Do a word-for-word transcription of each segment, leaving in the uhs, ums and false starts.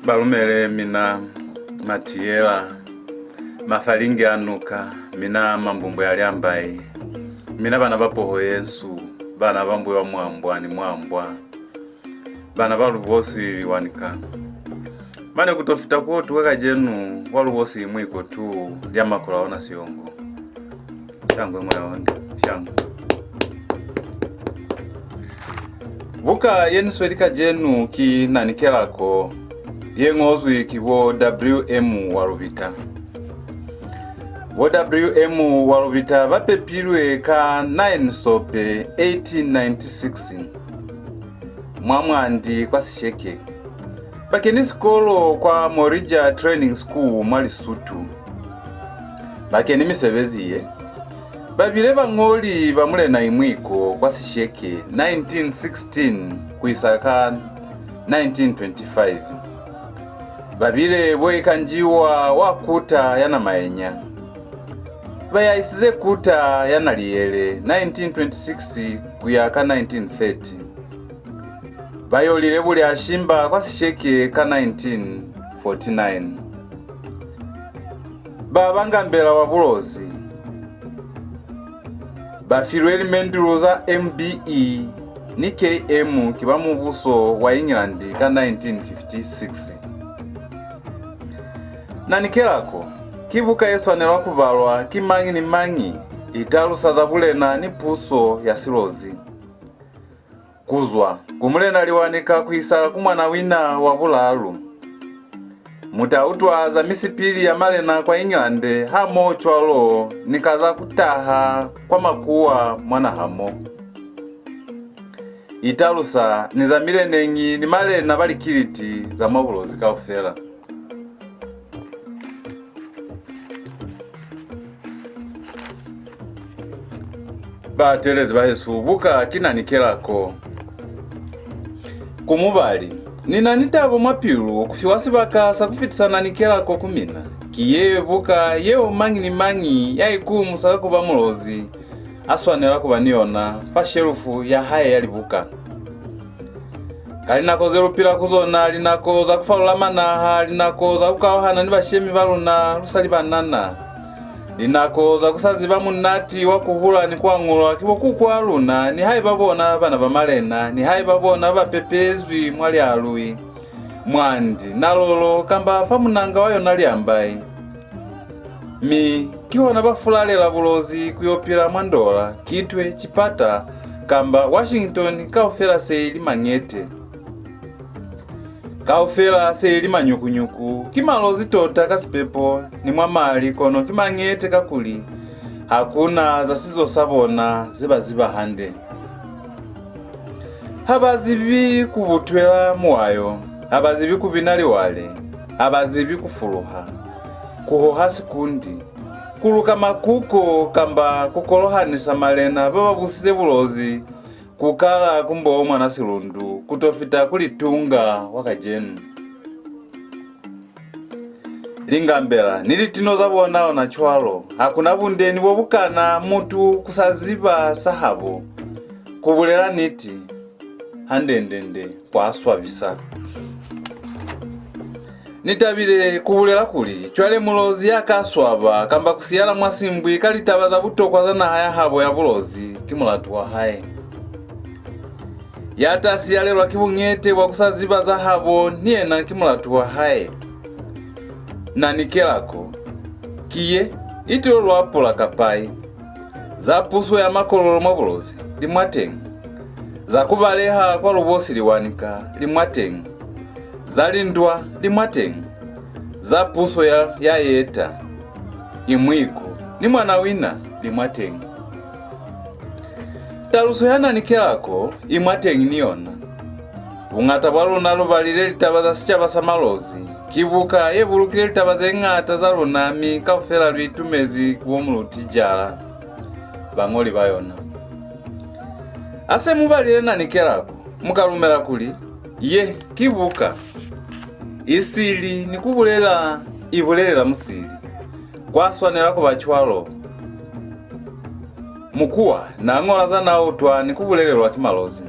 Balumele mina matiyela, mafalingi a nuka, mina mambumbwe a Lyambai, mina bana ba poho yensu, bana ba mbuyo wa Mwambwa ni Mwambwa, bana ba Lubosi Liwanika. Mane ku to fita ku otuka kacenu wa Lubosi Imwiko tu lya makula ona siongo. Shangwe moya wanga, shangwe. Buka ye ni sweli kacenu ki Nanikelako, ye ñozwi ki bo W M Walubita. Bo W M Walubita ba pepilwe ka nine Sope eighteen ninety-six mwa Mwandi kwa Sesheke. Ba keni sikolo kwa Morija Training School mwa Lesotho. Ba keni misebezi ye. Ba bile bañoli ba Mulena Imwiko kwa Sesheke nineteen sixteen ku isa ka nineteen twenty-five. Ba bile bo ikanjiwa wa kuta ya Namaenya. Ba yahisize kuta ya Naliyele nineteen twenty-six ku ya ka nineteen thirty. Ba yolile Bulyashimba kwa Sesheke ka nineteen forty-nine. Ba ba Ngambela wa Bulozi. Ba filwe limendulu za M B E ni K M ki ba mubuso wa England ka nineteen fifty-six. Nanikelako ki buka ye swanelwa ku balwa ki mañi ni mañi, i talusa za bulena ni puso ya Silozi. Ku zwa ku Mulena Liwanika ku isa ku Mwanawina wa Bulalu. Mu ta utwa za misipili ya malena kwa England hamoho cwalo ni ka za ku taha kwa makuwa mwa naha mo. I talusa ni za mileneñi ni malena ba likiliti za mwa Bulozi kaufela. Bateelezi bahesu, buka ki Nanikelako. Ku mubali, ni na ni tabo mwa pilu ku fiwa sibaka sa ku fitisa Nanikelako ku mina. Ki ye buka yeo mañi ni mañi ya ikumusa ka ku ba Mulozi a swanela ku ba ni yona fa shelufu ya hae ya libuka. Ka linako ze lu pila ku zona, linako za ku falula manaha, linako za ku kauhana ni bashemi ba luna lu sa li banana, linako za ku sa ziba munati wa ku hula ni ku añulwa ki bo kuku a luna, nihaiba bona bana ba malena, nihaiba bona ba pepezwi mwa Lialui, Mwandi, Nalolo, kamba fa munanga wa yona Liambai. Mi kihona ba fulalela Bulozi ku yo pila mwa Ndola, Kitwe, Chipata, kamba Washington, kaufela se ili mañete. Kaufela se ili manyukunyuku, ki Malozi tota ka sipepo ni mwa mali, kono ki mañete kakuli ha ku na za sizo sa bona ze ba ziba hande. Ha ba zibi ku butwela muwayo, ha ba zibi ku bina liwale, ha ba zibi ku fuluha, ku hoha sikundi, ku luka makuko kamba ku kolohanisa malena ba ba busize Bulozi, ku kala ku Mboo Mwanasilundu ku to fita ku Litunga wa kacenu. Lingambela ni litino za bona ona cwalo, ha ku na bunde ni bo bukana mutu ku sa ziba sa habo. Ku bulela niti, hande-nde-nde, kwa swabisa. Ni tabile ku bulela kuli, cwale Mulozi ya ka swaba kamba ku siyala mwa simbwi ka litaba za butokwa za naha ya habo ya Bulozi ki mulatu wa hae. Ya ta siyalelwa ki buñete bwa ku sa ziba za habo ni yena ki mulatu wa hae. Nanikelako, ki ye, i tilo lwapula kapai. Za puso ya Makololo mwa Bulozi li mwateñi. Za ku baleha kwa Lubosi Liwanika li mwateñi. Za lindwa li mwateñi. Za puso ya, ya Yeta, Imwiko, ni Mwanawina li mwateñi. Taluso ya Nanikelako i mwateñi ni yona. Buñata bwa luna lu balile litaba za sicaba sa Malozi. Ki buka ye bulukile litaba ze ñata za luna, mi kaufela lu itumezi ku bo Muluti Jala, bañoli ba yona. Ha se mu balile Nanikelako, mu ka lumela kuli ye ki buka. Isili ni ku bulela, i bulelela musili. Kwa swanela ku ba cwalo. Mukuwa n'a ñola za n'a utwa ni ku bulelelwa ki Malozi.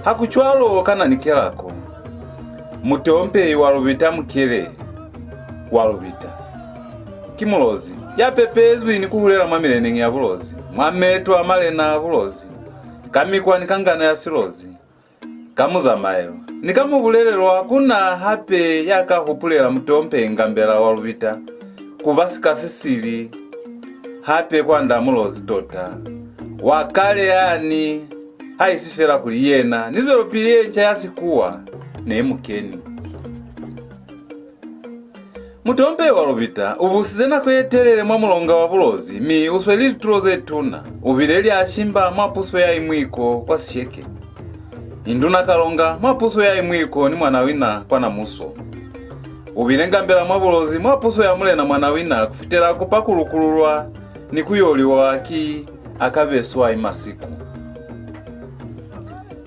Ha ku cwalo ka Nanikelako. Mutompehi wa Lubita Mukele wa Lubita ki Mulozi ya pepezwi ni ku hulela mwa mileneñi ya Bulozi, mwa meto a malena a Bulozi, ka mikwa ni ka ngana ya Silozi, ka muzamaelo ni ka mubulelelo. Ha ku na hape ya ka hupulela Mutompehi Ngambela wa Lubita ku ba sika se sili hape kwand'a Mulozi tota wa kale yani, haisi fela kuli yena ni zwelopili ye nca ya Sikuwa ne mu keni. Mutompehi wa Lubita u busize nako ye telele mwa mulonga wa Bulozi, mi u sweli litulo ze tuna. U bile lyashimba mwa puso ya Imwiko kwa Sisheke, Induna Kalonga mwa puso ya Imwiko ni Mwanawina kwa Namuso. U bile Ngambela mwa Bulozi mwa puso ya Mulena Mwanawina ku fitela ku pa ku lukululwa ni ku yoliwa ki Akabeswa Imasiku.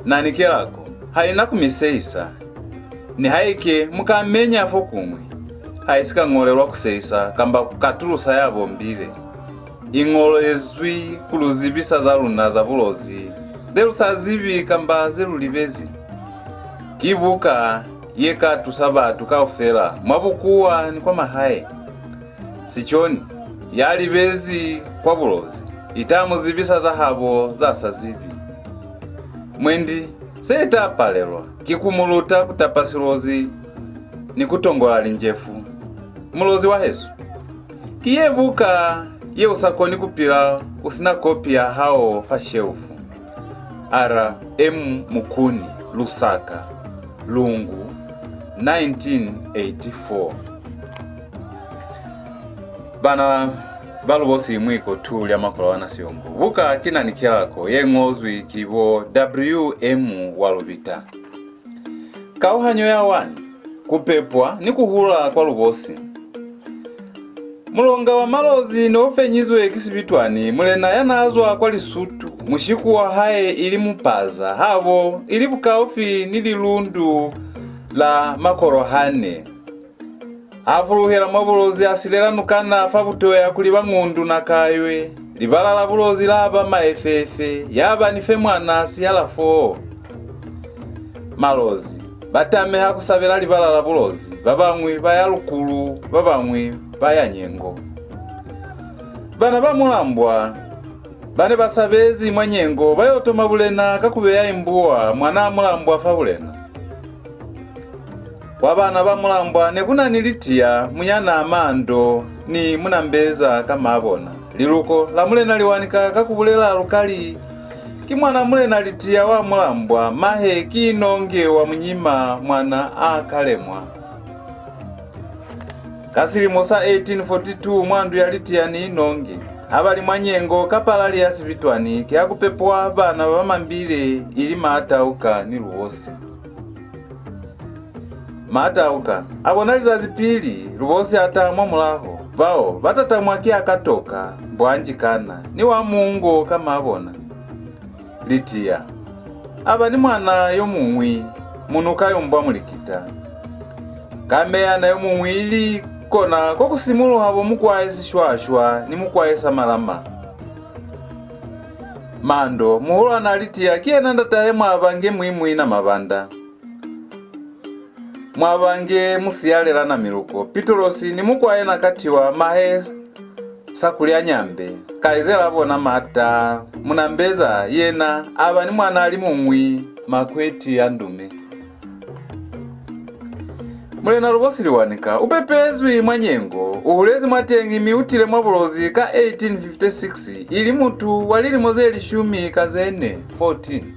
Nanikelako ha i na ku mi sehisa, nihaike mu ka menya fokuñwi, ha i si ka ñolelwa ku sehisa kamba ku katulusa ya bombile. I ñolezwi ku lu zibisa za luna za Bulozi ze lu sa zibi kamba ze lu libezi. Ki buka ye ka tusa batu kaufela mwa bukuwa ni kwa mahae. Siconi ya libezi kwa Bulozi i ta mu zibisa za habo za sa zibi. Mwendi se i ta palelwa ki ku mu luta ku tapa Silozi ni ku tongola linjefu. Mulozi wa hesu, ki ye buka ye u sa koni ku pila u si na kopi ya hao fa shelufu. R M Mukuni, Lusaka, Lungu, nineteen eighty-four. Bana ba Lubosi Imwiko two lya Makola wa Nasiongo. Buka ki Nanikelako ye ñozwi ki bo W M wa Lubita. Kauhanyo ya one. Ku pepwa ni ku hula kwa Lubosi. Mulonga wa Malozi ne u fenyizwe ki Sibitwani, mulena ya n'a zwa kwa Lisutu. Mushiku wa hae ili Mupaza, habo ili bukaufi ni lilundu la Makorohane. A fuluhela mwa Bulozi, a silela nukana fa Butoya kuli ba Ngundu na Kaywe. Libala la Bulozi la ba maefeefe, ya ba ni fe mwana siyala foo. Malozi ba tameha ku sabela libala la Bulozi, ba bañwi ba ya Lukulu, ba bañwi ba ya Nyengo. Bana ba Mulambwa ba ne ba sabezi mwa Nyengo ba yo toma bulena ka ku beya Imbuwa, mwanaa Mulambwa, fa bulena. Kwa bana ba Mulambwa ne ku na ni Litiya, munyanaa Mando, ni Munambeza ka maa bona. Liluko la Mulena Liwanika ka ku bulela lu ka li, ki mwana Mulena Litiya wa Mulambwa, mahe ki Inonge wa Munyima, mwana a Kalemwa. Ka silimo sa eighteen forty-two, mwa ndu ya Litiya ni Inonge, ha ba li mwa Nyengo ka palali ya Sibitwani, ki ha ku pepwa bana ba mambile, ili Maatauka ni Lubosi. Maatauka a bona lizazi pili Lubosi a taha mwa mulaho, bao ba tatamwa ki Akatoka, Mbwanjikana, ni wa Mungo ka maa bona. Litiya a ba ni mwana yo muñwi, Munukayumbwa Mulikita. Ka meyana yo muñwi ili kona ko ku simuluha bo Mukwae Sishwashwa ni Mukwae Samalama. Mando, muhulwanaa Litiya, ki yena ndatahe Mwabange Muimui na Mabanda. Mwabange Musiyalela na Miluko, Pitolosi ni Mukwae Nakatiwa, mahe Sakulyanyambe, kaizela bona Mata, Munambeza, yena a ba ni mwana a li muñwi, Makweti ya Ndume. Mulena Lubosi Liwanika u pepezwi mwa Nyengo, u hulezi mwateñi mi u tile mwa Bulozi ka eighteen fifty-six, ili mutu wa lilimo ze lishumi ka ze ne, fourteen.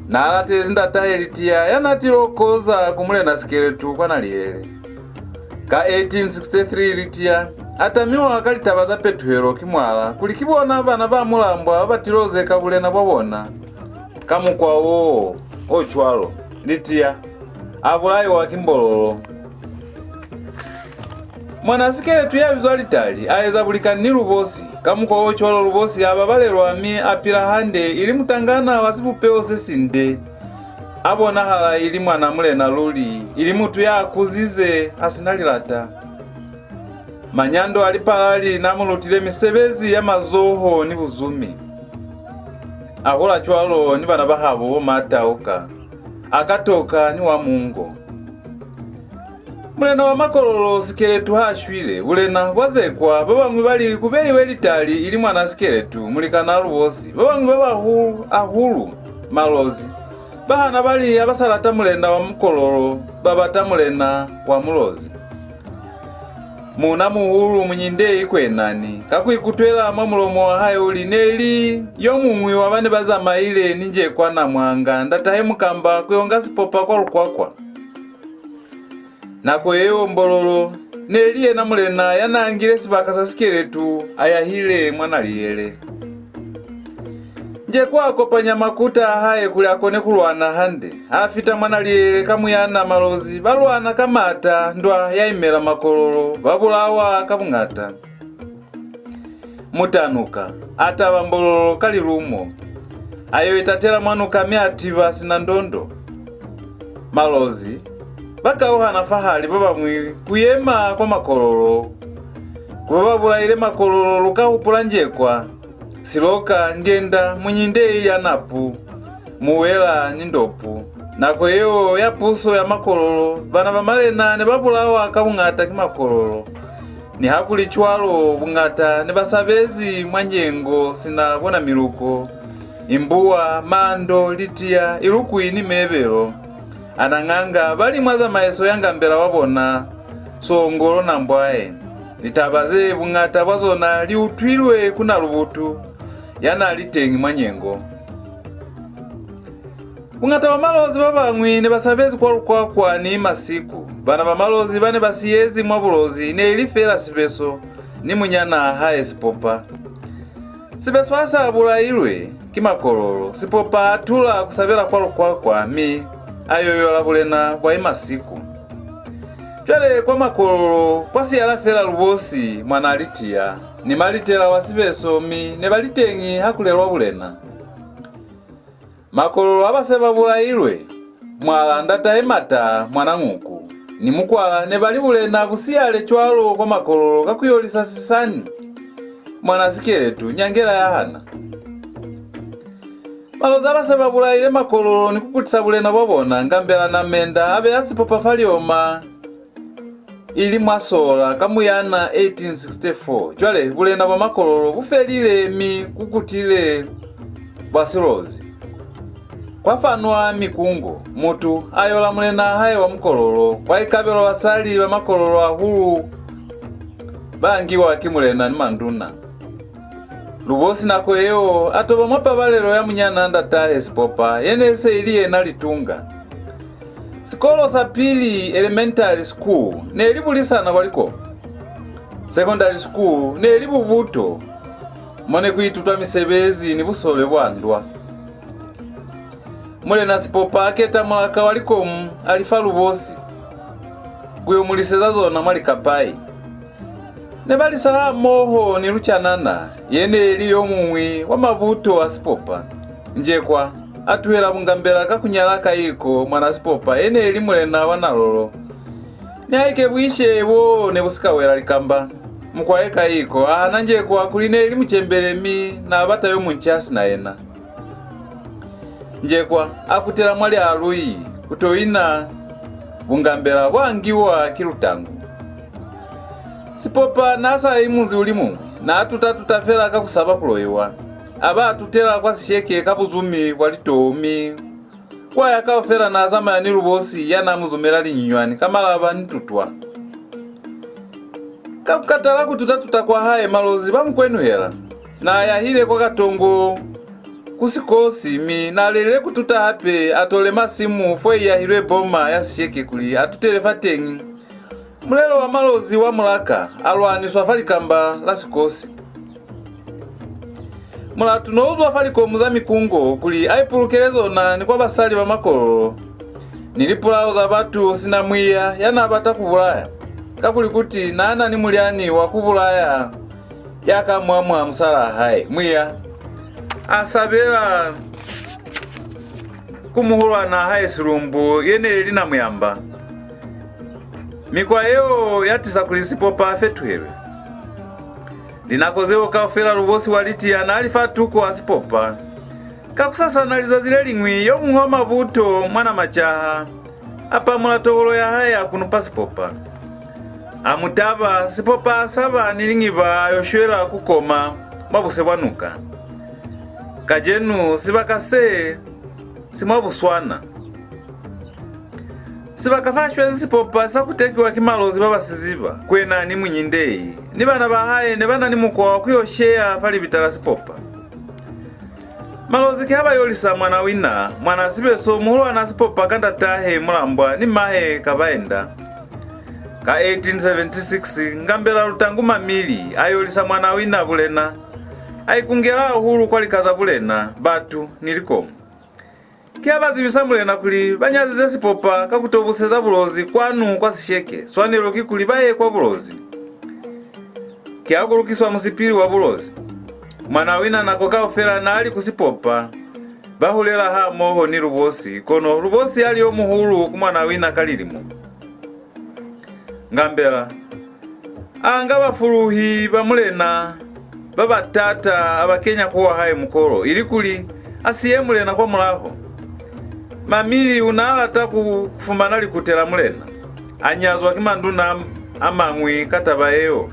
N'a latelezi ndatahe Litiya ya n'a tilo koza ku Mulena Sikeletu kwa Naliele. Ka eighteen sixty-three Litiya a tamiwa ka litaba za petuhelo ki Mwala kuli ki bona bana ba Mulambwa ba ba tilo zeka bulena bwa bona. Ka mukwa wo o cwalo, Litiya a bulaiwa ki Mbololo. Mwan'a Sikeletu ya bizwa Litali a eza bulikani ni Lubosi. Ka mukwa o cwalo, Lubosi a babalelwa mi a pila hande, ili mutangana wa sibupeho se sinde. A bonahala ili mwana mulena luli, ili mutu ya kuzize a si na lilata. Manyando a Lipalali n'a mu lutile misebezi ya mazoho ni buzumi. A hula cwalo ni bana ba habo bo Matauka. a ka toka ni wa mungo. Mulena wa Makololo Sikeletu ha shwile, bulena bwa zekwa, ba bañwi ba li ku beiwe Litali ili mwana Sikeletu, mulikanaa Lubosi, ba bañwi ba bahulu hahulu, Malozi, ba hana ba li ha ba sa lata mulena wa Mukololo, ba bata mulena wa Mulozi. Muuna-muhulu Munyindei Kwenani, ka ku ikutwela mwa mulomo wa hae, u li ne li yo muñwi wa ba ne ba zamaile ni Njekwa Namwanga, ndatahe Mukamba, ku yo nga Sipopa kwa Lukwakwa. Nako yeo Mbololo ne li yena mulena ya n'a ngile sibaka sa Sikeletu, a yahile mwa Naliyele. Njekwa a kopanya makuta a hae kuli a kone ku lwana hande. Ha fita mwa Naliyele ka Muyana, Malozi ba lwana ka maata, ndwa ya imela Makololo, ba bulawa ka buñata. Mutanuka a taba Mbololo ka lilumo. A yo itatela mwa nuka mi a tiba sina ndondo. Malozi ba kauhana fahali, ba bañwi ku yema kwa Makololo. Ku ba ba bulaile Makololo, lu ka hupula Njekwa, Siloka, Ngenda, Munyindei ya Napu, Muwela ni Ndopu. Nako yeo ya puso ya Makololo, bana ba malena ne ba bulawa ka buñata ki Makololo. Nihakulicwalo, buñata ne ba sabezi mwa nyengo sina bona Miluko, Imbuwa, Mando, Litiya, Ilukwi ni Meebelo. Anañanga ba li mwa zamaiso ya Ngambela wa bona, Songolo Nambwae. Litaba ze, buñata bwa zona li utwilwe ku Nalubutu, ya n'a li teñi mwa nyengo. Buñata bwa Malozi ba bañwi ne ba sabezi kwa Lukwakwa ni Masiku. Bana ba Malozi ba ne ba siyezi mwa Bulozi ne li fela Sibeso ni munyanaa hae Sipopa. Sibeso ha sa bulailwe ki Makololo, Sipopa a tula ku sabela kwa Lukwakwa, mi a yo yola bulena bwa Imasiku. Cwale kwa Makololo kwa siyala fela Lubosi mwan'a Litiya ni Malitela wa Sibeso, mi ne ba li teñi ha ku lelwa bulena. Makololo ha ba se ba bulailwe, Mwala ndatahe Mata mwana Ñuku ni Mukwala ne ba li bulena bu siyale cwalo kwa Makololo ka ku yolisa Sisani mwana Sikeletu, nyangela ya hana. Malozi ha ba se ba bulaile Makololo ni ku kutisa bulena bwa bona, Ngambela Namenda a beya Sipopa fa lioma, ili mwa Sola ka Muyana eighteen sixty-four. Cwale, bulena bwa Makololo bu felile, mi ku kutile bwa Silozi. Kwa fanwa Mikungo, mutu a yola mulenaa hae wa Mukololo, kwa ikabelwa basali ba Makololo hahulu ba ngiwa ki mulena ni manduna. Lubosi nako yeo a toba mwa pabalelo ya munyanaa ndatahe Sipopa, ye ne se ili yena Litunga. Sikolo sa pili, elementary school, ne li Bulisana kwa Likomu. Secondary school ne li Bubuto, mo ne ku itutwa misebezi ni busole bwa ndwa. Mulena Sipopa a keta mulaka wa likomu, a li fa Lubosi ku yo mu liseza zona mwa Likapai. Ne ba lisa hamoho ni Lucanana, ye ne li yo muñwi wa mabuto a Sipopa. Njekwa a tuhela bungambela ka ku nyala Kaiko mwana Sipopa, ye ne li mulena wa Nalolo. Nihaike buishe bo ne bu si ka wela Likamba, mukwae Kaiko a hana Njekwa kuli ne li mucembele, mi n'a bata yo munca sina yena. Njekwa a kutela mwa Lialui ku to ina bungambela bwa ngiwa ki Lutangu. Sipopa n'a sa yi munzi u li muñwi, n'a tuta-tuta fela ka ku saba ku loiwa. A ba a tutela kwa Sisheke ka buzumi bwa litou, mi kwa ya kaufela n'a zamaya ni Lubosi ya n'a mu zumela linyunywani ka malaba ni tutwa. Ka ku katala ku tuta-tuta kwa hae, Malozi ba mu kwenuhela. N'a yahile kwa Katongo ku Sikosi, mi n'a lelile ku tuta hape, a to lema simu fo i yahilwe boma ya Sisheke kuli a tutele fateñi. Mulelo wa Malozi wa Mulaka a lwaniswa fa Likamba la Sikosi. Mulatu no uzwa fa likomu za Mikungo kuli a ipulukele zona ni kwa basali ba Makololo, ni lipulao za batu sina Mwiya ya n'a bata ku bulaya, kakuli kuti n'a na ni mulyani wa ku bulaya ya ka mwamwa musalaa hae. Mwiya a sabela ku muhulwanaa hae Silumbu, ye ne li Namuyamba. Mikwa yeo ya tisa kuli Sipopa a fetuhelwe. Linako zeo kaufela Lubosi wa Litiya n'a li fa tuko a Sipopa. Kakusasana lizazi le liñwi, yo muñwi wa mabuto mwa Namacaha a pamula tokolo ya hae a kunupa Sipopa. A mu taba, Sipopa a saba ni liñiba a yo shwela ku koma mwa buse bwa nuka. Kacenu sibaka se si mwa Buswana. Sibaka fa shwezi Sipopa sa kutekiwa ki Malozi ba ba si ziba, kwena ni Munyindei, ni bana ba hae ne ba na ni mukwa wa ku yo sheya fa libita la Sipopa. Malozi ki ha ba yolisa Mwanawina, mwana Sibeso, muhulwana Sipopa ka ndatahe Mulambwa ni mahe Kabaenda. Ka eighteen seventy-six, Ngambela Lutangu Mamili a yolisa Mwanawina bulena, a ikungela hahulu kwa lika za bulena, batu, ni likomu. Ki ha ba zibisa mulena kuli ba nyazize Sipopa ka ku to buseza Bulozi kwanu kwa Sisheke, swanelo ki kuli ba ye kwa Bulozi. Ki ha ku lukiswa musipili wa Bulozi. Mwanawina nako kaufela n'a li ku Sipopa, ba hulela hamoho ni Lubosi, kono Lubosi a li yo muhulu ku Mwanawina ka lilimo. Ngambela a nga bafuluhi ba mulena ba ba taata, a ba kenya ku wa hae mukolo, ilikuli a siye mulena kwa mulaho. Mamili u n'a lata ku fumana likute la mulena. A nyazwa ki manduna a mañwi ka taba yeo.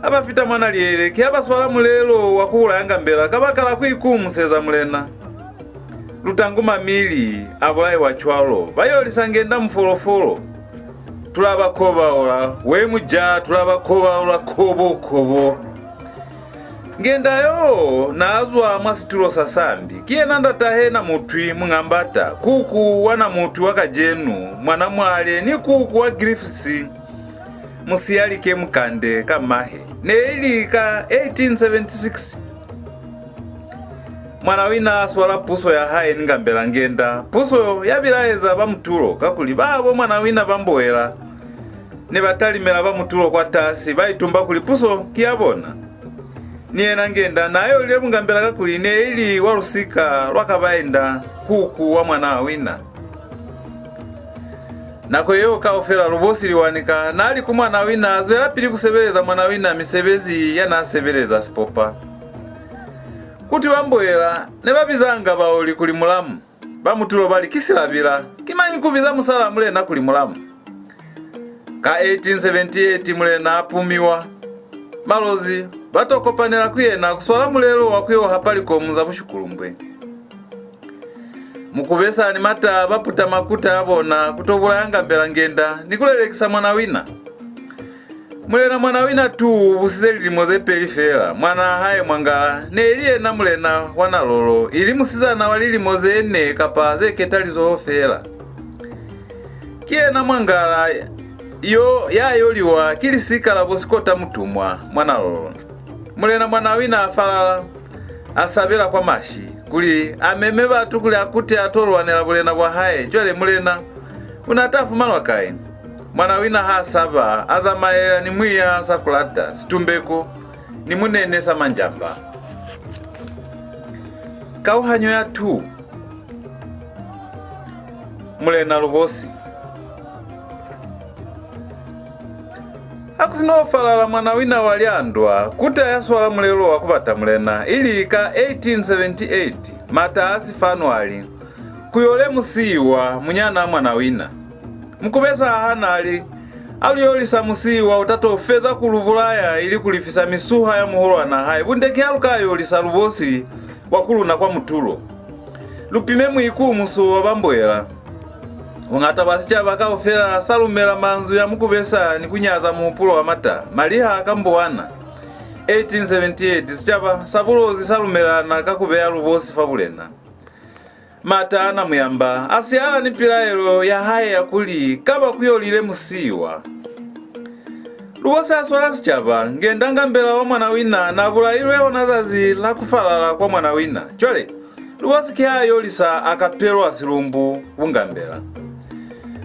Ha ba fita mwa Naliele, ki ha ba swala mulelo wa ku bulaya Ngambela kabakala ku ikumuseza mulena. Lutangu Mamili a bulaiwa cwalo, ba yolisa Ngenda Mufolofolo. Tula ba kobaula, we muja, tula ba kobaula, kobo, kobo. Ngenda yo n'a zwa mwa situlo sa Sambi. Ki yena ndatahe Namutwi Muñambata, kuku wa Namutwi wa kacenu, mwana Mwale, ni kuku wa Griffiths, Musiyalike Mukande ka mahe. Ne ili ka eighteen seventy-six. Mwanawina a swala puso ya hae ni Ngambela Ngenda. Puso ya bilaeza ba mutulo, kakuli babo Mwanawina ba Mboela ne ba talimela ba mutulo kwatasi, ba itumba kuli puso ki ya bona. Ni yena Ngenda n'a yolile bungambela kakuli ne ili wa lusika lwa Kabaenda, kuku wa Mwanawina. Nako yeo kaufela Lubosi Liwanika n'a li ku Mwanawina, a zwelapili ku sebeleza Mwanawina misebezi ya n'a sebeleza Sipopa. Kuti ba Mboela ne ba bizanga baoli kuli mulamu. Ba mutulo ba li, ki silabila. Ki mañi ku biza musalaa mulena kuli mulamu? Ka eighteen seventy-eight mulena a pumiwa. Malozi ba to kopanela ku yena ku swala mulelo wa ku yo hapa likomu za bushukulumbwe. Mukubesa ni Mataa ba puta makuta a bona ku to bulaya Ngambela Ngenda ni ku lelekisa Mwanawina. Mulena Mwanawina two u busize lilimo ze peli feela. Mwanaa hae Mwangala ne ili yena mulena wa Nalolo, ili musizana wa lilimo ze ne kapa ze ketalizoho feela. Ki yena Mwangala yo ya yoliwa ki lisika la bo Sikota Mutumwa mwa Nalolo. Mulena Mwanawina a falala, a sabela kwa Mashi, kuli a meme batu kuli a kute a to lwanela bulena bwa hae. Cwale mulena u n'a ta fumanwa kai? Mwanawina ha saba, a zamaelela ni Mwiya Sakulata, Situmbeko, ni Munene Samanjamba. Kauhanyo ya two. Mulena Lubosi. Ha ku si no falala Mwanawina wa Lyandwa, kuta ya swala mulelo wa ku bata mulena, ili ka eighteen seventy-eight, Mataa Sifanu a li, ku yole Musiwa, munyanaa Mwanawina. Mukubesa a hana a li, a lu yolisa Musiwa u ta to feza ku lu bulaya ili ku lifisa misuha ya muhulwanaa hae, bunde ki ha lu ka yolisa Lubosi wa ku luna kwa mutulo. Lu pime muikumuso wa ba Mboela. Buñata bwa sicaba kaufela sa lumela manzwi a Mukubesa ni ku nyaza muhupulo wa Mataa. Maliha a Kambuwana, eighteen seventy-eight, sicaba sa Bulozi sa lumelana ka ku beya Lubosi fa bulena. Mataa Namuyamba a siala ni pilaelo ya hae ya kuli kaba ku yolile Musiwa. Lubosi a swala sicaba, Ngenda Ngambela wa Mwanawina n'a bulailwe ona zazi la ku falala kwa Mwanawina. Cwale, Lubosi ki ha yolisa a kapelwa Silumbu bungambela.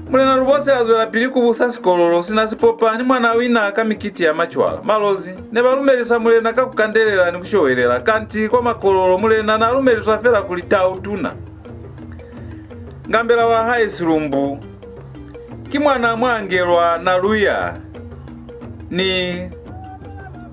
Mulena Lubosi a zwelapili ku busa Sikololo sina Sipopa ni Mwanawina ka mikiti ya macwala. Malozi ne ba lumelisa mulena ka ku kandelela ni ku showelela, kanti kwa Makololo mulena n'a lumeliswa fela kuli tau tuna. Ngambela wa hae Silumbu ki mwan'a Mwangelwa Naluya ni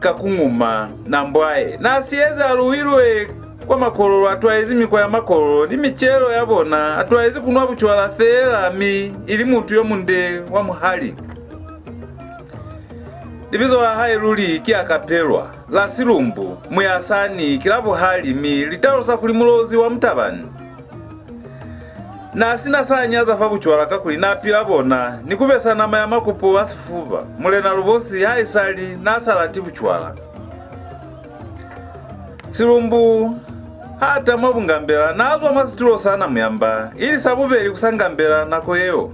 Kakunguma Nambwae. N'a siyezi a luwilwe kwa Makololo a twaezi mikwa ya Makololo ni micelo ya bona, a twaezi ku nwa bucwala feela, mi ili mutu yo munde wa muhali. Libizo la hae luli ki Akapelwa, la Silumbu, Muyasani, ki la buhali, mi li talusa kuli mulozi wa mutabani. Na si na sa nyaza fa bucwala, kakuli na pila bona ni ku besa nama ya makupo a sifuba. Mulena Lubosi haisali na sa lati bucwala. Silumbu ha ta mwa bungambela, na zwa mwa situlo sa Namuyamba, ili sa bubeli ku sa ngambela nako yeo.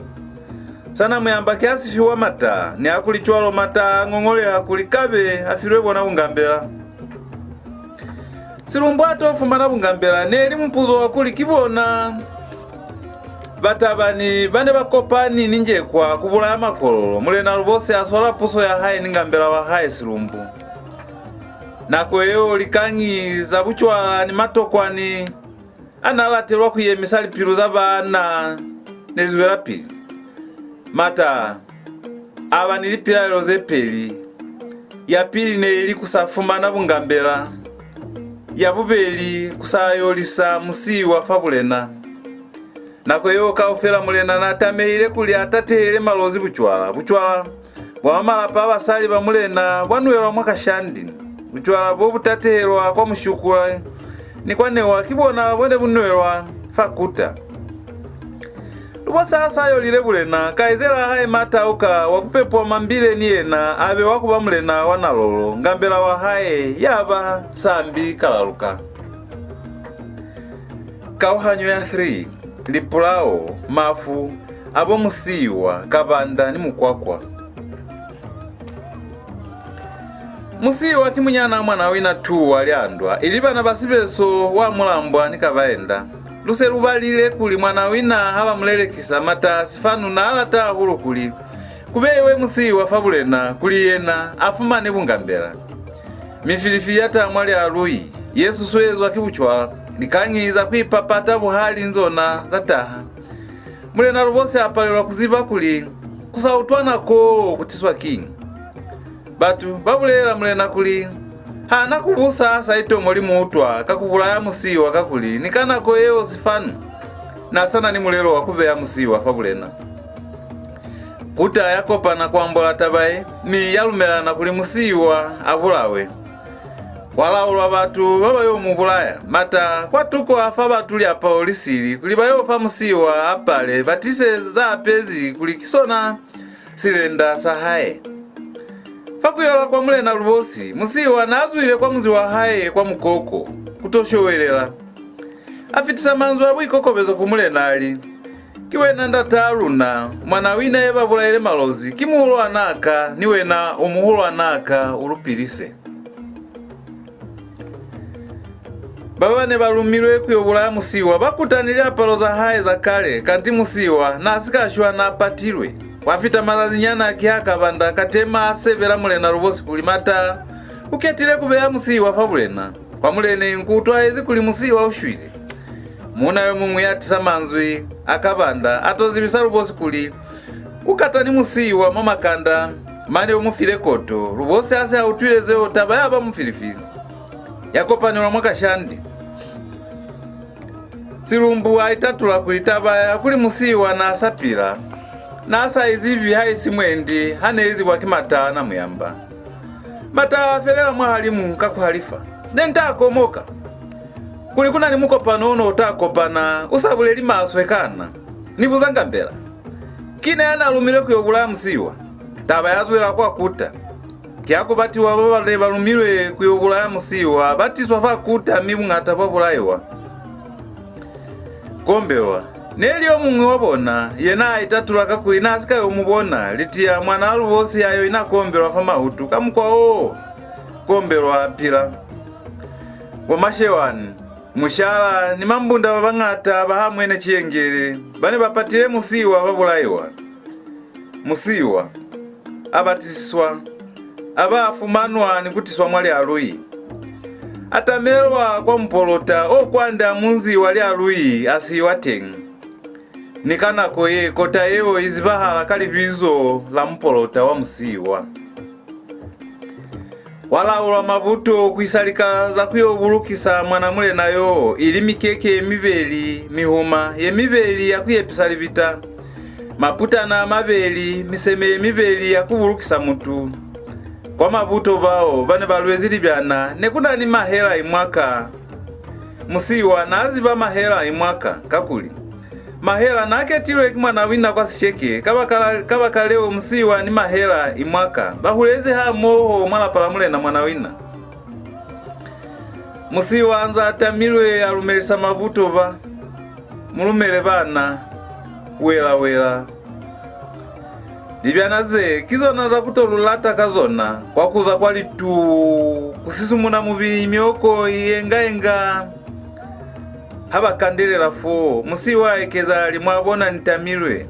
Sa Namuyamba ki a si fiwa Mata, nihakulicwalo Mata a ngongoleha kuli kabe a filwe bona bungambela. Silumbu a to fumana bungambela, ne li mupuzo wa kuli ki bona batabani ba ne ba kopani ni Njekwa ku bulaya Makololo. Mulena Lubosi a swala puso ya hae ni ngambela wa hae Silumbu. Nako yeo likañi za bucwala ni matokwani a n'a latelwa ku yemisa lipilu za baana ne li zwelapili. Mata a ba ni lipilaelo ze peli. Ya pili ne ili ku sa fumana bungambela, ya bubeli ku sa yolisa Musiwa fa bulena. Nako yeo kaufela mulena n'a tamehile kuli a tatehele Malozi bucwala. Bucwala bwa mwa malapa a basali ba mulena bwa nwelwa mwa kashandi. Bucwala bo bu tatehelwa kwa Mushukula ni kwa Newa ki bona bo ne bu nwelwa fa kuta. Lubosi ha sa yolile bulena, kaizelaa hae Matauka wa ku pepwa Mambile ni yena a bewa ku ba mulena wa Nalolo, ngambela wa hae ya ba Sambi Kalaluka. Kauhanyo ya three. Lipulao, mafu a bo Musiwa, Kabanda ni Mukwakwa. Musiwa ki munyanaa Mwanawina two wa Lyandwa, ili bana ba Sibeso wa Mulambwa ni Kabaenda. Lu se lu balile kuli Mwanawina ha ba mu lelekisa, Mata Sifanu n'a lata hahulu kuli ku beiwe Musiwa fa bulena, kuli yena a fumane bungambela. Mifilifili ya taha mwa Lialui ye susuezwa ki bucwala, likañi za ku ipapata buhali nzona za taha. Mulena Lubosi a palelwa ku ziba kuli ku sa utwana koo ku tiswa kiñi. Batu ba bulelela mulena kuli ha na ku busa a sa itomoli muutwa ka ku bulaya Musiwa, kakuli ni ka nako yeo Sifanu n'a sa na ni mulelo wa ku beya Musiwa fa bulena. Kuta ya kopana ku ambola taba ye, mi ya lumelana kuli Musiwa a bulawe. Kwa laulwa batu ba ba yo mu bulaya. Mata kwa tuko a fa batu liapalo li sili kuli ba yo fa Musiwa a pale, ba tise za apezi kuli ki sona silenda sa hae. Fa ku yola kwa Mulena Lubosi, Musiwa n'a zwile kwa munzi wa hae kwa Mukoko ku to showelela. A fitisa manzwi a buikokobezo ku Mulena, a li, "Ki wena ndataa luna, Mwanawina ye ba bulaile Malozi, ki muhulwanaa ka, ni wena u muhulwanaa ka, u lu pilise." Ba ba ne ba lumilwe ku yo bulaya Musiwa ba kuta ni liapalo za hae za kale, kanti Musiwa n'a si ka shwa, n'a patilwe. Kwa fita mazazinyana, ki ha Kabanda Katema a sebela Mulena Lubosi kuli, "Mata u ketile ku beya Musiwa fa bulena. Kwa muleneñi ku utwahezi kuli Musiwa u shwile." Muuna yo muñwi ya tisa manzwi a Kabanda a to zibisa Lubosi kuli, "U kata ni Musiwa mwa makanda, mane u mu file koto." Lubosi ha se a utwile zeo, taba ya ba mufilifili, ya kopanelwa mwa kashandi. Silumbu a itatula kuli taba ya kuli Musiwa n'a sa pila, n'a sa i zibi haisi mwendi ha ne i zibwa ki Mata Namuyamba. Mata a felela mwahalimu ka ku halifa. "Ne nta komoka. Kuli ku na ni mukopano o no ta kopana, u sa buleli maswe kana? Ni buza Ngambela. Ki na ya n'a lumilwe ku yo bulaya Musiwa." Taba ya zwela kwa kuta. Ki ha ku batiwa ba ba ne ba lumilwe ku yo bulaya Musiwa, ba tiswa fa kuta, mi buñata bwa bulaiwa. Kombelwa ne li yo muñwi wa bona, yena a itatula kakuli n'a si ka yo mu bona. Litiya mwanaa Lubosi a yo ina Kombelwa fa mahutu. Ka mukwa wo, Kombelwa a pila. Bo Mashewani, Mushala ni Mambunda ba bañata ba ha Mwene Chiyengele ba ne ba patile Musiwa ba bulaiwa. Musiwa a batisiswa, a ba a fumanwa ni ku tiswa mwa Lialui. A tamelwa kwa mupolota o kwand'a munzi wa Lialui, a siiwa teñi. Ni ka nako ye, kota yeo i zibahala ka libizo la mupolota wa Musiwa. Kwa laulwa mabuto ku isa lika za ku yo bulukisa mwana mulena yo, ili mikeke ye mibeli, mihuma ye mibeli ya ku yepisa libita, maputana a mabeli, miseme ye mibeli ya ku bulukisa mutu. Kwa mabuto bao ba ne ba lwezi libyana ne ku na ni mahela imwaka. Musiwa n'a ziba mahela imwaka, kakuli mahela n'a ketilwe ki Mwanawina kwa Sisheke. Kabakala, kabakaleo Musiwa ni mahela imwaka ba hulezi hamoho mwa lapa la Mulena Mwanawina. Musiwa a nza a tamilwe, a lumelisa mabuto ba, "Mu lumele bana, wela, wela." Libyana ze ki zona za ku to lu lata ka zona, kwa kuza kwa litu, ku sisumuna mubili, mioko i enga-enga. Ha ba kandelela foo, Musiwa a ekeza a li, "Mwa bona ni tamilwe.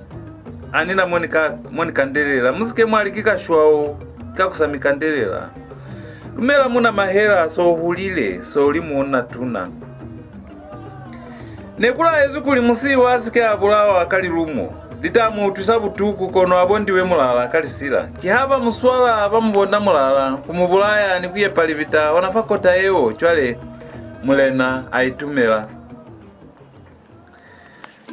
Ha ni na mo ni ka, mo ni kandelela. Mu si ke mwa li ki kashwao ka ku sa mi kandelela. Lumela muna mahela, so hulile, so li muuna tuna." Ne ku laezwi kuli Musiwa a si ke a bulawa ka lilumo. Li ta mu utwisa butuku, kono a bondiwe mulala ka lisila. Kiha ba mu swala, ba mu bonda mulala, ku mu bulaya ni ku yepa libita ona fa kota yeo. Cwale Mulena a itumela.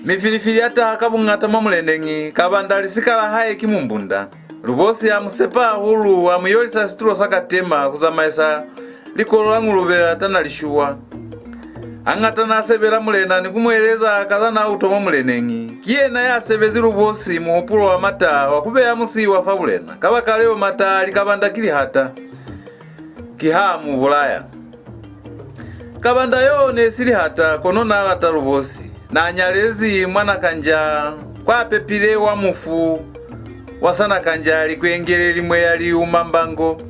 Mifilifili ya taha ka buñata mwa muleneñi, Kabanda lisika la hae ki Mumbunda. Lubosi a mu sepa hahulu, a mu yolisa situlo sa katema ku zamaisa likolo la ngulube la tana lishuwa. Hañata n'a sebela mulena ni ku mu eleza ka za n'a utwa mwa muleneñi. Ki yena ya sebezi Lubosi muhupulo wa Mata wa ku beya Musiwa fa bulena. Kabakaleo Mata a li Kabanda ki lihata, kiha a mu bulaya. Kabanda yo ne si lihata, kono n'a lata Lubosi. N'a nyalezi mwa Nakanja, kwa pepile wa mufu wa sa Nakanja, likwengele limwe ya li uma mbango.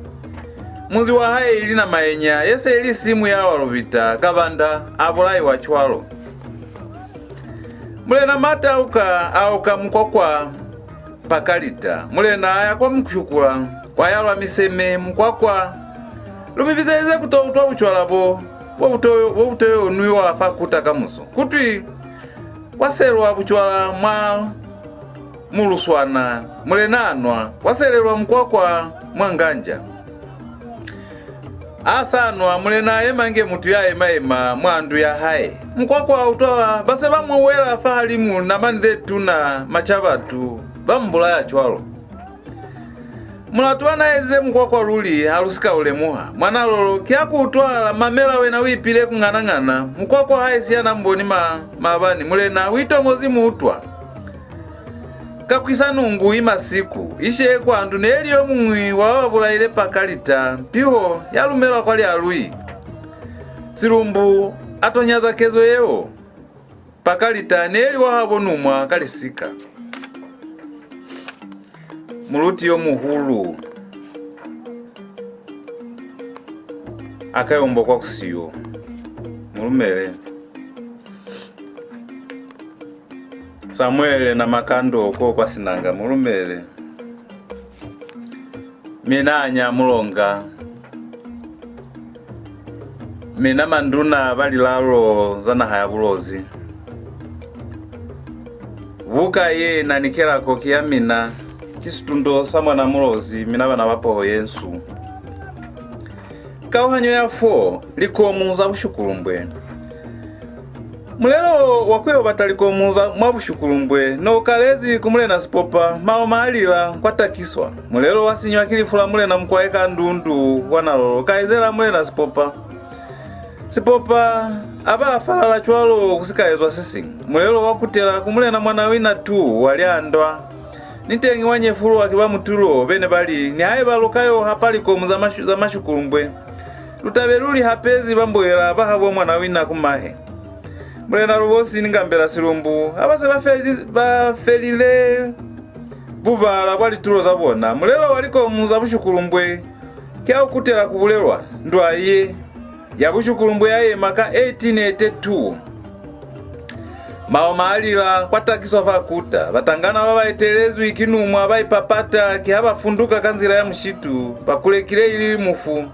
Munzi wa hae ili Namaenya, ye se ili simu ya Walubita. Kabanda a bulaiwa cwalo. Mulena Mata a uka, a uka mukwakwa Pakalita. Mulena a ya kwa Mushukula, kwa yalwa miseme, mukwakwa. Lu mi bizelize ku to utwa bucwala bo, bo bu to, bo bu to yo nwiwa fa kuta kamuso. Kutwi kwa selwa bucwala mwa muluswana, mulena a nwa, kwa selelwa mukwakwa mwa nganja. A sa nwa, mulena a yema inge mutu ya yema-yema mwa ndu ya hae. Mukwakwa a utwa ba se ba mu wela fahalimu namani ze tuna, macabatu, ba mu bulaya cwalo. Mulatu wa n'a ezize mukwakwa luli ha lu si ka u lemuha. Mwanalolo, ki ha ku utwahala, mamela wena u ipile ku ngana-ngana. Mukwakwa haisi ya n'a mu boni ma, maabani, mulena u itomozi muutwa. Ka kwisa nungu i masiku, ishe kwa ndu ne li yo muñwi wa ba ba bulaile Pakalita, piho ya lumelwa kwa Lialui. Silumbu a to nyaza kezo yeo. Pakalita ne li wa habo Numwa ka lisika. Muluti yo muhulu a ka yombwa kwa kusiyo. Mu lumele. Samuele Namakando ko kwa Sinanga, mu lumele. Mina anya mulonga. Mina manduna ba lilalo za naha ya Bulozi. Buka ye na nikelako ki ya mina, ki situndo sa mwana Mulozi, mina bana ba poho ye nsu. Kauhanyo ya four, likomu za bushukulumbwe. Mulelo wa ku yo bata likomu za mwa bushukulumbwe no kalezi ku Mulena Sipopa, maoma a lila kwa Takiswa. Mulelo wa sinywa ki lifu la Mulena Mukwae Kandundu wa Nalolo, kaizela Mulena Sipopa. Sipopa a ba a falala cwalo ku si ka ezwa se siñwi. Mulelo wa kutela ku Mulena Mwanawina two wa Lyandwa. Niteñi wa nyefulwa ki ba mutulo, be ne ba li, "Nihaiba lu ka yo hapa likomu za mashu-, za mashukulumbwe, lu ta be lu li hapezi ba mboela ba habo Mwanawina ku mahe." Mulena Lubosi ni Ngambela Silumbu ha ba se ba feli-, ba felile bubala bwa litulo za bona, mulelo wa likomu za bushukulumbwe ki ha u kutela ku bulelwa ndwa ye ya bushukulumbwe ya yema ka eighteen eighty-two. Maoma a lila kwa Takiswa fa kuta. Batangana ba ba etelezwi ki Numwa ba ipapata, ki ha ba funduka ka nzila ya mushitu, ba kulekile ili mufu.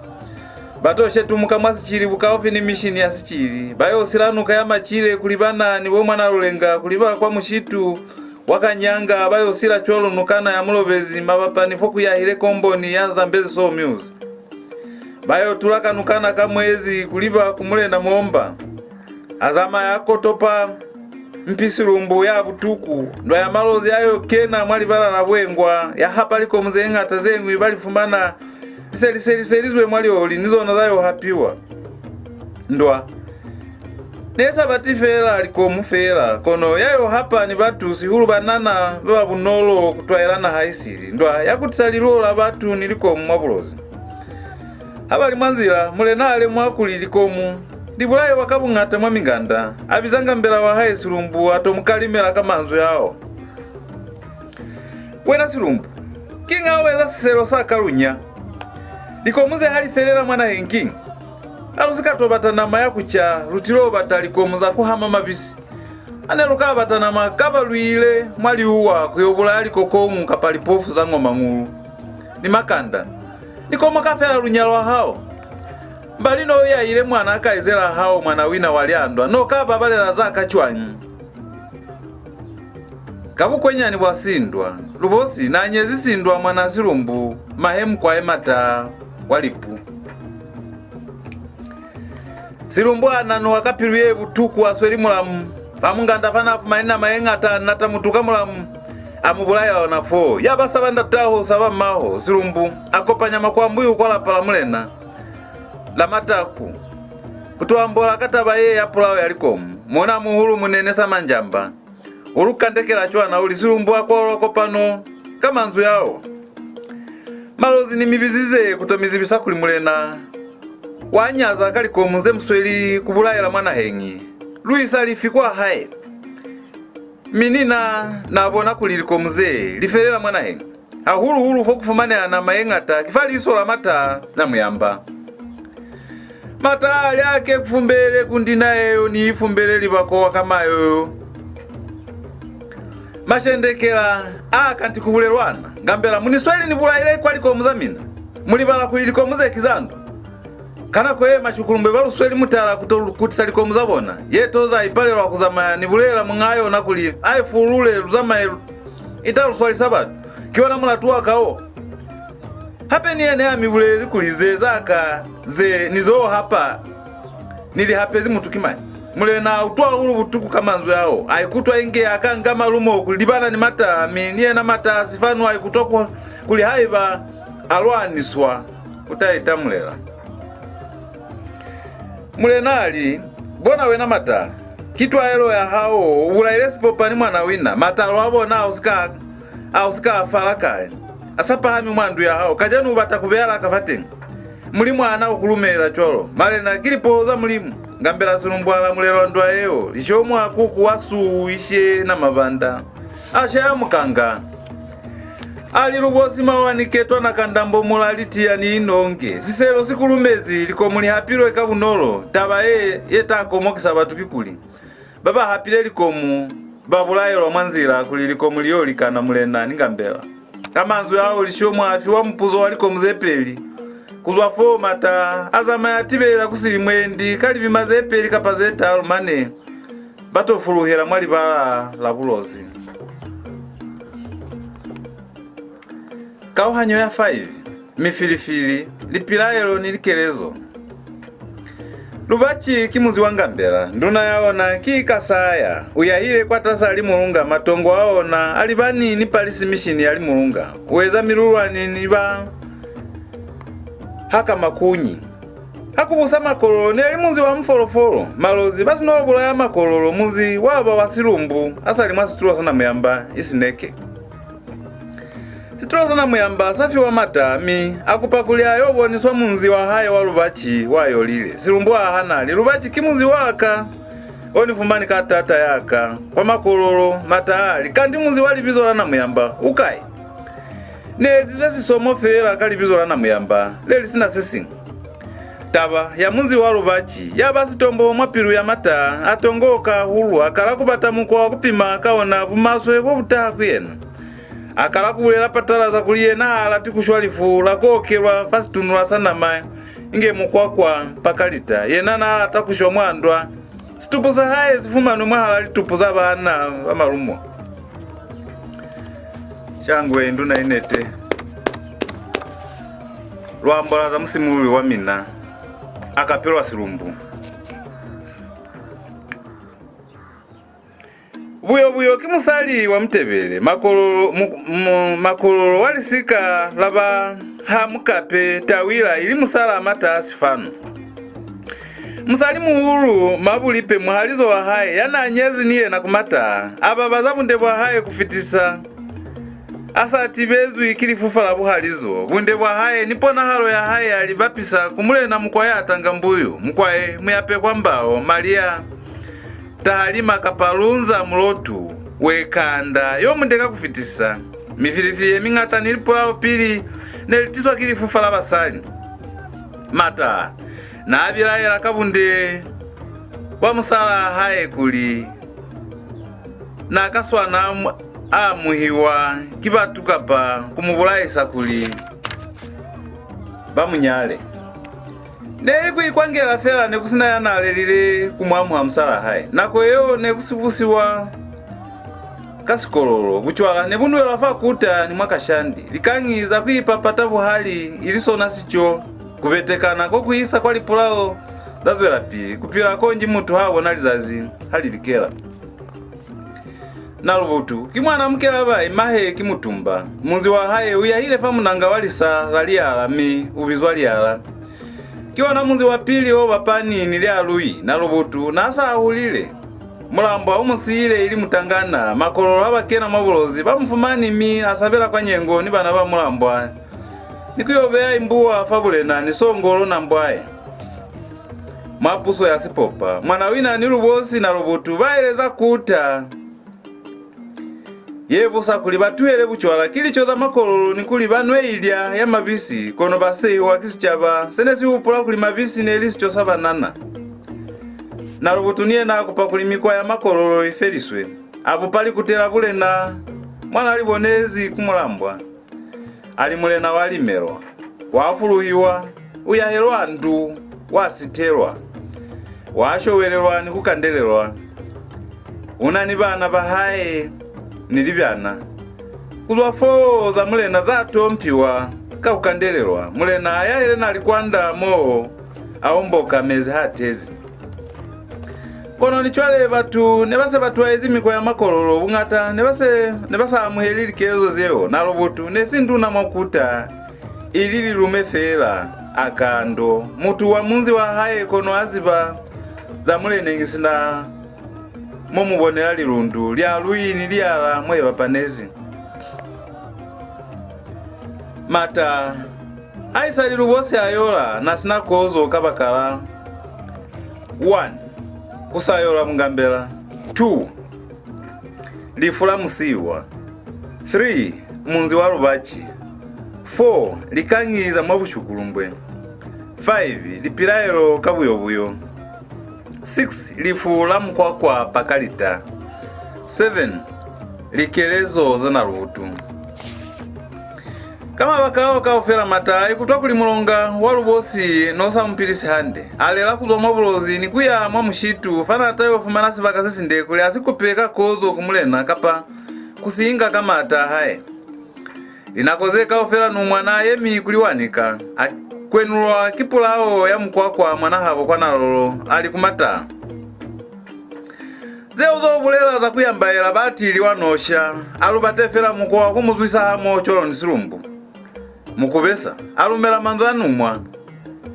Ba to shetumuka mwa sicili bukaufi ni mishini ya sicili. Ba yo sila nuka ya Macile kuli bana ni bo Mwana Lulenga kuli ba kwa mushitu wa Kanyanga ba yo sila cwalo nukana ya Mulobezi mabapani fo ku yahile komboni ya Zambezi Sawmills. Ba yo tula kanukana ka mwezi ku liba ku Mulena Momba. A zamaya a kotopa mpi Silumbu ya butuku, ndwa ya Malozi a yo kena mwa libala la Bwengwa, ya hapa likomu ze ñata ze ñwi ba li fumana li se li seliselizwe mwa lioli, ni zona za yo hapiwa. Ndwa ne sa bati feela likomu feela, kono ya yo hapa ni batu, sihulu banana ba ba bunolo ku twaela naha isili. Ndwa ya kutisa liluo la batu ni likomu mwa Bulozi. Ha ba li mwa nzila, Mulena a lemuha kuli likomu li bulaiwa ka buñata mwa minganda, a biza Ngambela wa hae Silumbu, a to mu kalimela ka manzwi ao. Wena Silumbu, kiñi ha u eza siselo sa ka lunya? Likomu ze ha li felela mwa naheñi kiñi? Ha lu si ka to bata nama ya ku ca, lu tilo bata likomu za ku hama mabisi. Ha ne lu ka bata nama, ka ba lu ile mwa liuwa ku yo bulaya likokoñu kapa lipofu za ñomañulu ni makanda. Ni komoka feela lunya lwa hao. Mbali no u yaile mwana kaizela hao, Mwanawina wa Lyandwa, no ka babalela za ka cwañi? Ka bukwenyani bwa sindwa, Lubosi na nyezi sindwa mwana Silumbu mahe mukwae Mataa wa Lipu. Silumbu a nanuha ka pilu ye butuku, a sweli mulamu. Fa munganda fa na fumani nama ye ñata, a nata mutu ka mulamu, a mu bulaela ona foo. Ya ba saba ndataho, saba maho, Silumbu a kopanya makwambuyu kwa lapa la Mulena la Mataku, ku to ambola ka taba ye ya pulao ya likomu. Muuna-muhulu Munene Samanjamba u lu kandekela cwana, u li Silumbu a kwalula kopano ka manzwi ao. Malozi ni mi bizize ku to mi zibisa kuli Mulena wa nyaza ka likomu ze mu sweli ku bulaela mwa naheñi. Lu isa lifi kwa hae? Mi ni na, na bona kuli likomu ze li felela mwa naheñi, hahulu-hulu fo ku fumaneha nama ye ñata, ki fa liso la Mataa na Muyamba. Mataa a li, a ke ku fumbele kundina yeyo, ni ifumbele libako wa ka mayoyo. Mashendekela a kanti ku bulelwana. Ngambela, mu ni sweli ni bulaile kwa likomu za mina. Mu libala kuli likomu ze ki za ndwa. Ka nako ye, Mashukulumbe ba lu sweli mutala ku to lu kutisa likomu za bona. Ye toza i palelwa ku zamaya, ni bulela muñaa yona kuli a i fulule, lu zamaye, lu, i ta lu swalisa batu. Ki ona mulatu wa ka wo. Hape ni yena ya mi bulelezi kuli ze za ka ze ni zo hapa ni li hapezi mutu ki mañi? Mulena a utwa hahulu butuku ka manzwi ao. A ikutwa inge a ka nga malumo ku libana ni Mataa, mi ni yena Mataa sifanu a ikutwa ku, kuli haiba a lwaniswa, u ta itamulela. Mulena a li, "Bona wena Mataa, ki twaelo ya hao, u bulaile Sipopa ni Mwanawina, matalo a bona a u si ka, a u si ka a fala kale. A sa pahami mwa ndu ya hao, kacenu u bata ku beya la ka fateñi. Mulimu ha na ku ku lumelela cwalo. Malena ki lipoho za Mulimu." Ngambela Silumbu a lamulelwa ndwa yeo, Lishomu a kuku wa suu ishe na mabanda. A shaya mukanga. A li, "Lubosi, mawa ni ketwa na kandambo, mula litiya ni inonge. Siselo si kulumezi, likomu li hapilwe ka bunolo. Taba ye, ye ta komokisa batu kikuli, ba ba hapile likomu ba bulaelwa mwa nzila kuli likomu li yo likana Mulena ni Ngambela." Ka manzwi ao, Lishomu a fiwa mupuzo wa likomu ze peli. Ku zwa foo, Mataa a zamaya a tibelela ku sili mwendi ka libima ze peli kapa ze talu, mane ba to fuluhela mwa libala la Bulozi. Kauhanyo ya five. Mifilifili, lipilaelo ni likelezo. Lubaci ki munzi wa Ngambela. Nduna ya ona ki Kasaya. U yahile kwatasa Limulunga, matongo a ona a libani ni Palisi Mishini ya Limulunga. U eza milulwani ni ba haka makunyi. Ha ku busa Makololo, ne li munzi wa mufolofolo. Malozi ba si no bulaya Makololo, munzi wa ba wa Silumbu, a sa li mwa situlo sa Namuyamba, Isineke. Situlo sa Namuyamba sa fiwa Mataa, mi a kupa kuli a yo boniswa munzi wa hae wa Lubaci wa yolile. Silumbu a hana, a li, "Lubaci ki munzi wa ka, o ni fumani ka tata ya ka, kwa Makololo." Mataa a li, "Kanti munzi wa libizo la Namuyamba u kai?" Ne ezizwe sisomo feela ka libizo la Namuyamba, le li si na se siñwi. Taba ya munzi wa Lubaci ya ba sitombo mwa pilu ya Mataa, a tongoka hahulu, a kala ku bata mukwa wa ku pima ka ona bumaswe bo bu taha ku yena. A kala ku bulela patalaza kuli yena ha lati ku shwa lifu la ku okelwa fa situnula sa nama inge mukwakwa pakalita. Yena n'a lata ku shwa mwa ndwa. Situpu sa hae si fumanwe mwahal'a litupu za baana ba malumo. Shangwe, nduna Inete. Lwa ambola za musimululi wa mina, a kapelwa silumbu. Buyo-buyo ki musali wa Mutebele, Makololo, mu, mu, Makololo wa lisika la ba ha Mukape Tawila, ili musalaa Mataa Sifanu. Musali muhulu Mabulipe, muhalizo wa hae ya n'a nyezwi ni yena ku Mataa, a babaza bunde bwa hae ku fitisa. A sa tibezwi ki lifufa la buhalizo, bunde bwa hae ni ponahalo ya hae ya li bapisa ku Mulena Mukwae Atangambuyu, Mukwae Muyapekwa Mbao, Malia Tahalima kapa Lunza Mulotu Wekanda, yo munde ka ku fitisa. Mifilifili ye miñata ni lipulao pili ne li tiswa ki lifufa la basali. Mataa n'a bilaela ka bunde bwa musalaa hae kuli n'a ka swana a amu-, a amuhiwa ki batu kapa ku mu bulaisa kuli ba mu nyale. Ne li ku ikwangela fela, ne ku si na ya n'a lelile ku mu amuha musalaa hae. Nako yeo ne ku si busiwa ka Sikololo, bucwala ne bu nwelwa fa kuta ni mwa kashandi. Likañi za ku ipapata buhali, ili sona sico, ku betekana ko ku isa kwa lipulao za zwelapili, ku pila konji mutu ha bona lizazi ha li likela. Nalubutu ki mwana Mukelabai, mahe ki Mutumba. Munzi wa hae u yahile fa munanga wa lisa la Liala, mi u bizwa Liala. Ki ona munzi wa pili o bapani ni Lialui. Nalubutu n'a sa hulile. Mulambwa u mu siile ili mutangana. Makololo ha ba kena mwa Bulozi, ba mu fumani, mi a sabela kwa Nyengo ni bana ba Mulambwa ni ku yo beya Imbuwa fa bulena ni Songolo Nambwae. Mwa puso ya Sipopa, Mwanawina ni Lubosi Nalubutu ba eleza kuta ye busa kuli ba tuhele bucwala, ki lico za Makololo, ni kuli ba nwe ilya ya mabisi, kono ba sehiwa ki sicaba se ne si hupula kuli mabisi ne li sico sa banana. Nalubutu ni yena a kupa kuli mikwa ya Makololo i feliswe. A bupa likute la bulena mwa n'a li bonezi ku Mulambwa. A li mulena wa limelwa, wa fuluhiwa, u yahelwa ndu, wa sitelwa, wa showelelwa ni ku kandelelwa. U na ni bana ba hae ni libyana. Ku zwa foo, za mulena za tompiwa ka ku kandelelwa. Mulena a yahele Nalikwanda moo a omboka mezi ha tezi. Kono ni cwale batu ne ba se ba twaezi mikwa ya Makololo, buñata ne ba se, ne ba sa amuheli likelezo zeo. Nalubutu ne si nduna mwa kuta, ili lilume feela, a kando, mutu wa munzi wa hae, kono a ziba za muleneñi sina mo mu bonela lilundu, Lialui ni Liala mo i bapanezi. Mataa haisali Lubosi a yola, n'a si na kozo kabakala: one, ku sa yola Mungambela; two, lifu la Musiwa; three, munzi wa Lubaci; four, likañi za mwa Bushukulumbwe; five, lipilaelo ka buyo-buyo; six, lifu la Mukwakwa Pakalita; seven, likelezo za Nalubutu. Ka mabaka ao kaufela, Mataa a ikutwa kuli mulonga wa Lubosi n'o sa mu pilisi hande. A lela ku zwa mwa Bulozi ni ku ya mwa mushitu fa n'a ta yo fumana sibaka se sinde kuli a si kupe ka kozo ku mulena kapa ku si inga ka maata a hae. Linako ze kaufela Numwa n'a yemi kuli Wanika, a kwenulwa ki pulao ya Mukwakwa mwanahabo kwa Nalolo, a li ku Mataa: Ze u zo bulela za ku yambaela batili wa nosha, a lu bate fela mukwa wa ku mu zwisa hamoho cwalo ni silumbu. Mukubesa a lumela manzwi a Numwa.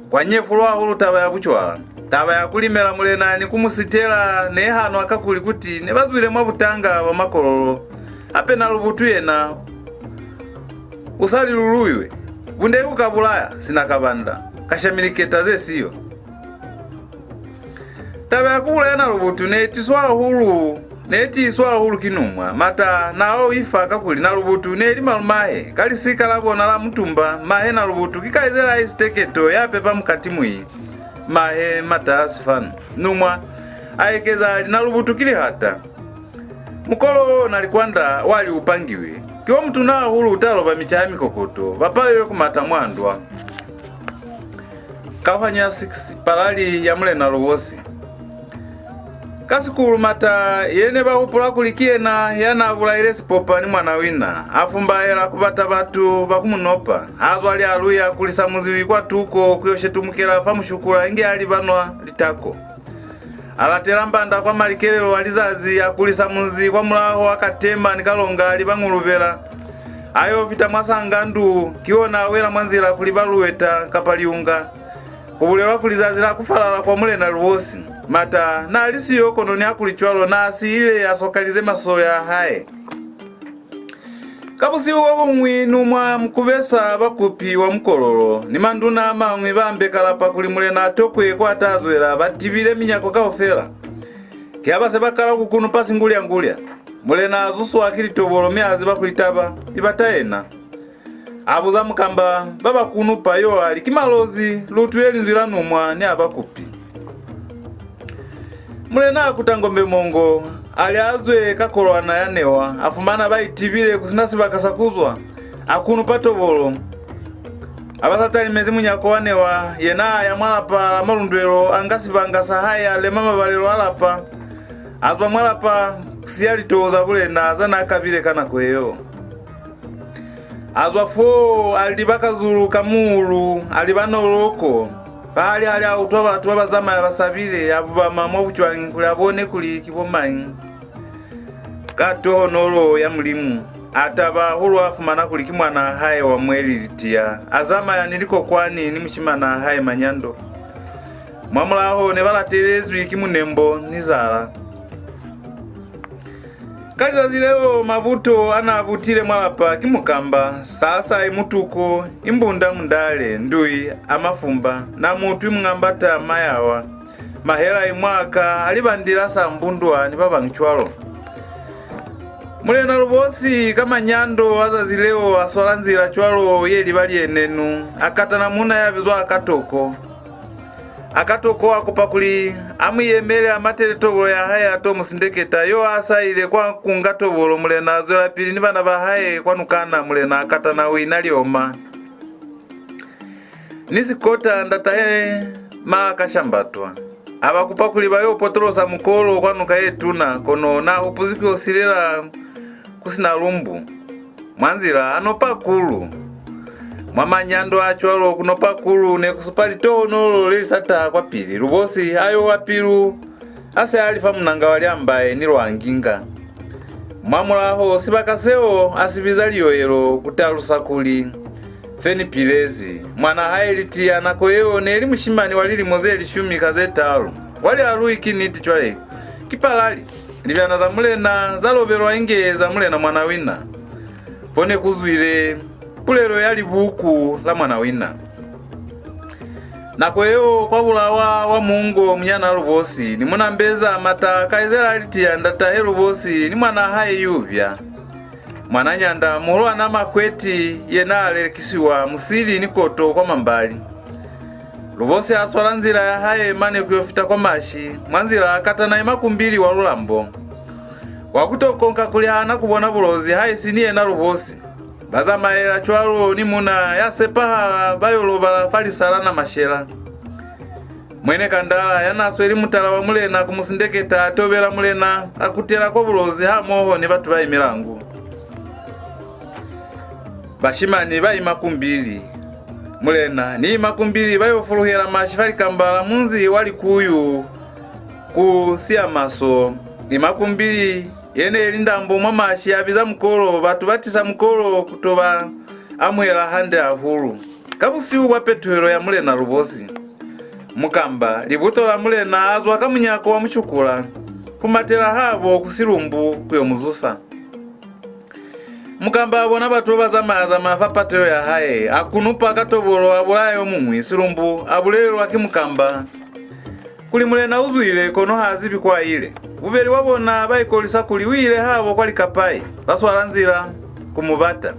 Kwa nyefulwa hahulu taba ya bucwala. Taba ya ku limela mulena ni ku mu sitela ne hanwa, kakuli kuti ne ba zwile mwa butanga bwa Makololo. Hape Nalubutu yena u sa liluluiwe. Bunde ku ka bulaya sina kabanda, ka shamiliketa ze siyo. Taba ya ku bulaya Nalubutu ne tiswa hahulu, ne tiiswa hahulu ki Numwa. Mataa n'a o ifa, kakuli Nalubutu ne li malumahe ka lisika la bona la Mutumba. Mahe Nalubutu ki kaizelaa Isiteketo ya pepa Mukatimwi. Mahe Mataa Sifanu. Numwa a ekeza a li, Nalubutu ki lihata. Mukolo wo Nalikwanda wa li u pangiwe, ki o mutuna hahulu, u ta loba mica ya mikokoto, ba palelwe ku mata mwa ndwa. Kauhanyo ya six, Palali ya Mulena Lubosi. Ka sikulu Mata ye ne ba hupula kuli ki yena ya n'a bulaile Sipopa ni Mwanawina, a fumbaela ku bata batu ba ku mu nopa. Ha zwa Lialui a kulisa muzi kwa tuko ku yo shetumukela fa Mushukula inge a liba nwa litako. A latela Mbanda kwa malikelelo a lizazi, a kulisa muzi kwa mulaho a Katema ni Kalonga a liba Ngulubela. A yo fita mwa Sangandu, ki ona a wela mwa nzila ku liba Luweta kapa Liunga. Ku bulelwa kuli zazi la ku falala kwa Mulena Lubosi, Mata n'a li siyo, kono nihakulicwalo n'a siile a sokalize masole a hae. Ka busihu bo buñwi, Numwa Mukubesa Bakupi wa Mukololo ni manduna a mañwi ba ambeka lapa kuli mulena a tokwe kwa ta zwela, ba tibile minyako kaufela. Ki ha ba se ba kala ku kunupa singulya-ngulya. Mulena a zuswa ki litobolo mi a ziba kuli taba i bata yena. A buza Mukamba ba ba kunupa, yo a li, "Ki Malozi, lu utwile linzwi la Numwa ni a Bakupi." Mulena a kuta ngombe mongo, a li a zwe ka kolwana ya newa, a fumana ba itibile ku si na sibaka sa ku zwa, a kunupa tobolo. A ba sa talimezi munyako wa newa, yena a ya mwa lapa la Malundwelo, a nga sibanga sa hae, a lema mabalelo a lapa, a zwa mwa lapa, ku siya litoho za bulena za n'a kabile ka nako yeo. A zwa foo, a liba kazulu ka muulu, a liba Noloko. Fahali-hali a utwa batu ba ba zamaya ba sabile, a bubama mwa bucwañi kuli a bone kuli ki bo mañi. Ka tohonolo ya Mulimu, a taba hahulu a fumana kuli ki mwanaa hae wa mweli Litia, a zamaya ni likokwani ni mushimanaa hae Manyando. Mwamulaho ne ba latelezwi ki Munembo ni Zala. Ka lizazi leo, mabuto a n'a butile mwa lapa ki Mukamba, Sasa i Mutuko, i Mbunda Mundale, Ndui a Mafumba, Namutwi Mungambata Mayawa, Mahela i Mwaka a Libandila Sambundwa ni ba bañwi cwalo. Mulena Lubosi ka Manyando a zazi leo a swala nzila cwalo ye liba lienenu, a katana muuna ya bizwa Akatoko. Akatoko a kupa kuli a mu yemele a matele tobolo ya hae a to mu sindeketa. Yo a sa ile kwa kunga tobolo, mulena a zwelapili ni bana ba hae kwa nukana. Mulena a katana Wina Lioma ni Sikota ndatahe Maaka Shambatwa. A ba kupa kuli ba yo potolosa mukolo kwa nuka ye tuna, kono n'a hupuzi ku yo silela ku si na lumbu. Mwa nzila a nopa kulu. Mwa manyando a cwalo, ku nopa kulu ne ku supa litohonolo le li sa taha kwapili. Lubosi a yo wa pilu, a se a li fa munanga wa Lyambai ni Lwanginga. Mwamulaho, sibaka seo a si biza Liyoelo, ku talusa kuli, Fe ni pilezi. Mwanaa hae Litia nako yeo ne li mushimani wa lilimo ze lishumi ka ze talu. Kwa Lialui ki niti cwale. Ki palali. Libyana za mulena za lobelwa inge za Mulena Mwanawina. Fo ne ku zwile pulelo ya libuku la Mwanawina. Nako yeo kwa bulawa wa Mungo munyanaa Lubosi ni Munambeza Mata, kaizela Litia, ndatahe Lubosi ni mwanaa hae Yubya. Mwananyanda muhulwanaa Makweti yena a lelekisiwa musili ni koto kwa Mambali. Lubosi a swala nzila ya hae mane ku yo fita kwa Mashi, mwa nzila a katana Imakumbili wa Lulambo. Wa ku to konka kuli ha na ku bona Bulozi haisi ni yena Lubosi. Ba zamaela cwalo ni muuna ya sepahala ba yo lobala fa lisala na mashela. Mwene Kandala ya n'a sweli mutala wa mulena ku mu sindeketa a tobela mulena, a kutela kwa Bulozi hamoho ni batu ba Imilangu. Bashimani ba Imakumbili. Mulena ni Imakumbili ba yo fuluhela Mashi fa likamba la munzi wa Likuyu ku Siamaso. Imakumbili ye ne li ndambo mwa Mashi a biza mukolo, batu ba tisa mukolo ku to ba amuhela hande hahulu. Ka busihu bwa petuhelo ya Mulena Lubosi, Mukamba, libuto la mulena, a zwa ka munyako wa Mushukula, ku matela habo ku Silumbu ku yo mu zusa. Mukamba a bona batu ba ba zamaya-zamaya fa patelo ya hae, a kunupa ka tobolo, a bulaya yo muñwi. Silumbu a bulelelwa ki Mukamba kuli mulena u zwile, kono ha zibi kwa ile. Bubeli bwa bona ba ikolisa kuli u ile habo kwa Likapai, ba swala nzila ku mu bata.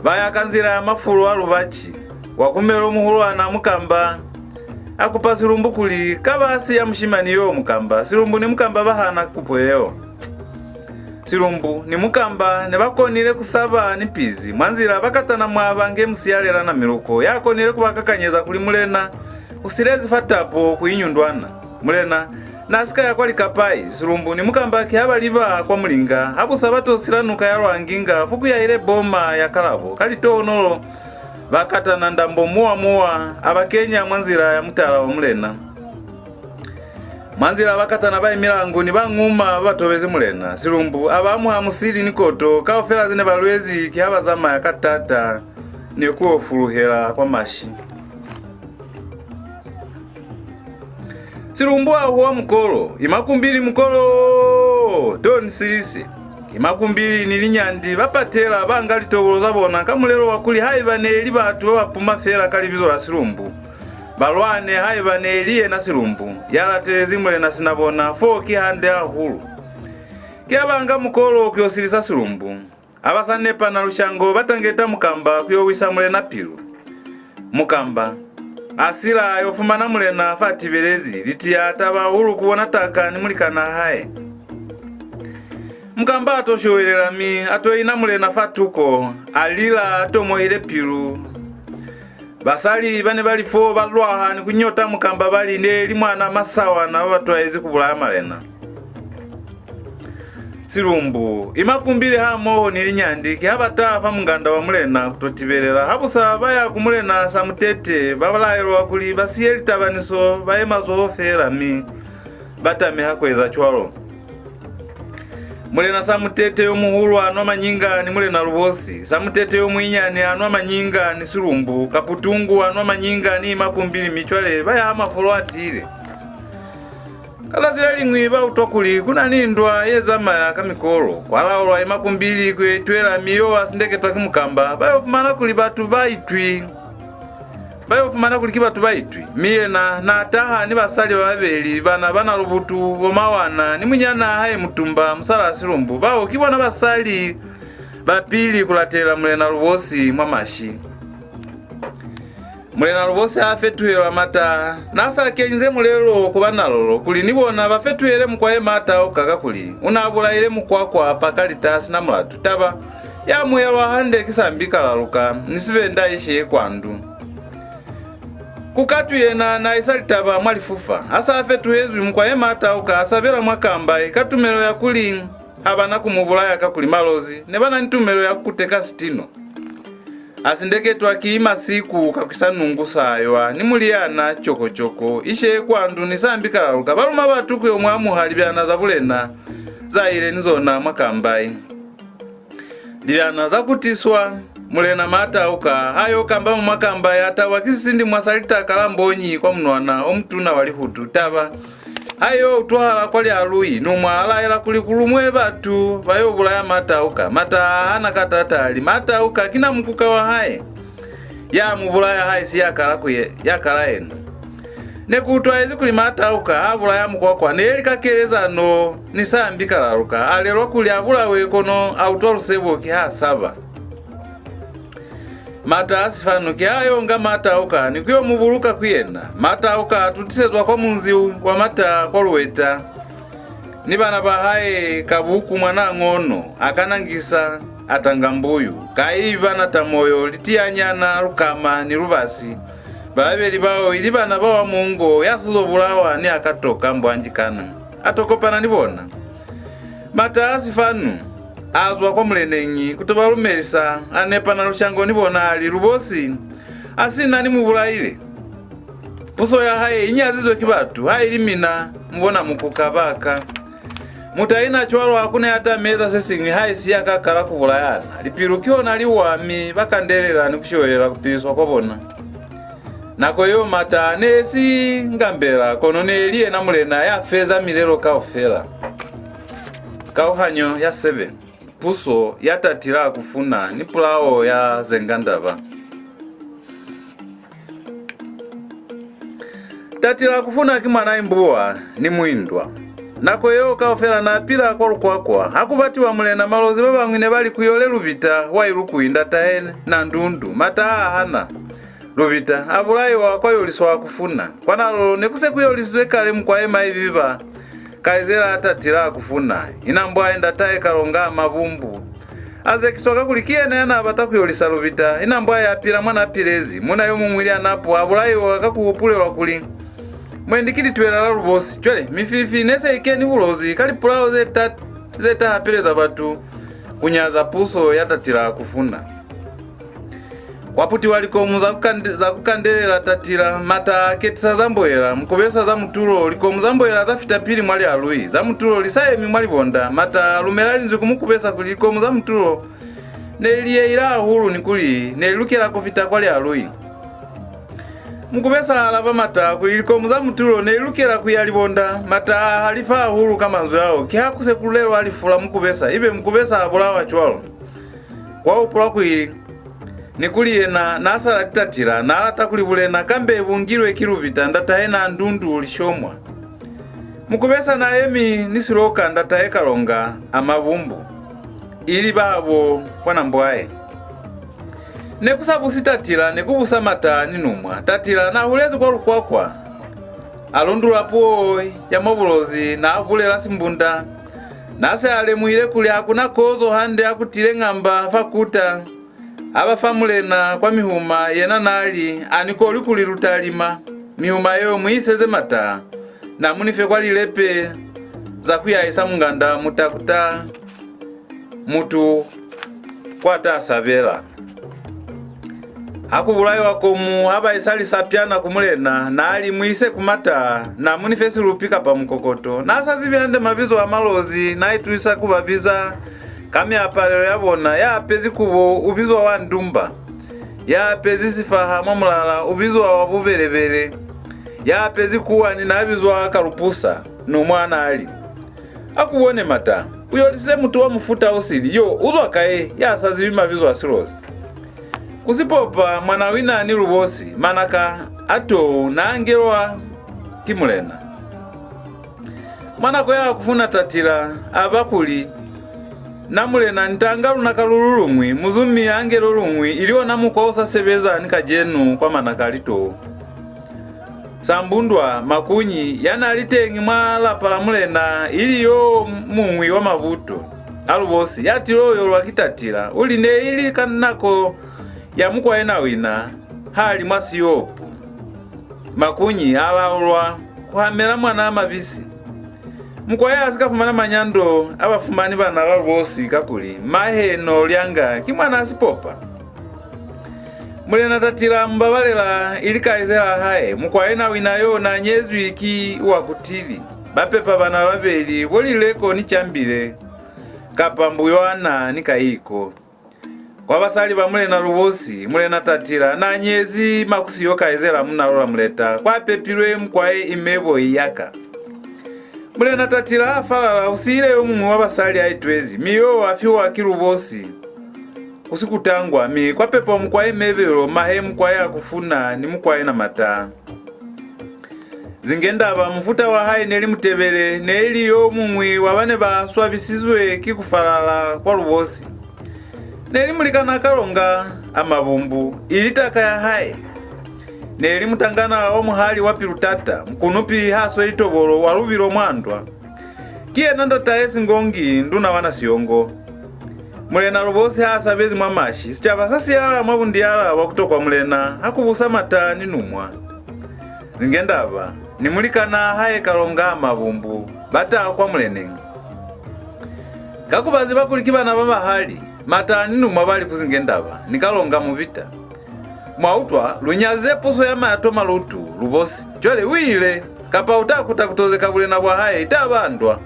Ba ya ka nzila ya mafulo a Lubaci. Wa kumelo muhulwana Mukamba a kupa Silumbu kuli ka ba siya mushimani yo Mukamba. Silumbu ni Mukamba ba hana kupo yeo. Silumbu ni Mukamba ne ba konile ku saba ni pizi. Mwa nzila ba katana mwa ba nge musiyalela na miluko ya konile ku ba kakanyeza kuli mulena u silezi fa tapo ku inyundwana. Mulena Na si ka ya kwa Likapai, Silumbu ni Mukamba ki ha ba liba kwa Mulinga, ha bu sa ba to sila nuka ya Lwanginga fo ku yahile boma ya Kalabo ka litohonolo, ba katana ndambo muwa-muwa, a ba kenya mwa nzila ya mutala wa mulena. Mwa nzila ba katana ba Imilangu ni ba Nguma ba ba tobezi mulena. Silumbu a ba amuha musili ni koto, kaufela ze ne ba lwezi ki ha ba zamaya ka taata ne ku yo fuluhela kwa Mashi. Silumbu a huwa mukolo, "Imakumbili mukolo! To ni silise!" Imakumbili ni Linyandi ba patela, ba nga litobolo za bona ka mulelo wa kuli haiba ne li batu ba ba puma fela ka libizo la Silumbu, ba lwane haiba ne li yena Silumbu ya latelezi mulena sina bona, fo ki hande hahulu. Ki ha ba nga mukolo ku yo silisa Silumbu. Ha ba sa nepana lushango, ba tangeta Mukamba ku yo wisa mulena pilu. Mukamba a sila, a yo fumana mulena fa tibelezi, litiya a taba hahulu ku bona taka ni mulikanaa hae. Mukamba a to showelela, mi a to ina mulena fa tuko, a lila, a tomohile pilu. Basali ba ne ba li fo ba lwaha ni ku nyota Mukamba, ba li ne li mwana masawana ba ba twaezi ku bulaya malena. Silumbu, Imakumbili hamoho ni Linyandi ki ha ba taha fa munganda wa mulena ku to tibelela. Ha bu sa ba ya ku mulena Samutete, ba laelwa kuli ba siye litabaniso, ba ye mazoho feela, mi ba tameha ku eza cwalo. Mulena Samutete yo muhulu a nwa manyinga ni Mulena Lubosi, Samutete yo muinyani a nwa manyinga ni Silumbu, Kaputungu a nwa manyinga ni Imakumbili, mi cwale ba yaha mafolo a tiile. Ka zazi le liñwi ba utwa kuli ku na ni ndwa ye zamaya ka mikolo. Kwa laulwa Imakumbili ku yo itwela, mi yo a sindeketwa ki Mukamba. Ba yo fumana kuli batu ba itwi. Ba yo fumana kuli ki batu ba itwi. Mi yena na taha ni basali ba babeli, bana ba Nalubutu, bo Mawana, ni munyanaa hae Mutumba, musalaa Silumbu. Bao ki bona basali ba pili ku latelela Mulena Lubosi mwa Mashi. Mulena Lubosi ha fetuhelwa, Mata na sa kenyize mulelo ku ba Nalolo kuli ni bona ba fetuhele Mukwae Matauka, kakuli u na bulaile Mukwakwa Pakalita sina mulatu. Taba ya amuhelwa hande ki Sambi Kalaluka ni Sibenda Ishee Kwandu. Kukatu yena na isa litaba mwa lifufa. Ha sa fetuhezwi, Mukwae Matauka a sabela mwa Kambai ka tumelo ya kuli ha ba na ku mu bulaya, kakuli Malozi ne ba na ni tumelo ya ku kuteka sitino. A sindeketwa ki Masiku Kakwisa Nungu Saywa ni Muliana Coko-coko, Ishee Kwandu ni Sambi Kalaluka ba luma batu ku yo mu amuha libyana za bulena za ile ni zona mwa Kambai. Libyana za kutiswa, Mulena Matauka ha yo kambama mwa Kambai, a tawa ki sisindimwa sa litaka la mbonyi kwa munwana o mutuna wa lihutu. Taba ha yo utwahala kwa Lialui, Numwa a laela kuli ku lumwe batu ba yo bulaya Matauka. Mata a hana ka taata, a li, Matauka ki na mukuka wa hae ya mu bulaya, haisi ya kala ku ye, ya kala yena. Ne ku utwaezi kuli Matauka ha bulaya Mukwakwa ne li ka kelezano ni Sambi Kalaluka. A lelwa kuli a bulawe, kono a utwa lusebo ki ha saba. Mata a Sifanu ki ha yo nga Matauka ni ku yo mu buluka ku yena. Matauka a tutisezwa kwa munzi wa Mata kwa Luweta ni bana ba hae, Kabuku mwanaa Ngono, Akanangisa, Atangambuyu, Kaiba, Natamoyo, Litiyanyana, Lukama ni Lubasi. Ba babeli bao ili bana ba wa Mungo ya sizo bulawa ni Akatoka Mbwanjikana. A to kopana ni bona. Mata a Sifanu a zwa kwa muleneñi ku to ba lumelisa, a nepana lushango ni bona, a li, Lubosi, a si na ni mu bulaile. Puso ya hae i nyazizwe ki batu, ha ili mina, mu bona mukuka ba ka. Mu ta ina cwalo, ha ku na ya ta mi eza se siñwi haisi ya ka kala ku bulayana. Lipilu ki ona li wa, mi ba kandelela ni ku showelela ku piliswa kwa bona. Nako yeo Mata ne si Ngambela, kono ne li yena mulena ya feza milelo kaufela. Kauhanyo ya seven. Puso ya Tatila Kufuna ni pulao ya Zengandaba. Tatila Kufuna ki mwana Imbuwa ni Muindwa. Nako yeo kaufela na pila kwa Lukwakwa. Ha ku batiwa mulena, Malozi ba bañwi ne ba li ku yole Lubita wa Ilukui, ndatahe Nandundu. Mata a hana. Lubita a bulaiwa, kwa yoliswa Kufuna. Kwa Nalolo ne ku se ku yolisizwe kale Mukwae Maibiba, kaizela a Tatila Kufuna, Inambwae ndatahe Kalonga Mabumbu. A zekiswa kakuli ki yena ya na bata ku yolisa Lubita. Inambwae a pila mwa na pilezi. Muuna yo muñwi Lianapo a bulaiwa ka ku hupulelwa kuli Mwendi ki litwela la Lubosi. Cwale, mififi ne se i keni Bulozi ka lipulao ze ta, ze ta hapeleza batu ku nyaza puso ya Tatila ku funa. Kwa putiwa likomu za ku kande-, za ku kandelela Tatila, Mata a ketisa za Mboela, Mukubesa za Mutulo, likomu za Mboela za fita pili mwa Lialui, za Mutulo li sa yemi mwa Libonda, Mata a lumela linzwi ku Mukubesa kuli likomu za Mutulo ne li yeile hahulu ni kuli ne li lukela ku fita kwa Lialui. Mukubesa a alaba Mata kuli likomu za Mutulo ne li lukela ku ya Libonda. Mata a halifa hahulu ka manzwi ao, kiha ku se ku lelwa lifu la Mukubesa, ibe Mukubesa a bulawa cwalo. Kwa hupulwa kuli, ni kuli yena n'a sa lati Tatila, n'a lata kuli bulena kambe bu ngilwe ki Lubita, ndatahe na Ndundu Lishomwa. Mukubesa n'a yemi ni Siloka, ndatahe Kalonga a Mabumbu, ili babo kwa Nambwaye. Ne ku sa busi Tatila, ne ku busa Mata ni Numwa. Tatila n'a hulezi kwa Lukwakwa, a lundula puo ya mwa Bulozi, n'a bulela Simbunda. N'a se a lemuhile kuli ha ku na kozo hande ha ku tile ngamba fa kuta. Ha ba fa mulena kwa mihuma, yena n'a li, "A ni kolwi kuli lu ta lima. Mihuma yeo mu iseze Mata, na mu ni fe kwa lilepe za ku yahisa munganda, mu ta kuta mutu kwa ta sabela." Ha ku bulaiwa komu, ha ba isa lisapyana ku mulena, n'a li, "Mu ise ku Mata, na mu ni fe silupi kapa mukokoto." N'a sa zibi hande mabizo a Malozi, n'a itusisa ku ba biza ka miapalelo ya bona. Ya apezi kubo u bizwa wa ndumba, ya apezi sifaha mwa mulala u bizwa wa bubelebele, ya apezi kuwani n'a bizwa Kalupusa. Numwa n'a li, "A ku bone Mata, u yolisize mutu wa mufuta o sili, yo u zwa kai ya sa zibi mabizo a Silozi?" Ku Sipopa, Mwanawina ni Lubosi, manaka a tou n'a ngelwa ki mulena. Mwa nako ya ku funa Tatila, a ba kuli, "Na mulena, ni ta nga lunaka lu lu luñwi, muzumi a nge lo luñwi, ili ona mukwa o sa sebeza ni kacenu kwa manaka a litou." Sambundwa Makunyi, ya n'a li teñi mwa lapa la mulena, ili yo muñwi wa mabuto a Lubosi ya til'o yolwa ki Tatila, u li ne ili ka nako ya Mukwae Nawina ha li mwa siyopu. Makunyi a laulwa ku hamela mwana Mabisi. Mukwae a si ka fumana manyando a ba fumani bana ba Lubosi, kakuli mahe Nolyanga ki mwana Sipopa. Mulena Tatila a mu babalela ili kaizelaa hae. Mukwae Nawina yo n'a nyezwi ki wa Kutili. Ba pepa bana ba babeli, bo Lileko ni Cambile, kapa Mbuywana ni Kaiko. Kwa basali ba Mulena Lubosi, Mulena Tatila n'a nyezi Makusiyo kaizela Munalola Muleta, kwa pepilwe Mukwae Imebo Iyaka. Mulena Tatila ha falala, u siile yo muñwi wa basali a itwezi, mi yo a fiwa ki Lubosi ku Sikutangwa, mi kwa pepwa Mukwae Mebelo, mahe Mukwae Akufuna ni Mukwae Namata. Zingendaba, mufuta wa hae ne li Mutebele, ne li yo muñwi wa ba ne ba swabisizwe ki ku falala kwa Lubosi. Ne li mulikan'a Kalonga a Mabumbu, ili taka ya hae. Ne li mutangana wa muhali wa pilu-tata, mukunupi ha sweli tobolo wa lubilo mwa ndwa. Ki yena ndatahe Singongi, nduna wa Nasiyongo. Mulena Lubosi ha sabezi mwa Mashi, sicaba sa siyala mwa bundiyala bwa ku tokwa mulena ha ku busa Mata ni Numwa. Zingendaba ni mulikanaa hae Kalonga Mabumbu ba taha kwa muleneñi. Ka ku ba ziba kuli ki bana ba bahali, Mata ni Numwa ba li ku Zingendaba ni Kalonga Mubita, "Mwa utwa, lu nyaze puso ya mayato malutu, Lubosi. Cwale u ile, kapa u ta kuta ku tozeka bulena bwa hae, i ta ba ndwa."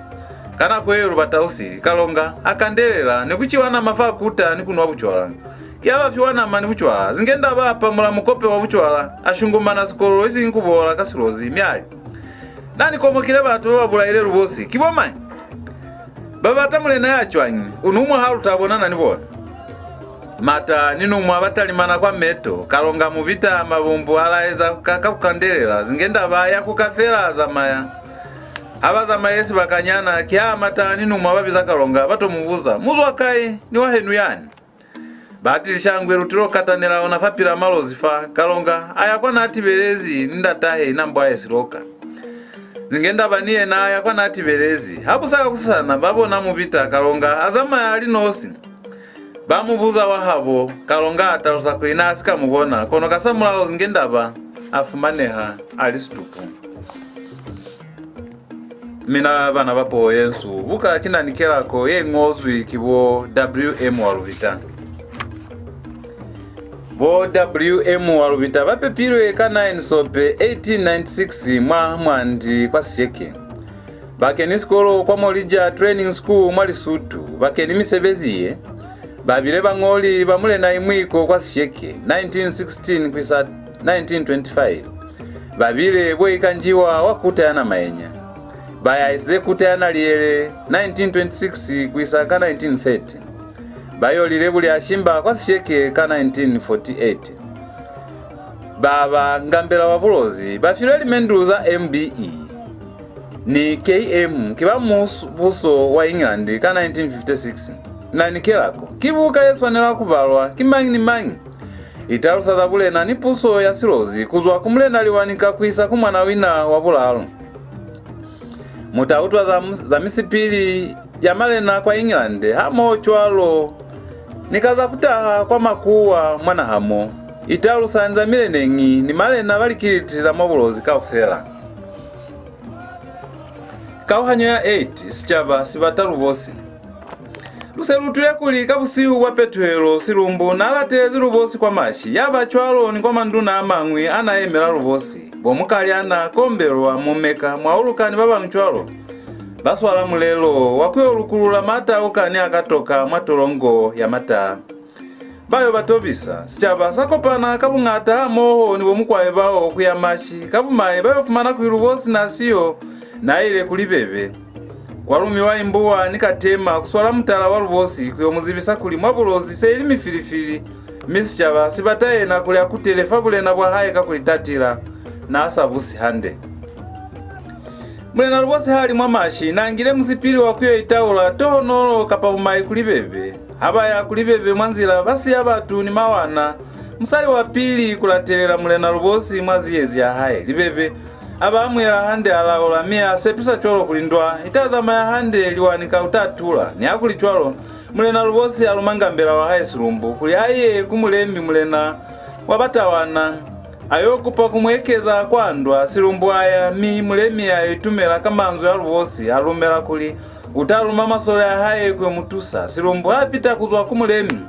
Ka nako yeo lu bata u sili, Kalonga a kandelela, ni ku ciwa nama fa kuta ni ku nwa bucwala. Ki ha ba fiwa nama ni bucwala, Zingendaba a pamula mukope wa bucwala, a shungumana sikololo isiñi ku bola ka Silozi, mi a li, "Na ni komokile batu ba ba bulaile Lubosi. Ki bo mañi? Ba bata mulena ya cwañi? U Numwa ha lu ta bonana ni bona." Mata ni Numwa ba talimana kwa meto, Kalonga Mubita Mabumbu a laeza ka, ka ku kandelela, Zingendaba ya kuka fela a zamaya. Ha ba zamaye sibakanyana, ki ha Mata ni Numwa ba biza Kalonga, ba to mu buza, "Mu zwa kai? Ni wa henu yani?" "Batili shangwe, lu tilo katanela ona fapil'a Malozi fa." Kalonga a ya kwa n'a tibelezi ni ndatahe Inambwae Siloka. Zingendaba ni yena a ya kwa n'a tibelezi. Ha bu sa kakusasana, ba bona Mubita Kalonga a zamaya a li nosi. Ba mu buza wa habo, Kalonga a talusa kuli n'a si ka mu bona, kono kasamulaho Zingendaba a fumaneha a li situpu. Mina bana ba puo yensu, buka ki Nanikelako ye ñozwi ki bo W M Walubita. Bo W M Walubita ba pepilwe ka nine Sope eighteen ninety-six mwa Mwandi kwa Sesheke. Ba keni sikolo kwa Molija Training School mwa Lisutu. Ba keni misebezi ye. Ba bile bañoli ba Mulena Imwiko kwa Sesheke, nineteen sixteen ku isa nineteen twenty-five. Ba bile bo ikanjiwa wa kuta ya Namaenya. Ba yahisize kuta ya Naliele, nineteen twenty-six ku isa ka nineteen thirty. Ba yolile Bulyashimba kwa Sesheke ka nineteen forty-eight. Ba ba Ngambela wa Bulozi ba filwe limendulu za M B E ni K M ki ba mus-, buso wa England ka nineteen fifty-six. Nanikelako ki buka ye swanela ku balwa ki mañi ni mañi. I talusa za bulena ni puso ya Silozi ku zwa ku Mulena Liwanika ku isa ku Mwanawina wa Bulalu. Mu ta utwa za, za misipili ya malena kwa England, hamoho cwalo ni ka za ku taha kwa makuwa mwa naha mo. I talusa ni za mileneñi ni malena ba likiliti za mwa Bulozi kaufela. Kauhanyo ya eight, sicaba si bata Lubosi. Lu se lu utwile kuli ka busihu bwa petuhelo, Silumbu n'a latelezi Lubosi kwa Mashi. Ya ba cwalo ni kwa manduna a mañwi a n'a yemela Lubosi, bo Mukalyana, Kombelwa, Mumeka, Mwauluka ni ba bañwi cwalo. Ba swala mulelo wa ku yo lukulula matauka ni a Katoka mwa tolongo ya Mataa. Ba yo ba tobisa. Sicaba sa kopana ka buñata hamoho ni bo Mukwae bao ku ya Mashi. Ka bumai ba yo fumana kuli Lubosi n'a siyo, n'a ile ku Libebe. Kwa lumiwa Imbuwa ni Katema ku swala mutala wa Lubosi ku yo mu zibisa kuli mwa Bulozi se ili mifilifili, mi sicaba si bata yena kuli a kutele fa bulena bwa hae kakuli Tatila n'a sa busi hande. Mulena Lubosi ha li mwa Mashi, n'a ngile musipili wa ku yo itaula tohonolo kapa bumai ku Libebe. Ha ba ya ku Libebe mwa nzila, ba siya batu ni mawana. Musali wa pili ku latelela Mulena Lubosi mwa ziyezi ya hae Libebe, a ba amuhela hande, a laula, mi a sepisa cwalo kuli ndwa i ta zamaya hande, Liwanika u ta tula. Nihakulicwalo, Mulena Lubosi a luma Ngambela wa hae Silumbu kuli a ye ku Mulemi, mulena wa Batawana, a yo kupa ku mu ekeza kwa ndwa. Silumbu a ya, mi Mulemi a yo itumela ka manzwi a Lubosi, a lumela kuli u ta luma masole a hae ku yo mu tusa. Silumbu ha fita ku zwa ku Mulemi,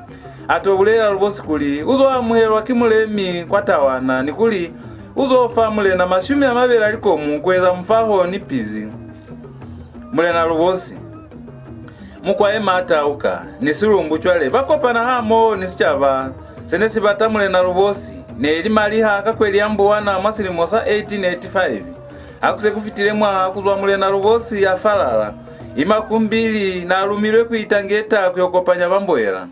a to bulelela Lubosi kuli u zo amuhelwa ki Mulemi kwa Tawana, ni kuli u zo fa mulena mashumi a mabeli a likomu ku eza mufaho ni pizi. Mulena Lubosi, Mukwae Matauka, ni Silumbu cwale ba kopana hamoho ni sicaba se ne si bata Mulena Lubosi. Ne li maliha ka kweli ya Mbuwana mwa silimo sa eighteen eighty-five. Ha ku se ku fitile mwaha ku zwa Mulena Lubosi a falala, Imakumbili n'a lumilwe ku Itangeta ku yo kopanya ba Mboela.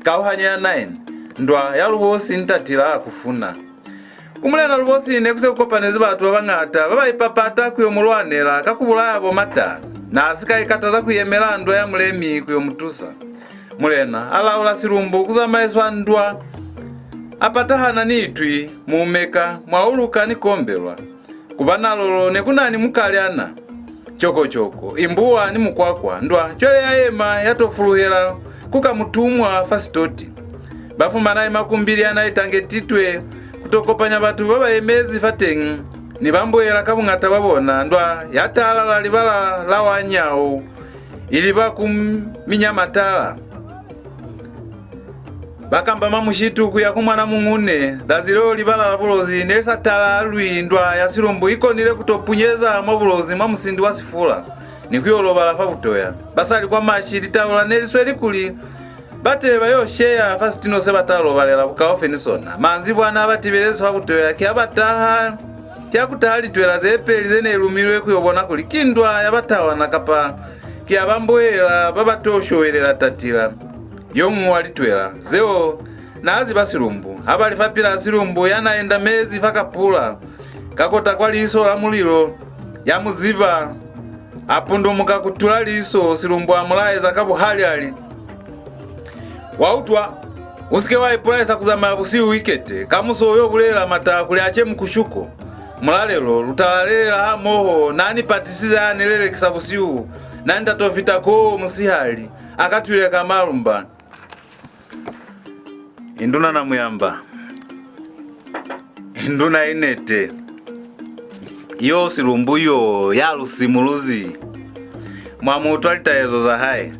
Kauhanyo ya nine, ndwa ya Lubosi ni Tatila ku funa. Ku Mulena Lubosi ne ku se ku kopanezi batu ba bañata ba ba ipapata ku yo mu lwanela ka ku bulaya bo Mataa. N'a si ka ikataza ku yemela ndwa ya Mulemi ku yo mu tusa. Mulena a laula Silumbu ku zamaisa ndwa, a patahana ni Itwi, Mumeka, Mwauluka ni Kombelwa. Ku ba Nalolo ne ku na ni Mukalyana, Cokocoko, Imbuwa ni Mukwakwa. Ndwa cwale ya yema, ya to fuluhela ku Kamutumwa fa Sitoti. Ba fumana Imakumbili ya n'a itangetitwe ku to kopanya batu ba ba yemezi fateñi ni ba Mboela ka buñata bwa bona. Ndwa ya talala libala la Wanyau, ili ba ku minya matala. Ba kambama mushitu ku ya ku Mwana Muñune. Zazi leo libala la Bulozi ne li sa tala lwi. Ndwa ya Silumbu i konile ku to punyeza mwa Bulozi mwa musindi wa Sifula ni ku yo lobala fa Butoya. Ba sa li kwa Mashi, litaula ne li sweli kuli ba te ba yo sheya fa sitino se ba ta lobalela bukaufi ni sona. Manzibwana a ba tibelezi fa Butoya ki a ba taha, ki a ku taha litwela ze peli ze ne lumilwe ku yo bona kuli ki ndwa ya Batawana kapa ki ya ba Mboela ba ba to showelela Tatila. Yo muñwi wa litwela zeo n'a ziba Silumbu. Ha ba li fapil'a Silumbu ya n'a yendamezi fa kapula, ka kota kwa liso la mulilo, ya mu ziba, a pundumuka ku tula liso. Silumbu a mu laeza ka buhali, a li, "Wa utwa, u si ke wa ipulaisa ku zamaya busihu ikete. Kamuso u yo bulelela Mataa kuli a ce mukushuko. Mulalelo lu ta lalelela hamoho. Na ni patisize a ni lelekisa busihu, na ni ta to fita koo musihali, a ka twile ka malumba." Induna Namuyamba. Induna Inete. Yo Silumbu yo, ya lu simuluzi. Mwa mu utwa litaezo za hae.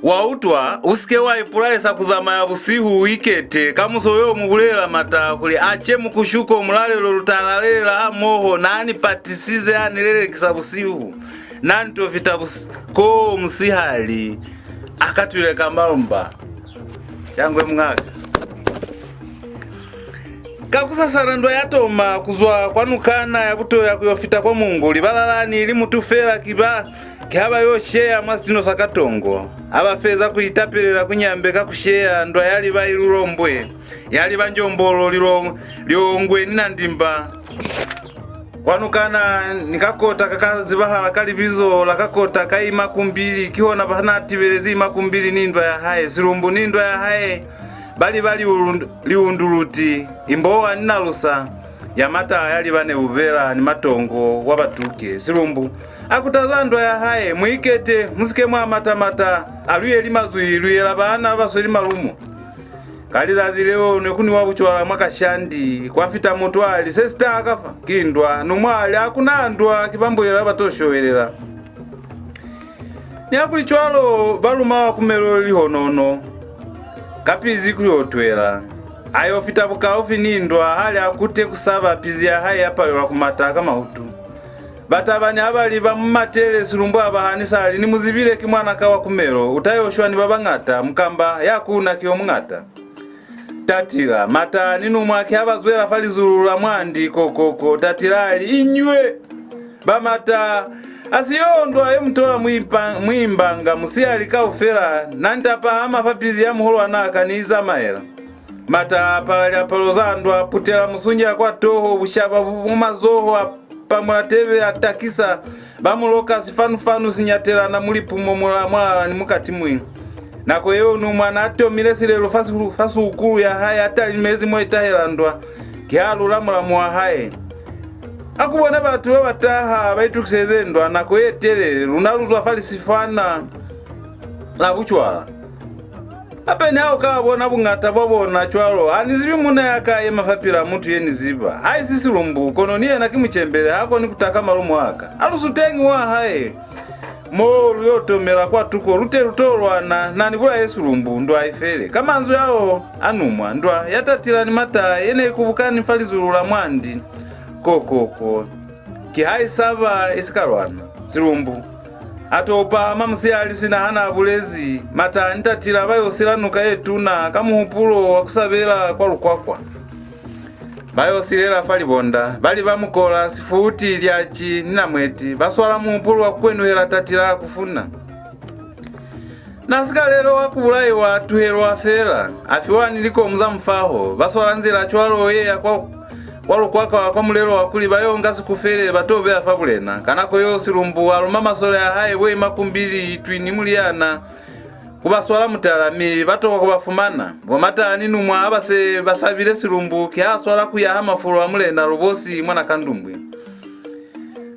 Wa utwa, u si ke wa ipulaisa ku zamaya busihu, u ikete. Kamuso u yo mu bulela Mata kuli a ce mukushuko, mulalelo lu ta lalelela hamoho. Na ni patisize, a ni lelekisa busihu. Na ni to fita bus-, koo musihali. A katwile ka malumba. Shangwe muñaka. Kakusasana ndwa ya toma ku zwa kwa nukana ya Butoya ku yo fita kwa Mungu. Libala la ni li mutu fela ki ba, ki ha ba yo sheya mwa sitino sa Katongo. Ha ba feza ku itapelela ku Nyambe ka ku sheya, ndwa ya liba Ilulombwe, ya liba Njombolo, Lilo-, Liongwe ni Nandimba. Kwa nukana ni kakota ka ka zibahala ka libizo la kakota ka Imakumbili, kihona ba na tibelezi Imakumbili ni ndwa ya hae. Silumbu ni ndwa ya hae ba liba Liundu-, Liunduluti, Imbowa ni Nalusa, ya Mata ya liba Nebubela ni Matongo wa Batuke. Silumbu a kutaza ndwa ya hae, mu ikete, mu si ke mwa mata-mata, a lu yeli mazwi, lu yela baana ba sweli malumo. Ka lizazi leo ne ku nwiwa bucwala mwa kashandi, kwa fita mutu a li, "Se si taha ka fa, ki ndwa." Numwa a li, "Ha ku na ndwa, ki bamboela ba to showelela." Nihakulicwalo, ba luma Wakumelo lihonono, ka pizi ku yo twela. A yo fita bukaufi ni ndwa, ha li a kute ku saba, pizi ya hae ya palelwa ku mata ka mautu. Batabani ha ba li ba mu matele, Silumbu a ba hanisa a li, "Ni mu zibile ki mwana ka Wakumelo, u ta yo shwa ni ba bañata, mukamba ya ku na ki yo muñata." Tatila, Mata ni Numwa ki ha ba zwela fa lizulu la mwandi, ko, ko, ko. Tatila a li, "Inywe! Ba Mata, ha si yo ndwa ye mu tola mu ipa-, mu imbanga musihali kaufela, na ni ta pahama fa pizi ya muhulwanaa ka ni izamaela." Mata a apala liapalo za ndwa, a putela Musunja kwa toho, bushaba bu mwa mazoho, a pamula tebe, a takisa, ba mu loka sifanu-fanu si nyatelana mu lipumo, mula, mwala ni mukati mwi. Nako yeo Numwa na tomile silelu fa su-, fa sukulu ya hae, a talimezi mo i tahela ndwa, ki ha lula mulamu wa hae. "A ku bone batu ba ba taha, ba itukiseze ndwa nako ye telele, luna lu zwa fa lisifana la bucwala." Hape ni ha u ka bona buñata bwa bona cwalo, ha ni zibi muuna ya ka yema fapilaa mutu ye ni ziba. Haisi Silumbu, kono ni yena ki mucembele, ha koni ku taka malumo a ka. Ha lu suteñi wa hae. Mo lu yo tomela kwa tuko, lu te lu to lwana, na ni bulaye Silumbu, ndwa i fele. Ka manzwi ao a Numwa, ndwa ya Tatila ni Mata ye ne i kubukani fa lizulu la mwandi. Ko, ko, ko. Ki ha i saba i si ka lwana. Silumbu a to pahama musihali sina ha na bulezi, Mata ni Tatila ba yo sila nuka ye tuna ka muhupulo wa ku sabela kwa Lukwakwa. Ba yo silela fa Libonda, ba liba Mukola, Sifuti, Lyaci, ni Namweti, ba swala muhupulo wa ku kwenuhela Tatila ku funa. Na si ka leloha ku bulaiwa, a tuhelwa fela, a fiwa ni likomu za mufaho. Ba swala nzila cwalo ye ya kwa, kwa Lukwakwa kwa mulelo wa kuli ba yo nga sikufele ba to beya fa bulena. Ka nako yeo Silumbu a luma masole a hae bo Imakumbili, Itwi ni Muliana ku ba swala mutala, mi ba tokwa ku ba fumana. Bo Mata ni Numwa ha ba se ba sabile Silumbu, ki ha swala ku yaha mafulo a Mulena Lubosi mwa Nakandumbwi.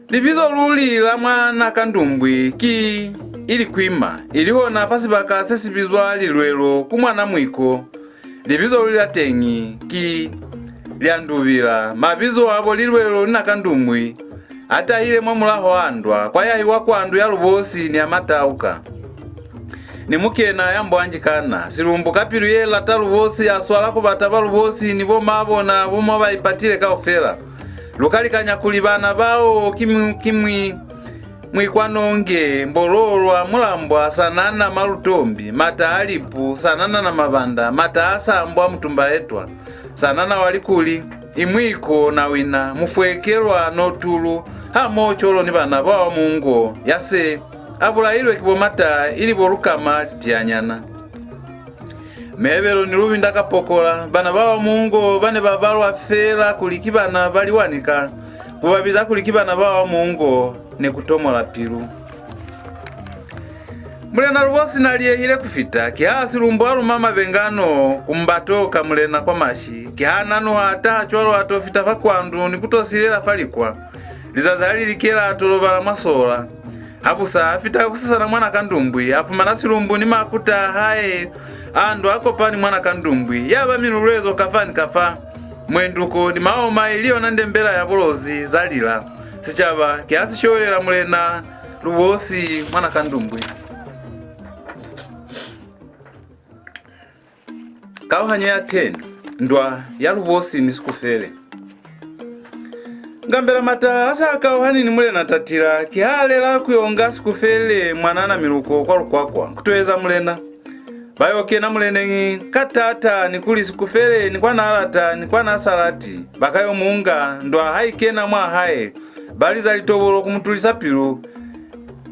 Libizo luli la mwa Nakandumbwi ki Ilikwima, ili hona fa sibaka se si bizwa Lilwelo ku mwa Namwiko. Libizo luli la teñi ki Lyandubila. Mabizo a bo Lilwelo ni Nakandumbwi a tahile mwa mulaho a ndwa, kwa yahiwa kwa ndu ya Lubosi ni ya Matauka ni Mukena ya Mbwanjikana. Silumbu ka pilu ye lata Lubosi a swala ku bata ba Lubosi ni bo maa bona bo mwa ba ipatile kaufela. Lu ka likanya kuli bana bao ki mu-, ki mwi-, Mwikwanonge, Mbololwa, Mulambwa, Sanana, Malutombi, Mata a Lipu, Sanana na Mabanda, Mata a Sambwa, Mutumbaetwa, Sanana wa Likuli, Imwiko, Nawina, Mufwekelwa, Notulu, hamoho cwalo ni bana ba wa Mungo ya se a bulailwe ki bo Mata ili bo Lukama Litiyanyana. Mebelo ni Lubinda Kapokola, bana ba wa Mungo ba ne ba balwa feela kuli ki bana ba Liwanika. Ku ba biza kuli ki bana ba wa Mungo ne ku tomola pilu. Mulena Lubosi na liyehile ku fita, kiha Silumbu a luma mabengano ku mbato ka mulena kwa Mashi, kiha Nanuha a taha cwalo a to fita fa Kwandu ni ku to silela fa Likwa. Lizazi ha li likela a to lobala mwa sola. Habusa, a fita kakusasana mwa Nakandumbwi, a fumana Silumbu ni makuta a hae a ndwa a kopani mwa Nakandumbwi, ya ba miluluezo kafa ni kafa. Mwenduko ni maoma ili yona ndembela ya Bulozi za lila. Sicaba ki ha si showelela mulena Lubosi mwana Kandumbwi. Kauhanyo ya ten. Ndwa ya Lubosi ni Sikufele. Ngambela Mata ha sa kauhani ni Mulena Tatila, ki ha lela ku yo nga Sikufele mwanana Miluko kwa Lukwakwa, ku to eza mulena. Ba yo kena muleneñi ka taata, ni kuli Sikufele ni kwa n'a lata ni kwa n'a sa lati, ba ka yo mu nga. Ndwa ha i kena mwa hae, ba liza litobolo ku mu tulisa pilu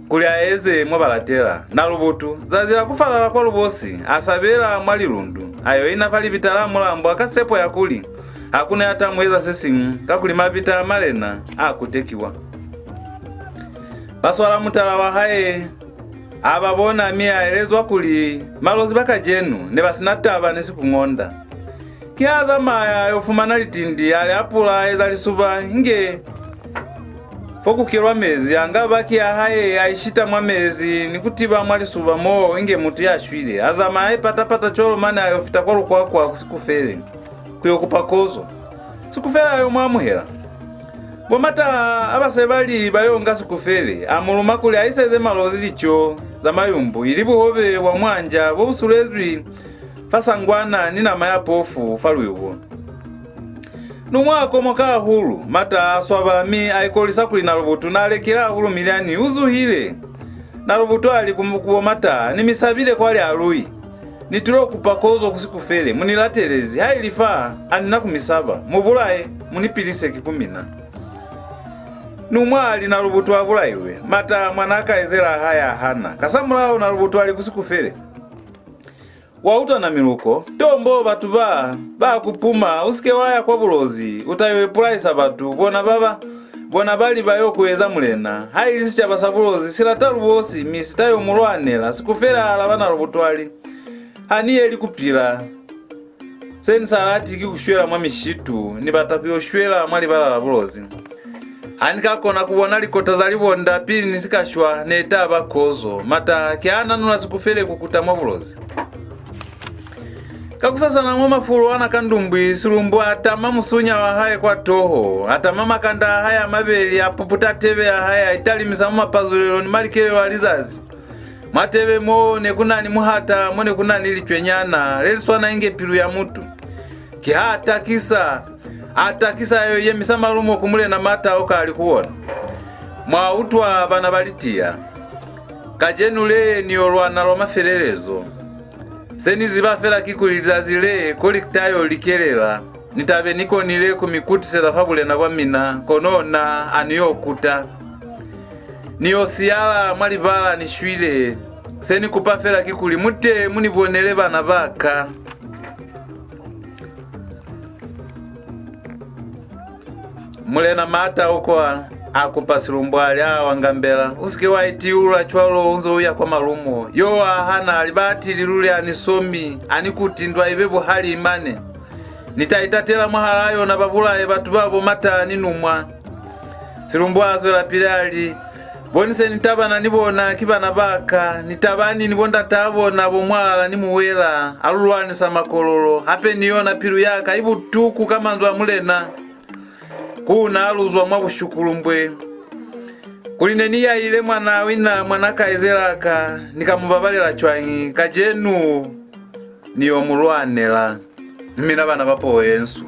kuli a eze mwa ba latela. Nalubutu, zazi la ku falala kwa Lubosi, a sabela mwa lilundu, a yo ina fa libita la Mulambwa ka sepo ya kuli ha ku na ya ta mu eza se siñwi, kakuli mabita a malena a kutekiwa. Ba swala mutala wa hae, a ba bona, mi a elezwa kuli Malozi ba kacenu ne ba si na taba ni Sikuñonda. Ki ha zamaya a yo fumana litindi, a li apula, a eza lisuba inge fo ku kelwa mezi, a nga baki ya hae, a i shita mwa mezi ni ku tiba mwa lisuba moo inge mutu ya shwile. A zamaya a ipata-pata cwalo, mane a yo fita kwa Lukwakwa ku Sikufele ku yo kupa kozo. Sikufele a yo mu amuhela. Bo Mata ha ba se ba li ba yo nga Sikufele, a mu luma kuli a iseze Malozi lico za mayumbu, ili buhobe bwa mwanja bo bu sulezwi fa sangwana ni nama ya pofu fa luyubo. Numwa a komoka hahulu, Mata a swaba, mi a ikolisa kuli Nalubutu n'a lekile hahulu milyani, u zuhile. Nalubutu a li ku, ku bo Mata, "Ni mi sabile kwale, Alui. Ni tilo kupa kozo ku Sikufele, mu ni latelezi. Haili fa, ha ni na ku mi saba. Mu bulaye, mu ni pilise, ki ku mina." Numwa a li Nalubutu a bulaiwe, Mata mwan'a kaizela hae a hana. Kasamulaho Nalubutu a li ku Sikufele, "Wa utwa na, Miluko? Tombo batu ba, ba ku puma, u si ke wa ya kwa Bulozi, u ta yo ipulaisa batu, bona ba ba, bona ba li ba yo ku eza mulena. Haili sicaba sa Bulozi si lata Lubosi, mi si ta yo mu lwanela." Sikufele a alaba Nalubutu a li, "Ha ni yeli ku pila. Se ni sa lati ki ku shwela mwa mishitu, ni bata ku yo shwela mwa libala la Bulozi. Ha ni ka kona ku bona likota za libonda pili ni si ka shwa, ne ta ba kozo." Mata ki ha nanula Sikufele ku kuta mwa Bulozi. Kakusasana mwa mafulo ana Kandumbwi, Silumbu a tama musunya wa hae kwa toho, a tama makanda a hae a mabeli, a puputa tebe ya hae, a italimisa mwa mapazulelo ni malikelelo a lizazi. Mwa tebe mo ne ku na ni muhata, mo ne ku na ni licwenyana le li swana inge pilu ya mutu. Ki ha a takisa, a takisa, a yo yemisa malumo ku Mulena Mata o ka li ku ona, "Mwa utwa, bana ba Litiya. Kacenu le ni yo lwana lwa mafelelezo. Se ni ziba fela kikuli lizazi le ko li ta yo likelela, ni ta be ni konile ku mi kutiseza fa bulena bwa mina, kono na ha ni yo kuta. Ni yo siyala mwa libala ni shwile. Se ni kupa fela kikuli mu te mu ni bonele bana ba ka." Mulena Mata o kwa a kupa Silumbu a li, "Awa, Ngambela, u si ke wa itiulula cwalo u nzo u ya kwa malumo." Yo a hana a li, "Batili luli, ha ni somi, ha ni kuti ndwa ibe buhali mane. Ni ta itatela mwahalaa yona, ba bulaye batu ba bo Mata ni Numwa." Silumbu a zwelapili a li, "Bo ni se ni tabana ni bona ki bana ba ka, ni tabani ni bo ndataa bona bo Mwala ni Muwela, ha lu lwanisa Makololo, hape ni yona pilu ya ka i butuku ka manzwi a Mulena. Ku na lu zwa mwa Bushukulumbwe. Kuli ne ni yaile mwanaa wina, mwanaa kaizelaa ka, ni ka mu babalela cwañi? Kacenu ni yo mu lwanela." Mina bana ba poho yensu,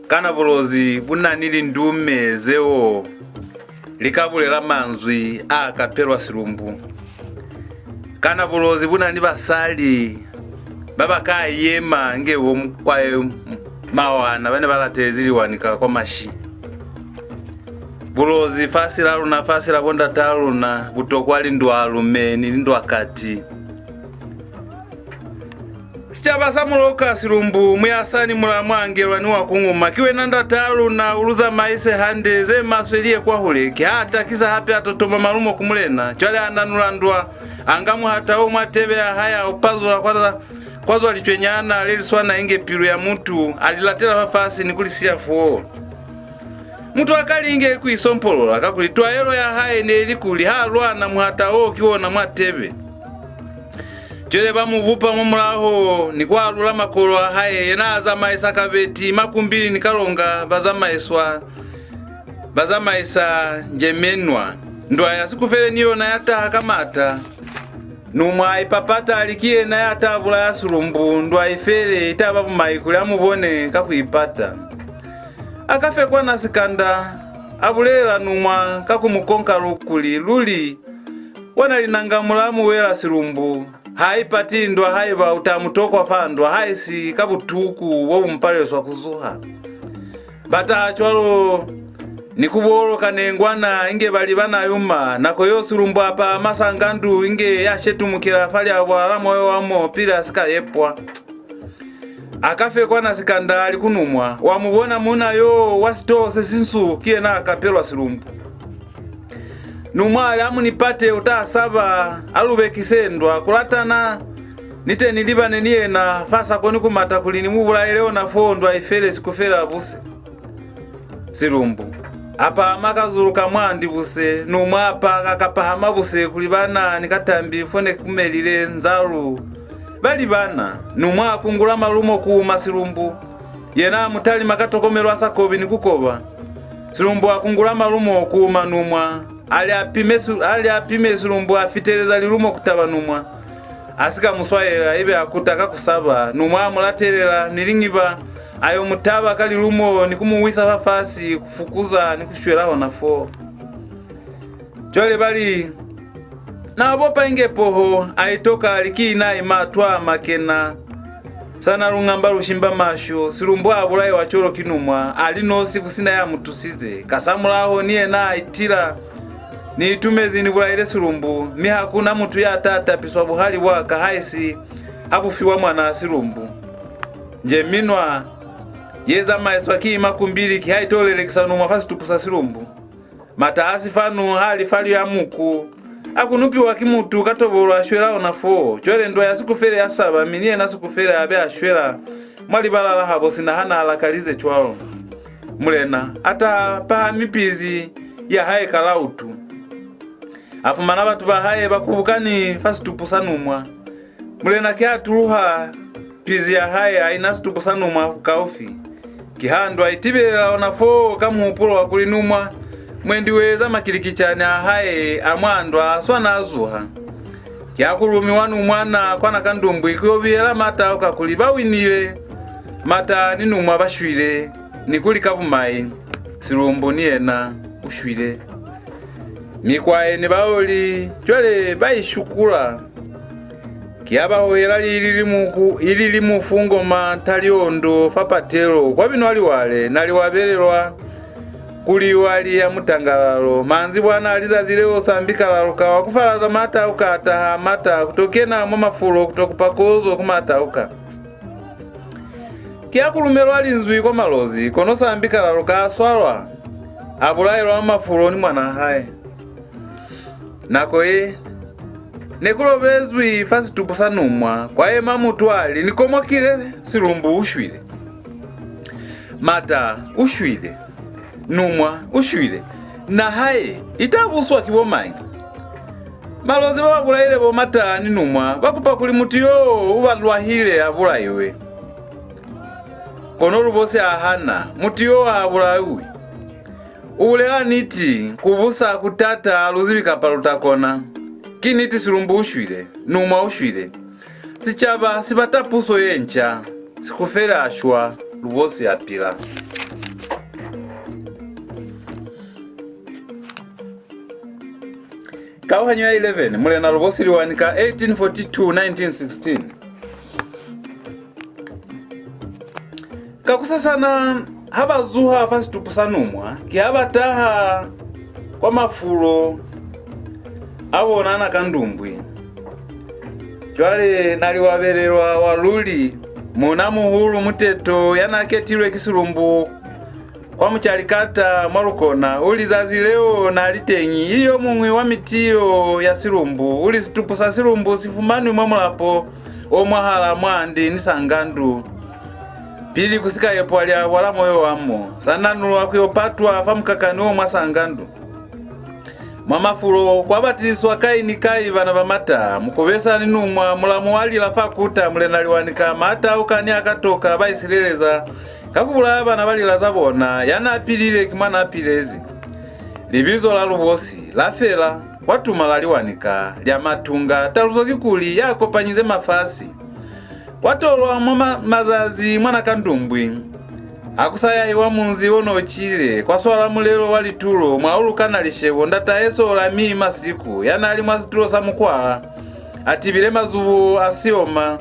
kana Bulozi bu na ni lindume zeo li ka bulela manzwi a kapelwa Silumbu? Kana Bulozi bu na ni basali ba ba ka yema nge bo mukwae mawana ba ne ba latelezi liwanika kwa mashi? Bulozi fasi la luna, fasi la bo ndataa luna, bu tokwa lindwalume ni lindwakati. Sicaba sa Muloka, Silumbu, Muyasa ni Mulamwa, Ngelwa ni Wakuñuma, ki wena ndataa luna, u lu zamaise hande, ze maswe li ye kwahule. Ki ha a takisa hape, a totoma malumo ku Mulena. Cwale a nanula ndwa, a nga muhata o mwa tebe ya hae, a u pazula kwa za, kwa zwa licwenyana le li swana inge pilu ya mutu, a li latela fafasi ni ku li siya foo. Mutu a kali inge ku isompolola, kakuli twaelo ya hae ne li kuli ha lwana muhata o ki ona mwa tebe. Cwale ba mu bupa mwa mulaho ni ku alula makolo a hae, yena a zamaisa Kabeti, Makumbili ni Kalonga ba zamaiswa, ba zamaisa Njemenwa. Ndwa ya Sikufele ni yona ya taha ka maata. Numwa a ipapata a li ki yena ya ta bulaya Silumbu, ndwa i fele, i ta ba bumai kuli a mu bone ka ku ipata. A ka fekwa na Sikanda, a bulelela Numwa ka ku mu konka lu-, kuli luli, wa na linanga mula mu wela Silumbu, ha ipati ndwa haiba u ta mu tokwa fa ndwa, haisi ka butuku bo bu mu palelwa ku zuha. Ba taha cwalo ni ku boloka nengwana inge ba li ba na yuma, nako yeo Silumbu a pahama Sangandu inge ya shetumukela fa liabwa la moyo wa mo pili a si ka yepwa. A ka fekwa na Sikanda a li ku Numwa, wa mu bona muuna yo wa sitoho se sinsu ki yena a kapelwa Silumbu. Numwa a li a mu ni pate u ta saba, a lubekise ndwa, ku latana ni te ni libane ni yena, fa sa koni ku mata kuli ni mu bulaele ona foo ndwa i fele Sikufele a buse. Silumbu a pahama kazulu ka mwandi buse, Numwa a paka ka pahama buse kuli bana ni katambi fo ne ku melile nzalu. Ba li bana, Numwa a kungula malumo ku uma Silumbu. Yena a mu talima ka tokomelo a sa kobi ni ku koba. Silumbu a kungula malumo ku uma Numwa. A li a pime Su-, a li a pime Silumbu a fiteleza lilumo ku taba Numwa. A si ka mu swaela, ibe a kuta ka ku saba. Numwa a mu latelela ni liñiba, a yo mu taba ka lilumo ni ku mu wisa fafasi, ku fukuza ni ku shwela hona foo. Cwale ba li, na bopa inge poho, a itoka a li ki na imatwa makena. Sa na lungamba lushimba masho, Silumbu a bulaiwa cwalo ki Numwa, a li nosi ku si na ya mu tusize. Kasamulaho ni yena a itila, ni itumezi ni bulaile Silumbu, mi ha ku na mutu ya ta tapiswa buhali bwa ka haisi ha bu fiwa mwanaa Silumbu. Nje minwa ye zamaiswa ki Makumbili ki ha i to lelekisa Numwa fa situpu sa Silumbu. Mata a sifanu ha li fa lyo ya muku, a kunupiwa ki mutu ka tobolo a shwela ona foo. Cwale ndwa ya Sikufele ya saba, mi ni yena Sikufele a be a shwela mwa libala la habo sina ha na lakalize cwalo. Mulena a taha pahami pizi ya hae ka lautu. A fumana batu ba hae ba kubukani fa situpu sa Numwa. Mulena ki ha tuluha pizi ya hae a ina situpu sa Numwa kaufi. Ki ha ndwa i tibelela ona foo ka muhupulo wa kuli Numwa mwendi u eza makilikicani a hae a mwa ndwa a swana a zuha. Ki ha ku lumiwa Numwana kwa Nakandumbwi ku yo biyela Matauka kuli ba winile. Mata ni Numwa ba shwile, ni kuli ka bumai, Silumbu ni yena u shwile. Mikwae ni baoli cwale ba ishukula. Ki ha ba hohela li ili limuku, ili limufu ngoma ta liondo fa patelo kwa binwa liwale na liwabelelwa kuli wali ya mutangalalo. Manzibwana a lizazi leo Sambi Kalaluka wa ku falaza Matauka a taha a mata ku to kena mwa mafulo ku to kupa kozo ku Matauka. Ki ha ku lumelwa linzwi kwa Malozi, kono Sambi Kalaluka a swalwa, a bulaelwa mwa mafulo ni mwanaa hae. Nako ye, ne ku lobezwi fa situpu sa Numwa, kwa yema mutu a li, "Ni komokile, Silumbu u shwile. Mata u shwile. Numwa u shwile. Naha ye i ta buswa ki bo mañi?" Malozi ba ba bulaile bo Mata ni Numwa ba kupa kuli mutu yo u ba lwahile a bulaiwe. Kono Lubosi a hana, "Mutu yo ha bulaiwi. U bulela niti, ku busa ku tata, ha lu zibi kapa lu ta kona. Ki niti, Silumbu u shwile, Numwa u shwile. Sicaba si bata puso ye nca. Sikufele a shwa, Lubosi a pila." Kauhanyo ya eleven, Mulena Lubosi Liwanika, eighteen forty-two, nineteen sixteen. Kakusasana ha ba zuha fa situpu sa Numwa, ki ha ba taha kwa mafulo a bona Nakandumbwi. Cwale na li wabelelwa wa luli, muuna-muhulu muteto ya na ketilwe ki Silumbu kwa Mucalikata mwa Lukona, u li zazi leo na li teñi, i yo muñwi wa mitiyo ya Silumbu, u li, "Situpu sa Silumbu si fumanwi mwa mulapo o mwahalaa Mwandi ni Sangandu, pili ku si ka yepwa liabwa la moyo wa mo, sa nanulwa ku yo patwa fa mukakani o mwa Sangandu." Mwa mafulo kwa batiswa kai ni kai bana ba Mata, Mukubesa ni Numwa, mulamu wa lila fa kuta, Mulena Liwanika, Matauka ni Akatoka ba isileleza ka ku bulaya bana ba lila za bona, ya na pilile ki mwa na pilezi. Libizo la Lubosi la fela, kwa tuma la Liwanika lya Matunga. Taluso kikuli, ya kopanyize mafasi. Kwa tolwa mwa ma-, mazazi mwana Kandumbwi. Ha ku sa yahiwa munzi o no cile, kwa swala mulelo wa litulo mwa Ulukana Lishebo, ndatahe Soolami Masiku, ya na li mwa situlo sa Mukwala, a tibile mazubu a sioma,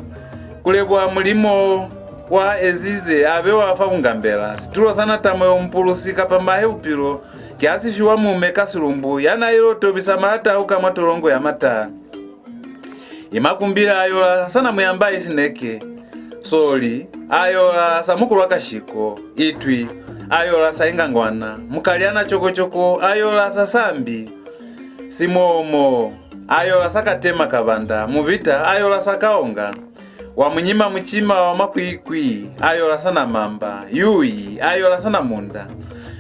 ku leboha Mulimu wa ezize a bewa fa bungambela. Situlo sa Natamoyo Mupulusi kapa Mahe Bupilo ki ha si fiwa mume Kasilumbu, ya na ilo tobisa Mahatauka mwa tolongo ya Mata. Imakumbila a yola sa Namuyamba Isineke. Soli a yola sa Mukulwa Kashiko. Itwi a yola sa Ingangwana. Mukalyana Cokocoko a yola sa Sambi. Simomo a yola sa Katema Kabanda. Mubita a yola sa Kaonga. Wa Munyima Mucima wa Makwikwi a yola sa Namamba. Yui a yola sa Namunda.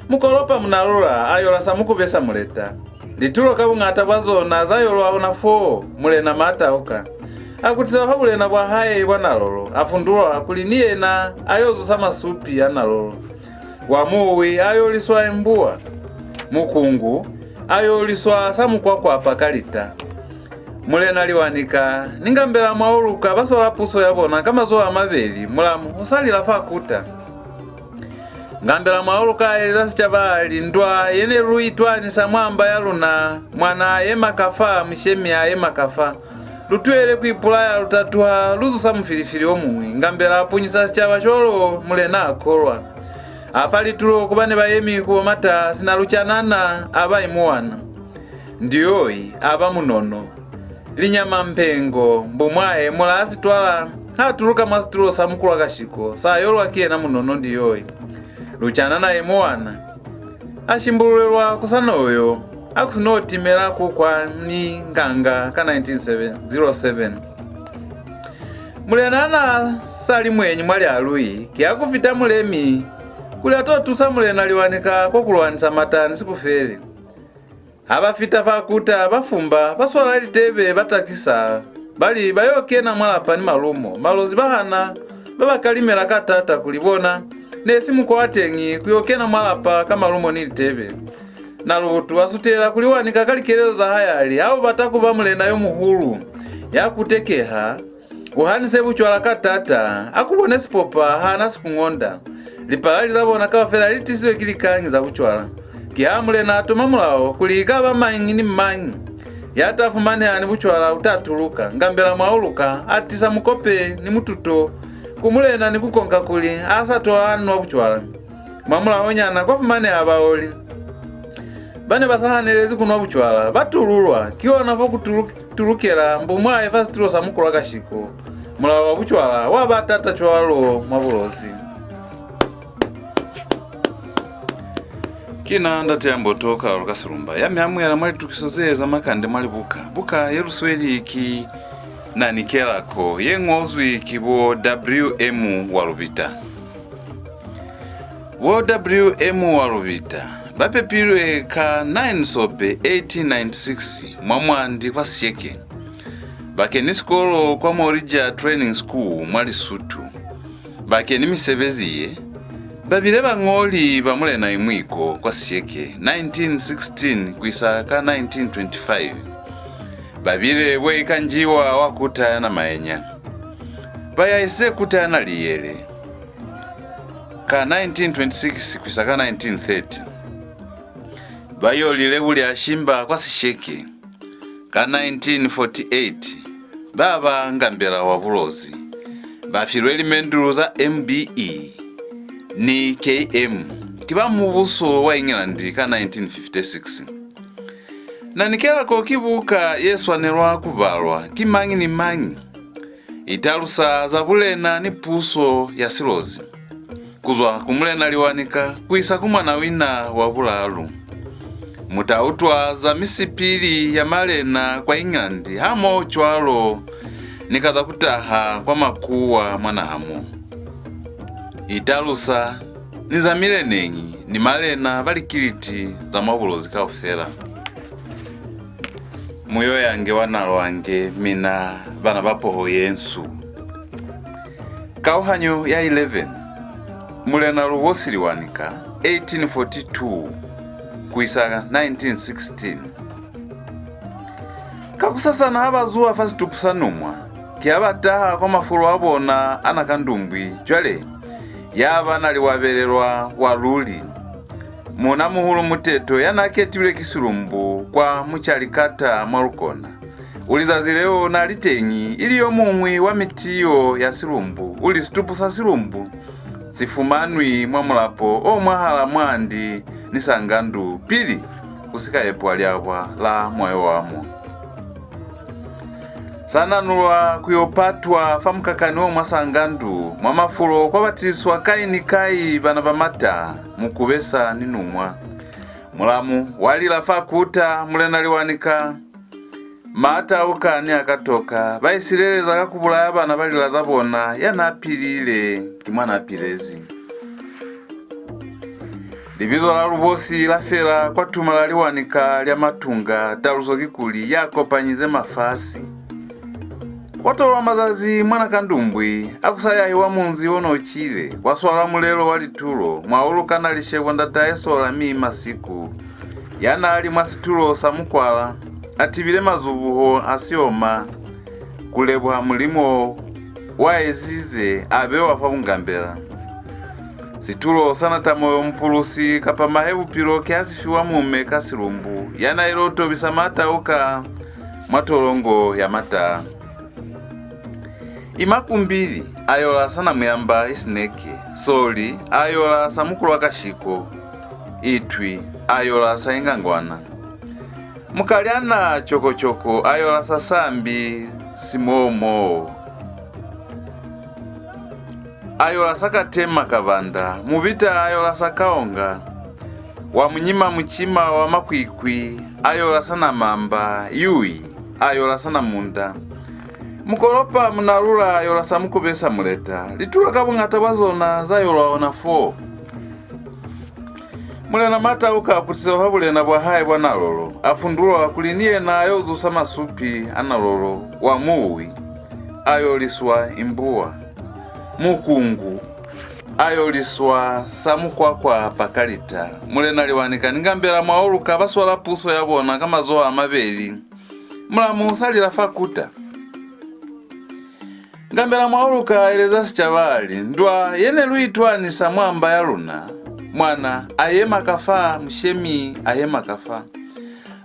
Mukolopa Munalula a yola sa Mukubesa Muleta. Litulo ka buñata bwa zona za yolwa ona foo, Mulena Maatauka a kutisiwa fa bulena bwa hae bwa Nalolo, a fundulwa kuli ni yena a yo zusa masupi a Nalolo. Wa Muwi a yoliswa Embuwa. Mukungu a yoliswa sa Mukwakwa Pakalita. Mulena Liwanika ni Ngambela Mwauluka ba swala puso ya bona ka mazoho a mabeli, mulamu u sa lila fa kuta. Ngambela Mwauluka a eleza sicaba a li, Ndwa ye ne lu itwanisa mwa mba ya luna, mwana a yema kafa, mushemi a yema kafa. Lu tuhele ku ipulaya, lu ta tuha lu zusa mufilifili o muñwi. Ngambela a punyisa sicaba cwalo, mulena a kolwa. A fa litulo ku ba ne ba yemi ku omata sina lucanana, a ba imuwana. Ndiyoi a ba Munono. Linyama Mpengo, Mbumwae, mulaa sitwala, ha tuluka mwa situlo sa Mukulwa Kashiko, sa yolwa ki yena Munono Ndiyoi. Lucanana ye muwana. A shimbululelwa ku sa noyo, a ku si no timela ku kwa ni nganga ka nineteen zero seven. Mulena na sa li mwenyi mwa Lialui, ki ha ku fita Mulemi, kuli a to tusa Mulena Liwanika kwa ku lwanisa Mata ni Sikufele. Ha ba fita fa kuta, ba fumba, ba swala litebe, ba takisa, ba li ba yo kena mwa lapa ni malumo. Malozi ba hana, ba ba kalimela ka taata kuli bona ne si mukwa wa teñi ku yo kena mwa lapa ka malumo ni litebe. Nalutu a sutela ku Liwanika ka likelezo za hae a li, Ha u bata ku ba mulena yo muhulu, ya kutekeha, u hanise bucwala ka taata, a ku bone Sipopa ha na si ku ñonda. Lipalali za bona kaufela li tisizwe ki likañi za bucwala. Ki ha mulena a toma mulao kuli i ka ba mañi ni mañi ya ta fumaneha ni bucwala u ta tuluka. Ngambela Mwauluka a tisa mukope ni mututo ku mulena ni ku konka kuli a sa tola a nwa bucwala. Mwa mulaonyana kwa fumaneha baoli ba ne ba sa hanelezi ku nwa bucwala, ba tululwa. Ki ona fo ku tulu-, tulukela Mbumwae fa situlo sa Mukulwa Kashiko. Mulao wa bucwala wa ba taata cwalo mwa Bulozi. Ki na Ndate ya Mboto Kalalo ka Silumba, ya mi amuhela mwa litukiso ze za makande mwa libuka. Buka ye lu sweli ki Na ni Kelako, ye ñozwi ki bo W M Walubita. Bo W M Walubita ba pepilwe ka nine Sope eighteen ninety-six mwa Mwandi kwa Sesheke. Ba keni sikolo kwa Morija Training School mwa Lesotho. Ba keni misebezi ye, ba bile bañoli ba Mulena Imwiko kwa Sesheke, nineteen sixteen ku isa ka nineteen twenty-five. Ba bile bo Ikanjiwa wa kuta ya Namaenya. Ba yahisize kuta ya Naliyele ka nineteen twenty-six ku isa ka nineteen thirty. Ba yolile Bulyashimba kwa Sesheke. Ka nineteen forty-eight, ba ba Ngambela wa Bulozi ba filwe limendulu za M B E ni K M ki ba mubuso wa England ka nineteen fifty-six. Na ni Kelako ki buka ye swanelwa ku balwa ki mañi ni mañi. I talusa za bulena ni puso ya Silozi, ku zwa ku Mulena Liwanika ku isa ku Mwanawina wa Bulalu. Mu ta utwa za misipili ya malena kwa England hamoho cwalo ni ka za ku taha kwa makuwa mwa naha mo. I talusa ni za mileneñi ni malena ba likiliti za mwa Bulozi kaufela. Muyo yange wa nalwange, mina bana ba poho ye nsu. Kauhanyo ya eleven. Mulena Lubosi Liwanika, eighteen forty-two ku isa nineteen sixteen. Kakusasana ha ba zuha fa situpu sa Numwa, ki ha ba taha kwa mafulo a bona a Nakandumbwi. Cwale, ya ba na liwabelelwa wa luli. Muuna-muhulu Muteto ya n'a ketilwe ki Silumbu kwa Mucalikata mwa Lukona. U li zazi leo n'a li teñi, ili yo muñwi wa mitiyo ya Silumbu, u li situpu sa Silumbu si fumanwi mwa mulapo o mwahal'a Mwandi ni Sangandu pili ku si ka yepwa liabwa la Mwayoamo. Sa nanulwa ku yo patwa fa mukakani o mwa Sangandu, mwa mafulo kwa batiswa kai ni kai bana ba Mata, Mukubesa ni Numwa. Mulamu wa lila fa kuta, Mulena Liwanika, Matauka ni Akatoka ba isileleza ka ku bulaya bana ba lila za bona. Ya n'a pilile ki mwa n'a pilezi. Libizo la Lubosi la fela kwa tuma la Liwanika lya Matunga, taluso kikuli, ya kopanyize mafasi. Kwa tolwa mazazi mwa Nakandumbwi a ku sa yahiwa munzi o n'o cile, kwa swalwa mulelo wa litulo, mwa Uluka na Lishebo ndatahe Sola mi Masiku, ya n'a li mwa situlo sa Mukwala, a tibile mazubuho a sioma, ku lebuha Mulimu wa ezize, a bewa fa bungambela. Situlo sa Natamoyo Mupulusi kapa mahe bupilo ki ha si fiwa mume ka Silumbu, ya n'a ilo tobisa Matauka mwa tolongo ya Mata. Imakumbili a yola sa Namuyamba Isineke, Soli a yola sa Mukulwakashiko, Itwi a yola sa Ingangwana. Mukalyana Cokocoko a yola sa Sambi Simoomoo. A yola sa Katema Kabanda, Mubita a yola sa Kaonga, wa Munyima Mucima wa Makwikwi a yola sa Namamba, Yui a yola sa Namunda. Mukolopa Munalula a yola sa Mukubesa Muleta. Litulo ka buñata bwa zona za yolwa ona foo. Mulena Matauka a kutisezwa fa bulena bwa hae bwa Nalolo, a fundulwa kuli ni yena a yo zusa masupi a Nalolo wa Muwi, a yo liswa Imbuwa. Mukungu a yo liswa sa Mukwakwa Pakalita. Mulena Liwanika ni Ngambela Mwauluka ba swala puso ya bona ka mazoho a mabeli. Mulamu sa lila fa kuta. Ngambela Mwauluka a eleza sicaba a li, "Ndwa ye ne lu itwanisa mwa mba ya luna, mwana a yema kafa, mushemi a yema kafa.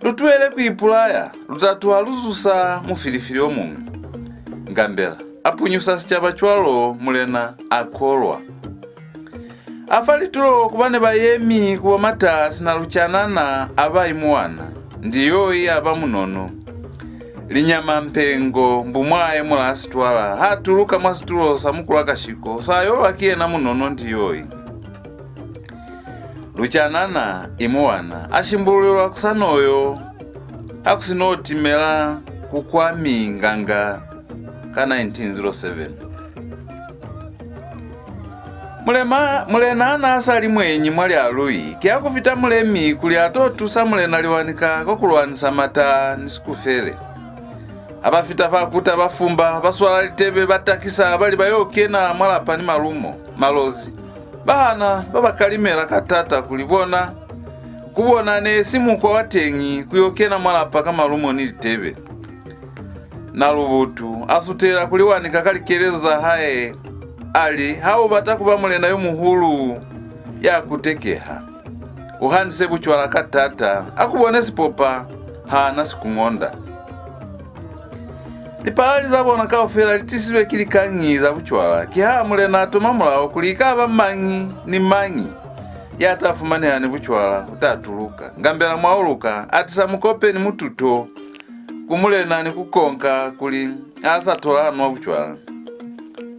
Lu tuhele ku ipulaya, lu ta tuha lu zusa mufilifili o muñwi." Ngambela a punyusa sicaba cwalo, mulena a kolwa. A fa litulo ku ba ne ba yemi ku bo Mata sina Lucanana, a ba Imuwana, Ndiyoi a ba Munono. Linyama Mpengo, Mbumwae mulaa Sitwala, ha tuluka mwa situlo sa Mukulwakashiko sa yolwa ki yena Munono Ndiyoi. Lucanana, Imuwana, a shimbululwa ku Sanoyo, ha ku si no timela ku Kwami Nganga ka nineteen zero seven. Mulema, mulena ha n'a sa li mwenyi mwa Lialui, ki ha ku fita mulemi kuli a to tusa Mulena Liwanika kwa ku lwanisa Mata ni Sikufele. Ha ba fita fa kuta, ba fumba, ba swala litebe, ba takisa, ba li ba yo kena mwa lapa ni malumo, Malozi. Ba hana, ba ba kalimela ka taata kuli bona, ku bona ne si mukwa wa teñi ku yo kena mwa lapa ka malumo ni litebe. Nalubutu a sutela ku Liwanika ka likelezo za hae, a li, "Ha u bata ku ba mulena yo muhulu ya kutekeha, u hanise bucwala ka taata, a ku bone Sipopa ha na si ku ngonda." Lipalali za bona kaufela li tisizwe ki likañi za bucwala. Kiha mulena a toma mulao kuli ikaba mañi ni mañi ya ta fumaneha ni bucwala u ta tuluka. Ngambela Mwauluka a tisa mukope ni mututo ku mulena ni ku konka kuli a sa tola a nwa bucwala.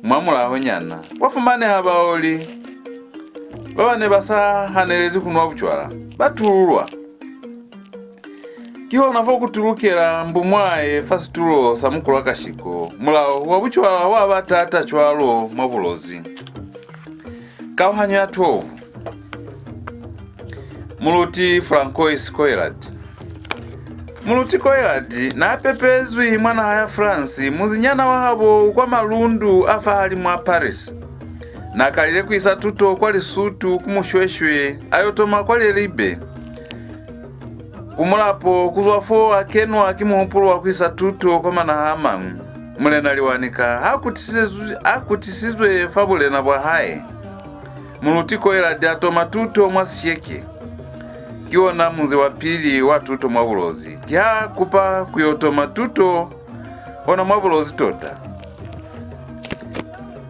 Mwamulahonyana, kwa fumaneha baoli ba ba ne ba sa hanelezi ku nwa bucwala ba tululwa. Kihona fo ku tulukela Mbumwae fa situlo sa Mukulwakashiko. Mulao wa bucwala wa ba taata cwalo mwa Bulozi. Kauhanyo ya twelve. Muluti Francois Coillard. Muluti Coillard n'a pepezwi mwa naha ya France, muzinyana wa habo u kwa malundu a fahalimu a Paris. N'a kalile ku isa tuto kwa Lisutu ku Mushweshwe, a yo toma kwa Leribe. Ku mulapo, ku zwa fo a kenwa ki muhupulo wa ku isa tuto kwa manaha a mañwi. Mulena Liwanika ha kutisizwe, ha kutisizwe fa bulena bwa hae, Muluti Coillard a toma tuto mwa Sesheke. Ki ona munzi wa pili wa tuto mwa Bulozi. Ki ha kupa ku yo toma tuto ona mwa Bulozi tota.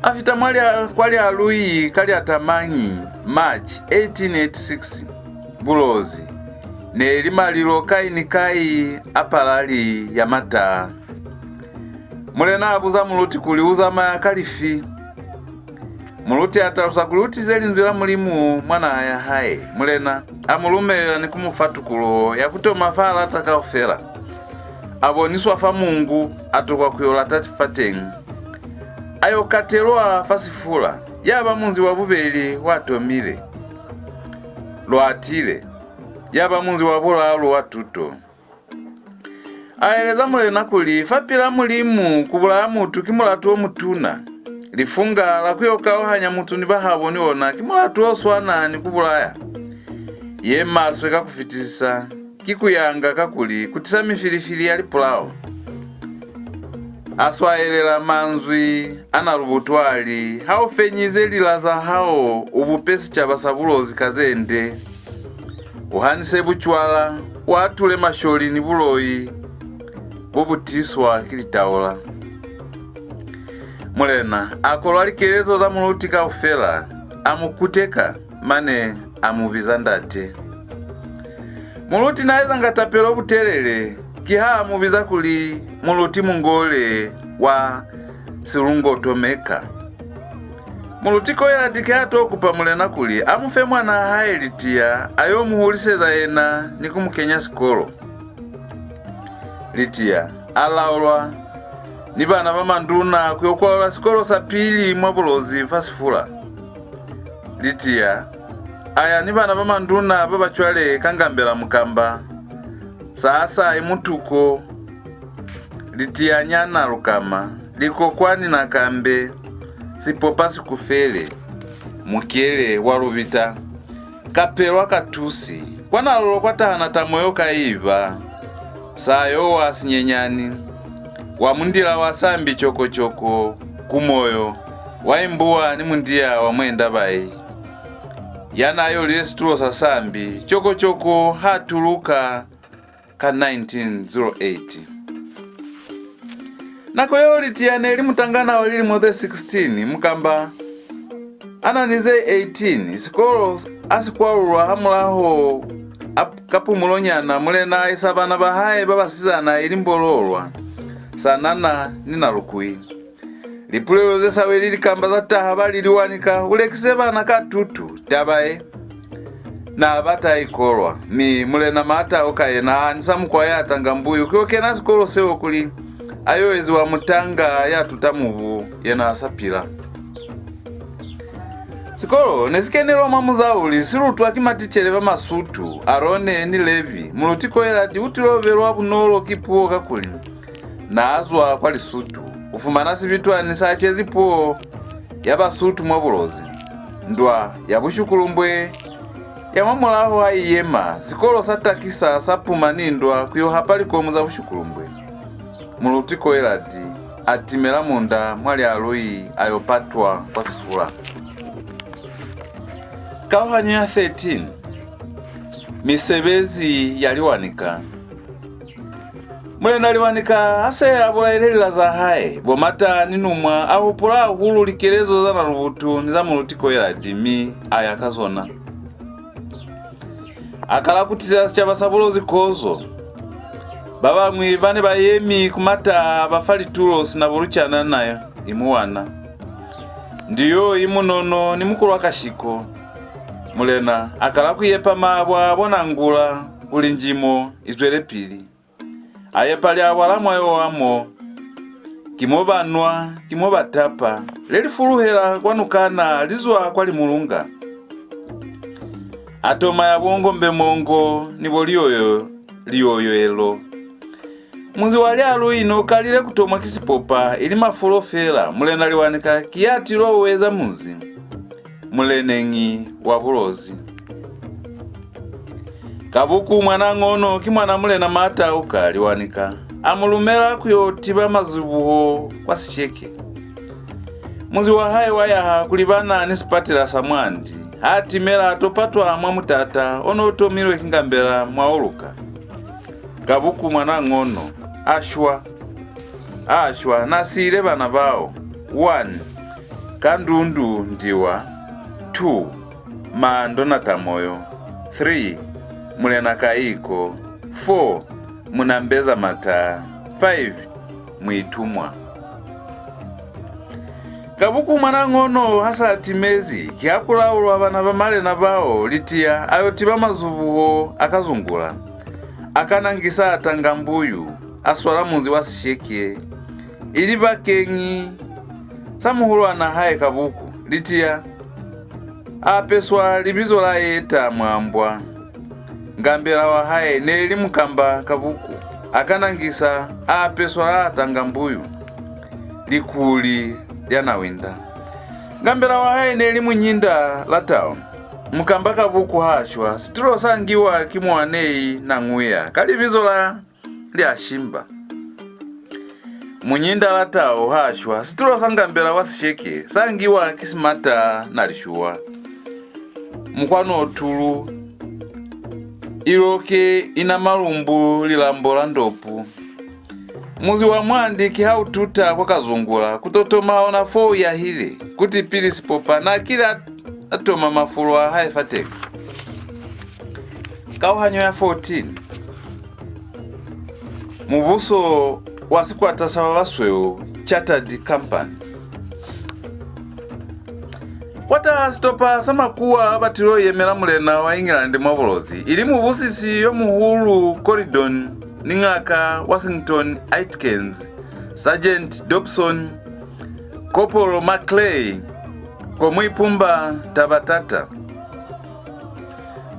A fita mwa Lia-, kwa Lialui ka Liatamanyi, March eighteen eighty-six. Bulozi ne li malilo kai ni kai a palali ya mataa. Mulena a buza muluti kuli u zamaya ka lifi. Muluti a talusa kuli u tize Linzwi la Mulimu mwa naha ya hae. Mulena a mu lumelela ni ku mu fa tukulo ya ku toma fa a lata kaufela. A boniswa fa Mungu, a tokwa ku yo lata fateñi. A yo katelwa fa Sefula, ya ba munzi wa bubeli wa tomile. Lwatile, ya ba munzi wa bulalu wa tuto. A eleza Mulena kuli, fapil'a Mulimu, ku bulaya mutu ki mulatu o mutuna. Lifunga la ku yo kauhanya mutu ni bahabo ni ona ki mulatu o swana ni ku bulaya. Ye maswe ka ku fitisisa ki ku yanga, kakuli ku tisa mifilifili ya lipulao. A swaelela manzwi a Nalubutu a li, ha u fenyize lila za hao, u bupe sicaba sa Bulozi ka ze nde. U hanise bucwala, u atule masholi ni buloi bo bu tiswa ki litaula. Mulena a kolwa likelezo za muluti kaufela, a mu kuteka, mane a mu biza ndate. Muluti n'a ezanga tapelo butelele, ki ha a mu biza kuli Muluti Mungole wa Silungotomeka. Muluti Coillard ki ha to kupa Mulena kuli a mu fe mwanaa hae Litia, a yo mu huliseza yena ni ku mu kenya sikolo. Litia a laulwa ni bana ba manduna ku yo kwalula sikolo sa pili mwa Bulozi fa Sefula. Litia a ya ni bana ba manduna ba ba cwale ka Ngambela Mukamba, Saasa Imutuko, Litianyana Lukama, Likokwani Nakambe, Sipopa Sikufele, Mukele wa Lubita, Kapelwa Katusi, kwa Nalolo kwa tahana Tamoyo Kaiba, Sayowa Sinyenyani, wa Mundila wa Sambi Cokocoko, Kumoyo, wa Imbuwa ni Mundia wa Mwendabai. Ya n'a yolile situlo sa Sambi Cokocoko ha tuluka ka nineteen zero eight. Nako yeo Litia ne li mutangana wa lilimo ze sixteen, Mukamba a na ni ze eighteen. Sikolo a si kwalulwa hamulaho a kapumulonyana, Mulena a isa bana ba hae ba basizana, ili Mbololwa, Sanana ni Nalukui. Lipulelo ze sa weli likamba za taha ba li, Liwanika u lekise bana ka tutu. Taba ye n'a bata i kolwa, mi Mulena Maatauka yena a hanisa mukwa ya tanga mbuyu ku yo kena sikolo seo kuli a yo eziwa mutanga ya tuta mubu yena a sa pila. Sikolo ne si kenelwa mwa muzauli, si lutwa ki maticele ba Masutu, Arone ni Levi. Muluti Coillard u tilo belwa bunolo ki puo kakuli n'a zwa kwa Lisutu. Ku fumana Sibitwani sa cezi puo ya Basutu mwa Bulozi. Ndwa ya Bushukulumbwe ya mwa mulaho ha i yema, sikolo sa takisa sa puma ni ndwa ku yo hapa likomu za Bushukulumbwe. Muluti Coillard a timela munda mwa Lialui, a yo patwa kwa Sefula. Kauhanyo ya thirteen. Misebezi ya Liwanika. Mulena Liwanika ha se a bulaile lila za hae, bo Mata ni Numwa a hupula hahulu likelezo za Nalubutu ni za Muluti Coillard, mi a ya ka zona. A kala ku tisela sicaba sa Bulozi kozo. Ba bañwi ba ne ba yemi ku Mata ba fa litulo sina bo Lucanana, Imuwana, Ndiyo, Imunono ni Mukulwakashiko. Mulena a kala ku yepa maabwa a bona Ngula kuli njimo i zwelepili. A yepa liabwa la mwayo wa mo. Ki mo ba nwa, ki mo ba tapa. Le li fuluhela kwa nukana li zwa kwa Limulunga. A toma ya bo Ngombe Mongo ni bo Liyoyo, Liyoyoelo. Munzi wa Lialui no kalile ku tomwa ki Sipopa, ili mafulo fela. Mulena Liwanika ki ya tilo u eza munzi muleneñi wa Bulozi. Kabuku Mwanañono ki mwana Mulena Matauka Liwanika, a mu lumela ku yo tiba mazubuho kwa Sisheke. Munzi wa hae wa yaha ku libana ni sipatela sa Mwandi. Ha timela, a to patwa mwa mutata o no tomilwe ki Ngambela Mwauluka. Kabuku Mwanañono a shwa. A shwa, na siile bana bao: one, Kandundu Ndiwa, two, Mando Natamoyo, three, Mulena Kaiko, four, Munambeza Mata, five, Muitumwa. Kabuku Mwanañono ha sa timezi, ki ha ku laulwa bana ba malena bao litiya, a yo tiba mazubuho a Kazungula, a Kanangisa, a Tangambuyu, a swala munzi wa Sisheke, ili bakeñi sa muhulwan'a hae Kabuku. Litiya a apeswa libizo la Yeta Mwambwa. Ngambela wa hae ne li Mukamba Kabuku, a Kanangisa a apeswa la Tangambuyu, likuli lya Nawinda. Ngambela wa hae ne li Munyinda Latau. Mukamba Kabuku ha shwa, situlo sa ngiwa ki Muanei Nanguya ka libizo la Lyashimba. Munyinda Latau ha shwa, situlo sa Ngambela wa Sisheke sa ngiwa ki Simata Nalishuwa. Mukwano tulu, iloke ina malumbu lilambo la ndopu. Muzi wa Mwandi ki ha u tuta kwa Kazungula, ku to toma ona fo u yahile, kuti pili Sipopa na kile a, a toma mafulo a hae fateka. Kauhanyo ya fourteen. Mubuso wa sikwata sa ba basweu, Chartered Company. Kwa taha sitopa sa makuwa ba tilo yemela mulena wa England mwa Bulozi, ili mubusisi yo muhulu Coryndon ni ngaka Worthington Aitkens, Sergeant Dobson, Corporal Maclay, Komuipumba Tabatata.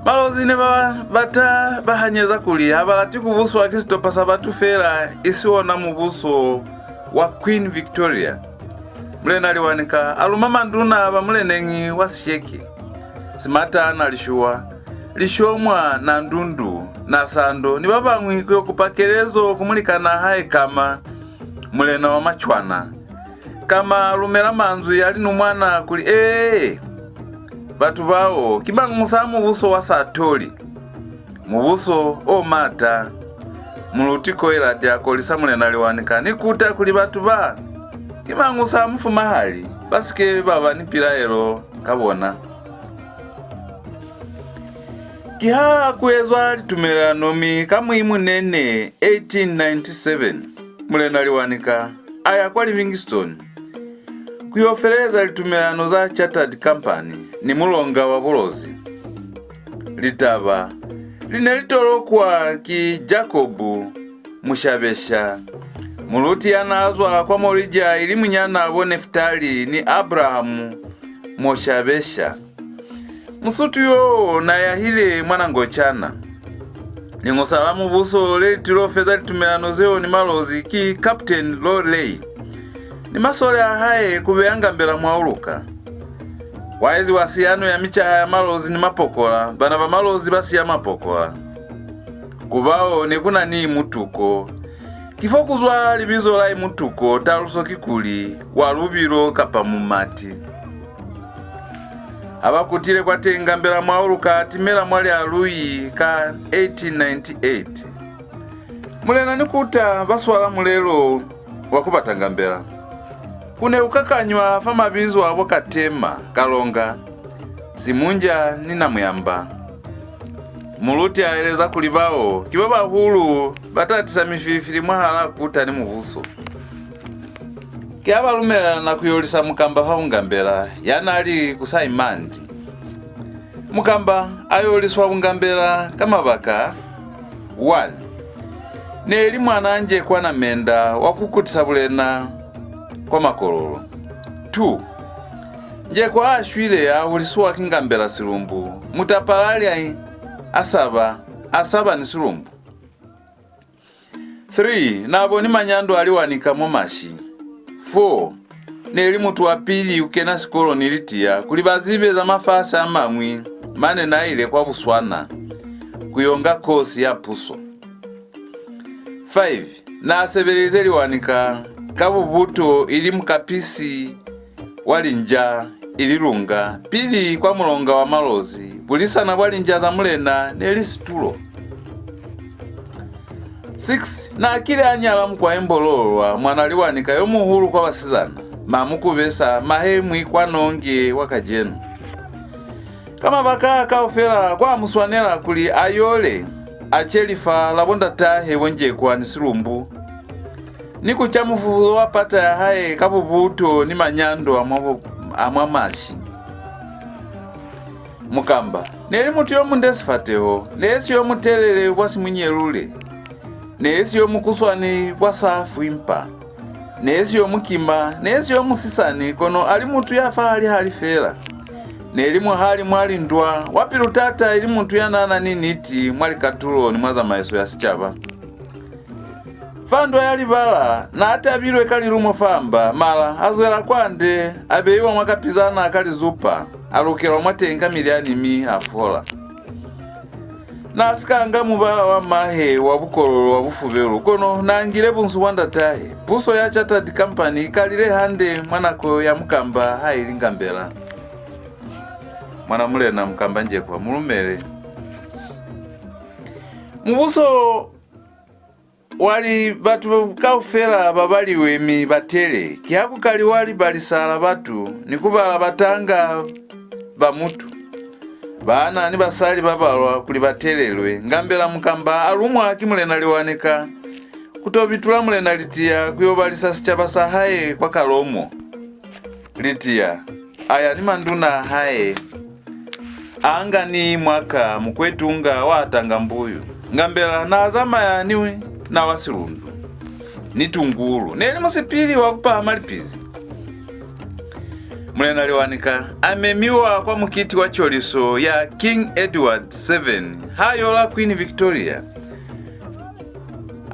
Balozi ne ba bata ba hanyeza kuli ha ba lati ku buswa ki sitopa sa batu fela, isi ona mubuso wa Queen Victoria. Mulena Liwanika a luma manduna ba muleneñi wa Sisheke, Simata Nalishuwa, Lishomwa Nandundu, Nasando ni ba bañwi ku yo kupa kelezo ku mulikanaa hae Kama, mulena wa Macwana. Kama a lumela manzwi a linumwana kuli, ee, batu bao ki mañusa a mubuso wa Satoli, mubuso o maata. Muluti Coillard a kolisa Mulena Liwanika ni kuta kuli batu ba ki mañusa a mufumahali, ba si ke ba ba ni pilaelo ka bona. Kiha ku ezwa litumelelano, mi ka Muimunene eighteen ninety-seven, Mulena Liwanika a ya kwa Livingstone ku yo feleleza litumelelano za Chartered Company ni mulonga wa Bulozi. Litaba li ne li tolokwa ki Jacob Mushabesha. Muluti ya n'a zwa kwa Morija ili munyan'a bo Neftali ni Abraham Moshabesha. Musutu yo n'a yahile mwa Nangocana. Liñusa la mubuso le li tilo feza litumelano zeo ni Malozi ki Captain Lawley ni masole a hae ku beya Ngambela Mwauluka. Kwa eziwa siyano ya micaha ya Malozi ni Mapokola, bana ba Malozi ba siya Mapokola. Ku bao ne ku na ni Imutuko. Ki fo ku zwa libizo la Imutuko, taluso kikuli, wa lubilo kapa mumati. Ha ba kutile kwateñi, Ngambela Mwauluka a timela mwa Lialui ka eighteen ninety-eight. Mulena ni kuta ba swala mulelo wa ku bata Ngambela. Ku ne ku kakanywa fa mabizo a bo Katema, Kalonga, Simunja ni Namuyamba. Muluti a eleza kuli bao ki ba bahulu ba ta tisa mifilifili mwahalaa kuta ni mubuso. Ki ha ba lumelelana ku yolisa Mukamba fa bungambela, ya n'a li ku Saimandi. Mukamba a yoliswa bungambela ka mabaka: one, ne li mwan'a Njekwa Namenda wa ku kutisa bulena kwa Makololo. Two, Njekwa a shwile a hulisiwa ki Ngambela Silumbu, mutapalali a, a saba, a saba ni Silumbu. Three, n'a boni manyando a Liwanika mwa Mashi. Four, ne li mutu wa pili ku kena sikolo ni Litiya kuli ba zibe za mafasi a mañwi mane n'a ile kwa Buswana. ku yo nga kosi ya puso. Five, n'a sebelelize Liwanika ka bubuto ili mukapisi wa linja ili lunga pili kwa mulonga wa Malozi. Bulisana bwa linja za mulena ne li situlo. Six, n'a kile a nyala Mukwae Mbololwa, mwana Liwanika yo muhulu kwa basizana, Mamukubesa, mahe Mwikwanonge wa kacenu. Ka mabaka a kaufela, kwa mu swanela kuli a yole, a ce lifa la bo ndatahe bo Njekwa ni Silumbu, ni ku ca mufufuzo wa pata ya hae ka bubuto ni manyando a mwa, bo, a mwa mashi. Mukamba ne li mutu yo munde sifateho, ne si yo mutelele bwa simunyelule, ne si yo mukuswani bwa sa fwimpa, ne si yo mukima, ne si yo musisani, kono a li mutu ya fahali-hali fela. Ne li muhali mwa lindwa, wa pilu tata, ili mutu ya n'a na ni niti mwa likatulo ni mwa zamaiso ya sicaba. Fa ndwa ya libala, n'a tabilwe ka lilumo fa mba, mala a zwela kwande, a beiwa mwa kapizana ka lizupa, a lukelwa mwateñi ka milyani mi a fola. N'a si ka nga mubala wa mahe wa bukololo wa bufubelu, kono n'a ngile bunsu bwa ndatahe. Puso ya Chartered Company i kalile hande mwa nako ya Mukamba ha ili Ngambela. Mwana mulena Mukamba Njekwa, mu lumele. Mubuso wa li batu kaufela ba baliwe mi ba tele, ki ha ku kaliwa libalisa la batu ni ku bala batanga ba mutu. Baana ni basali ba balwa kuli ba telelwe. Ngambela Mukamba a lumwa ki Mulena Liwanika ku to bitula Mulena Litiya ku yo balisa sicaba sa hae kwa Kalomo. Litiya a ya ni manduna a hae, a nga ni Mwaka Mukwetunga wa Tanga Mbuyu. Ngambela n'a zamaya ni Nawa Silundu ni Tungulu. Ne li musipili wa ku pahama lipizi. Mulena Liwanika a memiwa kwa mukiti wa coliso ya King Edward seven ha yola Queen Victoria.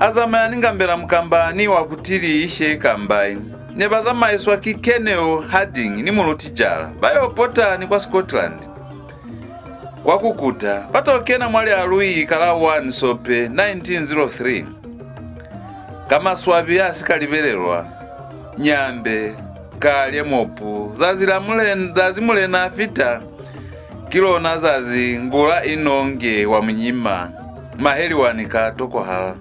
A zamaya ni Ngambela Mukamba ni wa kutili Ishe Kambai. Ne ba zamaiswa ki Colonel Harding ni Muluti Jalla, ba yo pota ni kwa Scotland. Kwa ku kuta, ba to kena mwa Lialui ka la one Sope nineteen zero three. Ka maswabi a si ka libelelwa, Nyambe, Kalye, Mopu, zazi la mulen-, zazi Mulena a fita, ki lona zazi Ngula Inonge wa Munyima, mahe Liwanika a tokwahala.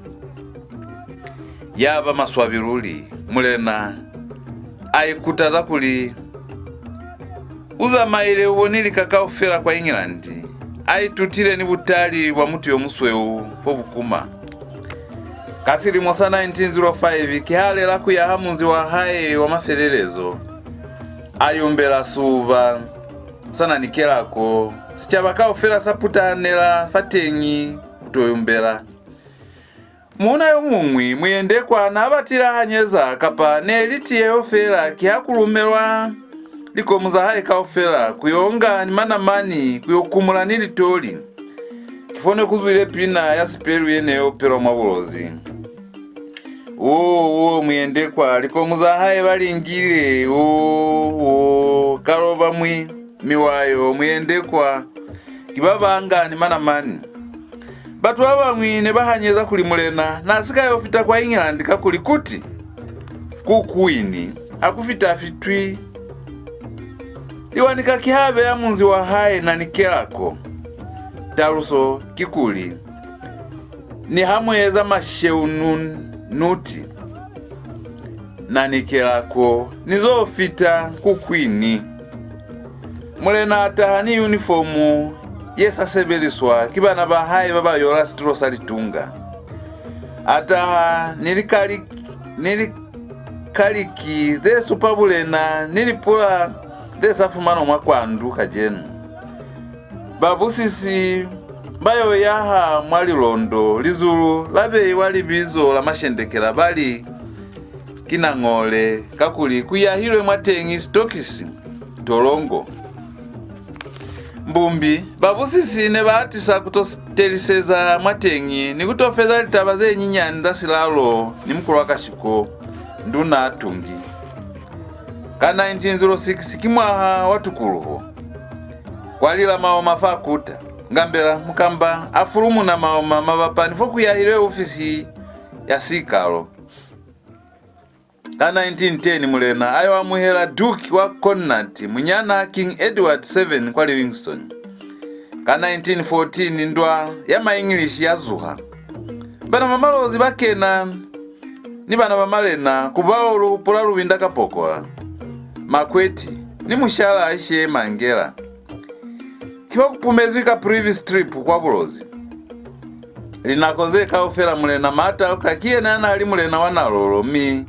Ya ba maswabi luli, Mulena a ikutaza kuli, u zamaile, u boni lika kaufela kwa England, a itutile ni butali bwa mutu yo musweu fo bukuma. Ka silimo sa nineteen zero five, ki ha lela ku yaha munzi wa hae wa mafelelezo, a yumbela suba sa Nanikelako, sicaba kaufela sa putahanela fateñi ku to yumbela. Muuna yo muñwi, Muyendekwa, n'a batile a hanyeza, kapa ne li tiyeho fela, ki ha ku lumelwa likomu za hae kaufela, ku yo nga ni manamani, ku yo kumula ni litoli. Ki fo ne ku zwile pina ya sipelu ye ne opelwa mwa Bulozi. Wo, wo, Muyendekwa, likomu za hae ba li ngile, wo, wo, Kaloba mwi, Miwayo, Muyendekwa, ki ba ba nga ni manamani. Batu ba bañwi ne ba hanyeza kuli Mulena n'a si ka yo fita kwa England kakuli kuti ku Kuini ha ku fita-fitwi. Liwanika ki ha beya munzi wa hae Nanikelako. Taluso kikuli, ni ha mu eza masheu nu-, nuti, Nanikelako, ni zo fita ku Kuini. Mulena a taha ni unifomu ye sa sebeliswa ki bana ba hae ba ba yola situlo sa Litunga. A taha ni likali-, ni likaliki ze supa bulena ni lipula ze sa fumanwa mwa Kwandu kacenu. Babusisi ba yo yaha mwa Lilondo, lizulu la beiwa libizo la Mashendekela, ba li, ki Nañole, kakuli ku yahilwe mwateñi sitokisi, tolongo. Mbumbi, babusisi ne ba atisa ku to s-, teliseza mwateñi ni ku to feza litaba ze nyinyani za silalo ni Mukulwakashiko, nduna Tungi. Ka nineteen zero six ki mwaha wa tukuluho. Kwa lila maoma fa kuta. Ngambela Mukamba a fulumuna maoma mabapa ni fo ku yahilwe ofisi ya sikalo. Ka nineteen ten, mulena a yo amuhela Duke wa Connaught, munyanaa King Edward seven, kwa Livingstone. Ka nineteen fourteen, ndwa ya Maingilishi ya zuha. Bana ba Malozi ba kena ni bana ba malena ku bao lu hupula Lubinda Kapokola, Makweti, ni Mushala Aishe Mangela. Ki ba ku pumezwi ka Privy Strip kwa Bulozi. Linako ze kaufela, Mulena Matauka ki yena ya n'a li mulena wa Nalolo, mi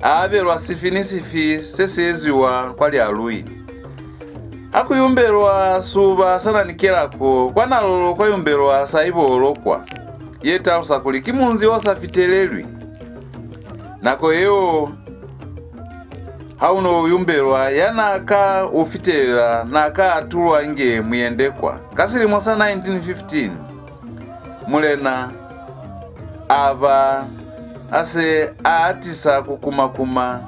a abelwa sifi ni sifi se si eziwa kwa Lialui. Ha ku yumbelwa suba sa Nanikelako, kwa Nalolo kwa yumbelwa Saibolokwa, ye talusa kuli ki munzi o sa fitelelwi. Nako yeo, ha u no yumbelwa, ya n'a ka u fitelela n'a ka atulwa inge muyendekwa. Ka silimo sa nineteen fifteen, mulena a ba a se a atisa ku kuma-kuma,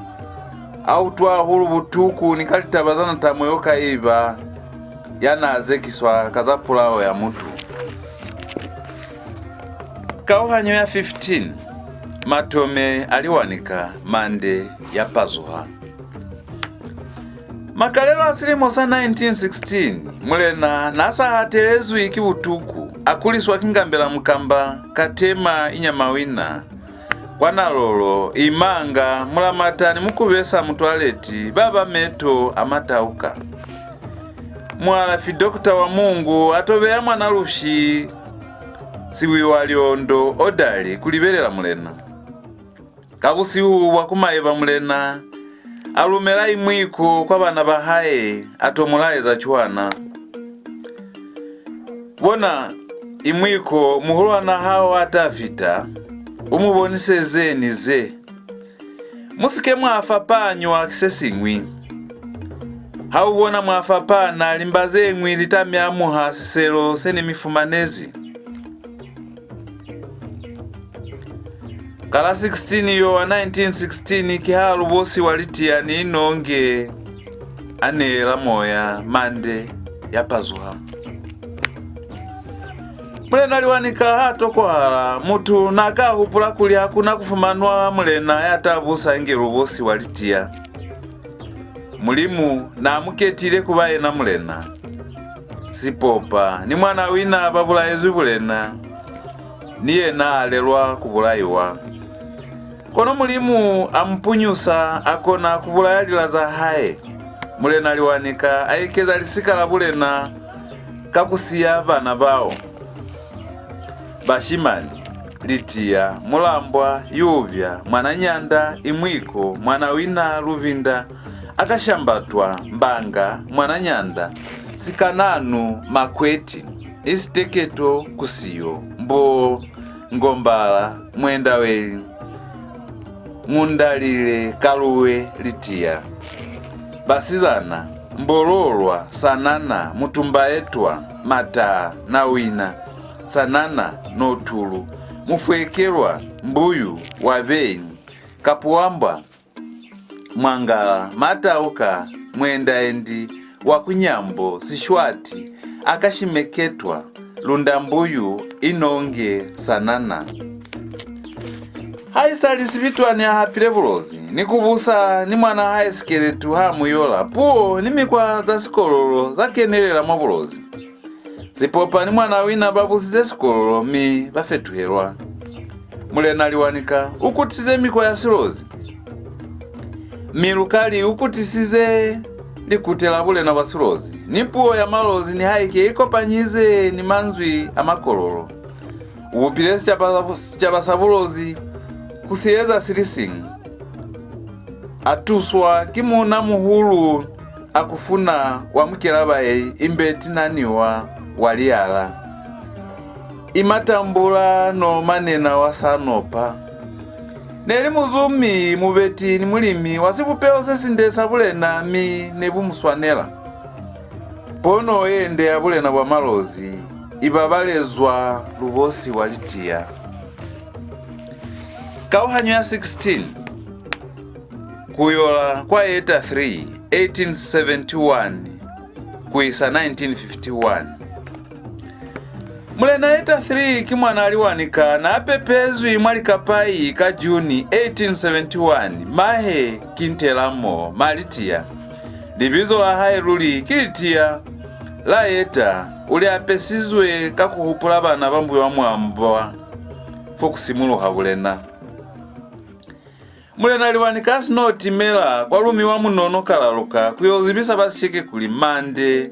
a utwa hahulu butuku ni ka litaba za Natamoyo Kaiba ya n'a zekiswa ka za pulao ya mutu. Kauhanyo ya fifteen. Matome a Liwanika, Mande ya pazuha. Makalelo a silimo sa nineteen sixteen, mulena n'a sa hatelezwi ki butuku, a kuliswa ki Ngambela Mukamba, Katema Inyamawina, kwa Nalolo, Imanga, Mulamata ni Mukubesa Mutwaleti, ba ba meto a Matauka. Mualafi Dokota wa Mungu a to beya mwana Lushi Siwiwa Liondo odali ku libelela mulena. Ka busihu bwa ku maeba, mulena a lumela Imwiko kwa bana ba hae, a to mu laeza cwana: Bona, Imwiko, muhulwan'a hao a ta fita, u mu bonise ze ni ze. Mu si ke mwa fapanywa ki se siñwi. Ha u bona mwa fapana, limba ze ñwi li ta mi amuha siselo se ne mi fumanezi. Ka la sixteen Yowa nineteen sixteen, ki ha Lubosi wa Litiya ni Inonge a neela moya Mande ya pazuha. Mulena Liwanika ha tokwahala, mutu n'a ka hupula kuli ha ku na ku fumanwa mulena ya ta busa inge Lubosi wa Litiya. Mulimu n'a mu ketile ku ba yena mulena. Sipopa ni Mwanawina ba bulaezwi bulena, ni yena a lelwa ku bulaiwa. Kono Mulimu a mu punyusa, a kona ku bulaya lila za hae. Mulena Liwanika a ekeza lisika la bulena ka ku siya bana bao. Bashimani: Litiya, Mulambwa, Yubya, Mwananyanda, Imwiko, Mwanawina, Lubinda, Akashambatwa, Mbanga, Mwananyanda, Sikananu, Makweti, Isiteketo, Kusiyo, Mboo, Ngombala, Mwendaweli, Ngundalile, Kaluwe, Litiya. Basizana: Mbololwa, Sanana, Mutumbaetwa, Mataa, Nawina, Sanana, Notulu, Mufwekelwa, Mbuyu, Wabeni, Kapuwambwa, Mwangala, Matauka, Mwendaendi, Wakunyambo, Sishwati, Akashimeketwa, Lundambuyu, Inonge, Sanana. Haisali Sibitwani a hapile Bulozi, ni ku busa ni mwanaa hae Sikeletu ha mu yola, puo ni mikwa za Sikololo za kenelela mwa Bulozi. Sipopa ni Mwanawina ba busize Sikololo, mi ba fetuhelwa. Mulena Liwanika u kutisize mikwa ya Silozi, mi lukali u kutisize likute la bulena bwa Silozi, ni puo ya Malozi nihaike i kopanyize ni manzwi a Makololo. U bupile sicaba, sicaba sa Bulozi ku si eza si li siñwi. A tuswa ki muuna-muhulu Akufuna wa Mukelabaei, Imbeti Naniwa wa Liala, Imatambula no Manena wa Sanopa. Ne li muzumi, mubeti ni mulimi wa sibupeho se sinde sa bulena, mi ne bu mu swanela. Pono ye nde ya bulena bwa Malozi i babalezwa Lubosi wa Litiya. Kauhanyo ya sixteen. Ku yola kwa Yeta three, eighteen seventy-one ku isa nineteen fifty-one. Mulena Yeta three ki mwana Liwanika, n'a pepezwi mwa Likapai ka June eighteen seventy-one. Mahe ki Ntelamo Malitia. Libizo la hae luli ki Litia la Yeta. U li apesizwe ka ku hupula bana ba Mbuywamwambwa fo ku simuluha bulena. Mulena Liwanika a si no timela, kwa lumiwa Munono Kalaluka ku yo zibisa ba Sisheke kuli, Mande,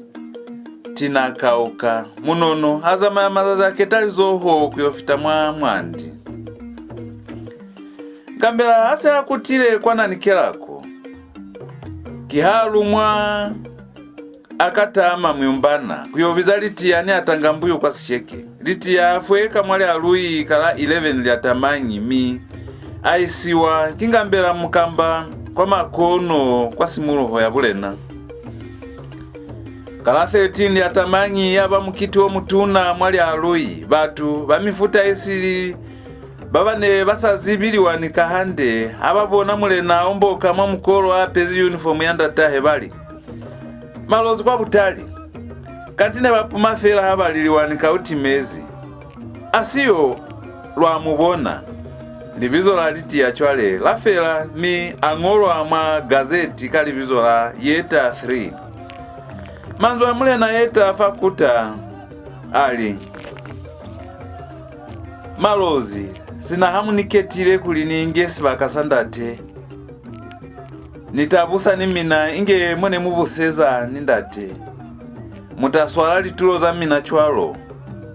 tina kauka. Munono a zamaya mazazi a ketalizoho ku yo fita mwa Mwandi. Ngambela ha se a kutile kwa Nanikelako, ki ha lumwa a ka tama Myumbana ku yo biza Litia ni Atangambuyu kwa Sisheke. Litia a fweka mwa Lialui ka la eleven Liatamanyi, mi a isiwa ki Ngambela Mukamba kwa Makono kwa simuluho ya bulena. Ka la thirteen Liatamanyi ya ba mukiti o mutuna mwa Lialui. Batu ba mifuta i sili ba ba ne ba sa zibi Liwanika hande, ha ba bona mulena a omboka mwa mukolo a apezi uniform ya ndatahe, ba li, Malozi kwa butali! Kanti ne ba puma fela ha ba li Liwanika u timezi. A si yo lwa mu bona. Libizo la Litia cwale la fela, mi a ñolwa mwa gazeti ka libizo la Yeta three. Manzwi a Mulena Yeta fa kuta a li, Malozi, sina ha mu ni ketile kuli ni inge sibaka sa ndate, ni ta busa ni mina inge mo ne mu buseza ni ndate. Mu ta swala litulo za mina cwalo.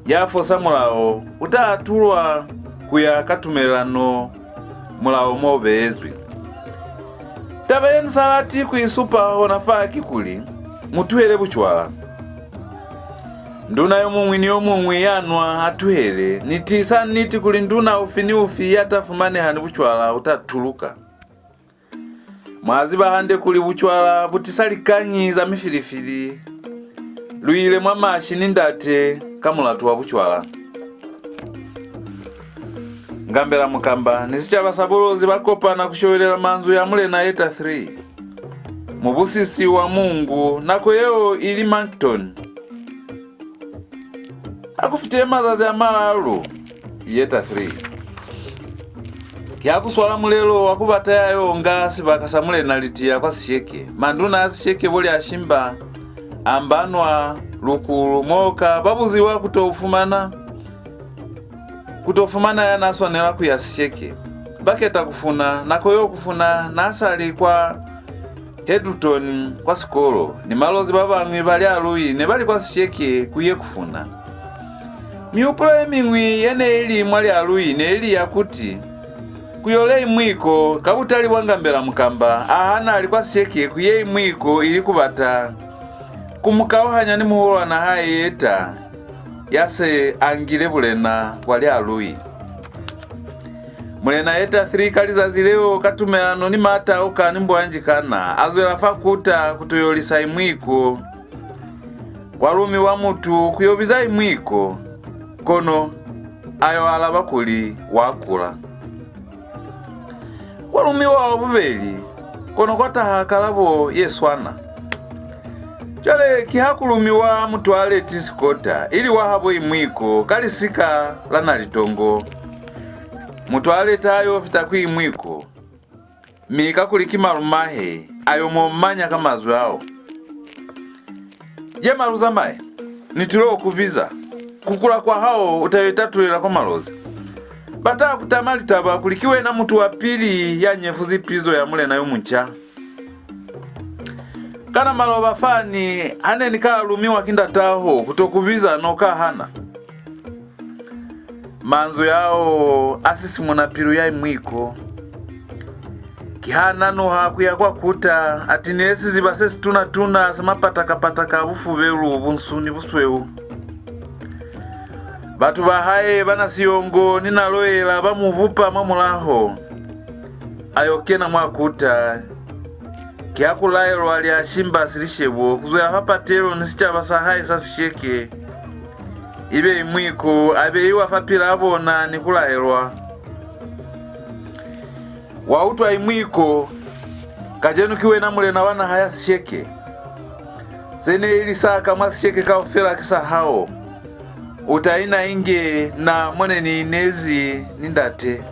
Ya fosa mulao u ta atulwa ku ya ka tumelelano mulao mo beezwi. Taba ye ni sa lati ku i supa hona fa kikuli, mu tuhele bucwala. Nduna yo muñwi ni yo muñwi ya nwa a tuhele. Ni tiisa niti kuli nduna ufi ni ufi ya ta fumaneha ni bucwala u ta tuluka. Mwa ziba hande kuli bucwala bu tisa likañi za mifilifili. Lu ile mwa mashi ni ndate ka mulatu wa bucwala. Ngambela Mukamba ni sicaba sa Bulozi ba kopana ku showelela manzwi a Mulena Yeta three, mubusisi wa Mungu, nako yeo ili Moncton. Ha ku fitile mazazi a malalu, Yeta three, ki ha ku swala mulelo wa ku bata ya yo nga sibaka sa Mulena Litia kwa Sisheke. Manduna a Sisheke bo Liashimba, Ambanwa, Lukulu, Mooka ba buziwa ku to fumana, ku to fumana ya n'a swanela ku ya Sisheke. Ba keta Kufuna. Nako yo Kufuna n'a sa li kwa Headlton kwa sikolo, ni Malozi ba bañwi ba Lialui ne ba li kwa Sisheke ku ye Kufuna. Mihupulo ye miñwi ye ne i li mwa Lialui ne i li ya kuti, ku yo lei mwiko. Ka butali bwa Ngambela Mukamba, a hana a li kwa Sisheke ku yei mwiko, ili ku bata ku mu kauhanya ni muhulwan'a hae Yeta, ya se a ngile bulena bwa Lialui. Mulena Yeta three ka lizazi leo, ka tumelano ni Matauka ni Mbwanjikana, a zwela fa kuta ku to yo lisa Imwiko. Kwa lumiwa mutu ku yo biza Imwiko, kono a yo alaba kuli wa kula. Kwa lumiwa wa bubeli, kono kwa taha kalabo ye swana. Cwale ki ha ku lumiwa Mutwaleti Sikota, ili wa habo Imwiko, ka lisika la Nalitongo. Mutwaleti a yo fita ku Imwiko, mi kakuli ki malumahe, a yo mu omanya ka mazwi ao. Yema lu zamaye, ni tilo ku biza. Ku kula kwa hao u ta yo itatulela kwa Malozi. Ba ta ku tama litaba kuli ki wena mutu wa pili ya nyefuzi pizo ya mulena yo munca. Kana maloba fani ha ne ni ka lumiwa ki ndataho ku to ku biza, no ka hana? Manzwi ao a sisimuna pilu ya Imwiko. Ki ha nanuha ku ya kwa kuta, a tinile siziba se situna-tuna sa mapataka-pataka a bufubelu, bunsu ni busweu. Batu ba hae ba Nasiyongo ni Naloyela ba mu bupa mwa mulaho. A yo kena mwa kuta. Ki ha ku laelwa Liashimba Silishebo ku zwela fa patelo ni sicaba sa hae sa Sisheke. Ibe Imwiko a beiwa fapilaa bona ni ku laelwa. Wa utwa Imwiko, kacenu ki wena mulena wa naha ya Sisheke. Se ne ili sa ka mwa Sisheke kaufela ki sa hao. U ta ina inge na mo ne ni inezi ni ndate.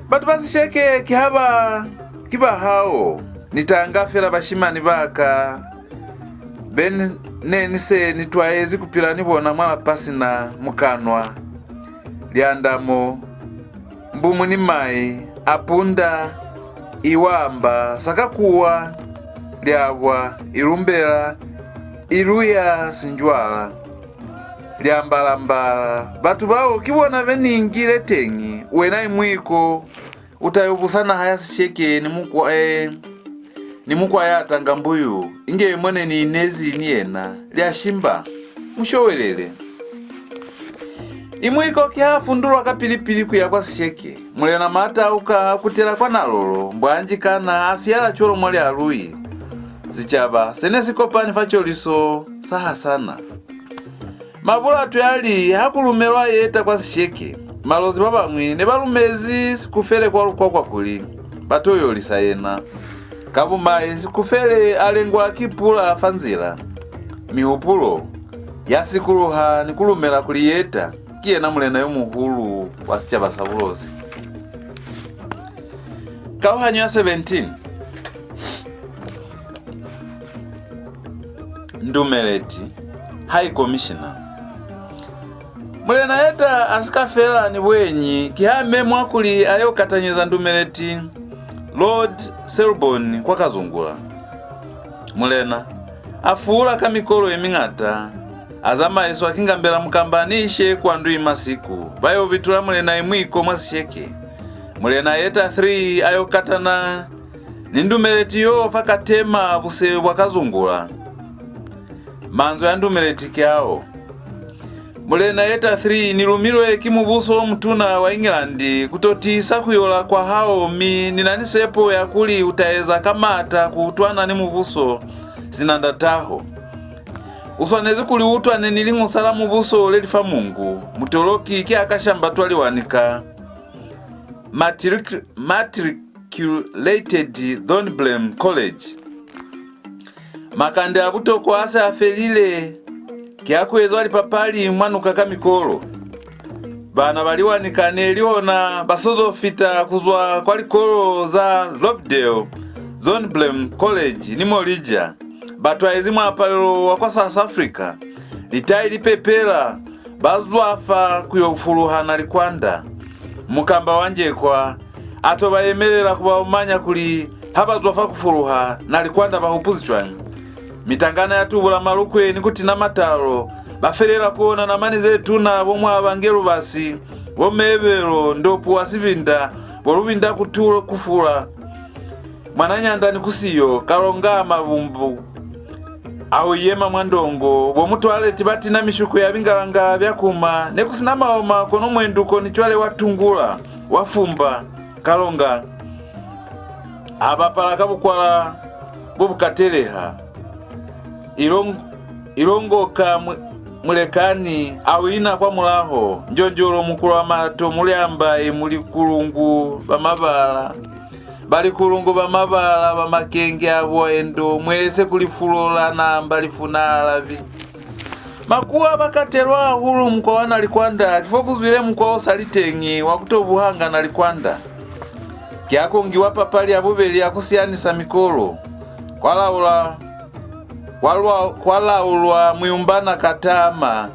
Batu ba Sisheke ki ha ba, ki ba hao, ni tanga fela bashimani ba ka be n-, ne ni se ni twaezi ku pila ni bona mwa lapa sina Mukanwa, Lyandamo, Mbumu ni Mai, Apunda, Iwamba, Sakakuwa, Lyabwa, Ilumbela, Iluya, Sinjwala, Lyambalambala. Batu bao ki bona be ni ngile teñi, wena Imwiko, u ta yo busa naha ya Sisheke ni mukwa, eh, ni mukwa ya tanga mbuyu, inge mo ne ni inezi ni yena, Lyashimba, mushowelele. Imwiko ki ha fundulwa kapili-pili ku ya kwa Sisheke. Mulena Mata u ka kutela kwa Nalolo, Mbwanji kana a siyala cwalo mwa Lialui. Sicaba se ne si kopani fa coliso sa hasana. Mabulatwe a li ha ku lumelwa Yeta kwa Sisheke, Malozi ba bañwi ne ba lumezi Sikufele kwa Lukwakwa kuli ba to yolisa yena. Ka bumai, Sikufele a lengwa ki pula fa nzila. Mihupulo ya sikuluha ni ku lumela kuli Yeta ki yena mulena yo muhulu wa sicaba sa Bulozi. Kauhanyo ya seventeen. Ndumeleti, High Commissioner. Mulena Yeta a si ka fela ni buenyi, ki ha memwa kuli a yo katanyeza Ndumeleti, Lord Selborne, kwa Kazungula. Mulena a fuula ka mikolo ye miñata, a zamaiswa ki Ngambela Mukamba ni Ishe Kwandu Imasiku, ba yo bitula Mulena Imwiko mwa Sisheke. Mulena Yeta three a yo katana ni Ndumeleti yo fa Katema buse bwa Kazungula. Manzwi a Ndumeleti ki ao. Mulena Yeta three, ni lumilwe ki mubuso o mutuna wa England ku to tiisa ku yola kwa hao, mi ni na ni sepo ya kuli u ta eza ka maata ku utwana ni mubuso sina ndataho. U swanezi kuli u utwane ni liñusa la mubuso le li fa Mungu. Mutoloki ki Akashamba Twaliwanika, matric-, matriculated Zonblem College. Makande a butokwa a se a felile, ki a ku ezwa lipapali mwa nuka ka mikolo. Bana ba Liwanika ne li ona ba so zo fita ku zwa kwa likolo za Lovedale, Zonblem College ni Morija. Ba twaezi muapalelo wa kwa South Africa, litai li pepela, ba zwafa ku yo fuluha Nalikwanda. Mukamba wa Njekwa a to ba yemelela ku ba omanya kuli ha ba zwafa ku fuluha Nalikwanda ba hupuzi cwañi. Mitangana ya tubula malukwe ni ku tina matalo, ba felela ku ona namani ze tuna, bo Mwabange Lubasi, bo Mebelo, Ndopu wa Sibinda, bo Lubinda Kutulo Kufula. Mwananyanda ni ku siyo, Kalonga Mabumbu a u yema mwa ndongo, bo Mutwaleti ba tina mishuko ya bingalangala bya kuma, ne ku sina maoma, kono mwenduko ni cwale wa tungula, wa fumba, Kalonga a bapala ka bukwala bo bu kateleha. Ilong-, Ilongoka mu-, Mulekani a wina kwa mulaho, Njonjolo Mukulwamato, Mulyamba e Mulikulungu ba mabala. Balikulungu ba mabala ba makenge a buendo, mwelese kuli fulo la namba li funa alabi. Makuwa ba katelwa hahulu mukwa wa Nalikwanda, ki fo ku zwile mukwa o sa li teñi wa ku to buhanga Nalikwanda. Ki ha ku ngiwa papali ya bubeli ya ku siyanisa mikolo. Kwa laula, kwa lwa-, kwa laulwa Muyumbana Katama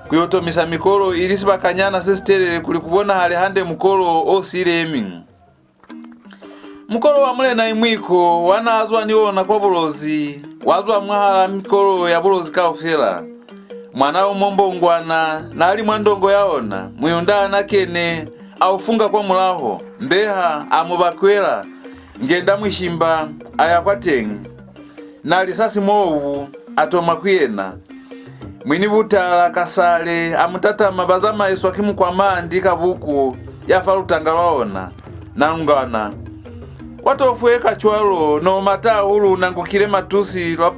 ku yo tomisa mikolo ili sibakanyana se sitelele kuli ku bonahale hande mukolo o siile ye miñwi. Mukolo wa Mulena Imwiko wa n'a zwa ni ona kwa Bulozi, wa zwa mwahal'a mikolo ya Bulozi kaufela. Mwana o Mombongwana n'a li mwa ndongo ya ona, Muyunda a n'a kene, a u funga kwa mulaho, Mbeha a mu bakwela, Ngenda Mwishimba a ya kwateñi. Na li sa Simovu a toma ku yena. Mwini Butala Kasale a mu tatama, ba zamaiswa ki Mukwa Mandi ka buku ya fa lutanga lwa ona. Nangana. Kwa to fueka cwalo, no mata hahulu, nangukile matusi lwa,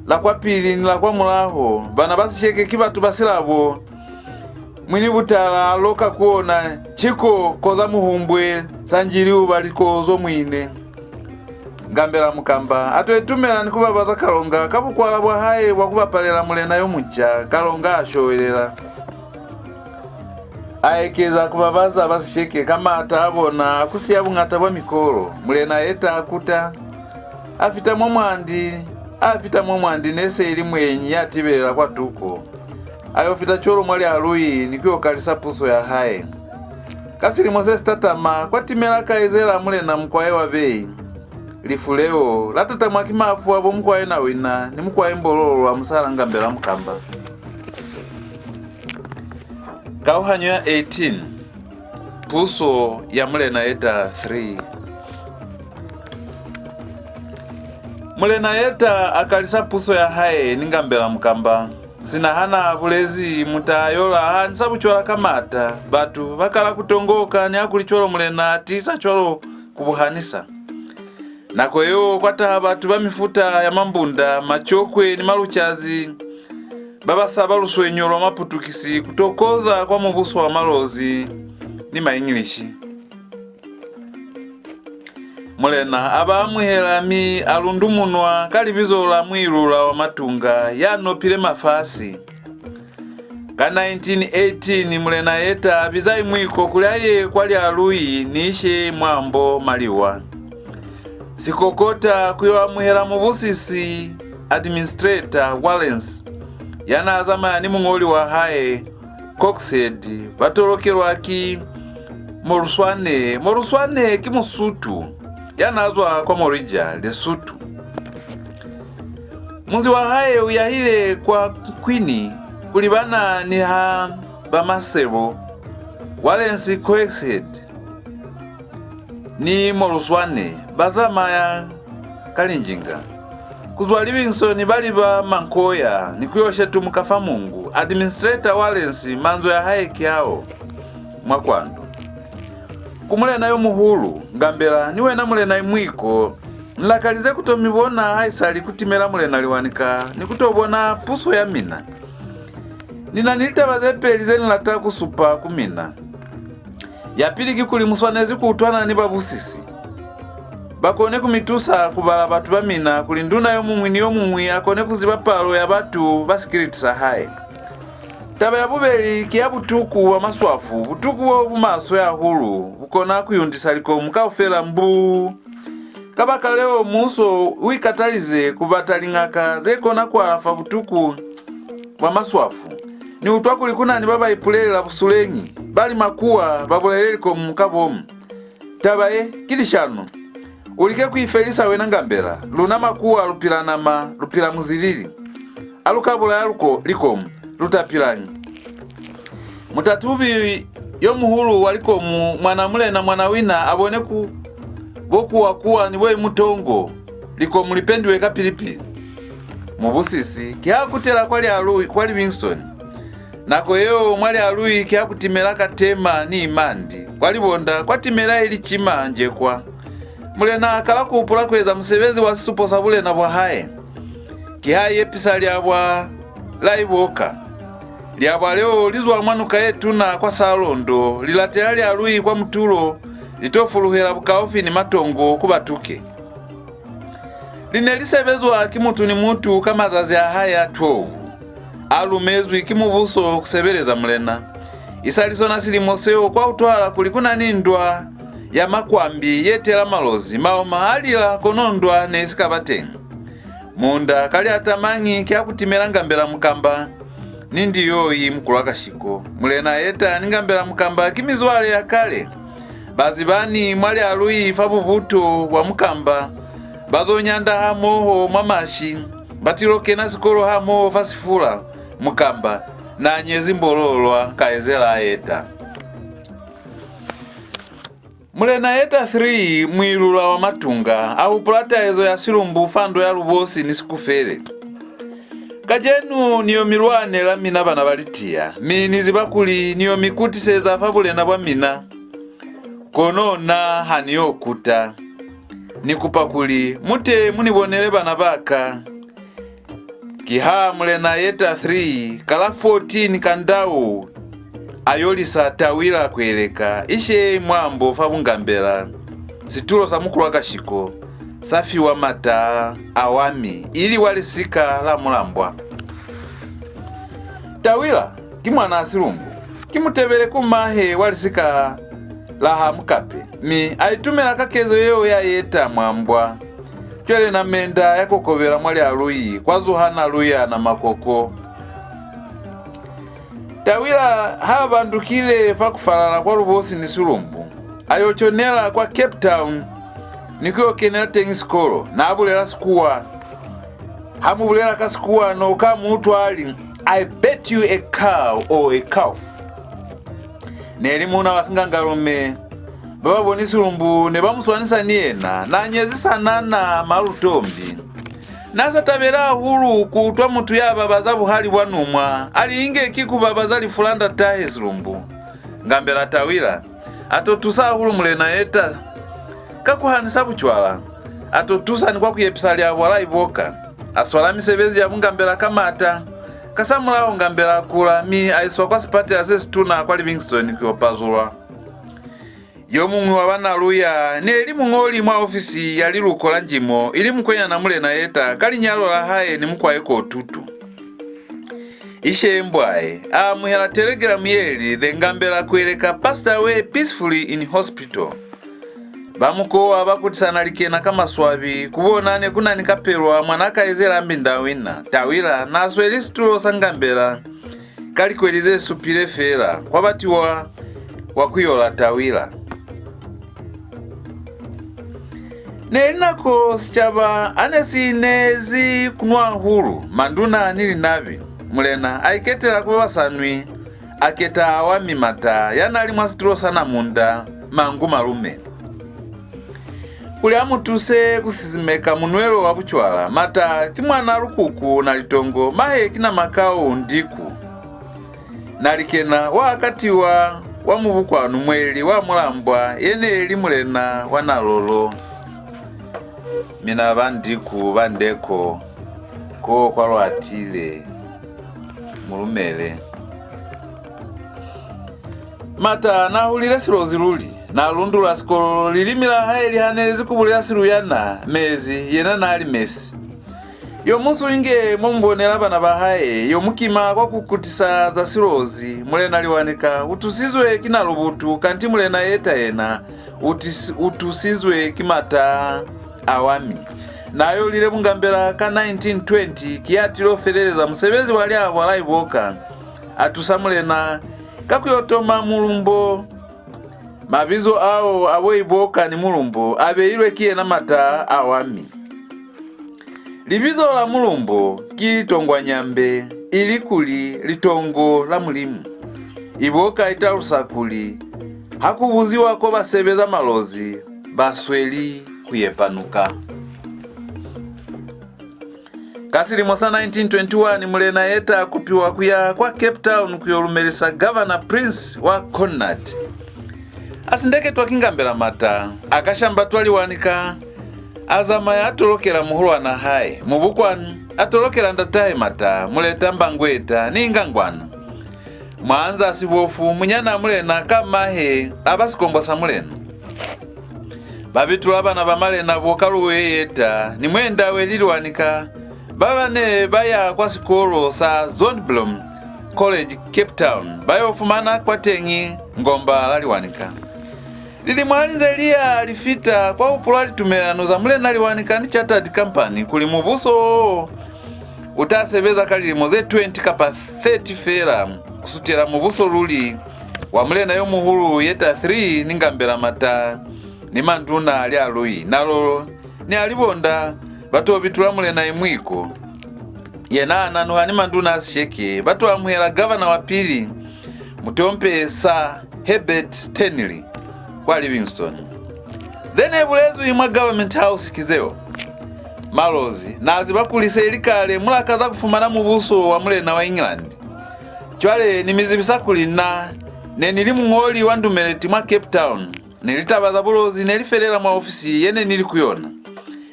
la kwapili ni la kwa mulaho. Bana ba Sisheke ki batu ba silabo. Mwini Butala a loka ku ona, Chiko, koza muhumbwe, sa njili uba likozo mwine. Ngambela Mukamba a to itumela ni ku babaza Kalonga ka bukwala bwa hae bwa ku bapalela mulena yo munca. Kalonga a showelela. A ekeza ku babaza ba Sisheke ka maata a bona a ku siya buñata bwa mikolo. Mulena Yeta a kuta. A fita mwa Mwandi, a fita mwa Mwandi ne se ili muenyi ya tibelela kwa tuko. A yo fita cwalo mwa Lialui ni ku yo kalisa puso ya hae. Ka silimo se si tatama, kwa timela kaizela mulena Mukwae wa Bei. Lifu leo la tatamwa ki mafu a bo Mukwae Nawina ni Mukwae Mbololo a musala Ngambela Mukamba. Kauhanyo ya eighteen. Puso ya Mulena Yeta three. Mulena Yeta a kalisa puso ya hae ni Ngambela Mukamba. Sina ha n'a bulezi, muta a yola, a hanisa bucwala ka maata. Batu ba kala ku tongoka, nihakulicwalo mulena a tiisa cwalo ku bu hanisa. Nako yeo kwa taha batu ba mifuta ya Mambunda, Macokwe ni Malucazi, ba ba saba luswenyo lwa Maputukisi ku to koza kwa mubuso wa Malozi ni Maingilishi. Mulena a ba amuhela mi a lundumunwa ka libizo la Muilula wa Matunga ya nopile mafasi. Ka nineteen eighteen, Mulena Yeta a biza Imwiko kuli a ye kwa Lialui ni Ishe Mwambo Maliwa. Sikokota ku yo amuhela mubusisi, administrator, Wallace, ya n'a zamaya ni muñoli wa hae, Coxhead, ba tolokelwa ki Moluswane. Moluswane ki Musutu ya n'a zwa kwa Morija, Lesotho. Munzi wa hae u yahile kwa Kwini ku libana ni ha ba Masebo, Wallace, Coxhead ni Moluswane ba zamaya ka linjinga. Ku zwa Livingstone ba liba Mankoya ni ku yo shetumuka fa Mungu. Administrator Wallace, manzwi a hae ki ao, mwa Kwando. Ku mulena yo muhulu, Ngambela, ni wena Mulena Imwiko, ni lakalize ku to mi bona haisali ku timela Mulena Liwanika ni ku to bona puso ya mina. Ni na ni litaba ze peli ze ni lata ku supa ku mina. Ya pili kikuli mu swanezi ku utwana ni babusisi. Ba kone ku mi tusa ku bala batu ba mina kuli nduna yo muñwi ni yo muñwi a kone ku ziba palo ya batu ba sikiliti sa hae. Taba ya bubeli ki ya butuku bwa maswafu. Butuku bo bu maswe hahulu bu kona ku yundisa likomu kaufela mbuu. Kabakaleo, muuso u ikatalize ku bata liñaka ze kona ku alafa butuku bwa maswafu. Ni utwa kuli ku na ni ba ba ipulelela busuleñi, ba li makuwa ba bulaile likomu ka bomu. Taba ye ki lishano. U like ku i felisa wena Ngambela. Luna makuwa lu pila nama, lu pila muzilili. A lu ka bulaya luko, likomu, lu ta pilañi? Mutatubi yo muhulu wa likomu, Mwanamulena Mwanawina, a bone ku bo Kuwakuwa ni bo Imutongo, likomu li pendiwe kapili-pili. Mubusisi ki ha kutela kwa Lialui, kwa Livingstone. Nako yeo mwa Lialui ki ha ku timela Katema ni Imandi, kwa Libonda kwa timela Ilicima Njekwa. Mulena a kala ku hupula ku eza musebezi wa sisupo sa bulena bwa hae. Ki ha yepisa liabwa la Iboka. Liabwa leo li zwa mwa nuka ye tuna kwa Salondo, li latela Lialui kwa mutulo, li to fuluhela bukaufi ni matongo ku Batuke. Li ne li sebezwa ki mutu ni mutu ka mazazi a hae a twelve. A lumezwi ki mubuso ku sebeleza mulena. Isali sona silimo seo kwa utwahala kuli ku na ni ndwa ya Makwambi ye tela Malozi. Maoma a lila, kono ndwa ne i si ka ba teñi. Munda ka liata mañi ki ha ku timela Ngambela Mukamba ni Ndiyoi Mukulwakashiko. Mulena Yeta ni Ngambela Mukamba ki mizwale ya kale. Ba zibani mwa Lialui fa bubuto bwa Mukamba. Ba zo nyanda hamoho mwa Mashi. Ba tilo kena sikolo hamoho fa Sifula. Mukamba n'a nyezi Mbololwa, kaizela a Yeta. Mulena Yeta three, Muilula wa Matunga, a hupula taezo ya Silumbu fa ndwa ya Lubosi ni Sikufele. Kacenu ni yo mi lwanela mina bana ba Litiya, mi ni ziba kuli ni yo mi kutiseza fa bulena bwa mina. Kono na ha ni yo kuta. Ni kupa kuli mu te mu ni bonele bana ba ka. Ki ha Mulena Yeta three, ka la fourteen Kandau, a yolisa Tawila Kweleka, Ishei Mwambo fa Bungambela, situlo sa Mukulwakashiko, sa fiwa mataa a Wami, ili wa lisika la Mulambwa. Tawila ki mwanaa Silumbu, ki mutebele ku mahe wa lisika la ha Mukape, mi a itumela ka kezo yeo ya yeta mwa mbwa. Cwale Namenda ya kokobela mwa Lialui, kwa zuha Naluya na makoko. Tawila ha bandukile fa ku falala kwa Lubosi ni Silumbu, a yo conela kwa Cape Town ni ku yo kenela teñi sikolo. Na bulela Sikuwa. Ha mu bulela ka Sikuwa, no ka mu utwa a li, "I bet you a cow or a calf." Ne li muuna wa singangalume. Ba ba boni Silumbu ne ba mu swanisa ni yena. Na nyezi Sanana Malutombi. Na sa tabela hahulu ku utwa mutu ya babaza buhali bwa numwa, a li inge ki ku babaza lifu la ndatahe Silumbu. Ngambela Tawila a to tusa hahulu Mulena Yeta ka ku hanisa bucwala. A to tusa ni kwa ku yepisa liabwa la Iboka. A swala misebezi ya bungambela ka maata. Kasamulaho Ngambela a kula, mi a iswa kwa sipatela se situna kwa Livingstone ku yo pazulwa. Yo muñwi wa ba Naluya ne li muñoli mwa ofisi ya liluko la njimo, ili mukwenyana Mulena Yeta ka linyalo la hae ni Mukwae Kotutu. Ishee Mbwae a amuhela telegelamu ye li, "The Ngambela Kweleka passed away peacefully in hospital." Ba mukowa ba kutisana likena ka maswabi. Ku bona ne ku na ni Kapelwa, mwanaa kaizela Mbindawina. Tawila na sweli situlo sa Ngambela ka likweli ze supile feela, kwa batiwa wa ku yola Tawila. Ne li nako sicaba ha ne si inezi ku nwa hahulu, manduna ni linabi. Mulena a iketela ku ba ba sa nwi, a keta Wami Mataa, ya na li mwa situlo sa Namunda, Mangu Malume, kuli a mu tuse ku sizimeka munwelo wa bucwala. Mataa ki mwanaa Lukuku na Litongo, mahe ki Namakau Ndiku. Nalikena wa katiwa wa Mubukwanu, mweli wa Mulambwa, ye ne li mulena wa Nalolo. Mina ba Ndiku ba ndeko, ko kwa lwatile, mu lumele. Mataa na hulile Silozi luli. Na lundula Sikololo, lilimi la hae li hanelezi ku bulela Siluyana, mezi, yena na li mesi. Yo munsu inge mo mu bonela bana ba hae, yo mukima kwa ku kutisa za Silozi, Mulena Liwanika u tusizwe ki Nalubutu, kanti Mulena Yeta yena u tis-, u tusizwe ki Mataa a Wami. Na yolile bungambela ka nineteen twenty, ki ya tilo feleleza musebezi wa liabwa la Iboka, a tusa Mulena ka ku yo toma Mulumbo. Mabizo ao a bo Iboka ni Mulumbo a beilwe ki yena Mataa a Wami. Libizo la Mulumbo ki Litongwanyambe, ili kuli, litongo la Mulimu. Iboka i talusa kuli, ha ku buziwa ko ba sebeza Malozi, ba sweli ku yepa nuka. Ka silimo sa nineteen twenty-one, Mulena Yeta a kupiwa ku ya kwa Cape Town ku yo lumelisa Gavana Prince wa Connaught. A sindeketwa ki Ngambela Mataa, a kashambatwa Liwanika, a zamaya a tolokela muhulwanaa hae Mubukwanu, a tolokela ndatahe Mataa, Muleta, Mbangweta ni Ngangwana. Mwa Nzasibofu, munyanaa Mulena ka mahe a ba sikombwa sa Mulena. Ba bitula bana ba malena bo Kaluwe Yeta ni Mwendawe Liliwanika, ba ba ne ba ya kwa sikolo sa Zonnebloem College, Cape Town, ba yo fumana kwateñi ngomba la Liwanika. Lilimo ha li nze li ya li fita, kwa hupulwa litumelelano za Mulena Liwanika ni Chartered Company kuli mubuso wo u ta sebeza ka lilimo ze twenty kapa thirty feela, ku sutela mubuso luli wa mulena yo muhulu Yeta three ni Ngambela Mataa ni manduna Lialui, Nalolo ni Alibonda ba to bitula Mulena Imwiko. Yena a nanuha ni manduna a Sesheke, ba to amuhela gavana wa pili, mutompe Sir Herbert Stanley, kwa Livingstone. Ze ne bulezwi mwa Government House ki zeo. Malozi na ziba kuli se ili kale mu lakaza ku fumana mubuso wa mulena wa England. Cwale ni mi zibisa kuli na ne ni li muñoli wa ndumeleti mwa Cape Town. Ni litaba za Bulozi ne li felela mwa ofisi ye ne ni li ku yona.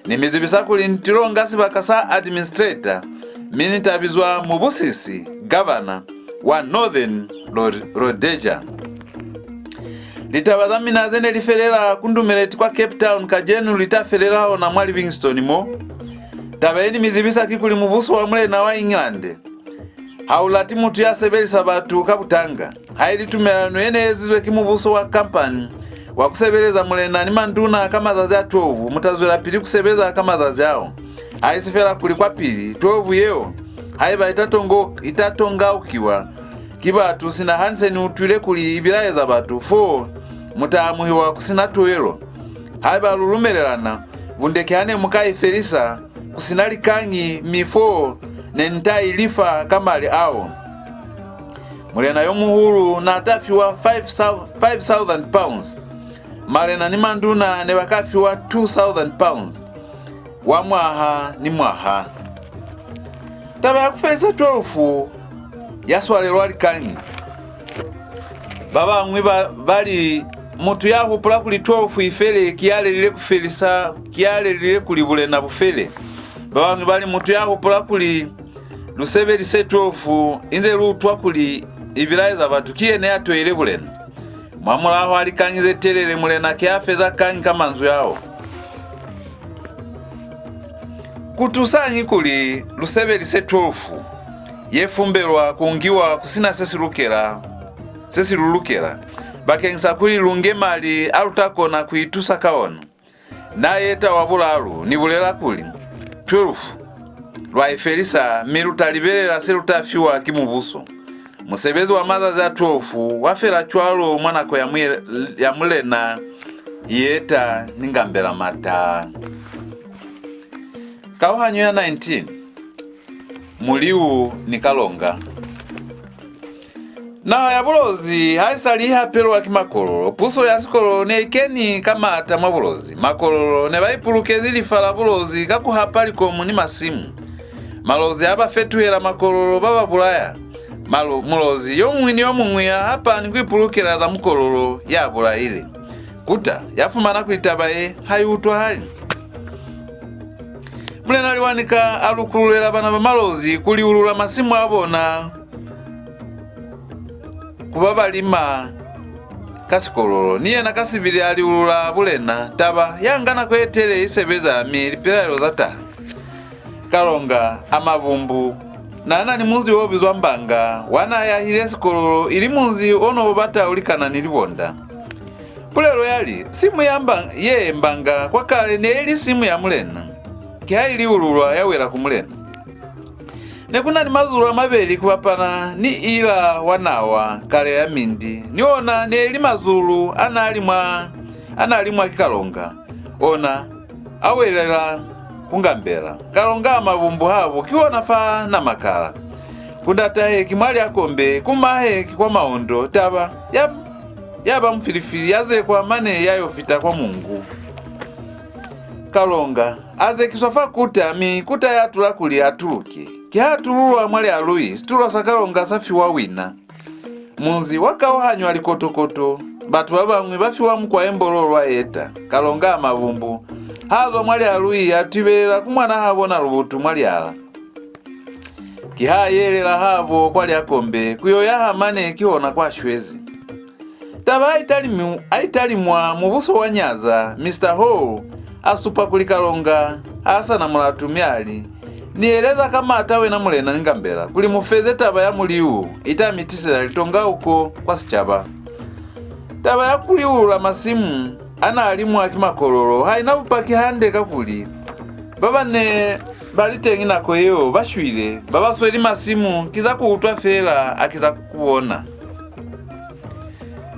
Ni mi zibisa kuli ni tilo nga sibaka sa administrator, mi ni ta bizwa mubusisi, gavana, wa Northern Rhod-, Rhodesia. Litaba za mina ze ne li felela ku Ndumeleti kwa Cape Town kacenu li ta felela ona mwa Livingstone mo. Taba ye ni mi zibisa kikuli mubuso wa mulena wa England ha u lati mutu ya sebelisa batu ka butanga. Haili tumelano ye ne ezizwe ki mubuso wa kampani wa ku sebeleza mulena ni manduna ka mazazi a twelve, mu ta zwelapili ku sebeza ka mazazi ao. Haisi fela kuli kwapili, twelve yeo, haiba i ta tongo-, i ta tongaukiwa ki batu, sina ha ni se ni utwile kuli i bilaeza batu, foo mu ta amuhiwa ku si na tuelo. Haiba lu lumelelana, bunde ki ha ne mu ka i felisa ku si na likañi, mi foo ne ni ta i lifa ka mali ao. Mulena yo muhulu n'a ta fiwa five thou-, five thousand pounds. Malena ni manduna ne ba ka fiwa two thousand pounds wa mwaha ni mwaha. Taba ya ku felisa twelve ya swalelwa likañi. Ba bañwi ba, ba li, mutu ya hupula kuli twelve i fele ki ya lelile ku felisa, ki ya lelile kuli bulena bu fele. Ba bañwi ba li, mutu ya hupula kuli lu sebelise twelve inze lu utwa kuli i bilaeza batu ki yena ya toile bulena. Mwamulaho a likañi ze telele, mulena ki a feza kañi ka manzwi ao. Ku tusañi kuli lu sebelise twelve ye fumbelwa ku ngiwa ku si na se si lukela, se si lu lukela, bakeñi sa kuli lu nge mali a lu ta kona ku itusa ka ona? Na yeta wa bulalu, ni bulela kuli, twelve lwa i felisa, mi lu ta libelela se lu ta fiwa ki mubuso. Musebezi wa mazazi a twelve wa fela cwalo mwa nako ya muye-, ya mulena Yeta ni Ngambela Mata. Kauhanyo ya nineteen. Muliu ni Kalonga. Naha ya Bulozi ha i sa li i hapelwa ki Makololo, puso ya Sikololo ne i keni ka maata mwa Bulozi. Makololo ne ba ipulukezi lifa la Bulozi ka ku hapa likomu ni masimu. Malozi ha ba fetuhela Makololo, ba ba bulaya. Malo-, Mulozi yo muñwi ni yo muñwi a hapa ni ku ipulukela za Mukololo ya bulaile. Kuta ya fumana kuli taba ye ha i utwahali. Mulena Liwanika a lukululela bana ba Malozi ku liulula masimu a bona ku ba ba lima ka Sikololo, ni yena ka sibili a liulula bulena. Taba ya nga nako ye telele i sebeza, mi lipilaelo za taha. Kalonga a Mabumbu na na ni munzi o bizwa Mbanga, wa na yahile Sikololo, ili munzi o no bata u likana ni Libonda. Pulelo ya li, simu ya Mba-, ye Mbanga kwa kale ne i li simu ya mulena. Ki ha i liululwa ya wela ku mulena. Ne ku na ni mazulu a mabeli ku bapana ni Ila wa Nawa, kale ya Mindi, ni ona ne li mazulu a na li mwa, a na li mwa ki Kalonga. Ona a welela ku Ngambela. Kalonga a Mabumbu habo ki ona fa na makala. Ku ndatahe ki mwa Lyakombe, ku mahe ki kwa Maondo, taba ya, ya ba mufilifili ya zekwa mane ya yo fita kwa Mungu. Kalonga a zekiswa fa kuta, mi kuta ya tula kuli a tuluke. Ki ha tululwa mwa Lialui, situlo sa Kalonga sa fiwa wina. Munzi wa kauhanywa likotokoto, batu ba bañwi ba fiwa mukwae mbololo a Yeta. Kalonga a Mabumbu ha zwa mwa Lialui, a tibelela ku mwanahabo Nalubutu mwa Liala. Ki ha yelela habo kwa Lyakombe ku yo yaha mane, ki hona kwa shwezi. Taba ha i talimi-, ha i talimwa, mubuso wa nyaza, Mister Hall a supa kuli Kalonga ha sa na mulatu, mi a li, "Ni eleza ka maata wena mulena ni Ngambela kuli mu feze taba ya Muliu, i ta mi tisela litongauko kwa sicaba." Taba ya ku liulula masimu a n'a limwa ki Makololo ha i na bupaki hande, kakuli ba ba ne ba li teñi nako yeo ba shwile, ba ba sweli masimu ki za ku utwa feela, a ki za ku bona.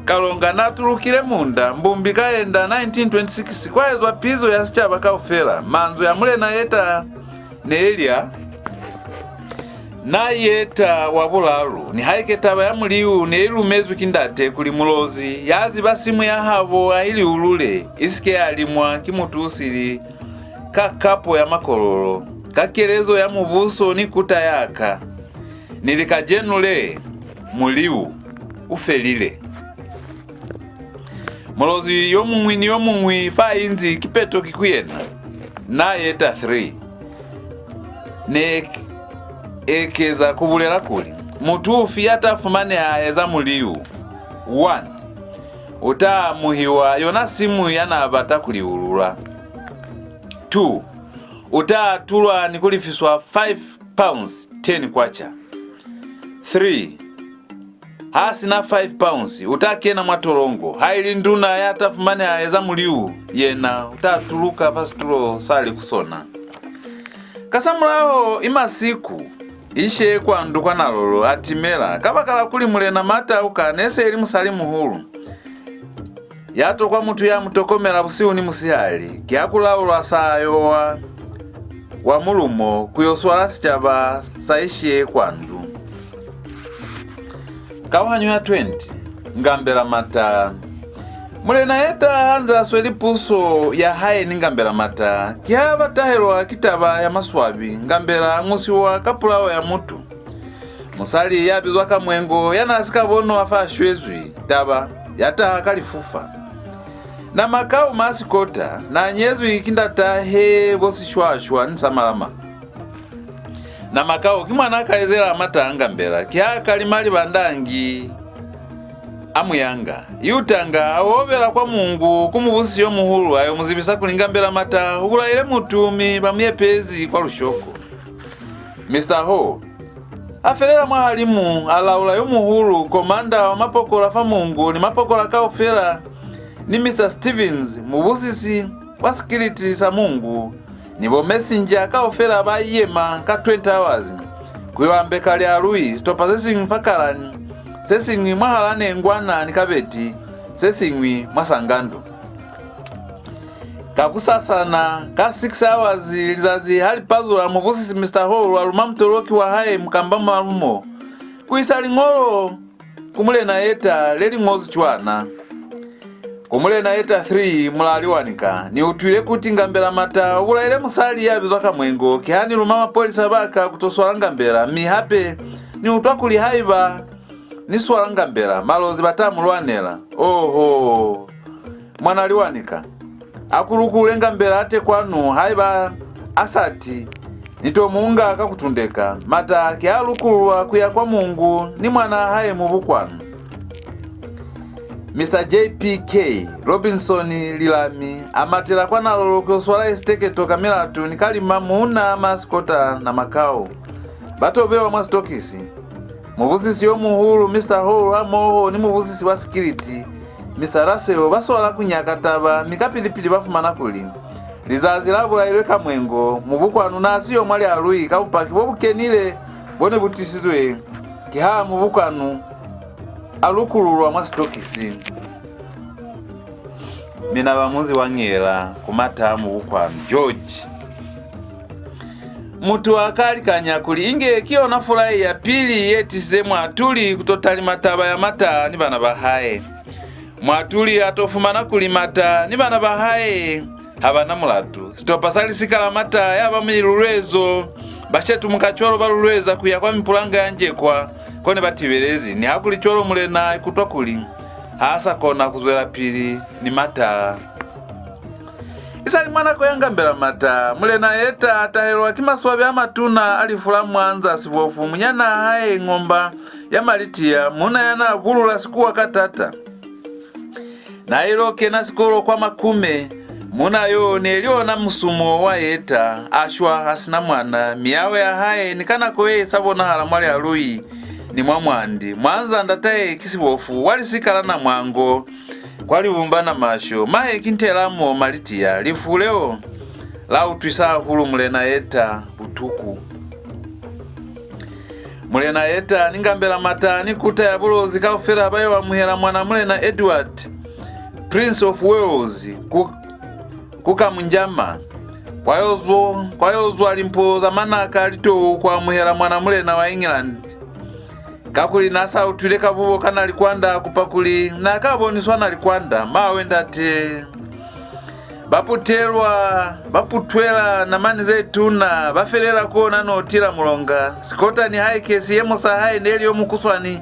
Kalonga n'a tulukile munda, Mbumbi Kaenda, nineteen twenty-six, kwa ezwa pizo ya sicaba kaufela, manzwi a Mulena Yeta ne li a, na Yeta wa bulalu, nihaike taba ya Muliu ne i lumezwi ki ndate kuli Mulozi ya ziba simu ya habo a i liulule, i si ke ya limwa ki mutu u sili, ka kapo ya Makololo, ka kelezo ya mubuso ni kuta ya ka. Ni li kacenu le, Muliu u felile. Mulozi yo muñwi ni yo muñwi fa inzi kipeto ki ku yena. Na Yeta three ne ek-, ekeza ku bulela kuli, mutu ufi ya ta fumaneha a eza Muliu, one, U ta amuhiwa yona simu ya n'a bata ku liulula. Two, u ta atulwa ni ku lifiswa five pounds, ten kwacha. Three, ha si na five pounds, u ta kena mwa tolongo. Haili nduna ya ta fumaneha a eza muliu, yena u ta tuluka fa situlo sa li ku sona. Kasamulaho, Imasiku, Ishe Kwandu kwa Nalolo a timela, kabakala kuli Mulena Matauka ne se li musali muhulu ya tokwa mutu ya mu tokomela busihu ni musihali. Ki ha ku laulwa Sayo wa, wa Mulumo ku yo swala sicaba sa Ishe Kwandu. Kauhanyo ya twenty. Ngambela Mata. Mulena Yeta ha nze a sweli puso ya hae ni Ngambela Mata, ki ha ba tahelwa ki taba ya maswabi. Ngambela a ñusiwa ka pulao ya mutu. Musali ya bizwa Kamwengo, ya n'a si ka bonwa fa a shwezwi, taba ya taha ka lifufa. Namakau Masikota n'a nyezwi ki ndatahe bo Sishwashwa ni Samalama. Namakau ki mwan'a kaizela a Mata a Ngambela, ki ha a kalima libanda angi a Muyanga. Yutanga a hobela kwa Mungu ku mubusisi yo muhulu, a yo mu zibisa kuli Ngambela Mata u bulaile mutu mi ba mu yepezi kwa lushoko. Mister Ho a felela mwahalimu, a laula yo muhulu, komanda wa mapokola fa Mungu ni mapokola kaufela, ni Mister Stevens, mubusisi wa sikiliti sa Mungu, ni bo messenger kaufela ba yema ka twenty hours ku yo ambeka Lialui, sitopa se siñwi fa Kalani, se siñwi mwahal'a Nengwana ni Kabeti, se siñwi mwa Sangandu. Kakusasana ka six hours, lizazi ha li pazula, mubusisi Mister Hall a luma mutoloki wa hae Mukamba Malumo ku isa liñolo ku Mulena Yeta le li ñozwi cwana: Ku Mulena Yeta three, Mulali Wanika, ni utwile kuti Ngambela Mata u bulaile musali ya bizwa Kamwengo. Ki ha ni luma mapolisa ba ka ku to swala Ngambela, mi hape ni utwa kuli haiba ni swala Ngambela, Malozi ba ta mu lwanela. Oho! Mwanali Wanika, a ku lukulule Ngambela a te kwanu, haiba a sa ti, ni to mu nga ka ku tundeka. Mata ki a lukululwa ku ya kwa Mungu ni mwanaa hae Mubukwanu. Mister J P K Robinson Lilami a matela kwa Nalolo ku yo swala Isiteketo ka milatu ni Kalima muuna Masikota Namakau. Ba to bewa mwa sitokisi. Mubusisi yo muhulu, Mister Hall, hamoho ni mubusisi wa sikiliti, Mister Russell, ba swala ku nyaka taba, mi kapili-pili ba fumana kuli lizazi la bulailwe Kamwengo, Mubukwanu n'a siyo mwa Lialui ka bupaki bo bu kenile bo ne bu tisizwe ki ha Mubukwanu a lukululwa mwa sitokisi. Mina ba munzi wa Ngela, ku Mata Mubukwanu, George. Mutu a ka likanya kuli inge ki yona fulai ya pili ye tisize muatuli ku to talima taba ya Mata ni bana ba hae. Muatuli a to fumana kuli Mata ni bana ba hae ha ba na mulatu. Sitopa sa lisika la Mata ya ba milulwezo, ba shetumuka cwalo ba lulweza ku ya kwa mipulanga ya Njekwa ko ne ba tibelezi. Nihakulicwalo, mulena a ikutwa kuli ha a sa kona ku zwelapili ni Mata. Isali mwa nako ya Ngambela Mata, Mulena Yeta a tahelwa ki maswabi a matuna a lifu la Mwanza Sibofu, munyanaa hae Ngomba ya Malitiya, muuna ya n'a bulula Sikuwa ka taata. N'a ilo kena sikolo kwa Makume. Muuna yo ne li ona musumo wa Yeta, a shwa a si na mwana. Miyaho ya hae ni ka nako ye i sa bonahala mwa Lialui ni mwa Mwandi. Mwanza ndatahe ki Sibofu wa lisika la Namwango, kwa Libumba Namasho, mahe ki Ntelamo Malitiya. Lifu leo la utwisa hahulu Mulena Yeta butuku. Mulena Yeta ni Ngambela Mata ni kuta ya Bulozi kaufela ba yo amuhela mwana Mulena Edward, Prince of Wales, ku, ku Kamunjama. Kwa yo zwo, kwa yo zwa limpo za manaka a litou ku amuhela mwana mulena wa England. Kakuli n'a sa utwile kabubo ka Nalikwanda, a kupa kuli n'a ka boniswa Nalikwanda. Mawe ndate! Ba putelwa, ba putwela namani ze tuna, ba felela kona no tila mulonga. Sikota nihaike siyemo sa hae ne li yo mukuswani,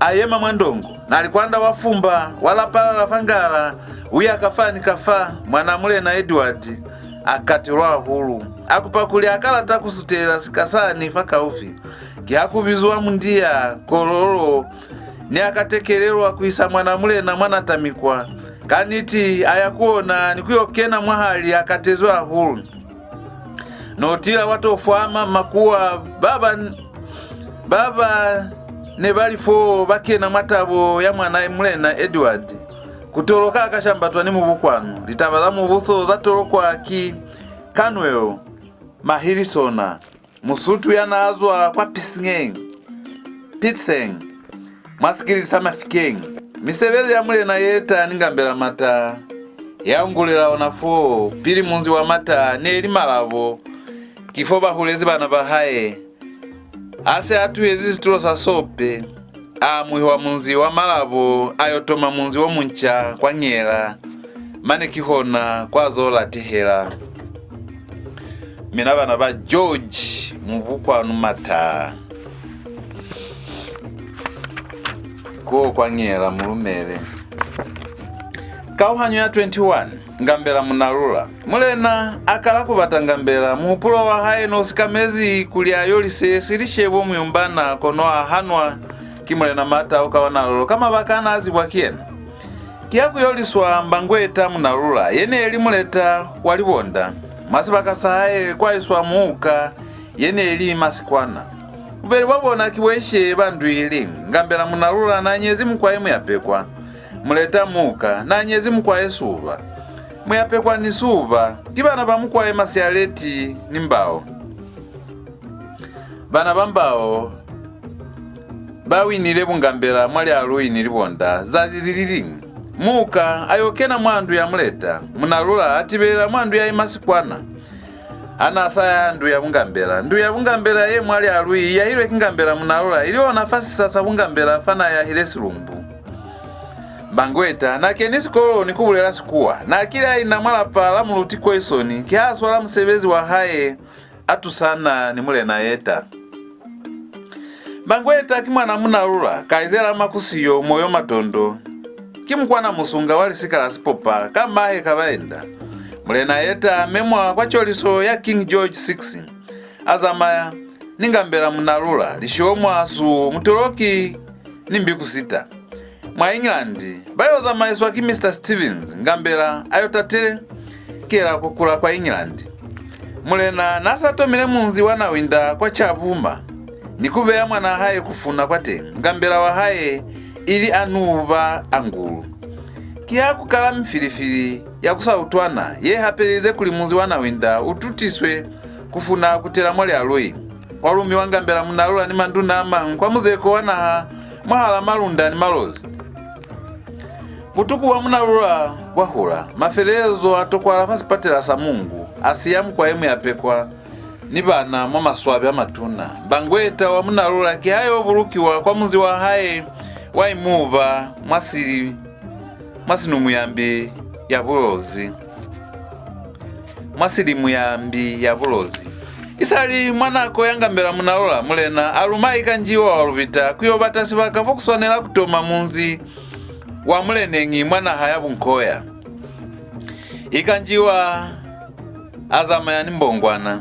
a yema mwa ndongo. Nalikwanda wa fumba, wa lapalala fa ngala, u ya kafa ni kafa. Mwana Mulena Edward a katelwa hahulu. A kupa kuli a ka lata ku sutelela sika sani fakaufi. Ki ha ku bizwa Mundia Kololo ne a ka tekelelwa ku isa mwana mulena mwa Natamikwa. Kaniti, a ya ku ona ni ku yo kena mwahali a katezwi hahulu. Notila wa to fwama makuwa ba ba, ba ba ne ba li foo ba kena mwa tabo ya mwana mulena Edward. Ku toloka a ka shambatwa ni Mubukwanu, litaba za mubuso za tolokwa ki Canwell Mahilisona, Musutu ya n'a zwa kwa Pitseng, Pitseng, mwa sikiliti sa Mafikeng. Misebezi ya Mulena Yeta ni Ngambela Mata ya ungulela ona foo, pili munzi wa Mata ne li Malabo, ki fo ba hulezi bana ba hae. Ha se a tuhezi situlo sa Sope, a amuhiwa munzi wa Malabo, a yo toma munzi wo munca kwa Ngela, mane kihona kwa zo latehela. Mina bana ba George Mubukwanu Mata. Ko kwa Ngela mu lumele. Kauhanyo ya twenty-one. Ngambela Munalula. Mulena a kala ku bata Ngambela, muhupulo wa hae no sikamezi kuli a yolise Silishebo Muyumbana, kono a hanwa ki Mulena Matauka wa Nalolo ka mabaka a n'a zibwa ki yena. Ki ha ku yoliswa Mbangweta Munalula, ye ne li muleta wa Libonda. Mwa sibaka sa hae kwa iswa Muuka, ye ne li Masikwana. Bubeli bwa bona ki bo ishe ba ndu iliñwi. Ngambela Munalula n'a nyezi Mukwae Muyapekwa. Muleta Muuka n'a nyezi Mukwae Suba. Muyapekwa ni Suba ki bana ba Mukwae Masialeti ni Mbao. Bana ba Mbao ba winile bungambela mwa Lialui ni Libonda zazi li li liñwi. Muuka a yo kena mwa ndu ya Muleta, Munalula a tibelela mwa ndu ya Imasikwana. Ha n'a sa ya ndu ya bungambela, ndu ya bungambela ye mwa Lialui i yahilwe ki Ngambela Munalula, ili ona fa sisa sa bungambela fa n'a yahile Silumbu. Mbangweta n'a keni sikolo ni ku bulela Sikuwa. N'a kile a ina mwa lapa la Muluti Koisoni, ki ha a swala musebezi wa hae a tusana ni Mulena Yeta. Mbangweta ki mwana Munalula, kaizela Makusiyo Moyo Matondo. Ki mukwana Musunga wa lisika la Sipopa ka mahe Kabaenda. Mulena Yeta a memwa kwa coliso ya King George six. A zamaya ni Ngambela Munalula, Lishomwa, Su, Mutoloki, ni Mbikusita. Mwa England, ba yo zamaiswa ki Mister Stevens, Ngambela a yo tatelekela ku kula kwa England. Mulena n'a sa tomile munzi wa Nawinda kwa Chabuma, ni ku beya mwanaa hae Kufuna kwateñi, Ngambela wa hae, ili Anuba Angulu. Ki ha ku kala mifilifili ya ku sa utwana ye hapelelize kuli munzi wa Nawinda u tutiswe Kufuna a kutela mwa Lialui. Kwa lumiwa Ngambela Munalula ni manduna a mañwi kwa muzeko wa naha mwahal'a Malunda ni Malozi. Butuku bwa Munalula bwa hula. Mafelelezo a tokwala fa sipatela sa Mungu, a siya Mukwae Muyapekwa ni bana mwa maswabi a matuna. Mbangweta wa Munalula ki ha yo bulukiwa kwa munzi wa hae wa Imuba mwa Sili, mwa Sinumuyambi ya Bulozi. Mwa Silimuyambi ya Bulozi. Isali mwa nako ya Ngambela Munalula, Mulena a luma Ikanjiwa wa Lubita ku yo bata sibaka fo ku swanela ku toma munzi wa muleneñi mwa naha ya Bunkoya. Ikanjiwa a zamaya ni Mbongwana.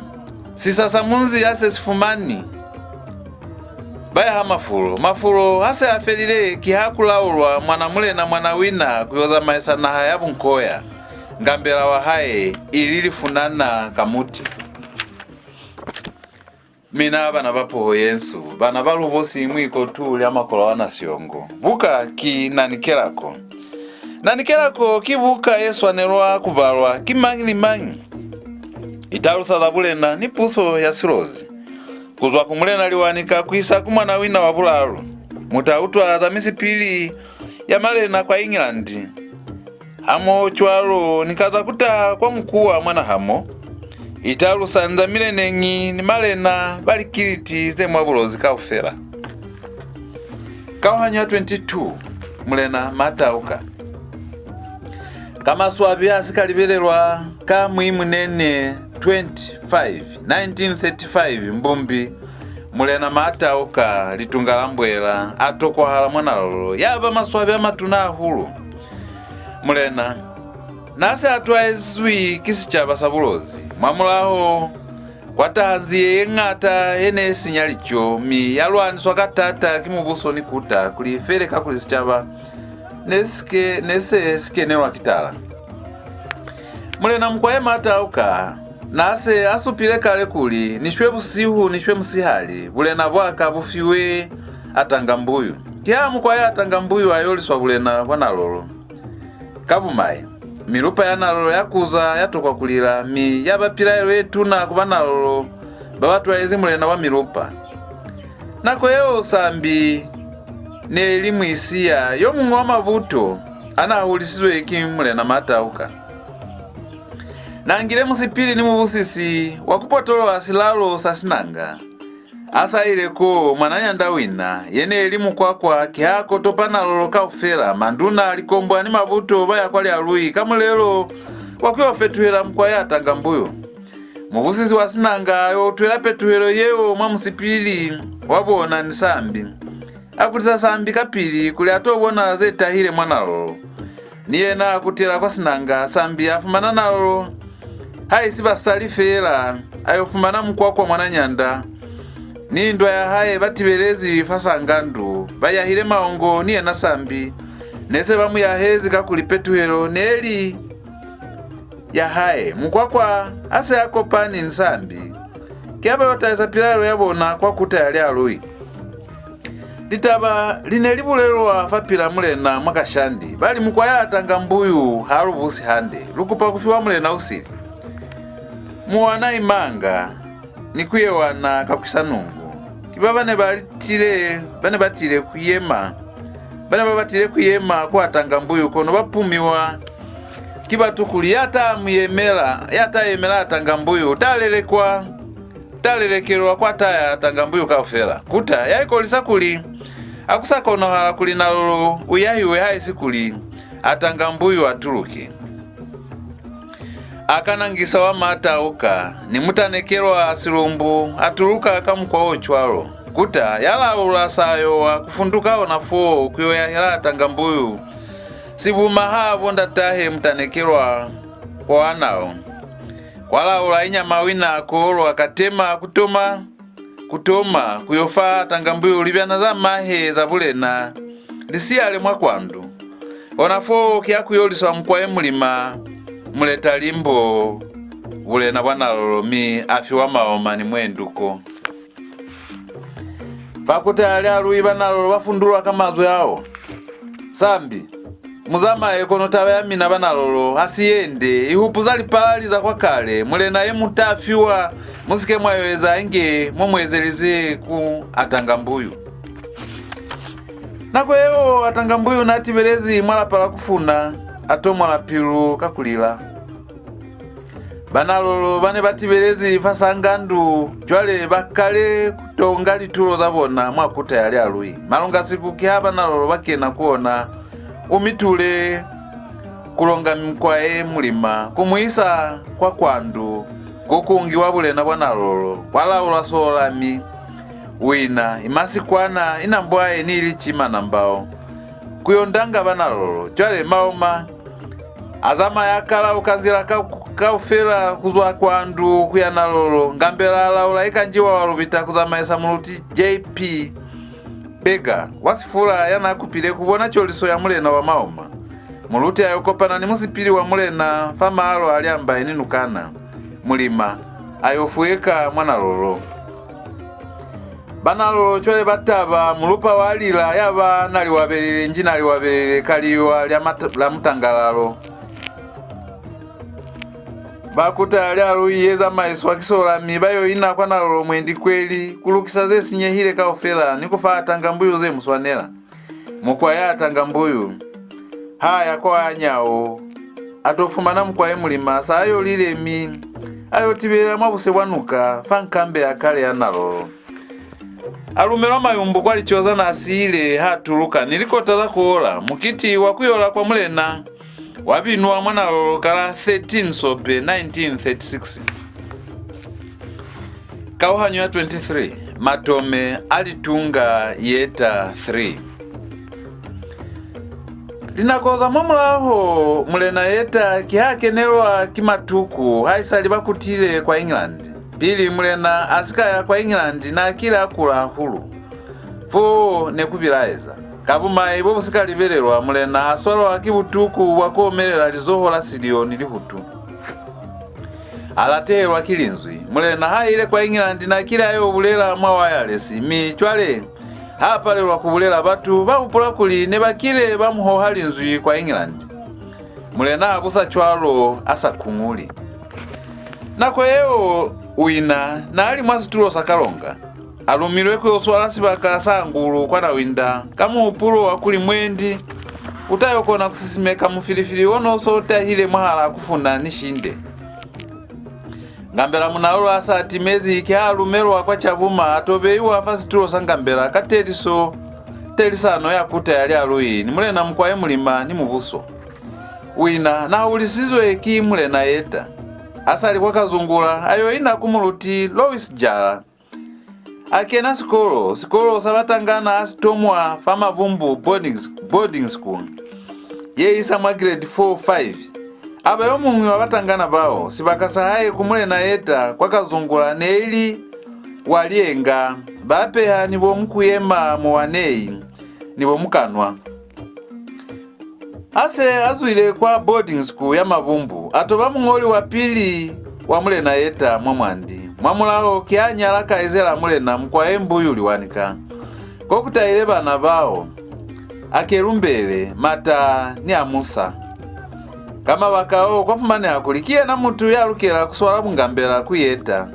Sisa sa munzi ha se si fumani, ba yaha mafulo. Mafulo ha se a felile, ki ha ku laulwa mwana mulena Mwanawina ku yo zamaisa naha ya Bunkoya. Ngambela wa hae ili Lifunana Kamuti. Mina bana ba puho yensu, bana ba Lubosi Mwikotu lya Makola wa Nasyongo. Buka ki Nanikelako. Nanikelako ki buka ye swanelwa ku balwa ki mañi ni mañi. I talusa za bulena ni puso ya Silozi, ku zwa ku Mulena Liwanika ku isa ku Mwanawina wa Bulalu. Mu ta utwa za misipili ya malena kwa England, hamohocwalo ni ka za ku taha kwa mukuwa mwa naha mo. I talusa ni za mileneñi ni malena ba likiliti ze mwa Bulozi kaufela. Kauhanyo ya twenty-two. Mulena Matauka. Ka maswabi a si ka libelelwa, ka Muimunene twenty-five, nineteen thirty-five, Mbumbi, Mulena Matauka, Litunga la Mbwela, a tokwahala mwa Nalolo. Ya ba maswabi a matuna hahulu. Mulena n'a se a twaezwi ki sicaba sa Bulozi. Mwamulaho, Kwa taha nziye ye ñata ye ne sinya lico, mi ya lwaniswa ka taata ki mubuso ni kuta kuli i fele, kakuli sicaba ne si ke, ne se si kenelwa ki tala. Mulena Mukwae Matauka na se a supile kale kuli, "Ni shwe busihu, ni shwe musihali, bulena bwa ka bu fiwe Atangambuyu." Kiha Mukwae Atangambuyu a yoliswa bulena bwa Nalolo. Ka bumai, milupa ya Nalolo ya kuza ya tokwa ku lila, mi ya ba pilaelo ye tuna ku ba Nalolo ba ba twaezi mulena wa milupa. Nako yeo Sambi ne li Muisiya yo muñwi wa mabuto a n'a hulisizwe ki Mulena Matauka. N'a ngile musipili ni mubusisi wa ku potoloha silalo sa Sinanga. A sa ile koo, mwananyanda Wina, ye ne li Mukwakwa, kiha kotopa Nalolo kaufela, manduna, likombwa ni mabuto ba ya kwa Lialui ka mulelo wa ku yo fetuhela Mukwae Atangambuyu. Mubusisi wa Sinanga a yo utwela petuhelo yeo mwa musipili wa bona ni Sambi. A kutisa Sambi kapili kuli a to bona ze tahile mwa Nalolo. Ni yena a kutela kwa Sinanga, Sambi a fumana Nalolo, haisi basali feela, a yo fumana Mukwakwa mwananyanda ni ndwa ya hae ba tibelezi fa Sangandu, ba yahile maongo ni yena Sambi. Ne se ba mu yahezi kakuli petuhelo ne li ya hae. Mukwakwa a se a kopani ni Sambi, ki ha ba yo tahisa pilaelo ya bona kwa kuta ya Lialui. Litaba li ne li bulelwa fapil'a mulena mwa Kashandi, ba li, "Mukwae Atangambuyu ha lu busi hande, lu kupa ku fiwa mulena u sili." Muwana Imanga ni Kuyewana Kakwisanungu ki ba ba ne ba tile, ba ne ba tile ku yema, ba ne ba batile ku yema kwa Atangambuyu, kono ba pumiwa ki batu kuli, "Ya ta mu yemela, ya ta yemela Atangambuyu, u ta lelekwa, ta lelekelwa kwa ta ya Atangambuyu kaufela." Kuta ya ikolisa kuli ha ku sa konahala kuli Nalolo u yahiwe haisi kuli Atangambuyu a tuluke. Akanangisa wa Matauka ni Mutanekelwa Silumbu a tuluka ka mukwa o cwalo. Kuta ya laula Sayowa ku funduka ona foo ku yo yahela Atangambuyu sibuma habo ndatahe Mutanekelwa wa Anao. Kwa laula Inyama Wina Kolwa Katema ku toma, ku toma ku yo fa Atangambuyu libyana za mahe za bulena, li siyale mwa Kwandu. Ona foo ki ha ku yoliswa Mukwae Mulima, Muleta Limbo, bulena bwa Nalolo, mi a fiwa Maoma ni Mwenduko. Fa kuta ya Lialui ba Nalolo ba fundulwa ka mazwi ao, "Sambi, mu zamaye, kono taba ya mina ba Nalolo ha si ye nde, i hupuza lipalali za kwa kale, mulena ye mu ta fiwa, mu si ke mwa yo eza inge mo mu ezelize ku Atangambuyu." Nako yeo Atangambuyu n'a tibelezi mwa lapa la Kufuna, a tomola pilu ka ku lila. Ba Nalolo ba ne ba tibelezi fa Sangandu cwale ba kale ku to nga litulo za bona mwa kuta ya Lialui. Malungasiku ki ha ba Nalolo ba kena ku ona Umitule ku longa Mukwae Mulima ku mu isa kwa Kwandu, ko ku ngiwa bulena bwa Nalolo, kwa laulwa Soolami, Wina, Imasikwana, Inambwae ni Ilicima Nambao, ku yo ndanga ba Nalolo. Cwale Maoma a zamaya a kalauka nzila ka, kaufela ku zwa Kwandu ku ya Nalolo. Ngambela a laula Ikanjiwa wa Lubita ku zamaisa muluti J P Bega wa Sifula ya n'a kupile ku bona coliso ya mulena wa Maoma. Muluti a yo kopana ni musipili wa mulena fa maalo a Lyambai ni Nukana. Mulima a yo fueka mwa Nalolo. Ba Nalolo cwale ba taba, mulupa wa lila, ya ba Naliwabelele, nji Naliwabelele, kaliwa lya mata-, la mutangalalo. Ba kuta ya Lialui ye zamaiswa ki Soolami ba yo ina kwa Nalolo mwendi kweli, ku lukisa ze sinyehile kaufela ni ku fa Atangambuyu ze mu swanela. Mukwae Atangambuyu ha ya kwa Anyao, a to fumana Mukwae Mulima sa a yolile, mi a yo tibelela mwa buse bwa nuka fa nkambe ya kale ya Nalolo. A lumelwa mayumbu kwa lico za n'a siile ha tuluka ni likota za ku ola. Mukiti wa ku yola kwa mulena wa binwa mwa Nalolo ka la thirteen Sope nineteen thirty-six. Kauhanyo ya twenty-three, Matome a Litunga Yeta three. Linako za mwamulaho, Mulena Yeta ki ha kenelwa ki matuku haisali ba kutile kwa England. Pili Mulena a si ka ya kwa England, n'a kile a kula hahulu. Foo ne ku bilaeza. Ka bumai bo bu si ka libelelwa, Mulena a swalwa ki butuku bwa ku omelela lizoho la silyo ni lihutu. A latehelwa ki linzwi. Mulena ha ile kwa England, n'a kile a yo bulela mwa wayalesi, mi cwale ha palelwa ku bulela, batu ba hupula kuli ne ba kile ba mu hoha linzwi kwa England. Mulena a busa cwalo, a sa kuñuli. Nako yeo, Wina n'a li mwa situlo sa Kalonga. A lumilwe ku yo swala sibaka sa Ngulu kwa Nawinda ka muhupulo wa kuli mwendi u ta yo kona ku sisimeka mufilifili o n'o so tahile mwahal'a Kufuna ni Shinde. Ngambela Munalula a sa timezi ki ha lumelwa kwa Chavuma, a to beiwa fa situlo sa Ngambela ka teliso, telisano ya kuta ya Lialui ni Mulena Mukwae Mulima ni mubuso. Wina n'a hulisizwe ki Mulena Yeta. A sa li kwa Kazungula, a yo ina ku muluti Louis Jala. A kena sikolo, sikolo sa batangana a si tomwa fa Mavumbu Boarding, Boarding School, ye isa mwa grade four, five. A ba yo muñwi wa batangana bao. Sibaka sa hae ku Mulena Yeta kwa Kazungula ne ili wa Lienga, ba peha ni bo Mukuyema Muwanei ni bo Mukanwa. Ha se a zwile kwa boarding school ya Mavumbu, a to ba muñoli wa pili wa Mulena Yeta mwa Mwandi. Mwamulaho ki ha nyala kaizela Mulena Mukwae Mbuyu Liwanika. Ko ku tahile bana bao, Akelumbele, Mata, ni Amusa. Ka mabaka ao, kwa fumaneha kuli ki yena mutu ya lukela ku swala bungambela ku Yeta,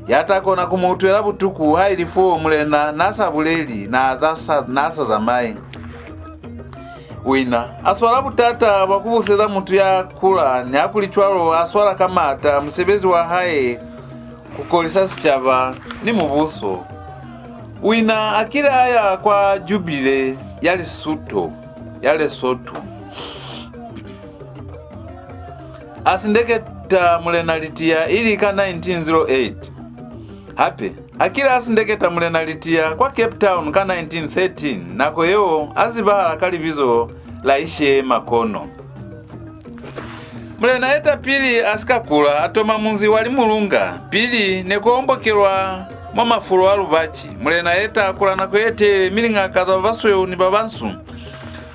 ya ta kona ku mu utwela butuku, haili foo Mulena n'a sa buleli, n'a za sa, n'a sa zamayi. Wina a swala butata bwa ku buseza mutu ya kula, nihakulicwalo a swala ka maata musebezi wa hae ku kolisa sicaba ni mubuso. Wina a kile a ya kwa Jubile ya Lisuto, ya Lesotho. A sindeketa Mulena Litiya ili ka nineteen zero eight. Hape, a kile a sindeketa Mulena Litiya kwa Cape Town ka nineteen thirteen, nako yeo a zibahala ka libizo la Ishe Makono. Mulena Yeta pili a si ka kula, a toma munzi wa Limulunga. Pili ne ku ombokelwa mwa mafulo a Lubaci. Mulena Yeta a kula nako ye telele, mi liñaka za ba basweu ni ba bansu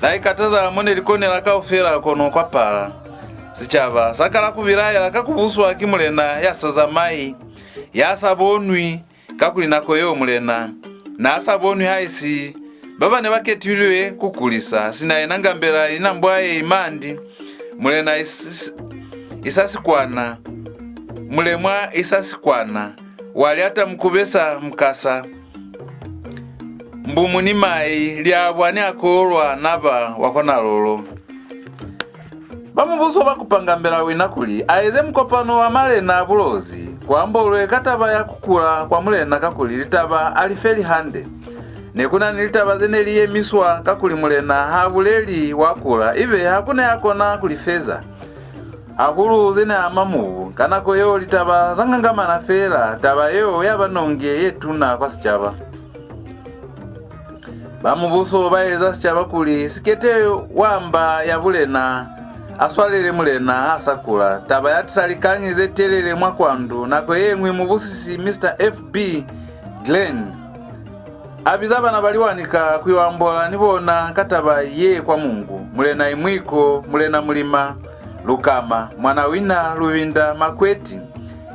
la ikataza mo ne li konela kaufela, kono kwa pala. Sicaba sa kala ku bilaela ka ku buswa ki mulena ya sa zamayi, ya sa bonwi, kakuli nako yeo mulena n'a sa bonwi haisi ba ba ne ba ketilwe ku kulisa, sina yena Ngambela Inambwaye Imandi, mulena Is-, Is-, Isasikwana, mulemwa Isasikwana, wa Liata Mukubesa Mukasa, Mbumu ni Mai, Liabwa ni Akolwa Naba wa kwa Nalolo. Ba mubuso ba kupa Ngambela Wina kuli a eze mukopano wa malena a Bulozi, ku ambolwe ka taba ya ku kula kwa mulena, kakuli litaba a li feli hande. Ne ku na ni litaba ze ne li yemiswa, kakuli mulena ha buleli wa kula, ibe ha ku na ya kona ku li feza. Hahulu ze ne ama mubu. Ka nako yeo litaba za ngangamana feela, taba yeo ya ba nonge ye tuna kwa sicaba. Ba mubuso ba eleza sicaba kuli si kete wa mba ya bulena a swalele mulena ha sa kula. Taba ya tisa likañi ze telele mwa kwandu. Nako ye ñwi mubusisi Mister F B Glenn a biza bana ba Liwanika ku yo ambola ni bona ka taba ye kwa Mungu, Mulena Imwiko, Mulena Mulima, Lukama, Mwanawina, Lubinda, Makweti,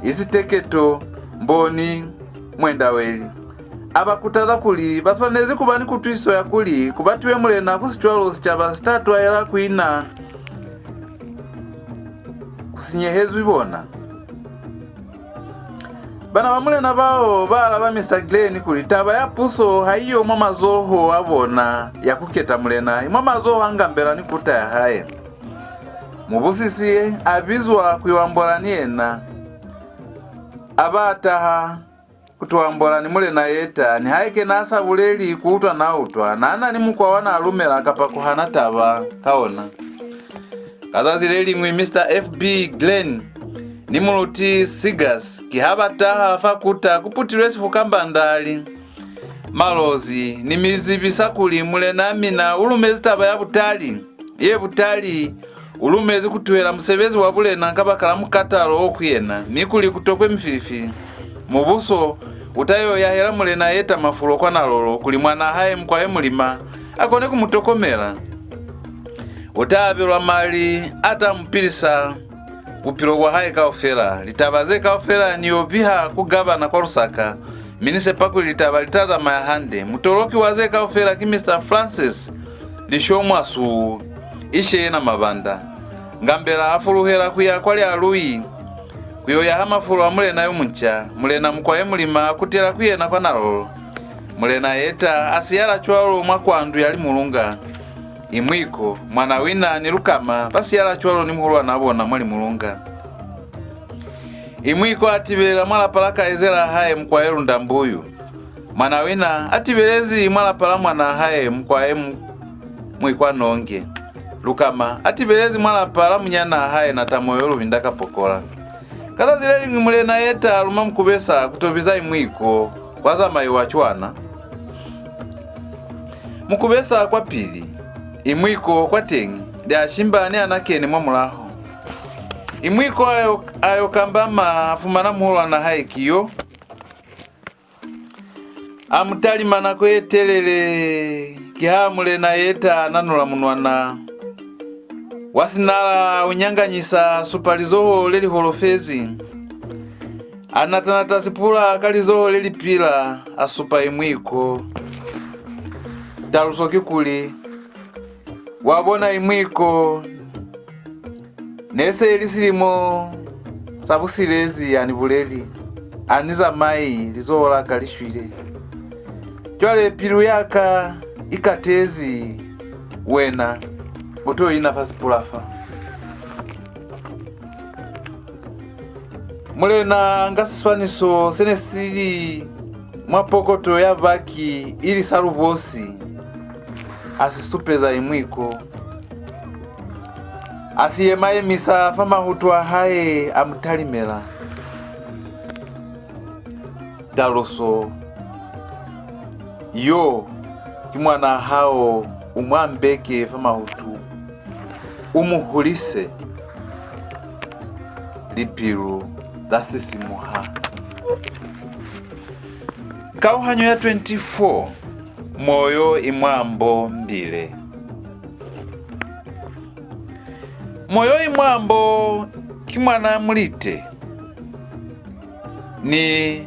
Isiteketo, Mboni, Mwendaweli. A ba kutaza kuli ba swanezi ku ba ni kutwisiso ya kuli ku batiwe mulena, ku si cwalo sicaba si ta twaela ku ina ku sinyehezwi bona. Bana ba mulena bao ba alaba Mister Glenn kuli taba ya puso ha i yo mwa mazoho a bona ya ku keta mulena, i mwa mazoho a Ngambela ni kuta ya hae. Mubusisi a bizwa ku yo ambola ni yena. A ba taha ku to ambola ni Mulena Yeta, nihaike n'a sa buleli ku utwa n'a utwa, n'a na ni mukwa wa n'a lumela kapa ku hana taba ka ona. Ka zazi le liñwi, Mister F B Glenn ni Muluti Seegers ki ha ba taha fa kuta ku putilwe sifukambanda, a li, Malozi, ni mi zibisa kuli mulena mina u lumezi taba ya butali, ye butali, u lumezi ku tuhela musebezi wa bulena kabakala mukatalo o ku yena, mi kuli ku tokwe mifilifili. Mubuso u ta yo yahela Mulena Yeta mafulo kwa Nalolo kuli mwanaa hae Mukwae Mulima a kone ku mu tokomela. U ta abelwa mali a ta mu pilisa bupilo bwa hae kaufela. Litaba ze kaufela ni yo biha ku gavana kwa Lusaka, mi ni sepa kuli litaba li ta zamaya hande. Mutoloki wa ze kaufela ki Mister Francis Lishomwa Suu, ishe yena Mabanda. Ngambela a fuluhela ku ya kwa Lialui ku yo yaha mafulo a mulena yo munca. Mulena Mukwae Mulima a kutela ku yena kwa Nalolo. Mulena Yeta a siyala cwalo mwa kwandu ya Limulunga. Imwiko, Mwanawina ni Lukama ba siyala cwalo ni muhulwanaa bona mwa Limulunga. Imwiko a tibelela mwa lapa la kaizelaa hae Mukwae Lundambuyu. Mwanawina a tibelezi mwa lapa la mwanaa hae Mukwae Mu-, Mwikwanonge. Lukama a tibelezi mwa lapa la munyanaa hae Natamoyo Lubinda Kapokola. Ka zazi le liñwi Mulena Yeta a luma Mukubesa ku to biza Imwiko, kwa zamaiwa cwana. Mukubesa kwapili, Imwiko kwateñi, Liashimba ni Anakene mwamulaho. Imwiko a yo, a yo kambama, a fumana muhulwanaa hae ki yo. A mu talima nako ye telele, kiha Mulena Yeta a nanula munwana wa sinala, a u nyanganyisa, a supa lizoho le li holofezi. A nata-nata sipula ka lizoho le li pila, a supa Imwiko. Taluso kikuli, wa bona Imwiko, ne se li silimo sa busilezi, a ni buleli, a ni zamai, lizoho la ka li shwile. Cwale pilu ya ka i katezi, wena u to ina fa sipula fa. Mulena a nga siswaniso se ne si li mwa pokoto ya baki ili sa lubosi, a si supeza Imwiko. A si yema-yemisa fa mahutu a hae, a mu talimela. Taluso, yo ki mwanaa hao, u mu ambeke fa mahutu, u mu hulise. Lipilu za sisimuha. Kauhanyo ya twenty-four. Moyo Imwambo Mbile. Moyo Imwambo ki mwana Mulite ni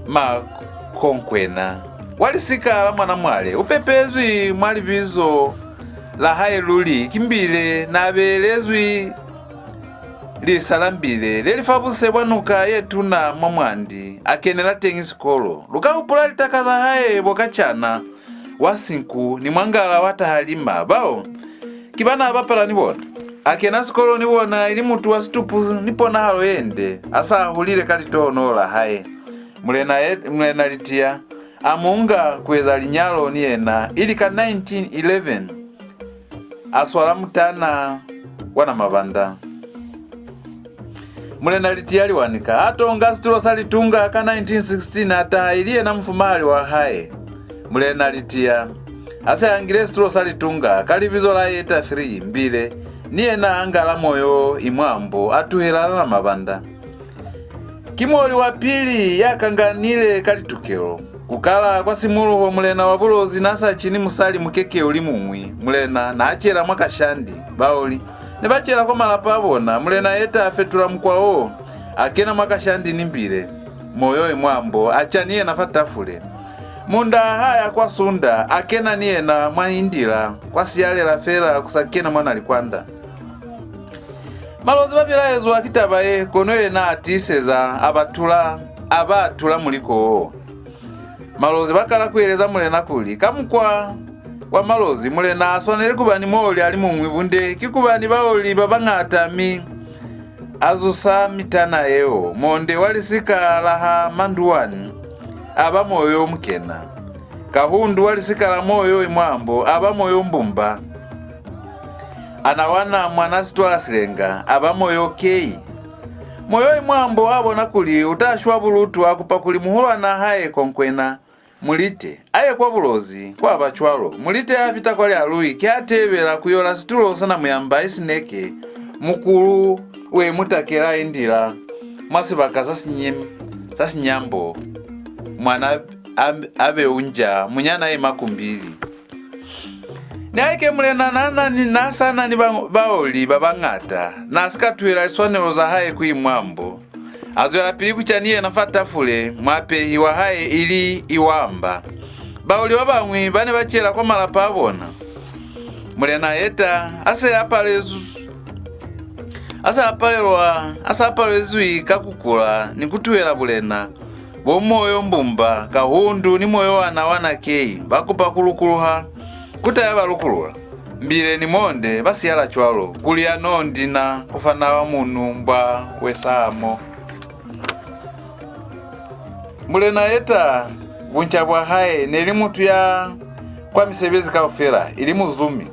Makonkwena wa lisika la Mwanamwale. U pepezwi mwa libizo la hae luli ki Mbile, n'a beelezwi lisa la Mbile le li fa buse bwa nuka ye tuna mwa Mwandi. A kenela teñi sikolo. Lu ka hupula litaka za hae bo Kacana wa Sinku ni Mwangala wa Tahalima, bao ki ba n'a bapala ni bona. A kena sikolo ni bona ili mutu wa situpu ni ponahalo ye nde, a sa hulile ka litohonolo la hae. Mulena ye, Mulena Litia a mu nga ku eza linyalo ni yena, ili ka nineteen eleven. A swala mutana wa Namabanda. Mulena Litia Liwanika a tonga situlo sa Litunga ka nineteen sixteen, a taha ili yena mufumahali wa hae. Mulena Litia a se a ngile situlo sa Litunga ka libizo la Yeta three, Mbile ni yena a ngala Moyo Imwambo, a tuhela la Namabanda. Ki muoli wa pili ya kanganile ka litukelo. Ku kala kwa simuluho, mulena wa Bulozi n'a sa cini musali mukeke u li muñwi. Mulena n'a cela mwa Kashandi. Baoli ne ba cela kwa malapa a bona. Mulena Yeta a fetula mukwa wo, a kena mwa Kashandi ni Mbile. Moyo Imwambo a ca ni yena fa tafule. Munda ha ya kwa Sunda, a kena ni yena mwa Indila, kwa siyalela fela ku sa kena mwa Nalikwanda. Malozi ba bilaezwa ki taba ye, kono yena a tiiseza, a ba tula, a ba tula muliko wo. Malozi ba kala ku eleza mulena kuli, ka mukwa wa Malozi, mulena a swaneli ku ba ni muoli a li muñwi, bunde ki ku ba ni baoli ba bañata, mi a zusa mitana yeo. Monde wa lisika la ha Manduwani a ba Moyo Mukena. Kahundu wa lisika la Moyo Imwambo a ba Moyo Mbumba. Anawana mwana Sitwala Silenga a ba Moyo Kei. Moyo Imwambo a bona kuli u ta shwa bulutu, a kupa kuli muhulwanaa hae Konkwena Mulite a ye kwa Bulozi. Kwa ba cwalo, Mulite a fita kwa Lialui, ki a tebela ku yola situlo sa Namuyamba Isineke, mukulu we mutakela Indila, mwa sibaka sa sinyemi. sa sinyambo, mwana a, a be unja, munyana ye makumbili. Nihaike mulena na, na, ni, na sa na ni ba, baoli ba bañata, na si ka tuhela liswanelo za hae ku Imwambo. A zwelapili ku ca ni yena fa tafule, muapehi wa hae ili Iwamba. Baoli ba bañwi ba ne ba cela kwa malapa a bona. Mulena Yeta a se a palezwi, a sa palelwa, a sa palezwi ka ku kula ni ku tuhela bulena, bo Moyo Mbumba, Kahundu ni Moyo wana wa Nakei ba kupa ku lukuluha, ku ta ya ba lukulula. Mbile ni Monde ba siyala cwalo, kuli ya no ndina ku fana wa munu mbwa we samo. Mulena Yeta, bunca bwa hae, ne li mutu ya kwa misebezi kaufela, ili muzumi.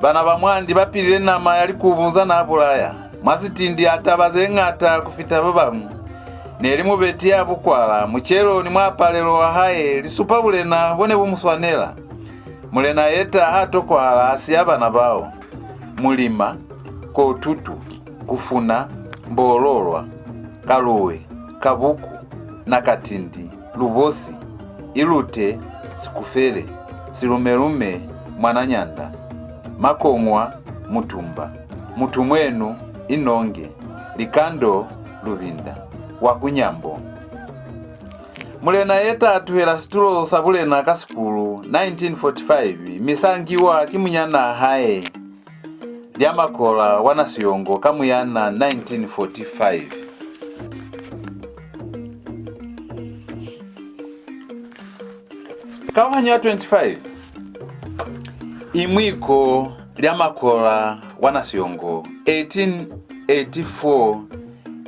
Bana ba Mwandi ba pilile nama ya likubu za na bulaya. Mwa sitindi a taba ze ñata ku fita ba bañwi. Ne li mubeti ya bukwala, mucelo ni muapalelo wa hae li supa bulena bo ne bu mu swanela. Mulena Yeta ha tokwahala a siya bana bao: Mulima, Kotutu, Kufuna, Mbololwa, Kaluwe, Kabuku, Nakatindi, Lubosi, Ilute, Sikufele, Silumelume, Mwananyanda, Makongwa, Mutumba, Mutumwenu, Inonge, Likando, Lubinda, wa ku Nyambo. Mulena Yeta a tuhela situlo sa bulena ka Sikulu nineteen forty-five, mi sa ngiwa ki munyanaa hae Lyamakola wa Nasiyongo ka Muyana nineteen forty-five. Kauhanyo ya twenty-five. Imwiko Lyamakola wa Nasiyongo, eighteen eighty-four,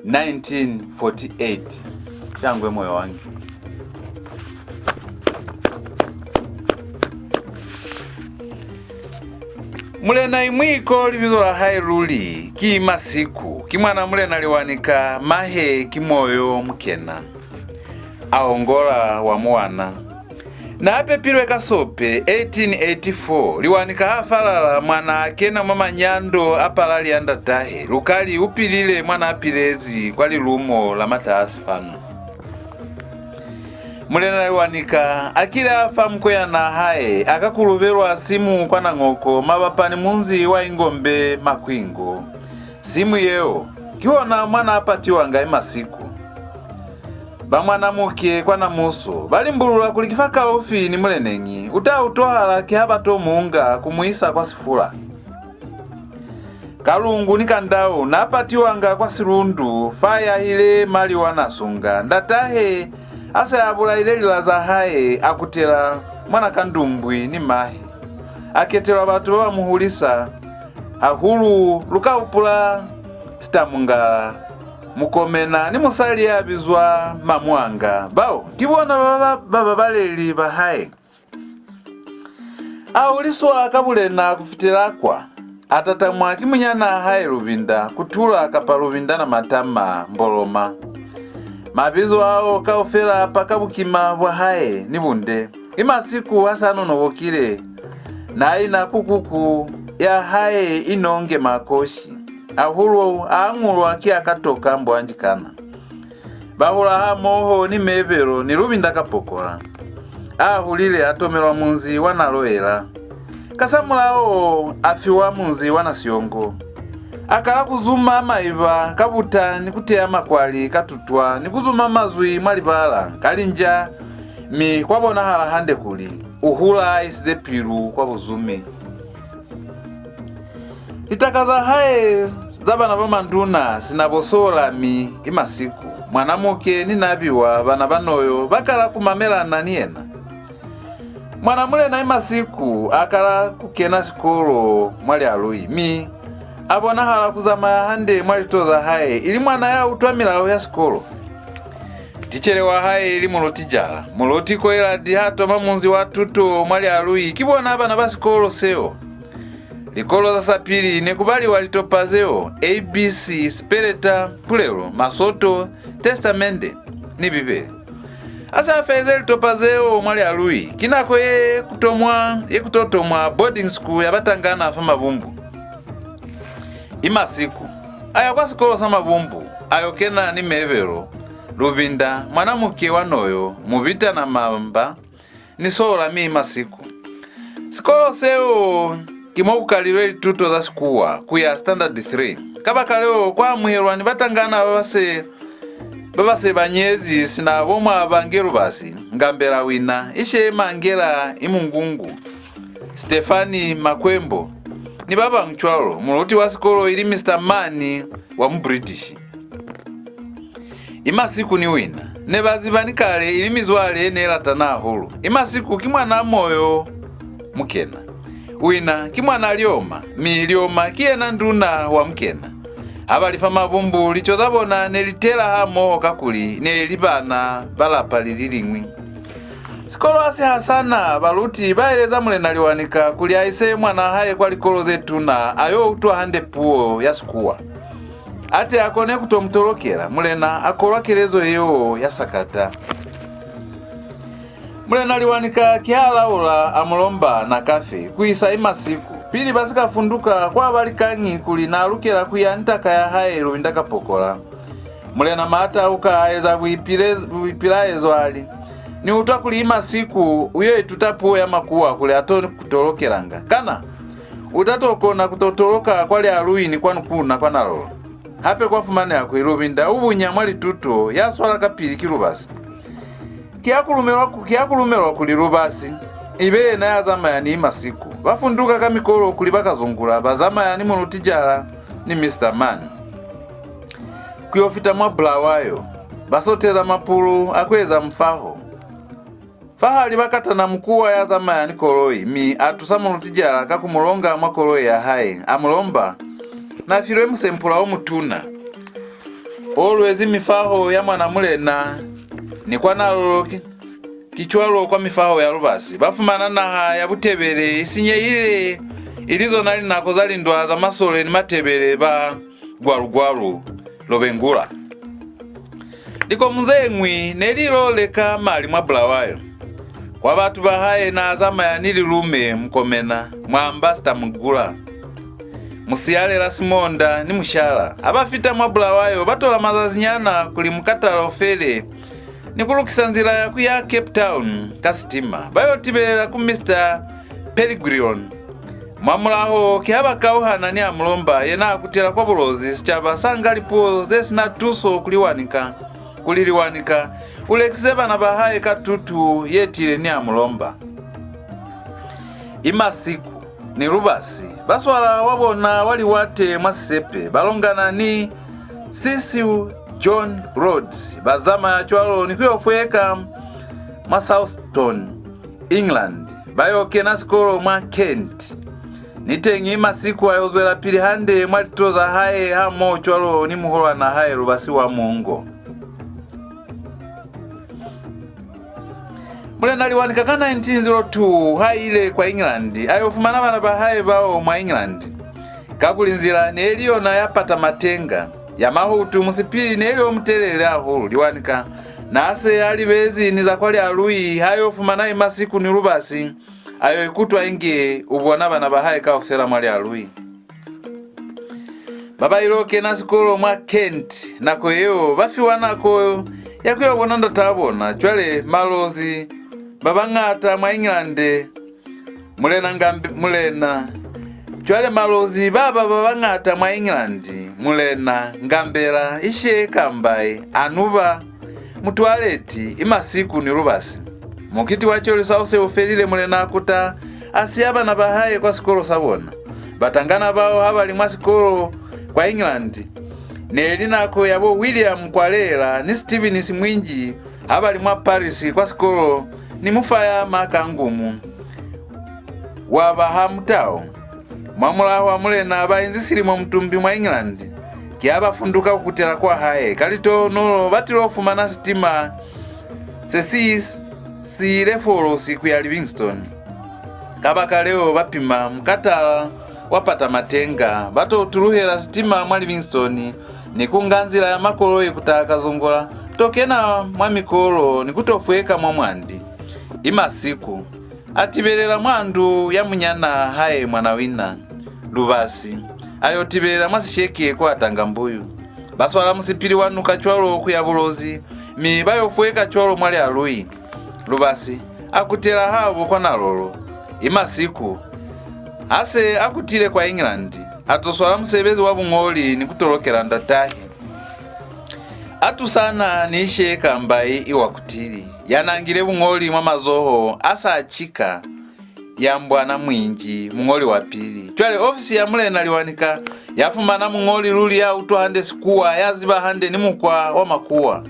nineteen forty-eight. Shangwe moyo wange. Mulena Imwiko libizo la hae luli ki Masiku, ki mwana Mulena Liwanika, mahe ki Moyo Mukena. A ongola wa muwana. Na pepilwe ka Sope eighteen eighty-four, Liwanika ha falala, mwana a kena mwa manyando a palali ya ndatahe, lukali u pilile mwa na pilezi kwa lilumo la mataha sifanu. Mulena Liwanika a kile a fa mukwenyana hae a ka kulubelwa simu kwa Nangoko mabapa ni munzi wa Ingombe Makwingo. Simu yeo, ki hona mwa na patiwanga Imasiku. Ba mwa Namuke kwa Namuso ba limbulula kuli ki fa kaufi ni muleneñi, u ta utwahala ki ha ba to mu nga ku mu isa kwa Sifula. Kalungu ni Kandau na patiwanga kwa Silundu fa yahile Maliwa Nasunga. Ndatahe a se a bulaile lila za hae, a kutela mwa Nakandumbwi ni mahe. A ketelwa batu ba ba mu hulisa, hahulu lu ka hupula Sitamungala, Mukomena ni musali ya bizwa Mamuanga. Bao ki bona ba, ba, ba babaleli ba hae. A huliswa ka bulena ku fitela kwa, a tatamwa ki munyanaa hae Lubinda Kutula kapa Lubinda Namatama Mboloma. Mabizo ao kaufela a paka bukima bwa hae ni bunde. Imasiku ha sa nonobokile, na ina ku kuku ya hae Inonge Makoshi. Hahulu a añulwa ki Akatoka Mbwanjikana. Ba hula hamoho ni Mebelo ni Lubinda Kapokola. A hulile a tomelwa munzi wa Naloela. Kasamulaho a fiwa munzi wa Nasiongo. A kala ku zuma maiba ka buta ni ku teya makwali ka tutwa ni ku zuma mazwi mwa libala ka linja, mi kwa bonahala hande kuli u hula a isize pilu kwa buzumi. Litaka za hae za bana ba manduna sina bo Soolami, Imasiku, Mwanamuke ni Nabiwa, bana ba Noyo, ba kala ku mamelana ni yena. Mwana mulena Imasiku a kala ku kena sikolo mwa Lialui, mi a bonahala ku zamaya hande mwa lituto za hae, ili mwana ya utwa milao ya sikolo. Ticele wa hae ili Muluti Jala, Muluti Koiladi ha toma munzi wa tuto mwa Lialui, ki bona bana ba sikolo seo. Likolo za sapili ne ku baliwa litopa zeo, A B C, Sipeleta, Pulelo, Masoto, Testamente, ni Bibele. A sa felize litopa zeo mwa Lialui, ki nako ye ku tomwa, ye ku to tomwa boarding school ya batangana fa Mabumbu. Imasiku a ya kwa sikolo sa Mabumbu, a yo kena ni Mebelo Lubinda, Mwanamuke wa Noyo, Mubita na Mamba, ni Sola mi Masiku. Sikolo seo ki mo ku kalilwe lituto za Sikuwa ku ya Standard three. Kabakaleo, kwa amuhelwa ni batangana ba ba se, ba ba se ba nyezi, sina bo Mwaba Ngelubasi, Ngambela Wina, Ishe Mangela Imungungu, Stefani Makwembo, ni ba bañwi cwalo, muluti wa sikolo ili Mister Mani wa mu British. Imasiku ni Wina ne ba zibani kale ili mizwale ye ne latana hahulu. Imasiku ki mwanaa Moyo Mukena. Wina ki mwanaa Lioma, mi Lioma ki yena nduna wa Mukena. Ha ba li fa mabumbu, lico za bona ne li tela hamoho kakuli ne li bana ba lapa li li liñwi. Sikolo ha si hasana, baluti ba eleza Mulena Liwanika kuli a ise mwanaa hae kwa likolo ze tuna a yo utwa hande puo ya Sikuwa. Ate a kone ku to mu tolokela. Mulena a kolwa kelezo yeo ya sakata. Mulena Liwanika ki ha laula Amulomba na Kafe ku isa Imasiku. Pili ba si ka funduka, kwa ba likañi kuli n'a lukela ku ya ni taka ya hae Lubinda Kapokola. Mulena Maata u ka eza buipile-, buipilaezo a li, "Ni utwa kuli Imasiku u yo ituta puo ya Makuwa kuli a to ku tolokelanga. Kana u ta to kona ku to toloka kwa Lialui ni kwanu ku na kwa Nalolo?" Hape kwa fumaneha kuli Lubinda u bunya mwa lituto, ya swala kapili ki Lubasi. Ki ha ku lumelwa ku, ki ha ku lumelwa kuli Lubasi i be yena ya zamaya ni Imasiku. Ba funduka ka mikolo kuli ba ka zungula, ba zamaya ni Mulutijala ni Mister Man. Ku yo fita mwa Bulawayo, ba soteza mapulu a ku eza mufaho. Fahali ba katana Mukuwa ya zamaya ni koloi, mi a tusa Mulutijala ka ku mu longa mwa koloi ya hae. Amulomba n'a filwe musempula o mutuna, o lwezi mifaho ya Mwanamulena, ni kwa Nalolo ki, ki cwalo kwa mifaho ya Lubasi. Ba fumana naha ya Butebele i sinyehile, ili zona linako za lindwa za masole ni Matebele ba Gwalugwalu, Lobengula. Likomu ze ñwi ne li lo leka mali mwa Bulawayo. Kwa batu ba hae n'a zamaya ni Lilume Mukomena, Mwaambasita Mugula, Musiyalela Simonda ni Mushala. Ha ba fita mwa Bulawayo, ba tola mazazinyana kuli mukatala u fele ni ku lukisa nzila ya ku ya Cape Town ka sitima. Ba yo tibelela ku Mister Pellegrion. Mwamulaho, ki ha ba kauhana ni Amulomba, yena a kutela kwa Bulozi, sicaba sa nga lipuo ze si na tuso ku Liwanika, kuli Liwanika u lekisize bana ba hae ka tutu ye tiile ni Amulomba. Imasiku ni Lubasi ba swala wa bona wa liwate mwa sisepe, ba longana ni Cecil John Rhodes, ba zamaya cwalo ni ku yo fweka mwa Southdown, England. Ba yo kena sikolo mwa Kent. Niteñi, Imasiku a yo zwelapili hande mwa lituto za hae hamoho cwalo ni muhulwanaa hae Lubasi wa Mungo. Mulena Liwanika ka nineteen zero two ha ile kwa England, a yo fumana bana ba hae bao mwa England. Kakuli nzila ne li yona ya pata matenga, ya mahutu, musipili ne li o mutelele hahulu. Liwanika n'a se a libezi ni za kwa Lialui, ha yo fumana Imasiku ni Lubasi, a yo ikutwa inge u bona bana ba hae kaufela mwa Lialui. Ba ba ilo kena sikolo mwa Kent nako yeo ba fiwa nako ya ku yo bona ndataa bona. Cwale Malozi ba bañata mwa England, Mulena Ngambe-, Mulena. Cwale Malozi ba ba ba bañata mwa England, Mulena Ngambela, Ishe Kambai, Anuba, Mutwaleti, Imasiku ni Lubasi. Mukiti wa Colisa u se u felile, Mulena a kuta, a siya bana ba hae kwa sikolo sa bona. Batangana bao ha ba li mwa sikolo kwa England, ne li nako ya bo William Kwalela ni Stephen Simwinji ha ba li mwa Paris kwa sikolo ni Mufaya Makangumu wa ba ha Mutao. Mwamulaho wa Mulena ba inzi silimo mutumbi mwa England, ki ha ba funduka ku kutela kwa hae. Ka litohonolo ba tilo fumana sitima se si siile Folosi ku ya Livingstone. Kabakaleo ba pima mukatala wa pata matenga, ba to tuluhela sitima mwa Livingstone ni ku nga nzila ya makoloi ku taha Kazongola, to kena mwa mikolo ni ku to fweka mwa Mwandi. Imasiku a tibelela mwa ndu ya munyanaa hae Mwanawina. Lubasi a yo tibelela mwa Sisheke kwa Tangambuyu. Ba swala musipili wa nuka cwalo ku ya Bulozi, mi ba yo fweka cwalo mwa Lialui. Lubasi a kutela habo kwa Nalolo. Imasiku, ha se a kutile kwa England, a to swala musebezi wa buñoli ni ku tolokela ndatahe. A tusana ni Ishe Kambai Iwakutili, ya n'a ngile buñoli mwa mazoho a sa cika ya Mbwana Mwinji, muñoli wa pili. Cwale ofisi ya Mulena Liwanika ya fumana muñoli luli ya utwa hande Sikuwa, ya ziba hande ni mukwa wa Makuwa.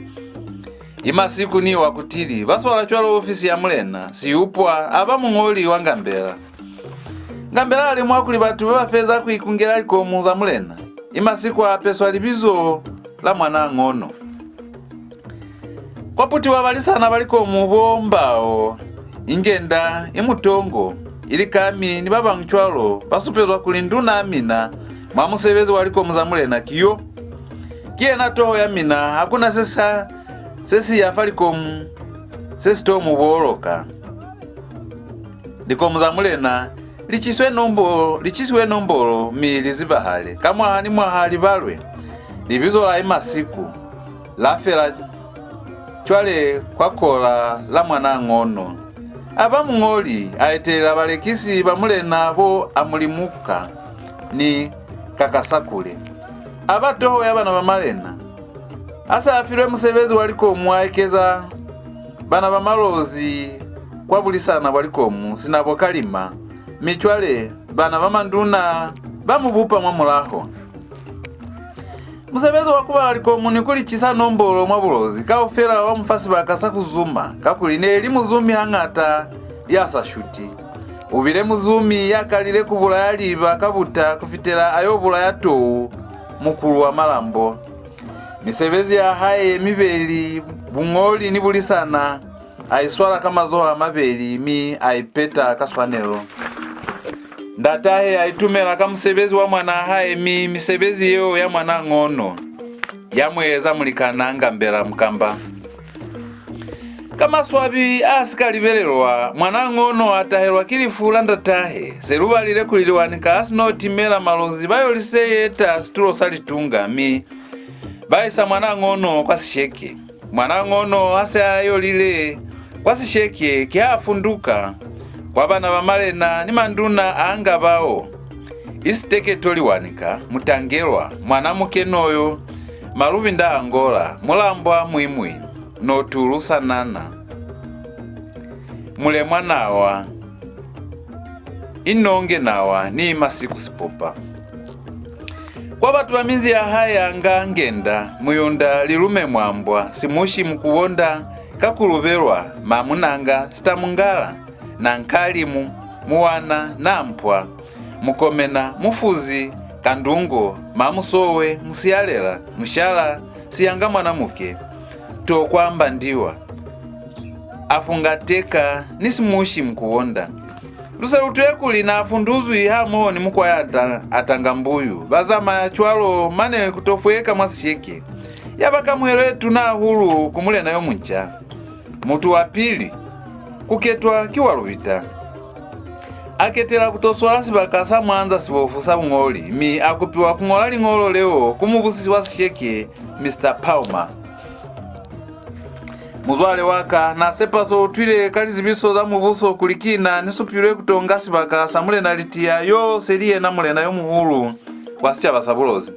Imasiku ni Iwakutili ba swala cwalo ofisi ya Mulena, Siyupwa a ba muñoli wa Ngambela. Ngambela a lemuha kuli batu ba ba feza ku ikungela likomu za Mulena, Imasiku a apeswa libizo la Mwanaa Ñono. Kwa putiwa balisana ba likomu bo Mbao, Ingenda, Imutongo, Ilikami ni ba bañwi cwalo, ba supezwa kuli nduna mina mwa musebezi wa likomu za Mulena ki yo. Ki yena toho ya mina, ha ku na se sa, se si ya fa likomu se si to mu boloka. Likomu za Mulena li ciswe nombolo, li ciswe nombolo mi li zibahale. Ka mwaha ni mwaha li balwe. Libizo la Imasiku la fela cwale kwa kola la Mwanaa Ñono. A ba muñoli, a etelela balekisi ba Mulena bo Amulimuka ni Kakasakule. A ba toho ya bana ba malena. A se a filwe musebezi wa likomu, a ekeza bana ba Malozi kwa bulisana bwa likomu sina bo Kalima, mi cwale bana ba manduna ba mu bupa mwa mulaho. Musebezi wa ku bala likomu ni ku li cisa nombolo mwa Bulozi kaufela wa mu fa sibaka sa ku zuma, kakuli ne li muzumi hañata ya sa shuti. U bile muzumi ya kalile ku bulaya liba ka buta ku fitela a yo bulaya tou, mukulu wa malambo. Misebezi ya hae ye mibeli, buñoli ni bulisana, a i swala ka mazoho a mabeli mi a i peta ka swanelo. Ndatahe a itumela ka musebezi wa mwanaa hae, mi misebezi yeo ya Mwanaa Ñono ya mu eza mulikanaa Ngambela Mukamba. Ka maswabi a si ka libelelwa, Mwanaa Ñono a tahelwa ki lifu la ndatahe. Se lu balile kuli Liwanika a si no timela Malozi ba yo liseyeta situlo sa Litunga, mi ba isa Mwanaa Ñono kwa Sisheke. Mwanaa Ñono ha se a yolile kwa Sisheke, ki ha a funduka kwa bana ba malena ni manduna a nga bao, Isiteketo Liwanika, Mutangelwa, Mwana Mukenoyo, Malubinda Angola, Mulambwa Mwimwi, Notulu Sanana, Mulemwa Nawa, Inonge Nawa ni Masiku Sipopa. Kwa batu ba minzi ya hae a nga Ngenda, Muyunda, Lilume Mwambwa, Simushi Mukubonda, Kakulubelwa, Mamunanga, Sitamungala, Nankalimu, Muwana, Nampwa, Mukomena, Mufuzi, Kandungo, Mamusowe, Musialela, Mushala, Siyanga Mwanamuke, Tokwa Mbandiwa, Afungateka ni Simushi Mukubonda. Lu se lu utwile kuli n'a funduzwi hamoho ni Mukwaya Ata-, Atangambuyu. Ba zamaya cwalo mane ku to fweka mwa Sisheke. Ya ba kamuhelo ye tuna hahulu ku mulena yo munca. Mutu wa pili ku ketwa ki Walubita. A ketela ku to swala sibaka sa Mwanza Sibofu sa buñoli, mi a kupiwa ku ñola liñolo leo ku mubusisi wa Sisheke, Mister Palmer. Muzwale wa ka, na sepa so utwile ka lizibiso za mubuso kuli ki na ni supilwe ku to nga sibaka sa Mulena Litiya, yo se li yena mulena yo muhulu wa sicaba sa Bulozi.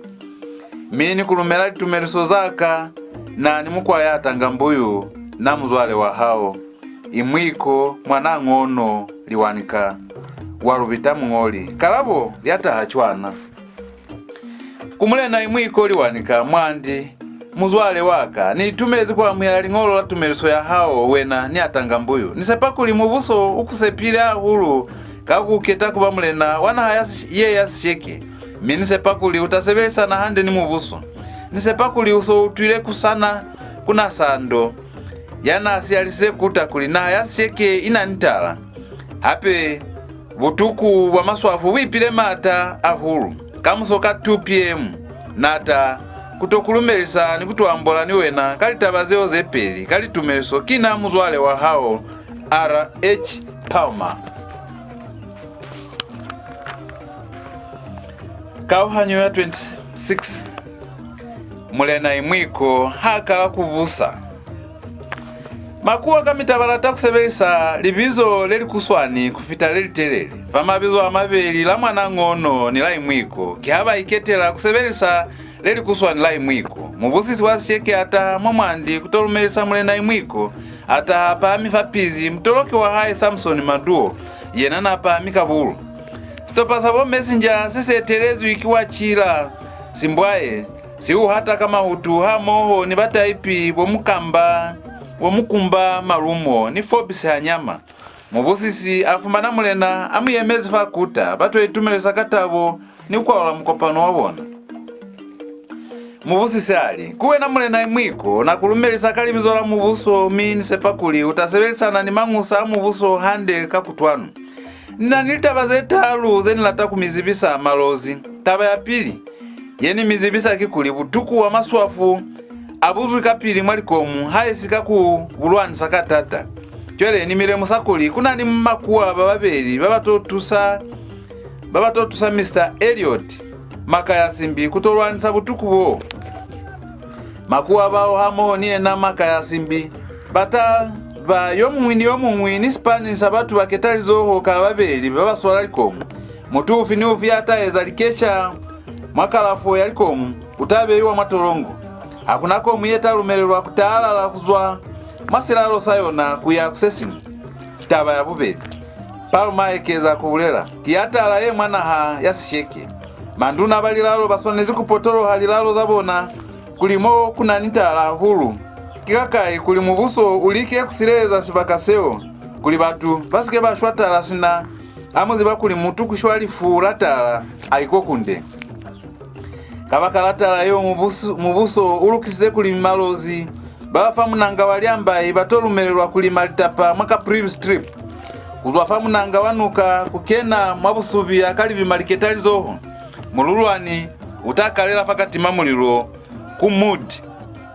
Mi ni ku lumela litumeliso za ka, na ni Mukwaya Atangambuyu, na muzwale wa hao, Imwiko, Mwanaa Ñono, Liwanika, Walubita muñoli. Kalabo ya taha cwana. Ku Mulena Imwiko Liwanika, Mwandi, muzwale wa ka, ni itumezi ku amuhela liñolo la tumeliso ya hao, wena ni Atangambuyu. Ni sepa kuli mubuso u ku sepile hahulu ka ku keta ku ba mulena wa naha ya Sish-, ye ya Sisheke, mi ni sepa kuli u ta sebelisana hande ni mubuso. Ni sepa kuli u so utwile ku sana ku na Sando, ya na siyalisize kuta kuli naha ya Sisheke i na ni tala. Hape, butuku bwa maswafu bu ipile maata ahulu. Kamuso ka two P M, na ta ku to ku lumelisa ni ku to ambola ni wena ka litaba zeo ze peli ka litumeliso. Ki na muzwale wa hao, R H Palmer. Kauhanyo ya twenty-six. Mulena Imwiko ha kala ku busa, Makuwa kamita ba lata ku sebelisa libizo le likuswani ku fita le litelele. Fa mabizo a mabeli, la Mwanang'ono ni la Imwiko, kiha ba iketela ku sebelisa le likuswani la Imwiko. Mubusisi wa Sisheke a taha mwa Mwandi ku to lumelisa Mulena Imwiko, a taha a pahami fa pizi, mutoloki wa hae Samson Maduo, yena n'a pahami ka bulo. Sitopa sa bo Messenger se si etelezwi ki Wachila Simbwaye, si uhata ka mahutu hamoho ni bataipi bo Mukamba, bo Mukumba Malumo ni Forbes Hanyama. Mubusisi a fumana Mulena a mu yemezi fa kuta, ba to itumelisa ka tabo ni ku kwalula mukopano wa bona. Mubusisi a li, "Ku wena Mulena Imwiko, na ku lumelisa ka libizo la mubuso, mi ni sepa kuli u ta sebelisana ni mañusa a mubuso hande ka kutwano. Ni na ni litaba ze talu ze ni lata ku mi zibisa, Malozi. Taba ya pili ye ni mi zibisa kikuli butuku bwa maswafu a bu zwi kapili mwa likomu, haisi ka ku bu lwanisa ka tata. Cwale ni mi lemusa kuli ku na ni makuwa ba babeli ba ba to tusa, ba ba to tusa Mister Elliot Makayasimbi ku to lwanisa butuku bo. Makuwa bao hamoho ni yena Makayasimbi ba ta ba yo muñwi ni yo muñwi ni sipani sa batu ba ketalizoho ka babeli ba ba swala likomu. Mutu ufi ni ufi ya ta eza likeca mwa kalafo ya likomu u ta beiwa mwa tolongo. Ha ku na komu ye ta lumelelwa ku taalala ku zwa mwa silalo sa yona ku ya ku se siñwi." Taba ya bubeli, Palmer a ekeza ku bulela, "Ki ya tala ye mwa naha ya Sisheke. Manduna ba lilalo ba swanezi ku potoloha lilalo za bona kuli mo ku na ni tala hahulu ki kakai, kuli mubuso u like ku sileleza sibaka seo, kuli batu ba si ke ba shwa tala, sina ha mu ziba kuli mutu ku shwa lifu la tala a iko kunde. Kabakala tala yeo, mubuso, mubuso u lukisize kuli Malozi ba ba fa munanga wa Lyambai ba to lumelelwa ku lima litapa mwa Caprivi Strip. Ku zwa fa munanga wa nuka ku kena mwa Busubiya ka libima liketalizoho, mululwani u ta kalela fa Katima Mulilo ku Mud,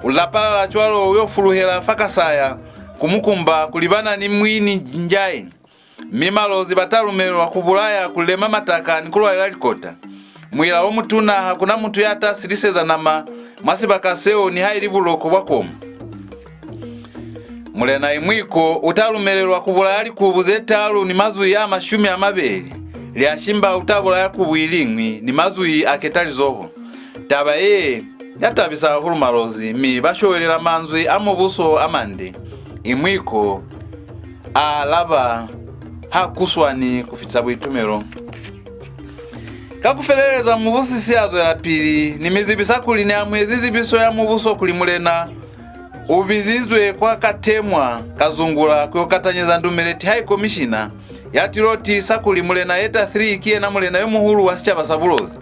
u lapalala cwalo u yo fuluhela fa Kasaya ku Mukumba ku libana ni Mwini Njai. Mi Malozi ba ta lumelelwa ku bulaya, ku lema mataka ni ku lwalela likota. Muila o mutuna, ha ku na mutu ya ta siliseza nama mwa sibaka seo, nihaili buloko bwa komu." Mulena Imwiko u ta lumelelwa ku bulaya likubu ze talu ni mazui a mashumi a mabeli. Lyashimba u ta bulaya kubu i liñwi ni mazui a ketalizoho. Taba ye ya tabisa hahulu Malozi, mi ba showelela manzwi a mubuso a mande. Imwiko a alaba ha kuswani ku fitisa buitumelo. Ka ku feleleza, mubusisi a zwelapili ni mi zibisa kuli ni amuhezi zibiso ya mubuso kuli mulena u bizizwe kwa Katemwa, Kazungula, ku yo katanyeza Ndumeleti High Commissioner ya tilo tiisa kuli Mulena Yeta three ki yena mulena yo muhulu wa sicaba sa Bulozi,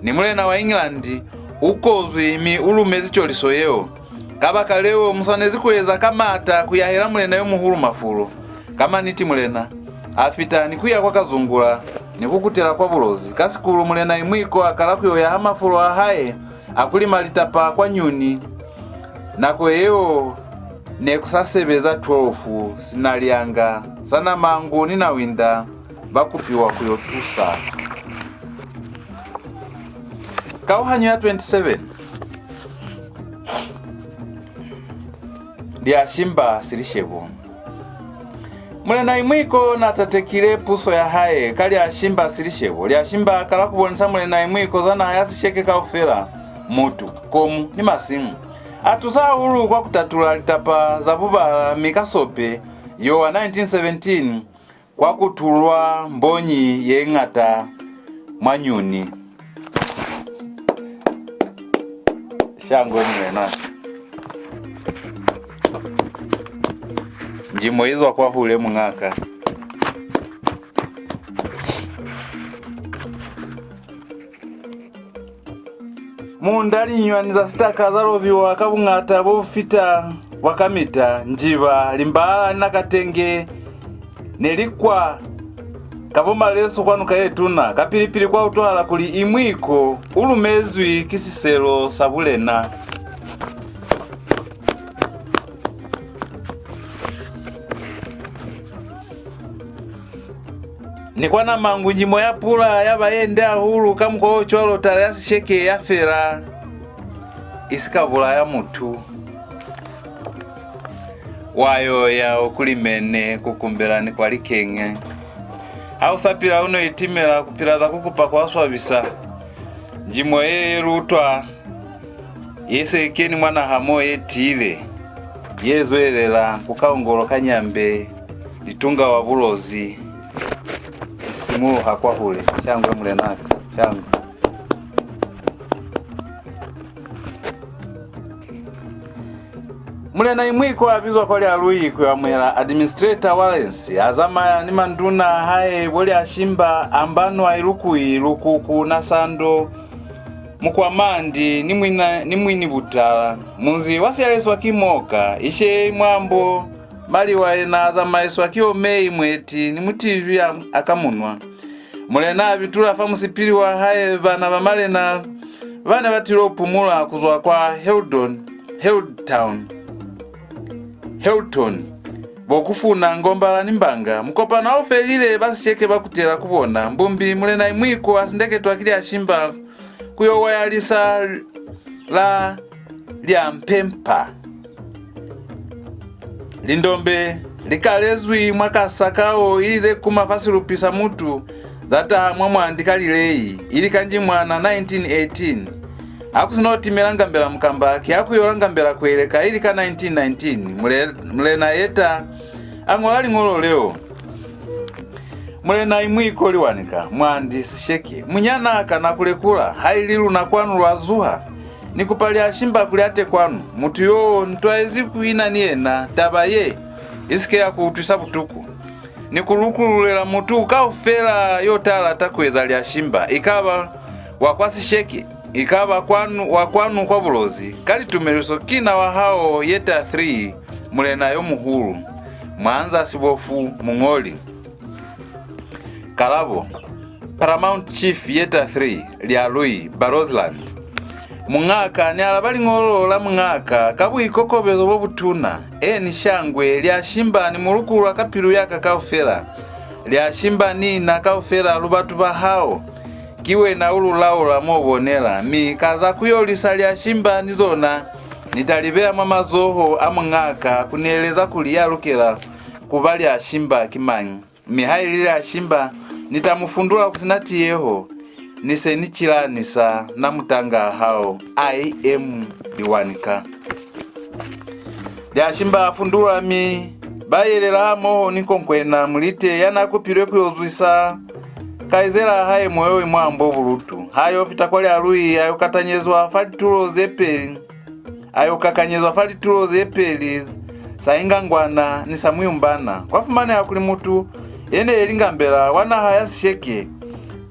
ni mulena wa England u kozwi mi u lumezi coliso yeo. Kabakaleo, mu swanezi ku eza ka maata ku yahela mulena yo muhulu mafulo. Ka maniti, mulena a fita ni ku ya kwa Kazungula ni ku kutela kwa Bulozi. Ka Sikulu, Mulena Imwiko a kala ku yo yaha mafulo a hae a ku lima litapa kwa Nyuni. Nako yeo ne ku sa sebeza twelve, sina Lianga, Sanamangu ni Nawinda ba kupiwa ku yo tusa. Kauhanyo ya twenty-seven. Lyashimba Silishebo. Mulena Imwiko na tatekile puso ya hae ka Lyashimba Silishebo. Lyashimba a kala ku bonisa Mulena Imwiko za naha ya Sisheke kaufela, mutu, komu, ni masimu. A tusa hahulu kwa ku tatula litapa za bubala, mi ka Sope yo wa nineteen seventeen kwa kutulwa mbonyi ye ñata mwa Nyuni. Shangwe mulena. Njimo izwa kwahule, muñaka. Munda, linyunywani za sitaka za lobiwa ka buñata bo bu fita bwa kamita, njiba, limbala ni nakatenge ne li kwa ka bo malesu kwa nuka ye tuna. Kapili-pili kwa utwahala kuli Imwiko u lumezwi ki siselo sa bulena. Ni kwa Namangu, njimo ya pula ya ba ye nde hahulu, ka mukwa o cwalo tala ya Sisheke ya fela i si ka bulaya mutu. Wa yo ya u kulimene, ku kumbela ni kwa likeñi. Ha u sa pila u no itimela, ku pila za ku kupa kwa swabisa. Njimo ye ye lu utwa ye se keni mwa naha mo ye tiile, ye zwelela ku kaongolo ka Nyambe, Litunga wa Bulozi, i simuluha kwahule. Shangwe, mulenaka, shangwe. Mulena Imwiko a bizwa kwa Lialui ku yo amuhela Administrator Wallace, a zamaya ni manduna a hae bo Liashimba, Ambanwa, Ilukui, Lukuku, Nasando, Mukwamandi ni Mwina, ni Mwini Butala. Munzi wa siyaliswa ki Moka, Ishei, Mwambo, Maliwa yena a zamaiswa ki Omei, Mweti ni Mutibi a, a Kamunwa. Mulena a bitula fa musipili wa hae bana ba malena ba ne ba tilo pumula ku zwa kwa Heldon, Heldtown, Heldon, bo Kufuna, Ngombala ni Mbanga. Mukopano ha u felile, ba Sisheke ba kutela ku bona. Mbumbi, Mulena Imwiko a sindeketwa ki Liashimba ku yo waya lisa la Liampempa. Lindombe li kalezwi mwa kasa kao ili ze kuma fa silupi sa mutu, za taha mwa Mwandi ka lilei, ili ka Njimwana nineteen eighteen. Ha ku si no timela Ngambela Mukamba, ki ha ku yola Ngambela Kweleka, ili ka nineteen nineteen. Mule-, Mulena Yeta a ñola liñolo leo. Mulena Imwiko Liwanika, Mwandi Sisheke, munyanaa ka na ku lekula, haili luna kwanu lwa zuha. Ni kupa Liashimba kuli a te kwanu. Mutu yo ni twaezi ku ina ni yena, taba ye i si ke ya ku utwisa butuku. Ni ku lukululela mutu kaufela yo ta lata ku eza Liashimba, i ka ba wa kwa Sisheke, i ka ba kwanu, wa kwanu kwa Bulozi, ka litumeliso ki na wa hao Yeta three, mulena yo muhulu. Mwanza Sibofu, muñoli. Kalabo, Paramount Chief Yeta three, Lialui, Barotseland. Muñaka, ni alaba liñolo la muñaka ka buikokobezo bo butuna. Eni shangwe, Liashimba, ni mu lukulula ka pilu ya ka kaufela. Liashimba ni na kaufela lu batu ba hao. Ki wena u lu laula mo bonela, mi ka za ku yolisa Liashimba ni zona, ni ta li beya mwa mazoho a muñaka ku ni eleza kuli ya lukela ku ba Liashimba ki mañi. Mi haili Liashimba, ni ta mu fundula ku si na tiyeho, ni se ni cilanisa na mutanga a hao, I M Liwanika. Liashimba a fundula, mi ba yelela hamoho ni Konkwena Mulite ya na kupilwe ku yo zwisa kaizelaa hae Moyoi mwa mbo bulutu. Ha yo fita kwa Lialui, a yo katanyezwa fa litulo ze peli. A yo kakanyezwa fa litulo ze peli sa Ingangwana ni sa Muyumbana. Kwa fumaneha kuli mutu ye ne li Ngambela wa naha ya Sisheke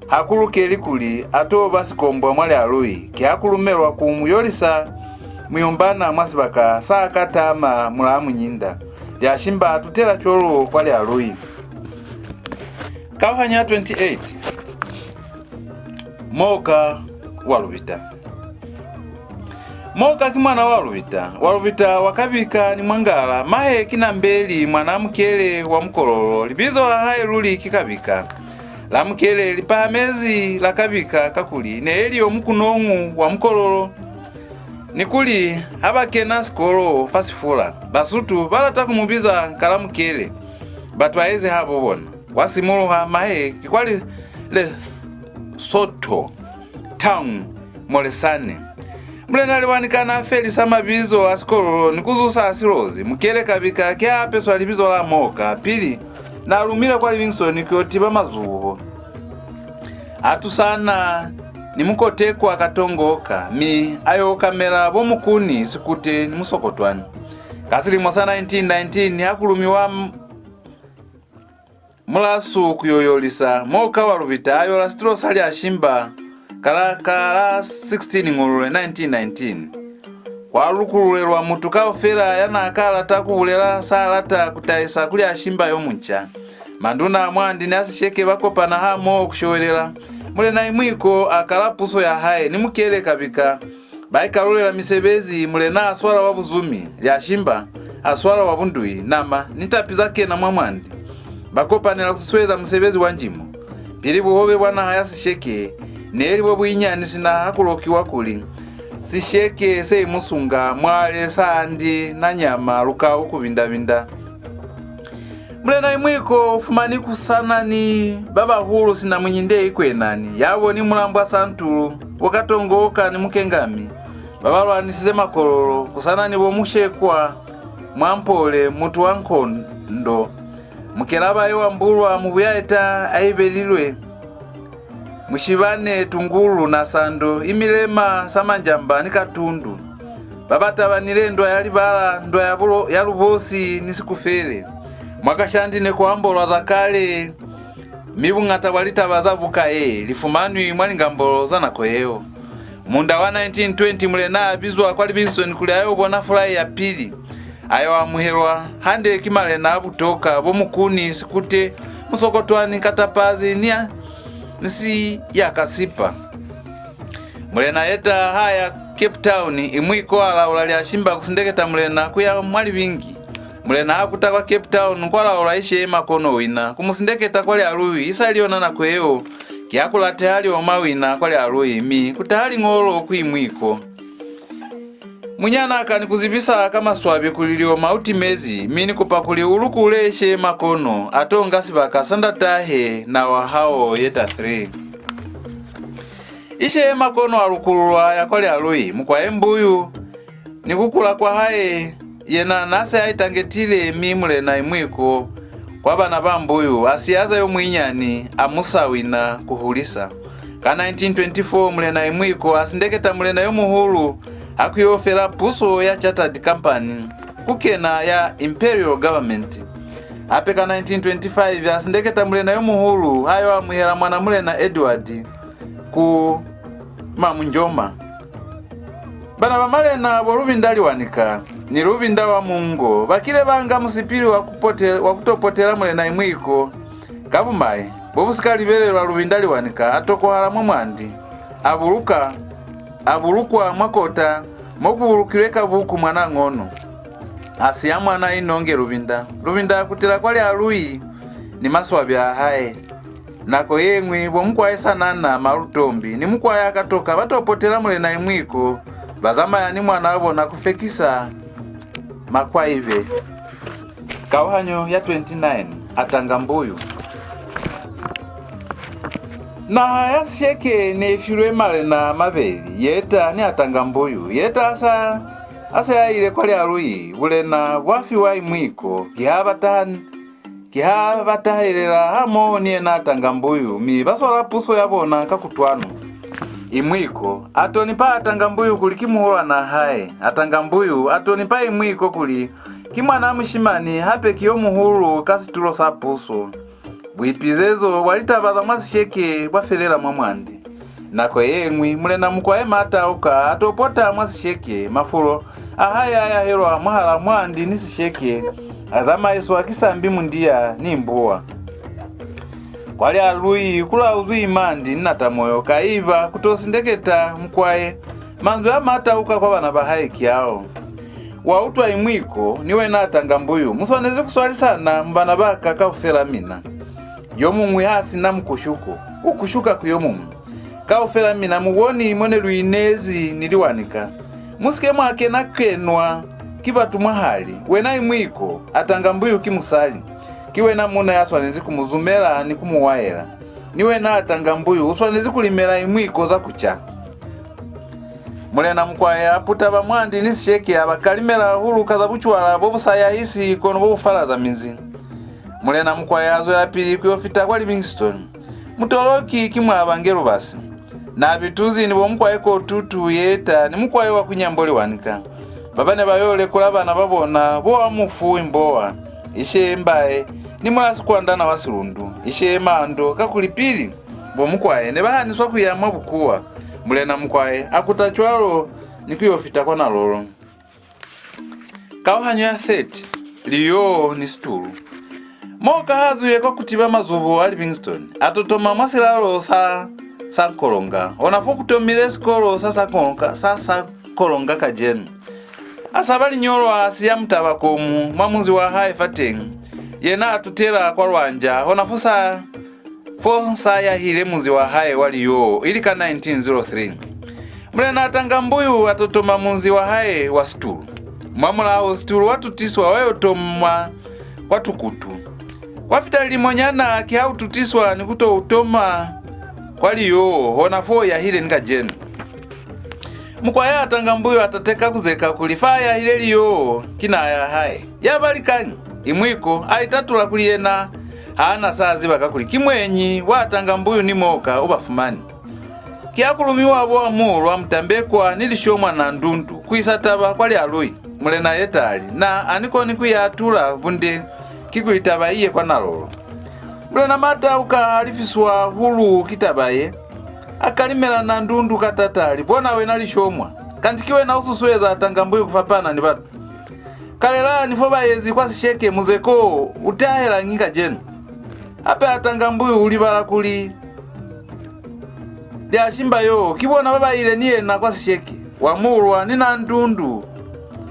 ha ku lukeli kuli a to ba sikombwa mwa Lialui. Ki ha ku lumelwa ku mu yolisa Muyumbana mwa sibaka sa ka tama Mulaa Munyinda. Liashimba a tutela cwalo kwa Lialui. Kauhanyo ya twenty-eight. Moka wa Lubita. Moka ki mwana wa Lubita, wa Lubita wa Kabika ni Mwangala. Mahe ki Nambeli, mwanaa Mukele wa Mukololo. Libizo la hae luli ki Kabika. La Mukele li pahamezi la Kabika kakuli ne li yo mukunoñu wa Mukololo, ni kuli ha ba kena sikolo fa Sifula, Basutu ba lata ku mu biza ka la Mukele. Ba twaezi habo bona. Kwa simuluha mahe ki kwa li-, Lesotho Town, Molesane. Mulena Liwanika na felisa mabizo a Sikololo ni ku zusa a Silozi. Mukele Kabika ki a apeswa libizo la Moka. Pili, na lumile kwa Livingstone ku yo tiba mazuho. A tusana ni Mukotekwa Katongoka, mi a yo okamela bo Mukuni, Sikute ni Musokotwani. Ka silimo sa nineteen nineteen, ha ku lumiwa m-, Mulasu ku yo yolisa, Moka wa Lubita a yola situlo sa Liashimba ka la, ka la sixteen Ñulule nineteen nineteen. Kwa lukululelwa mutu kaufela ya na ka lata ku bulela sa lata ku tahisa ku Liashimba yo munca. Manduna a Mwandi ni a Sisheke ba kopana hamoho ku showelela. Mulena Imwiko a kala puso ya hae ni Mukele Kabika. Ba ikalulela misebezi, mulena a swala wa buzumi, Liashimba a swala wa bundui, nama ni tapi za kena mwa Mwandi. Ba kopanela ku susueza musebezi wa njimo. Pili buhobe bwa naha ya Sisheke ne li bo buinyani sina ha ku lokiwa kuli, sisheke se imusunga mwale sa handi na nyama lukau ku binda-binda. Mulena Imwiko u fumani ku sa na ni ba bahulu sina Munyinde Ikwenani, ya boni Mulambwa Santulu, bo Katongoka ni Mukengami, ba ba lwanisize Makololo, ku sa na ni bo Mushekwa, Mwampole, Mutu wa Nkondo, Mukelabaye wa Mbulwa, Mubuyaeta a ibelilwe, Mushibane, Tungulu, Nasando, Imilema, Samanjamba ni Katundu. Ba ba tabanile ndwa ya Libala, ndwa ya, bulo, ya Lubosi ni Sikufele. Mwa Kashandi ne ku ambolwa za kale, mi buñata bwa litaba za buka ye li fumanwi mwa lingambolo za nako yeo. Munda wa nineteen twenty, Mulena a bizwa kwa Livingstone kuli a yo bona fulai ya pili. A yo amuhelwa hande ki malena a butoka, bo Mukuni, Sikute, Musokotwani, Katapazi ni ya, ni Siyakasipa. Mulena Yeta ha ya Cape Town, Imwiko a laula Liashimba ku sindeketa mulena ku ya mwa Libingi. Mulena ha kuta kwa Cape Town, kwa laula Ishee Makono Wina ku mu sindeketa kwa Lialui, isali yona nako yeo ki ha ku lateha Lioma Wina kwa Lialui, mi ku taha liñolo ku Imwiko. Munyana ka ni ku zibisa ka maswabi kuli Lioma u timezi, mi ni kupa kuli u lukule Ishee Makono, a to nga sibaka sa ndatahe na wa hao Yeta three. Ishee Makono a lukululwa, a ya kwa Lialui, Mukwae Mbuyu, ni ku kula kwa hae, yena na se a itangetile, mi Mulena Imwiko kwa bana ba Mbuyu a siyaza yo muinyani, a musa Wina ku hulisa. Ka nineteen twenty-four, Mulena Imwiko a sindeketa mulena yo muhulu ha ku yo fela puso ya Chartered Company, ku kena ya Imperial Government. Hape ka nineteen twenty-five, a sindeketa mulena yo muhulu ha yo amuhela mwana Mulena Edward ku Mamunjoma. Bana ba malena bo Lubinda Liwanika ni Lubinda wa Mungo ba kile ba nga musipili wa ku pote-, wa ku to potela Mulena Imwiko. Ka bumai bo bu si ka libelelwa, Lubinda Liwanika a tokohala mwa Mwandi, a buluka, a bulukwa mwa kota mo ku bulukilwe Kabuku mwana Ngono. A siya mwana Inonge Lubinda. Lubinda a kutela kwa Lialui ni maswabi a hae. Nako ye ñwi, bo Mukwae Sanana, Malutombi, ni Mukwae Akatoka ba to potela Mulena Imwiko, ba zamaya ni mwanaa bona ku fekisa Makwaibe. Kauhanyo ya twenty-nine, Atangambuyu. Naha ya Sisheke ne i filwe malena a mabeli, Yeta ni Atangambuyu. Yeta a sa, a se a ile kwa Lialui, bulena bwa fiwa Imwiko, kiha ba taha Kiha ba tahelela hamoho ni yena Atangambuyu, mi ba swala puso ya bona ka kutwano. Imwiko a tonipa Atangambuyu kuli ki muhulwanaa hae. Atangambuyu a tonipa Imwiko kuli ki mwanaa mushimani, hape ki yo muhulu ka situlo sa puso. Buipizezo bwa litaba za mwa Sisheke bwa felela mwa Mwandi. Nako ye ñwi, Mulena Mukwae Matauka a to pota mwa Sisheke, mafulo a hae a yahelwa mwahalaa Mwandi ni Sisheke, a zamaiswa ki Sambi Mundia ni Mbuwa. Kwa Lialui ku lauzwi Mandi ni Natamoyo Kaiba ku to sindeketa Mukwae. Manzwi a Matauka kwa bana ba hae ki ao: Wa utwa Imwiko, ni wena Atangambuyu, mu swanezi ku swalisana mu bana ba ka kaufela mina. Yo muñwi ha si na mukushuko, u kushuka ku yo muñwi. Kaufela mina mu boni mo ne lu inezi ni Liwanika. Mu si ke mwa kena-kenwa ki batu mwahali. Wena Imwiko, Atangambuyu ki musali. Ki wena muuna ya swanezi ku mu zumela ni ku mu waela. Ni wena Atangambuyu u swanezi ku limela Imwiko za ku ca. Mulena Mukwae a puta ba Mwandi ni Sisheke, a ba kalimela hahulu ka za bucwala bo bu sa yahisi kono bo bu falaza minzi. Mulena Mukwae a zwelapili ku yo fita kwa Livingstone. Mutoloki ki Mwaabange Lubasi. Na bituzi ni bo Mukwae Kotutu Yeta ni Mukwae wa ku Nyambo Liwanika, ba ba ne ba yo lekula bana ba bona, bo Amufu Imbowa, Ishee Mbae, ni Mulasikwandana wa Silundu, Ishee Mando, kakuli pili bo Mukwae ne ba haniswa ku ya mwa bukuwa. Mulena Mukwae a kuta cwalo ni ku yo fita kwa Nalolo. Kauhanyo ya thirty, Liyo ni Situlu. Mo ka ha zwile kwa ku tiba mazubo a Livingstone, a totoma mwa silalo sa Sankolonga, ona fo ku tomile sikolo sa Sankolonga, sa Sankolonga kacenu. A saba linyolwa, a siya Mutabakomu mwa munzi wa hae fateñi. Yena a tutela kwa Lwanja, hona fo sa, fo sa yahile munzi wa hae wa Liyo, ili ka nineteen zero three. Mulena Tangambuyu a to toma munzi wa hae wa Situlu. Mwamulaho Situlu wa tutiswa wa yo toma kwa Tukutu. Kwa fita lilimonyana ki ha u tutiswa ni ku to u toma kwa Liyoo, hona fo u yahile ni kacenu. Mukwae Tangambuyu a tateka ku zeka kuli fa a yahile Liyoo ki naha ya hae. Ya ba likañi? Imwiko a itatula kuli yena ha na sa ziba kakuli ki mwenyi wa Tangambuyu ni Mooka u ba fumani. Ki ha ku lumiwa bo Amulwa, Mutambekwa ni Lishomwa Nandundu ku isa taba kwa Lialui. Mulena Yeta a li, na ha ni koni ku i atula bunde, kikuli taba i ye kwa Nalolo. Mulena Mata u ka halifiswa hahulu ki taba ye. A kalimela Nandundu ka tata a li, bona wena Lishomwa, kanti ki wena u susueza Tangambuyu ku fapana ni batu. Kalelani fo ba yezi kwa Sisheke, muzeko wo u tahelañi kacenu? Hape Tangambuyu u libala kuli Liashimba yo ki bona ba ba ile ni yena kwa Sisheke. Wa Mulwa ni Nandundu,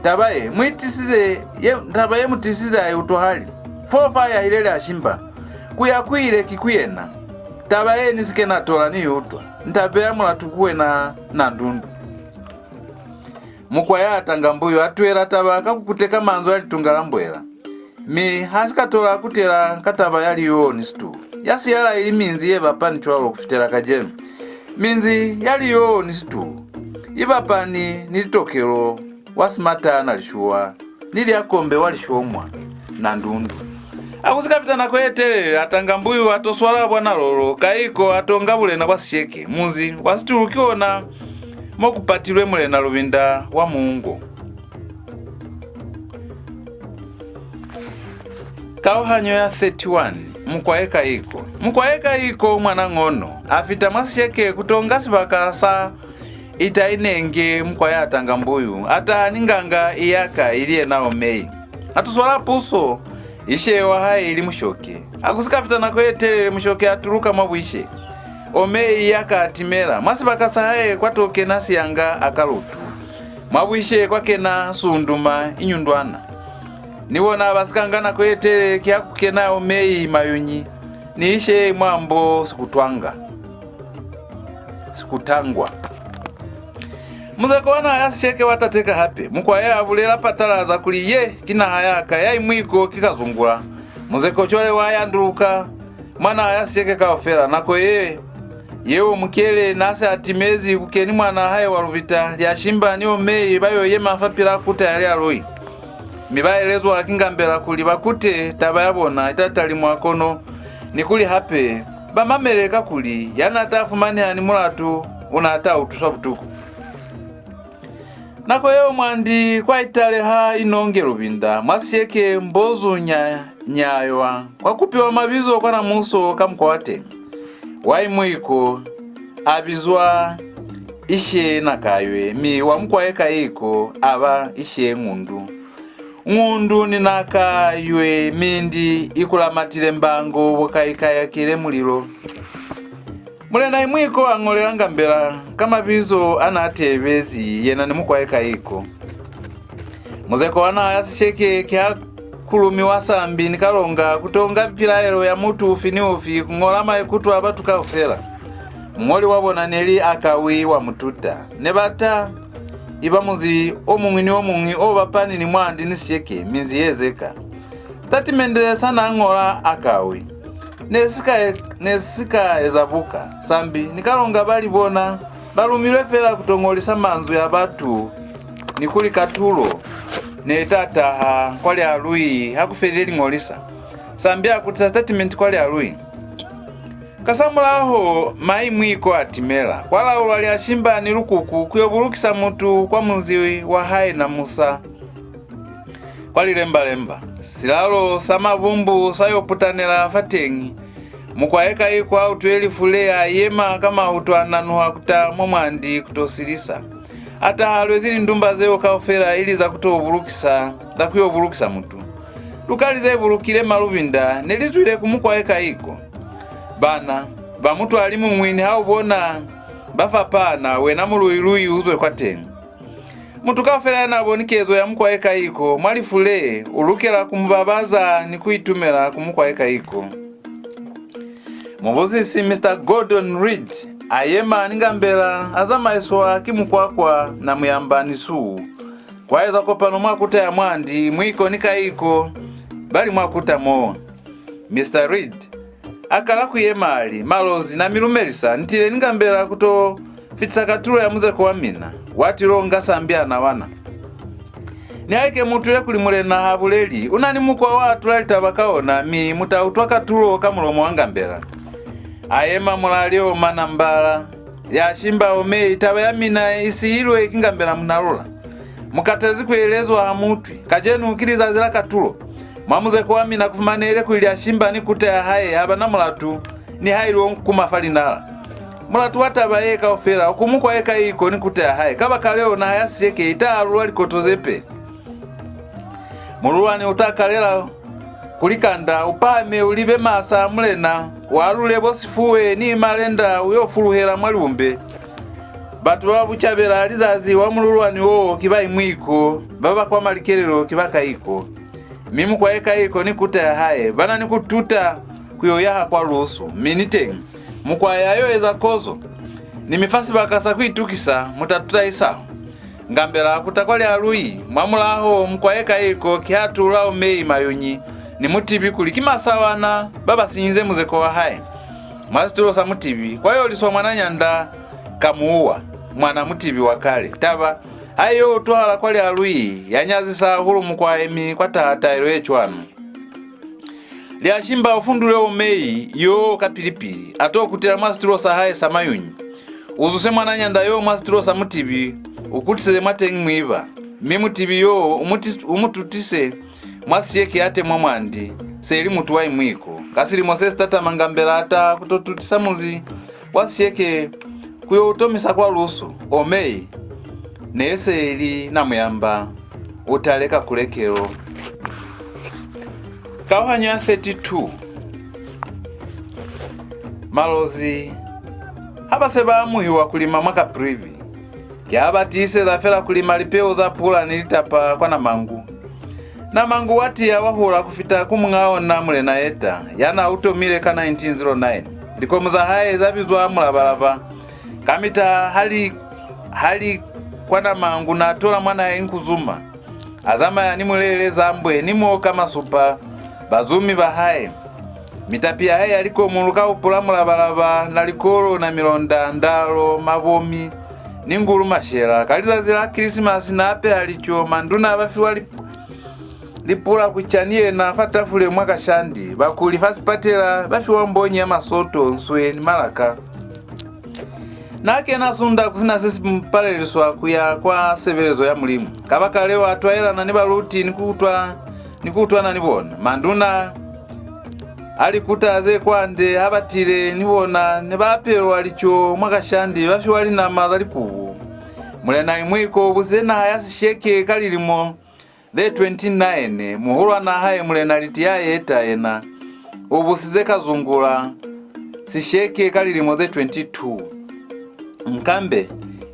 taba ye mu itisize, ye, taba ye mu tisize ha i utwahali. Fo fa yahile Liashimba, ku ya ku ile ki ku yena. Taba ye ni si ke na tola ni i utwa. Nta beya mulatu ku wena Nandundu. Mukwae Tangambuyu a tuhela taba ka ku kuteka manzwi a Litunga la Mbwela. Mi ha si ka tola kutela ka taba ya Liyoo ni Situlu. Ya siyala ili minzi ye bapani cwalo ku fitela kacenu. Minzi ya Liyoo ni Situlu i bapani ni Litokelo wa Simata na Lishuwa ni Liakombe wa Lishomwa Nandundu. Ha ku si ka fita nako ye telele, Tangambuyu a to swala bwa Nalolo, Kaiko a to nga bulena bwa Sisheke. Munzi wa Situlu ki ona mo ku patilwe Mulena Lubinda wa Muungo. Kauhanyo ya thirty-one. Mukwae Kaiko. Mukwae Kaiko mwana Ngono a fita mwa Sisheke ku to nga sibaka sa Ita Inenge. Mukwae Tangambuyu a taha ni nganga Iyaka, ili yena Omei. A to swala puso, ishe wa hae ili Mushoke. Ha ku si ka fita nako ye telele, Mushoke a tuluka mwa buishe. Omei Iyaka a timela. Mwa sibaka sa hae kwa to kena Siyanga Akalutu. Mwa buishe kwa kena Sunduma Inyundwana. Ni bona ba si ka nga nako ye telele, ki ha ku kena Omei Mayunyi ni ishe Mwambo Sikutwanga. Sikutangwa. Muzeko wa naha ya Sisheke wa tateka hape. Mukwae a bulela patalaza kuli, ye ki naha ya ka, ya Imwiko ki Kazungula. Muzeko cwale wa yanduluka mwa naha ya Sisheke kaufela. Nako ye, yeo Mukele na se a timezi ku keni mwanaa hae wa Lubita, Liashimba ni Omei ba yo yema fapil'a kuta ya Lialui. Mi ba elezwa ki Ngambela kuli ba kute, taba ya bona i ta talimwa kono, ni kuli hape ba mamele, kakuli ya n'a ta fumaneha ni mulatu u n'a ta utwiswa butuku. Nako yeo Mwandi kwa italeha Inonge Lubinda, mwa Sisheke Mbozu Nya-, Nyaywa, kwa kupiwa mabizo kwa Namuso ka mukwa wa teñi. Wa Imwiko a bizwa Ishe Nakaywe, mi wa Mukwae Kaiko a ba Ishe Ngundu. Ngundu ni Nakaywe, mindi i kulamatile mbango, bukaikayakile mulilo. Mulena Imwiko a ñolela Ngambela ka mabizo a n'a tebezi yena ni Mukwae Kaiko. Muzeko wa naha ya Sisheke ki ha ku lumiwa Sambi ni Kalonga ku to nga pilaelo ya mutu ufi ni ufi, ku ñola maikuto a batu kaufela. Muñoli wa bona ne li Akawi wa Mututa. Ne ba ta iba munzi o muñwi ni o muñwi o bapani ni Mwandi ni Sisheke, minzi ye zeka. Sitatimende sa n'a ñola Akawi ne si ka, ne si ka eza buka. Sambi ni Kalonga ba li bona ba lumilwe fela ku to ñolisa manzwi a batu, ni kuli katulo ne i ta taha kwa Lialui ha ku felile liñolisa. Sambi a kutisa sitatimenti kwa Lialui. Kasamulaho, Maimwiko a timela, kwa laulwa Liashimba ni Lukuku ku yo bulukisa mutu kwa munzi wa hae Namusa kwa Lilembalemba. Silalo sa mabumbu sa yo putanela fateñi. Mukwae Kaiko a utwile lifu le, a yema ka mautu a nanuha ku ta mwa Mwandi ku to silisa. A taha a lwezi lindumba zeo kaufela ili za ku to bulukisa, za ku yo bulukisa mutu. Lukali ze bulukile Malubinda ne li zwile ku Mukwae Kaiko. Bana ba mutu a li muñwi, ni ha u bona ba fapana, wena muluilui u zwe kwateñi. Mutu kaufela ya n'a boni kezo ya Mukwae Kaiko mwa lifu le, u lukela ku mu babaza ni ku itumela ku Mukwae Kaiko. Mubusisi Mister Gordon Reed A yema ni Ngambela, a zamaiswa ki Mukwakwa, Namuyamba ni Suu. Kwa eza kopano mwa kuta ya Mwandi, Mwiko ni Kaiko ba li mwa kuta mo. Mister Reed a kala ku yema a li, "Malozi, na mi lumelisa, ni tile ni Ngambela ku to fitisa katulo ya muzeko wa mina, wa tilo nga sambi a nawana." Nihaike mu utwile kuli mulena ha buleli, u na ni mukwa wa atula litaba ka ona, mi mu ta utwa katulo ka mulomo wa Ngambela. A yema mulali o manambala, ya shimba o mei, taba ya mina i siilwe ki Ngambela Munalula. Mu katezi ku elezwa ha mu utwi. Kacenu ki lizazi la katulo. Mwa muzeko wa mina ku fumanehile kuli Lyashimba ni kuta ya hae ha ba na mulatu, nihaili o kuma fa linala. Mulatu wa taba ye kaufela u ku Mukwayekaiko ni kuta ya hae, kabakaleo naha ya Sisheke i ta alulwa likoto ze peli. Mululwani u ta kalela ku likanda, u pahame u libe masa a mulena, u alule bo Sifuwe ni Malenda, u yo fuluhela mwa Liumbe. Batu ba ba bucabela lizazi wa mululwani wo ki ba Imwiko, ba ba kwa Malikelelo ki ba Kaiko. Mi Mukwayekaiko ni kuta ya hae ba na ni ku tuta ku yo yaha kwa Lusu, mi niteñi, Mukwae a yo eza kozo. Ni mi fa sibaka sa ku itukisa, mu ta tuta isaho. Ngambela a kuta kwa Lialui, mwamulaho Mukwayekaiko ki ha tula o mei Mayunyi ni Mutibi kuli ki Masawana ba ba sinyize muzeko wa hae. Mwa situlo sa Mutibi kwa yoliswa mwananyanda Kamuuwa, mwana Mutibi wa kale. Taba ha i yo utwahala kwa Lialui, ya nyazisa hahulu Mukwae, mi kwa taha taelo ye cwano. Lyashimba u fundule o mei yo kapili-pili, a to kutela mwa situlo sa hae sa Mayunyi. U zuse mwananyanda yo mwa situlo sa Mutibi, u kutiseze mwateñi mwiba, mi Mutibi yo u mu tis-, u mu tutise mwa Sisheke a temwa Mwandi, se li mutu wa Imwiko. Ka silimo se si tatama Ngambela a taha ku to tutisa munzi wa Sisheke ku yo u tomisa kwa Lusu. O mei ne se li Namuyamba, u tale ka kulekelo. Kauhanyo ya thirty-two. Malozi ha ba se ba amuhiwa ku lima mwa Caprivi, ki ha ba tiiseza fela ku lima lipeu za pula ni litapa kwa Namangu. Namangu wa tiya, wa hula ku fita ku muñ'a ona, Mulena Yeta, ya n'a u tomile ka nineteen zero nine. Likomu za hae za bizwa Mulabalaba. Kamita ha li, ha li kwa Namangu, n'a tola mwan'a hae Nkuzuma, a zamaya ni Mulele, Zambwe, ni Mooka Masupa, bazumi ba hae. Mitapi ya hae ya likomu, lu ka hupula Mulabalaba, Nalikolo, Namilonda, Ndalo, Mabomi, ni Ngulu Mashela. Ka lizazi la Kilisimasi n'a apeha lico, manduna ba fiwa lip-, lipula ku ca ni yena fa tafule mwa kashandi, bakuli fa sipatela ba fiwa mbonyi ya masoto, nswe, ni malaka. N'a kena Sunda ku si na se si mu paleliswa ku ya kwa sebelezo ya Mulimu. Kabakaleo a twaelana ni baluti ni ku utwa, ni ku utwana ni bona. Manduna a likuta ze kwande ha ba tile ni bona ne ba apelwa lico mwa kashandi, ba fiwa linama za likubu. Mulena Imwiko u busize naha ya Sisheke ka lilimo ze twenty-nine, muhulwan'a hae Mulena Litiya Yeta yena u busize Kazungula Sisheke ka lilimo ze twenty-two. Nkambe,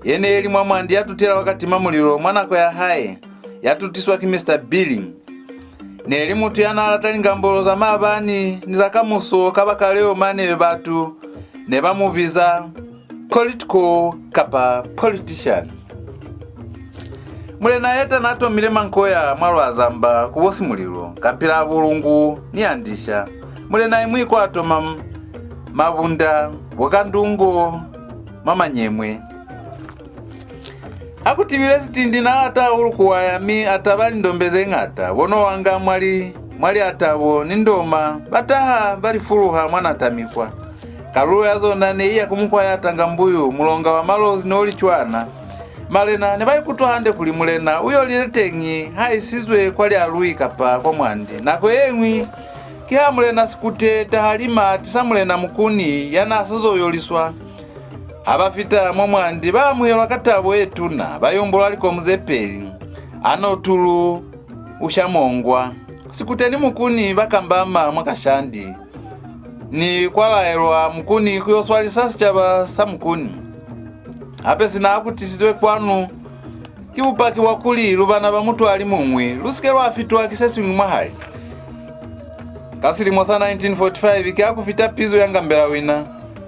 ye ne li mwa Mwandi ya tutela wa Katima Mulilo mwa nako ya hae, ya tutiswa ki Mister Billing. Ne li mutu ya n'a lata lingambolo za maabani ni za kamuso, kabakaleo mane batu ne ba mu biza political kapa politician. Mulena Yeta n'a tomile Mankoya mwa Lwazamba ku bo Simulilo, Kapila Bulungu ni Andisha. Mulena Imwiko a toma m-, Mabunda, bo Kandungo mwa Manyemwe. Ha ku tibile sitindi, n'a lata hahulu ku waya, mi a taba lindombe ze ñata, bo Nowanga mwa li, mwa Liatabo ni Ndoma, ba taha ba li fuluha mwa Natamikwa. Kalulo ya zona ne i ya ku Mukwae Atangambuyu, Mulonga wa Malozi n'o li cwana. Malena ne ba ikutwa hande kuli mulena u yolile teñi ha isizwe kwa Lialui kapa kwa Mwandi. Nako ye ñwi, ki ha Mulena Sikute Tahalima a tisa Mulena Mukuni ya n'a sa zo yoliswa. Ha ba fita mwa Mwandi, ba amuhelwa ka tabo ye tuna, ba yombolwa likomu ze peli, Anotulu, Ushamongwa. Sikute ni Mukuni ba kambama mwa kashandi, ni kwa laelwa Mukuni ku yo swalisa sicaba sa Mukuni. Hape sina ha ku tisizwe kwanu, ki bupaki bwa kuli lu bana ba mutu a li muñwi, lu si ke lwa fitwa ki se siñwi mwahali. Ka silimo sa nineteen forty-five, ki ha ku fita pizo ya Ngambela Wina.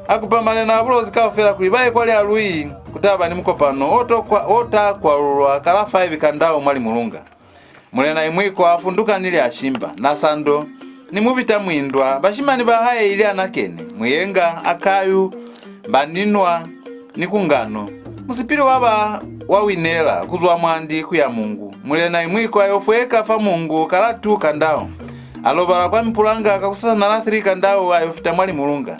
A kupa malena a Bulozi kaufela kuli ba ye kwa Lialui, ku ta ba ni mukopano o to kwa, o ta kwalulwa ka la five Kandao mwa Limulunga. Mulena Imwiko a funduka ni Liashimba, Nasando, ni Mubita Mwindwa, bashimani ba hae ili Anakene, Muyenga, Akayu, Baninwa, ni Kungano. Musipili wa ba wa winela ku zwa Mwandi ku ya Mungu. Mulena Imwiko a yo fweka fa Mungu ka la two Kandao. A lobala kwa Mipulanga, kakusasana la three Kandao a yo fita mwa Limulunga.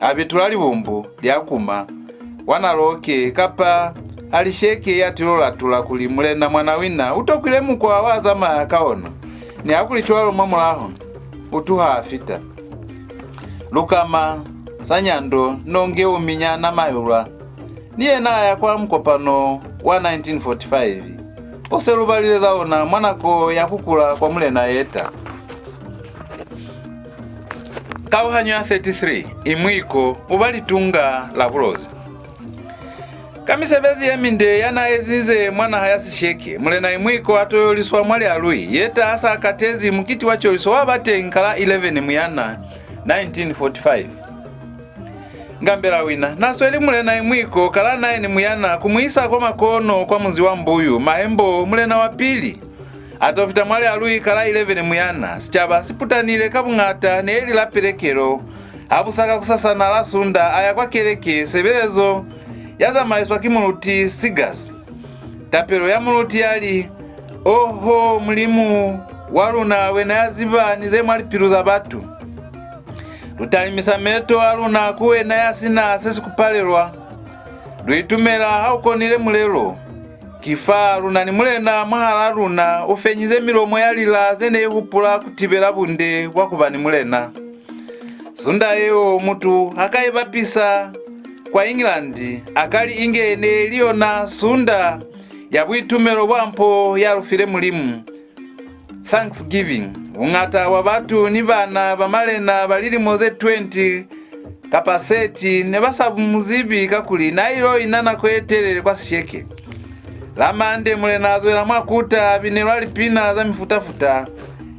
A bitula libumbu, Liakuma, wa Naloke, kapa Alisheke ya tilo latula kuli Mulena Mwanawina u tokwile mukwa wa zamaya ka ona. Nihakulicwalo, mwa mulaho, u tuha a fita. Lukama, Sanyando, Nonge, Uminya, Namayulwa, ni yena a ya kwa mukopano wa nineteen forty-five, o se lu balile za ona mwa nako ya ku kula kwa Mulena Yeta. Kauhanyo ya thirty-three, Imwiko u ba litunga la Bulozi. Ka misebezi ye minde ya n'a ezize mwa naha ya Sisheke, Mulena Imwiko a to yoliswa mwa Lialui, Yeta a sa katezi. Mukiti wa coliso wa ba teñi ka la eleven Muyana nineteen forty-five. Ngambela Wina n'a sweli Mulena Imwiko ka la nine Muyana ku mu isa kwa Makono kwa munzi wa Mbuyu. Mahembo, mulena wa pili, a to fita mwa Lialui ka la eleven Muyana. Sicaba si putanile ka buñata, ne li la pelekelo. Ha bu sa kakusasana la Sunda, a ya kwa keleke. Sebelezo ya zamaiswa ki Muluti Seegers. Tapelo ya Muluti ya li, Oho, Mulimu wa luna, wena ya ziba ni ze mwa lipilu za batu. Lu talimisa meto a luna ku wena ya si na se si ku palelwa. Lu itumela ha u konile mulelo. Ki fa lu na ni Mulena mwahal'a luna, u fenyize milomo ya lila ze ne i hupula ku tibela bunde bwa ku ba ni Mulena. Sunda yeo mutu ha ka i bapisa kwa England, a ka li inge ne li yona Sunda ya buitumelo bwa mpo ya lu file Mulimu. Thanksgiving. Buñata bwa batu ni bana ba malena ba lilimo ze twenty kapa thirty ne ba sa mu zibi, kakuli n'a il'o ina nako ye telele kwa Sisheke. La Mande, Mulena a zwela mwa kuta, a binelwa lipina za mifuta-futa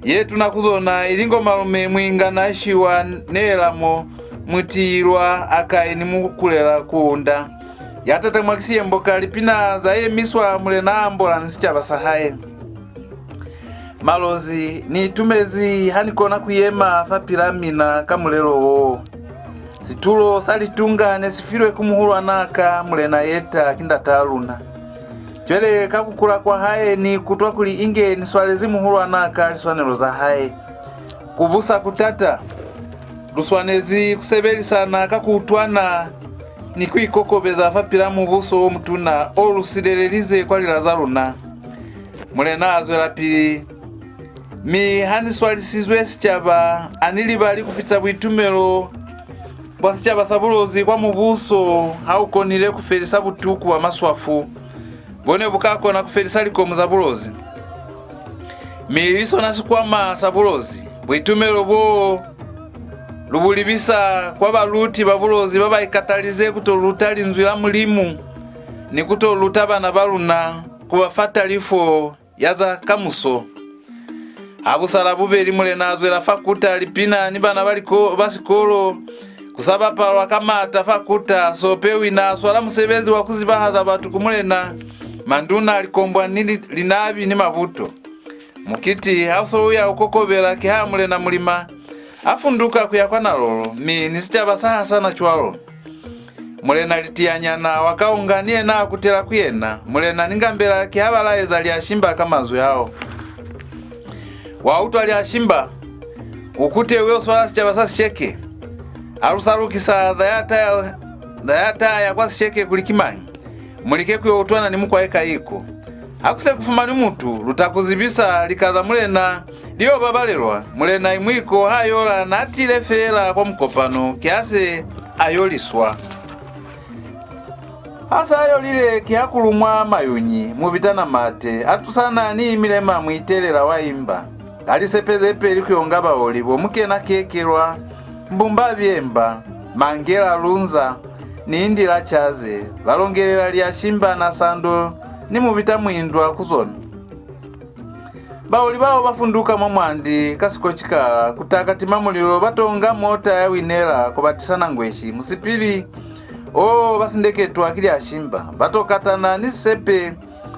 ye tuna ku zona, ili ngo Malume Mwingana Shiwa, Neelamo, Mutiyilwa, Akai ni Mukulela Kuunda. Ya tatamwa ki Siyemboka, lipina za yemiswa, Mulena a ambola ni sicaba sa hae. Malozi, ni itumezi ha ni kona ku yema fapil'a mina ka mulelo wo. Situlo sa litunga ne si filwe ku muhulwan'a ka, Mulena Yeta, ki ndataa luna. Cwale, ka ku kula kwa hae, ni ikutwa kuli inge ni swalezi muhulwan'a ka liswanelo za hae. Ku busa ku tata. Lu swanezi ku sebelisana ka ku utwana ni ku ikokobeza fapil'a mubuso o mutuna o lu silelelize kwa lila za luna. Mulena a zwelapili, Mi ha ni swalisizwe sicaba, ha ni libali ku fitisa buitumelo bwa sicaba sa Bulozi kwa mubuso ha u konile ku felisa butuku bwa maswafu bo ne bu ka kona ku felisa likomu za Bulozi. Mi ili sona sikwama sa Bulozi. Buitumelo boo lu bu libisa kwa baluti ba Bulozi ba ba ikatalize ku to luta Linzwi la Mulimu ni ku to luta bana ba luna ku ba fa talifo ya za kamuso. Ha bu sa la bubeli, Mulena a zwela fa kuta, lipina ni bana ba liko-, ba sikolo, ku sa bapalwa ka maata fa kuta. Sope Wina a swala musebezi wa ku zibahaza batu ku Mulena. Manduna, likombwa ni li-, linabi ni mabuto. Mukiti ha u so u ya u kokobela, kiha Mulena Mulima a funduka ku ya kwa Nalolo, mi ni sicaba sa hasana cwalo. Mulena Litiyanyana wa Kaunga ni yena a kutela ku yena. Mulena ni Ngambela kiha ba laeza Liashimba ka manzwi ao. Wa utwa Liashimba, u kute u yo swala sicaba sa Sisheke. Ha lu sa lukisa za ya ta ya, za ya ta ya kwa Sisheke kuli ki mañi. Mu like ku yo utwana ni Mukwae Kaiko. Ha ku se ku fumanwi mutu, lu ta ku zibisa. Lika za Mulena li yo babalelwa. Mulena Imwiko ha yola n'a tile feela kwa mukopano, ki ha se a yoliswa. Ha se a yolile, ki ha ku lumwa mayunyi, Mubita Namate a tusana ni Imilema Muitelela wa Imba. Ka lisepe ze peli ku yo nga baoli bo Mukena Kekelwa, Mbumba Biemba, Mangela Lunza, ni Indila Chaze, ba longelela Liashimba, Nasando, ni Mubita Mwindwa ku zona. Baoli bao ba funduka mwa Mwandi ka sikocikala ku ta ka tima mulilo, ba to nga mota ya winela ku ba tisa Nangweshi. Musipili o ba sindeketwa ki Liashimba, ba to katana ni Sisepe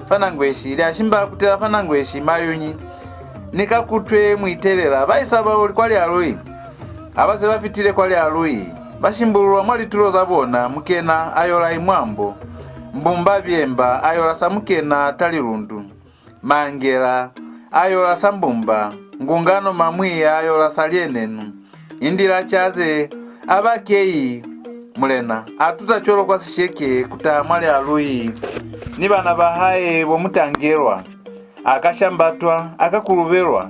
fa Nangweshi. Liashimba a kutela fa Nangweshi, Mayunyi ni Kakutwe Muitelela ba isa baoli kwa Lialui. Ha ba se ba fitile kwa Lialui, ba shimbululwa mwa litulo za bona. Mukena a yola Imwambo, Mbumba Biemba a yola Samukena Talilundu, Mangela a yola Sambumba, Ngungano Mamwi a yola Salienenu, Indila Chaze a ba Kei. Mulena a tuta cwalo kwa Sisheke ku taha mwa Lialui ni bana ba hae bo Mutangelwa, a ka Shambatwa, a ka Kulubelwa,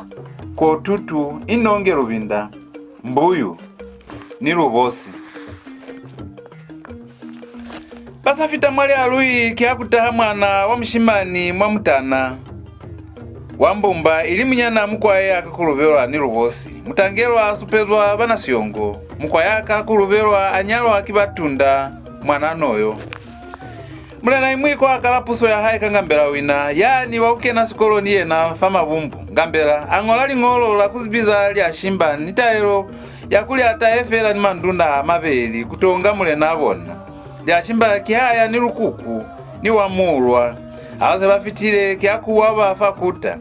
Kotutu, Inonge Lubinda, Mbuyu ni Lubosi. Ba sa fita mwa Lialui, ki ha ku taha mwana wa mushimani mwa mutana wa Mbumba, ili munyanaa Mukwae a ka Kulubelwa ni Lubosi. Mutangelwa a supezwa bana Siyongo. Mukwae a ka Kulubelwa a nyalwa ki Batunda, mwanana yo. Mulena Imwiko a kala puso ya hae ka Ngambela Wina, yani wa ku kena sikolo ni yena fa Mabumbu. Ngambela a ñola liñolo la ku zibiza Liashimba ni taelo ya kuli a tahe fela ni manduna a mabeli ku to nga mulenaa bona. Liashimba ki ha ya ni Lukuku ni Wamuulwa. Ha ba se ba fitile, ki ha ku waba fa kuta.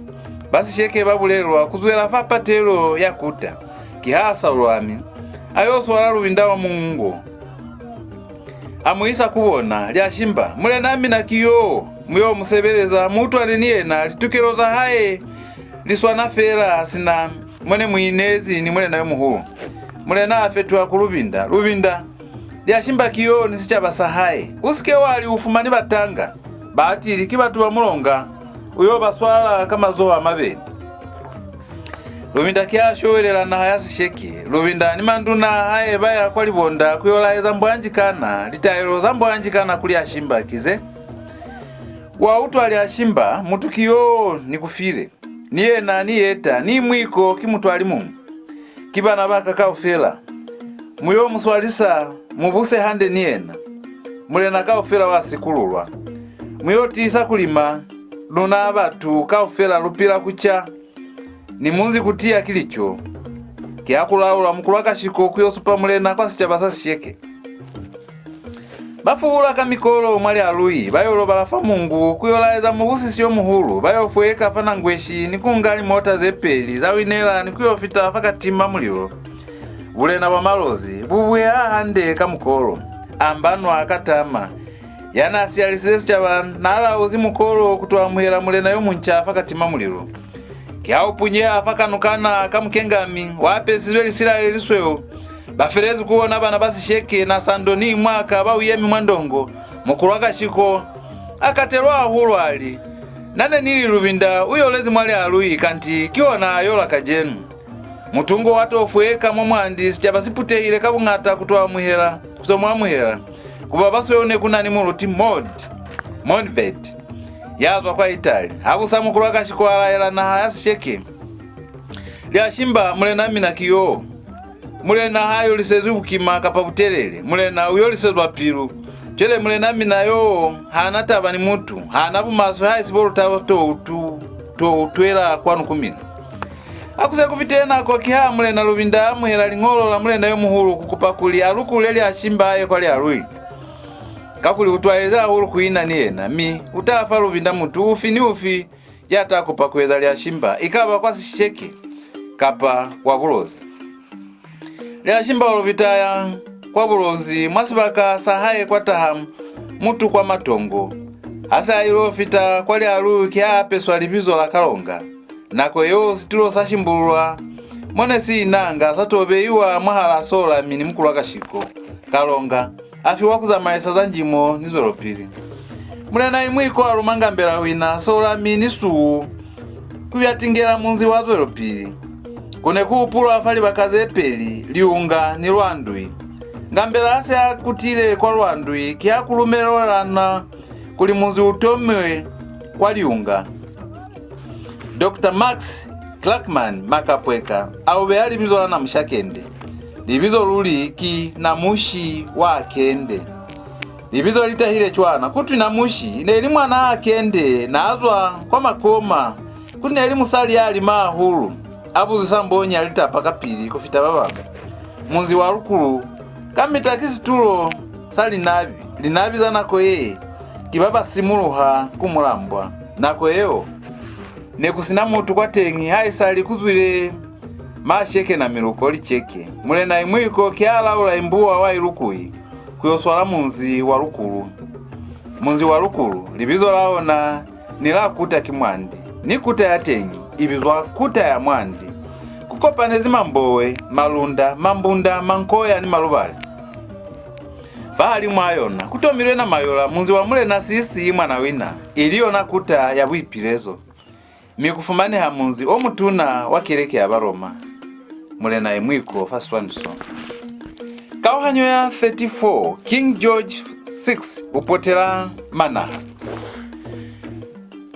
Ba Sisheke ba bulelwa ku zwela fa patelo ya kuta. Ki ha Salulami a yo swala Lubinda wa Mungo, a mu isa ku bona. Liashimba, mulenaa mina ki yo, mu yo mu sebeleza, mu utwane ni yena, litukelo za hae li swana fela sina mo ne mu inezi ni mulena yo muhulu. Mulena a fetuha ku Lubinda. Lubinda, Liashimba ki yo ni sicaba sa hae. U si ke wa li u fumani batanga. Batili ki batu ba mulonga, u yo ba swala ka mazoho a mabeli. Lubinda ki ha showelela naha ya Sisheke. Lubinda ni manduna a hae ba ya kwa Libonda ku yo laeza Mbwanjikana. Litaelo za Mbwanjikana ku Liashimba ki ze: Wa utwa Liashimba, mutu ki yo ni ku file. Ni yena, ni Yeta, ni Mwiko ki mutu a li muñwi. Ki bana ba ka kaufela. Mu yo mu swalisa, mu buse hande ni yena. Mulena kaufela wa sikululwa. Mu yo tiisa ku lima, luna batu kaufela lu pila ku ca, ni munzi ku tiya ki lico. Ki ha ku laulwa Mukulwakashiko ku yo supa mulena kwa sicaba sa Sisheke. Ba fuula ka mikolo mwa Lialui, ba yo lobala fa Mungu, ku yo laeza mubusisi yo muhulu, ba yo fweka fa Nangweshi ni ku nga limota ze peli za winela ni ku yo fita fa Katima Mulilo, bulena bwa Malozi, bu buheha hande ka mukolo. Ambanwa ka tama, ya n'a siyalisize sicaba, n'a laozi mukolo ku to amuhela mulena yo munca fa Katima Mulilo. Ki ha u punyeha fa kanukana ka Mukengami, wa apesizwe lisila le lisweu. Ba felezi ku ona bana ba Sisheke, Nasando ni Imwaka ba uyemi mwa ndongo. Mukulwakashiko a katelwa hahulu, a li, Na ne ni li Lubinda u yolezi mwa Lialui, kanti ki ona a yola kacenu. Mutungo wa to fweka mwa Mwandi, sicaba si putehile ka buñata ku to amuhela, ku to mu amuhela. Ku ba basweu ne ku na ni muluti Maud Monvet, ya zwa kwa Italy. Ha bu sa, Mukulwakashiko a laela naha ya Sisheke, Liashimba, mulen'a mina ki yo. Mulena ha yolisezwi bukima kapa butelele, mulena u yolisezwa pilu. Cwale mulen'a mina yo ha na taba ni mutu, ha na bumaswe, haisi bo lu ta to utu-, to utwela kwanu ku mina. Ha ku se ku fitile nako, ki ha Mulena Lubinda a amuhela liñolo la mulena yo muhulu ku kupa kuli a lukulule Liashimba a ye kwa Lialui, kakuli u twaezi hahulu ku ina ni yena, mi u ta fa Lubinda mutu ufi ni ufi ya ta kupa ku eza Liashimba, ikaba kwa Sisheke kapa kwa Bulozi. Liashimba wa Lubita a ya kwa Bulozi, mwa sibaka sa hae kwa taha mutu kwa matongo. Ha se a ilo fita kwa Lialui, ki ha apeswa libizo la Kalonga. Nako yeo situlo sa shimbululwa, mo ne si inanga, sa to beiwa mwahal'a Soolami ni Mukulwakashiko. Kalonga a fiwa ku zamaisa za njimo ni zwelopili. Mulena Imwiko a luma Ngambela Wina, Soolami ni Suu ku byatingela munzi wa zwelopili. Ku ne ku hupulwa fa libaka ze peli, Liunga ni Lwandwi. Ngambela ha se a kutile kwa Lwandwi, ki ha ku lumelelana kuli munzi u tomiwe kwa Liunga. Doctor Max Gluckman Makapweka a u beya libizo la Namushakende. Libizo luli ki Namushi wa Kende. Libizo li tahile cwana. Kutwi Namushi ne li mwan'a Kende, n'a zwa kwa Makoma, Ku ne li musali ya lima hahulu, a buzwisa mbonyi ya litapa kapili ku fita ba bañwi. Munzi wa Lukulu, kamita ki situlo sa linabi. Linabi za nako ye, ki ba ba simuluha ku mu lambwa. Nako yeo, ne ku si na mutu kwateñi, haisali ku zwile Masheke na Miluko liceke. Mulena Imwiko ki a laula Imbuwa wa Ilukui ku yo swala munzi wa Lukulu. Munzi wa Lukulu, libizo la ona ni la kuta ki Mwandi, ni kuta ya teñi i bizwa Kuta ya Mwandi. Ku kopanezi Mambowe, Malunda, Mambunda, Mankoya ni Malubale. Fahalimu a yona, ku tomilwe Namayola, munzi wa Mulena Sisi Mwanawina, ili yona kuta ya buipilezo. Mi ku fumaneha munzi o mutuna wa keleke ya Baroma, Mulena Imwiko fa siswaniso. Kauhanyo ya thirty-four, King George six u potela manaha.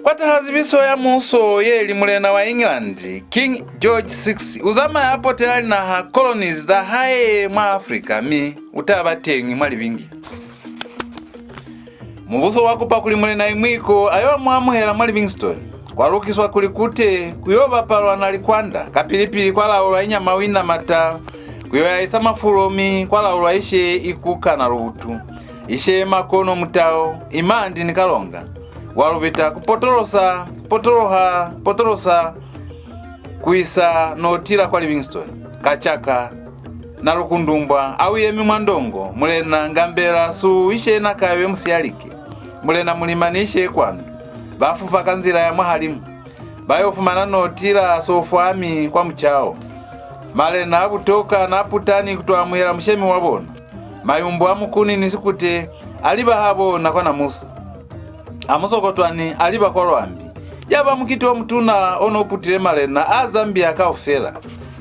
Kwa taha zibiso ya muuso ye li Mulena wa England, King George six u zamaya a potela linaha, colonies, za hae mwa Africa, mi u ta ba teñi mwa Libingi. Mubuso wa kupa kuli Mulena Imwiko a yo mu amuhela mwa Livingstone. Kwa lukiswa kuli kute ku yo bapalwa na likwanda. Kapili-pili kwa laulwa Inyamawina Mata ku yo yahisa mafulo, mi kwa laulwa Ishe Ikuka na Lubutu, Ishe Makono Mutao, Imandi ni Kalonga. Wa Lubita ku potolosa, potoloha, potolosa ku isa Notila kwa Livingstone. Kacaka na Lukundumbwa a u yemi mwa ndongo, Mulena Ngambela Suu Ishe Nakaywe Musiyalike, Mulena Mulima ni Ishe Kwanu, ba fufa ka nzila ya mwahalimu. Ba yo fumana Notila Sofwami kwa Mucao. Malena a Butoka na Putani ku to amuhela mushemi wa bona. Mayumbu a Mukuni ni Sikute a liba ha bona kwa Namusa. A Musokotwani a liba kwa Lwambi. Ya ba mukiti o mutuna o no putile malena a Zambia kaufela.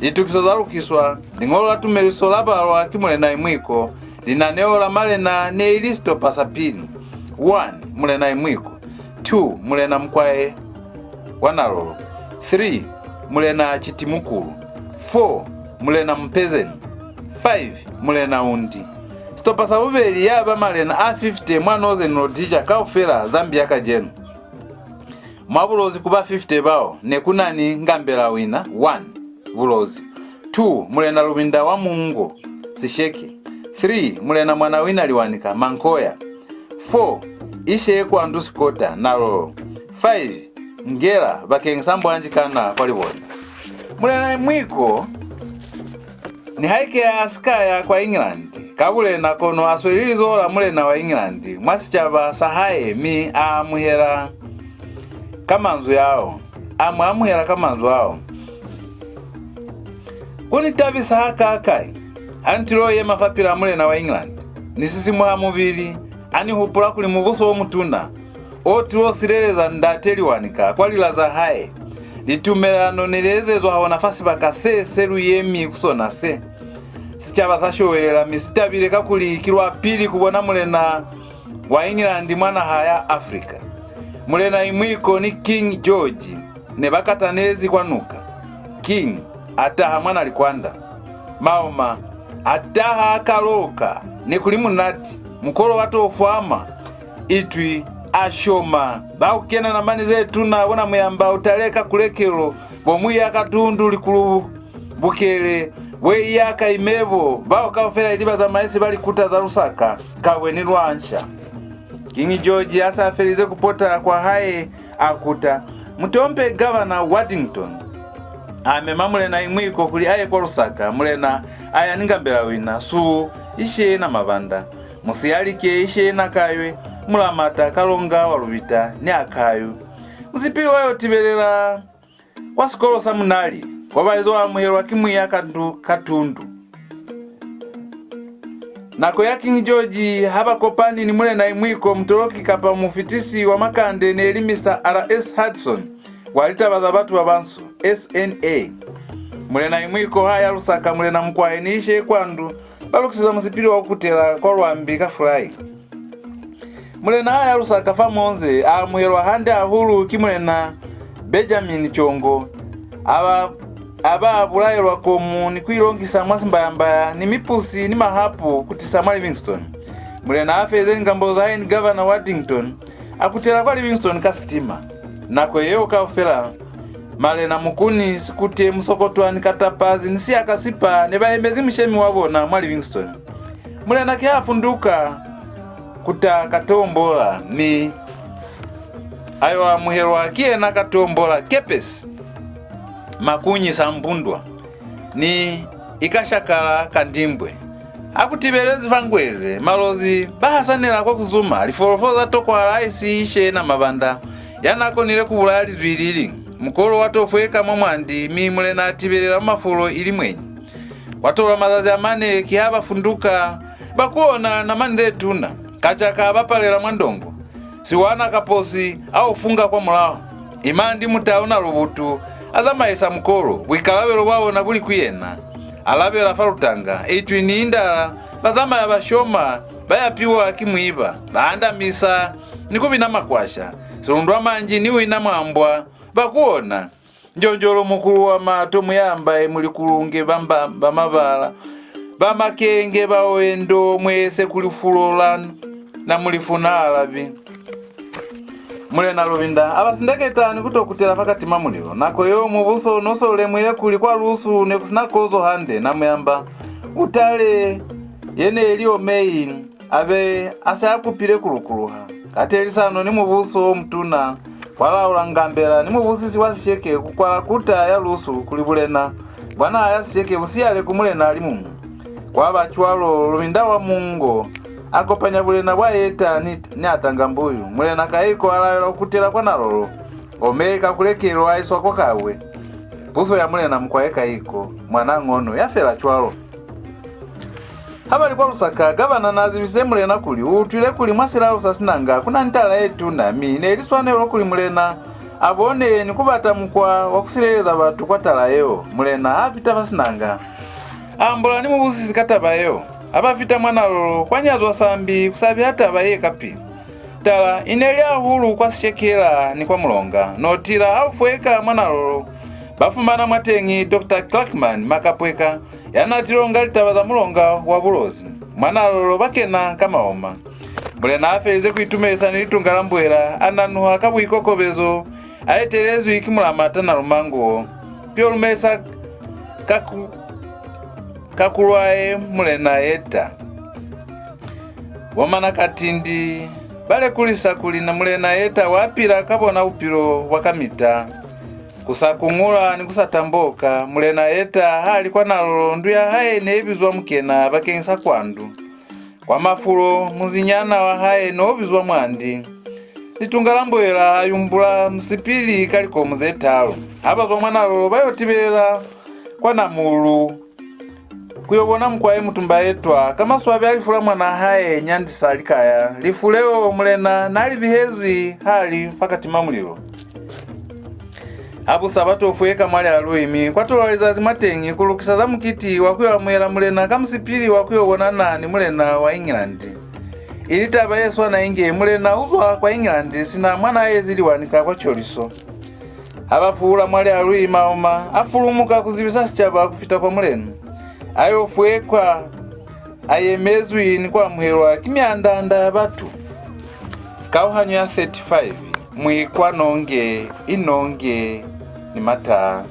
Litukiso za lukiswa, liñolo la tumeliso la balwa ki Mulena Imwiko, linaneo la malena ne ili sitopa sa pili. One, Mulena Imwiko. Two, Mulena Mukwae wa Nalolo. Three, Mulena Chitimukulu. Four, Mulena Mupezeni. Five, Mulena Undi. Sitopa sa bubeli ya ba malena a fifty mwa Northern Rhodesia kaufela Zambia kacenu. Mwa Bulozi ku ba fifty bao ne ku na ni Ngambela Wina, one, Bulozi. Two, Mulena Lubinda wa Mungo, Sisheke. Three, Mulena Mwanawina Liwanika, Mankoya. Four, Ishe Kwandu Sikota, Nalolo. Five, Ngela, bakeñisa Mbwanji Kana kwa Libonda. Mulena Imwiko, nihaike a si ka ya kwa England ka bulena, kono a sweli lizoho la mulena wa England mwa sicaba sa hae, mi a amuhela ka manzwi ao, a mu amuhela ka manzwi ao. Ku ni tabisa hakakani ha ni tilo yema fapil'a mulena wa England, ni sisimuha mubili, a ni hupula kuli mubuso o mutuna o tilo sileleza Ndate Liwanika kwa lila za hae. Litumelelano ne li ezezwa hona fa sibaka se, se lu yemi ku sona se. Sicaba sa showelela, mi si tabile, kakuli ki lwa pili ku bona mulena wa England mwa naha ya Africa. Mulena Imwiko ni King George ne ba katanezi kwa nuka. King a taha mwa Nalikwanda. Maoma a taha a kaloka. Ne ku li munati. Mukolo wa to fwama. Itwi a shoma. Ba u kena namani ze tuna, bona Muyamba u taleka kulekelo, bo Muya Katundu likulu bukele, bwe Iyaka Imebo, bao kaufela ili bazamaisi ba likuta za Lusaka, Kabwe ni Lwansha. King George ha sa felize ku pota kwa hae, a kuta. Mutompe Gavana Waddington a mema Mulena Imwiko kuli a ye kwa Lusaka. Mulena a ya ni Ngambela Wina, Suu, Ishe Namabanda, Musiyalike, Ishe Nakaywe, Mulamata, Kalonga wa Lubita, ni Akayu. Musipili wa yo tibelela kwa sikolo sa Munali, kwa ba izo amuhelwa ki Muya Kandu-, Katundu. Nako ya King George, ha ba kopani ni Mulena Imwiko, mutoloki kapa mufitisi wa makande ne li Mister R S Hudson, wa litaba za batu ba bansu, S N A. Mulena Imwiko ha ya Lusaka, Mulena Mukwae ni Ishe Kwandu ba lukiseza musipili wa ku kutela kwa Lwambi ka fulai. Mulena ha ya Lusaka fa Monze, a amuhelwa hande hahulu ki Mulena Benjamin Chongo. A ba, a ba bulaelwa komu ni ku ilongisa mwa Simbayambaya ni mipusi ni mahapu ku tisa mwa Livingstone. Mulena ha feze lingambolo za hae ni Gavana Waddington, a kutela kwa Livingstone ka sitima. Nako yeo kaufela, Malena Mukuni, Sikute, Musokotwa ni Katapazi ni Siyaka Sipa ne ba yemezi mushemi wa bona mwa Livingstone. Mulena ki ha funduka ku ta Katombola, mi a yo amuhelwa ki yena Katombola Kepesi Makunyi Sambundwa ni Ikashakala Kandimbwe. Ha ku tibelezwi fa Ngweze, Malozi ba hasanela kwa ku zuma lifolofolo za tokwahala, haisi Ishe Namabanda ya n'a konile ku bulaya lizwilili. Mukolo wa to fweka mwa Mwandi, mi mulena a tibelela mwa mafulo ili mwenyi. Kwa tolwa mazazi a mane, ki ha ba funduka, ba kuona namani ze tuna. Kacaka ba palela mwa ndongo. Siwana Kaposi a o funga kwa mulaho. Imandi Mutau Nalubutu a zamaisa mukolo, buikalabelo bwa ona bu li ku yena. A labela fa lutanga, Itwi ni Indala ba zamaya ba shoma, ba yapiwa ki Mwiba, ba andamisa ni ku bina makwasha. Silundwa Manji ni Wina Mwambwa ba ku ona. Njonjolo mukulu wa mato muyamba e muli kulunge ba mba-, ba mabala, ba makenge ba oendo mwese kuli fulola na mulifu na alabi. Mulena Lubinda a ba sindeketa ni ku to kutela fa Katima Mulilo. Nako yeo mubuso no so lemuhile kuli kwa Lusu ne ku sina kozo hande, Namuyamba u tale ye ne li Omei a be a se a kupile ku lukuluha. Ka telisano ni mubuso o mutuna, kwa laula Ngambela ni mubusisi wa Sisheke ku kwala kuta ya Lusu kuli bulena bwa naha ya Sisheke bu siyale ku mulena a li muñwi. Kwa ba cwalo, Lubinda wa Mungo a kopanya bulena bwa Yeta ni, ni Atangambuyu. Mulena Kaiko a laelwa ku kutela kwa Nalolo. Omei ka ku lekelwa a iswa kwa Kawe. Puso ya Mulena Mukwae Kaiko, Mwanang'ono, ya fela cwalo. Ha ba li kwa Lusaka, gavana n'a zibisize mulena kuli u utwile kuli mwa silalo sa Sinanga ku na ni tala ye tuna, mi ne li swanelo kuli mulena a bone ni ku bata mukwa wa ku sileleza batu kwa tala yeo. Mulena ha fita fa Sinanga, a ambola ni mubusisi ka taba yeo. Ha ba fita mwa Nalolo, kwa nyazwa sambi ku sa biha taba ye kapili. Tala i neli hahulu kwa Sishekela ni kwa Mulonga. Notila ha u fweka mwa Nalolo, ba fumana mwateñi Doctor Clackman Makapweka, ya n'a tilonga litaba za Mulonga wa Bulozi. Mwa Nalolo ba kena ka maoma. Mulena a felize ku itumelisa ni Litunga la Mboela, a nanuha ka buikokobezo, a etelezwi ki Mulamata Nalumango, ku yo lumelisa ka ku, ka kulwae Mulena Yeta. Bo Manakatindi ba lekulisa kuli na Mulena Yeta wa pila ka bona bupilo bwa kamita. Ku sa kuñula ni ku sa tamboka, Mulena Yeta ha li kwa Nalolo, ndu ya hae ne i bizwa Mukena bakeñisa Kwandu. Kwa mafulo, munzinyana wa hae no bizwa Mwandi. Litunga la Mboela a yumbula musipili ka likomu ze talu. Ha ba zwa mwa Nalolo, ba yo tibelela kwa Namulu ku yo bona Mukwae Mutumbaetwa ka maswabi a lifu la mwanaa hae Nyandisa Likaya. Lifu leo mulena n'a li bihezwi ha li fa Katima Mulilo. Ha bu sa ba to fweka mwa Lealui, mi kwa tolwa lizazi mwateñi ku lukisa za mukiti wa ku yo amuhela mulena ka musipili wa ku yo bonana ni mulena wa England. Ili taba ye swana inge mulena u zwa kwa England sina mwa n'a yezi Liwanika kwa coliso. Ha ba fuula mwa Lealui, maoma a fulumuka ku zibisa sicaba ku fita kwa mulena. A yo fwekwa, a yemezwi ni ku amuhelwa ki mianda-anda ya batu. Kauhanyo ya thirty-five, Muikwa Nonge, Inonge ni Mataa.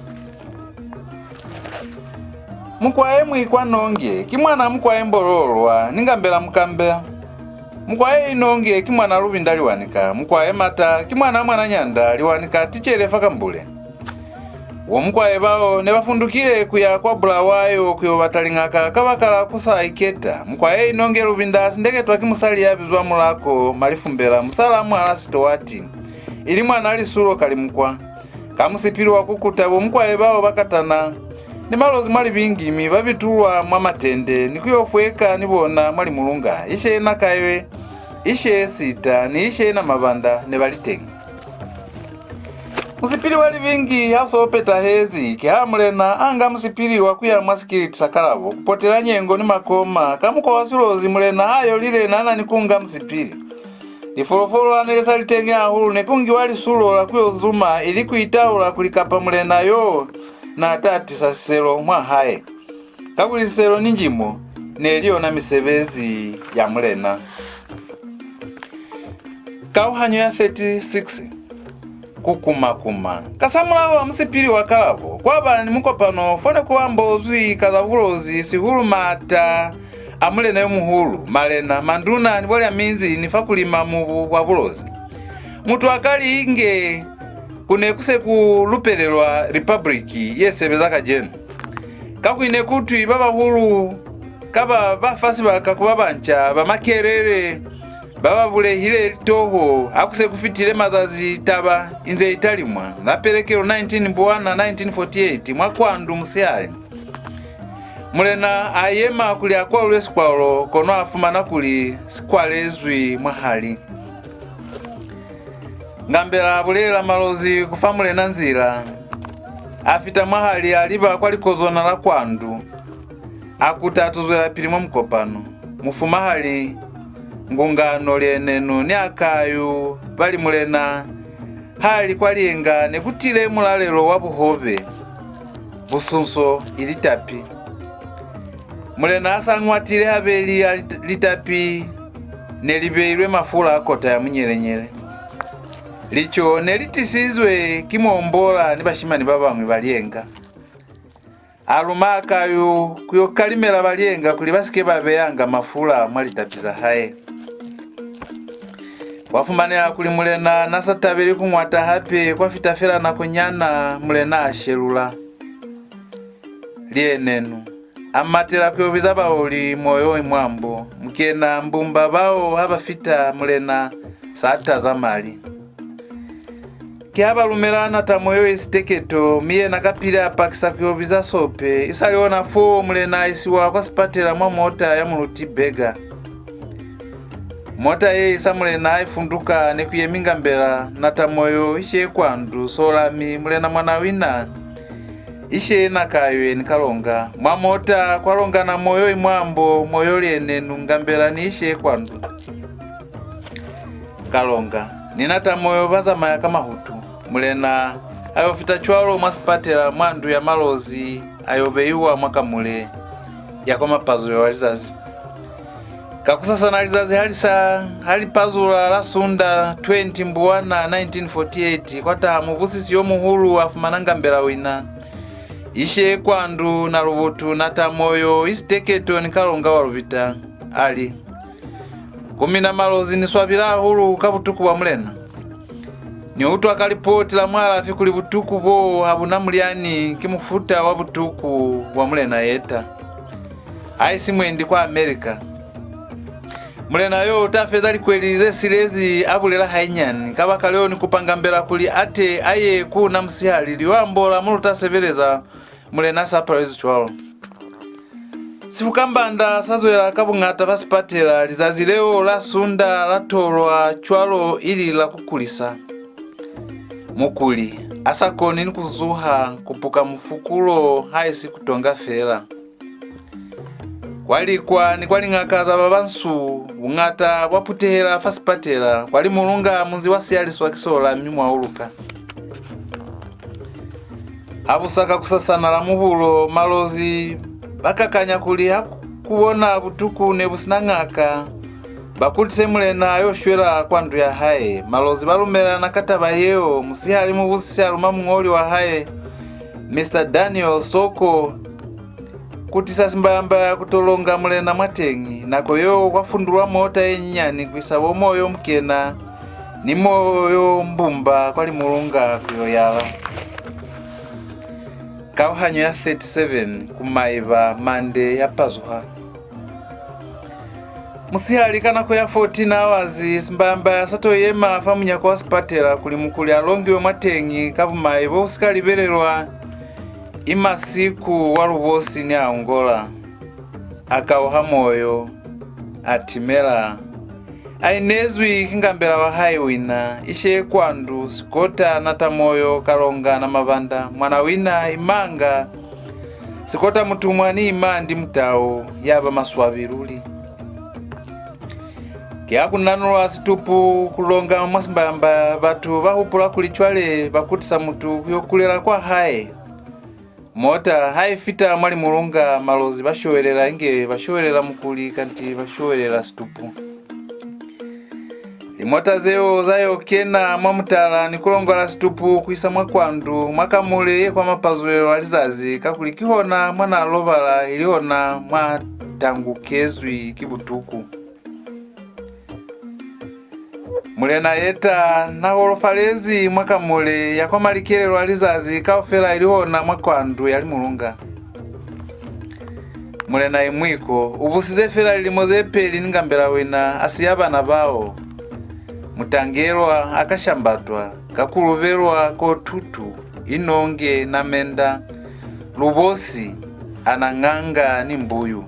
Mukwae Muikwa Nonge ki mwana Mukwae Mbololwa ni Ngambela Mukambela. Mukwae Inonge ki mwana Lubinda Liwanika. Mukwae Mataa ki mwana Mwananyanda Liwanika, ticele fa Kambule. Bo Mukwae bao ne ba fundukile ku ya kwa Bulawayo ku yo bata liñaka kabakala ku sa iketa. Mukwae Inonge Lubinda a sindeketwa ki musali ya bizwa Mulako Malifumbela, musalaa Mwala Sitowati, ili mwanaa Lisulo Kalimukwa. Ka musipili wa ku kuta, bo Mukwae bao ba katana ni Malozi mwa Libingi, mi ba bitulwa mwa Matende ni ku yo fweka ni bona mwa Limulunga. Ishe Nakaywe, Ishe Sita ni Ishe Namabanda ne ba li teñi. Musipili wa Libingi ha so petahezi, ki ha mulena a nga musipili wa ku ya mwa sikiliti sa Kalabo ku potela Nyengo ni Makoma. Ka mukwa wa Silozi, mulena ha yolile n'a na ni ku nga musipili. Lifolofolo ha ne li sa li teñi hahulu, ne ku ngiwa lisulo la ku yo zuma, ili ku itaula kuli kapa mulena yo n'a ta tisa siselo mwa hae. Kakuli siselo ni njimo ne li yona misebezi ya mulena. Kauhanyo ya thirty-six. ku kuma-kuma. Kasamulaho wa musipili wa Kalabo, kwa ba ni mukopano fo ne ku ambozwi ka za Bulozi, sihulu maata a mulena yo muhulu, malena, manduna ni bo lyaminzi ni fa ku lima mubu wa Bulozi. Mutu a ka li inge ku ne ku se ku lupelelwa Republic ye sebeza kacenu. Kakuli ne ku twi ba bahulu ka ba ba fa sibaka ku ba banca ba Makelele ba ba bulehile litoho ha ku se ku fitile mazazi taba inze i talimwa. La Pelekelo nineteen Mbuwana nineteen forty-eight, mwa Kwandu musihali, mulena a yema kuli a kwalule sikwalo, kono a fumana kuli si kwalezwi mwahali. Ngambela a bulelela Malozi ku fa mulena nzila. A fita mwahali, a liba kwa likozwana la Kwandu. A kuta a to zwelapili mwa mukopano. Mufumahali, Ngungano, Lienenu ni Akayu ba li mulena ha li kwa Lienga ne ku tile mulalelo wa buhobe, busunso ili tapi. Mulena a sa ñwatile habeli a lit-, litapi ne li beilwe mafula a kota ya munyelenyele. Lico ne li tisizwe ki Muombola ni bashimani ba bañwi ba Lienga. A luma Akayu ku yo kalimela ba Lienga kuli ba si ke ba beyanga mafula mwa litapi za hae. Kwa fumaneha kuli mulena na sa tabeli ku ñwata hape, kwa fita fela nakonyana, mulena a shelula. Lienenu, a matela ku yo biza baoli Moyo Imwambo, Mukena Mbumba, bao ha ba fita, mulena sa taza mali. Ki ha ba lumela Natamoyo Isiteketo, mi yena kapili a pakisa ku yo biza Sope. Isali ona foo, mulena a isiwa kwa sipatela mwa mota ya muluti Berger. Mota ye isa mulena ha i funduka, ne ku yemi Ngambela, Natamoyo, Ishee Kwandu, Solami, mulena Mwanawina, Ishee Nakaywe ni Kalonga. Mwa mota kwa longana Moyo Imwambo, Moyo Lienenu, Ngambela ni Ishee Kwandu. Kalonga ni Natamoyo ba zamaya ka mahutu. Mulena a yo fita cwalo mwa sipatela, mwa ndu ya Malozi, a yo beiwa mwa kamule ya kwa mapazulelo a lizazi. Kakusasana lizazi ha li sa, ha li pazula la Sunda twenty Mbuwana nineteen forty-eight, kwa taha mubusisi yo muhulu, a fumana Ngambela wina, Ishee Kwandu, Nalubutu, Natamoyo, Isiteketo ni Kalonga wa Lubita, a li, Ku mina Malozi ni swabile hahulu ka butuku bwa mulena. Ni utwa ka lipoti la mualafi kuli butuku bo ha bu na mulyani, ki mufuta wa butuku bwa mulena yeta. Haisi mwendi kwa America. Mulena yo u ta feza likweli ze silezi a bulela hainyani, kabakaleo ni kupa Ngambela kuli a te a ye ku na musihali, lio ambola mo lu ta sebeleza, mulena sa palezwi cwalo. Sifukambanda sa zwela ka buñata fa sipatela. Lizazi leo la Sunda la tolwa cwalo ili la ku kulisa. Mukuli a sa koni ni ku zuha, ku puka mufukulo haisi ku tonga fela. Kwa likwa ni kwa liñaka za ba bansu, buñata bwa putehela fa sipatela. Kwa Limulunga, munzi wa siyaliswa ki Solami mwa Uluka. Ha bu sa kakusasana la Mubulo, Malozi ba kakanya kuli ha ku bona butuku ne bu si na ñaka, ba kutise mulena a yo shwela kwa ndu ya hae. Malozi ba lumelelana ka taba yeo. Musihali, mubusisi a luma muñoli wa hae, Mister Daniel Soko, ku tisa Simbayambaya ku to longa mulena mwateñi. Nako yeo kwa fundulwa mota ye nyinyani ku isa bo Moyo Mukena ni Moyo Mbumba kwa Limulunga ku yo yala. Kauhanyo ya thirty-seven, ku Maiba, Mande ya pazuha. Musihali ka nako ya fourteen hours, Simbayambaya sa to yema fa munyako wa sipatela kuli mukuli a longiwe mwateñi ka bumai bo bu si ka libelelwa. I masiku wa Lubosi ni a ongola, a kauha moyo, a timela. A inezwi ki Ngambela wa hae wina, Ishee Kwandu, Sikota, Natamoyo, Kalonga, Namabanda, Mwanawina, Imanga, Sikota Mutumwa ni Imandi Mutau, ya ba maswabi luli. Ki ha ku nanulwa situpu ku longa mwa Simbayambaya, batu ba hupula kuli cwale ba kutisa mutu ku yo kulela kwa hae. Mota ha i fita mwa Limulunga, Malozi ba showelela inge ba showelela mukuli, kanti ba showelela situpu. Limota zeo za yo kena mwa mutala ni ku longola situpu ku isa mwa kwandu, mwa kamule ye kwa mapazulelo a lizazi, kakuli kihona mwa n'a lobala, ili hona mwa tangukezwi ki butuku. Mulena Yeta n'a holofalezi mwa kamule ya kwa malikelelo a lizazi kaufela, ili hona mwa kwandu ya Limulunga. Mulena Imwiko u busize fela lilimo ze peli ni Ngambela Wina, a siya bana bao. Mutangelwa Akashambatwa, Kakulubelwa, Kotutu, Inonge, Namenda, Lubosi, Ananganga ni Mbuyu.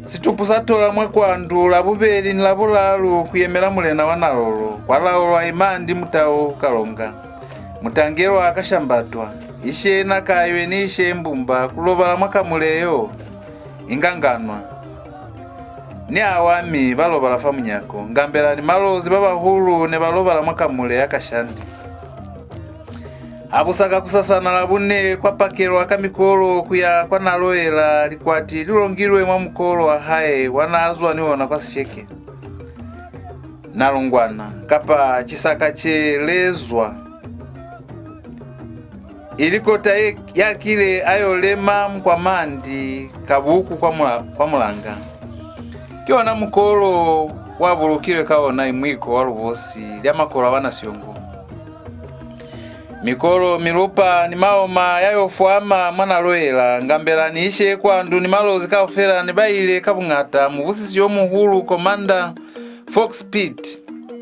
Situpu sa tola mwa kwandu la bubeli ni la bulalu ku yemela mulena wa Nalolo, kwa laulwa Imandi Mutau Kalonga. Mutangelwa Akashambatwa, Ishe Nakaywe ni Ishe Mbumba ku lobala mwa kamule yo. Inganganwa ni Awami ba lobala fa munyako. Ngambela ni Malozi ba bahulu ne ba lobala mwa kamule ya Kashandi. Ha bu sa kakusasana Labune, kwa pakelwa ka mikolo ku ya kwa Naloela, likwati li longilwe mwa mukolo wa hae wa n'a zwa ni ona kwa Sesheke. Nalungwana, kapa Cisaka ce lezwa, ili kota ye, ya kile a yo lema mukwa mandi ka buku kwa, mula, kwa mulanga. Ki ona mukolo wa bulukilwe ka ona Imwiko wa Lubosi lya Makola wa Nasiongo. Mikolo, milupa ni maoma ya yo fwama mwa Naloela. Ngambela ni Ishe Kwandu ni Malozi kaufela ne ba ile ka buñata. Mubusisi yo muhulu, Commander Fox Pitt,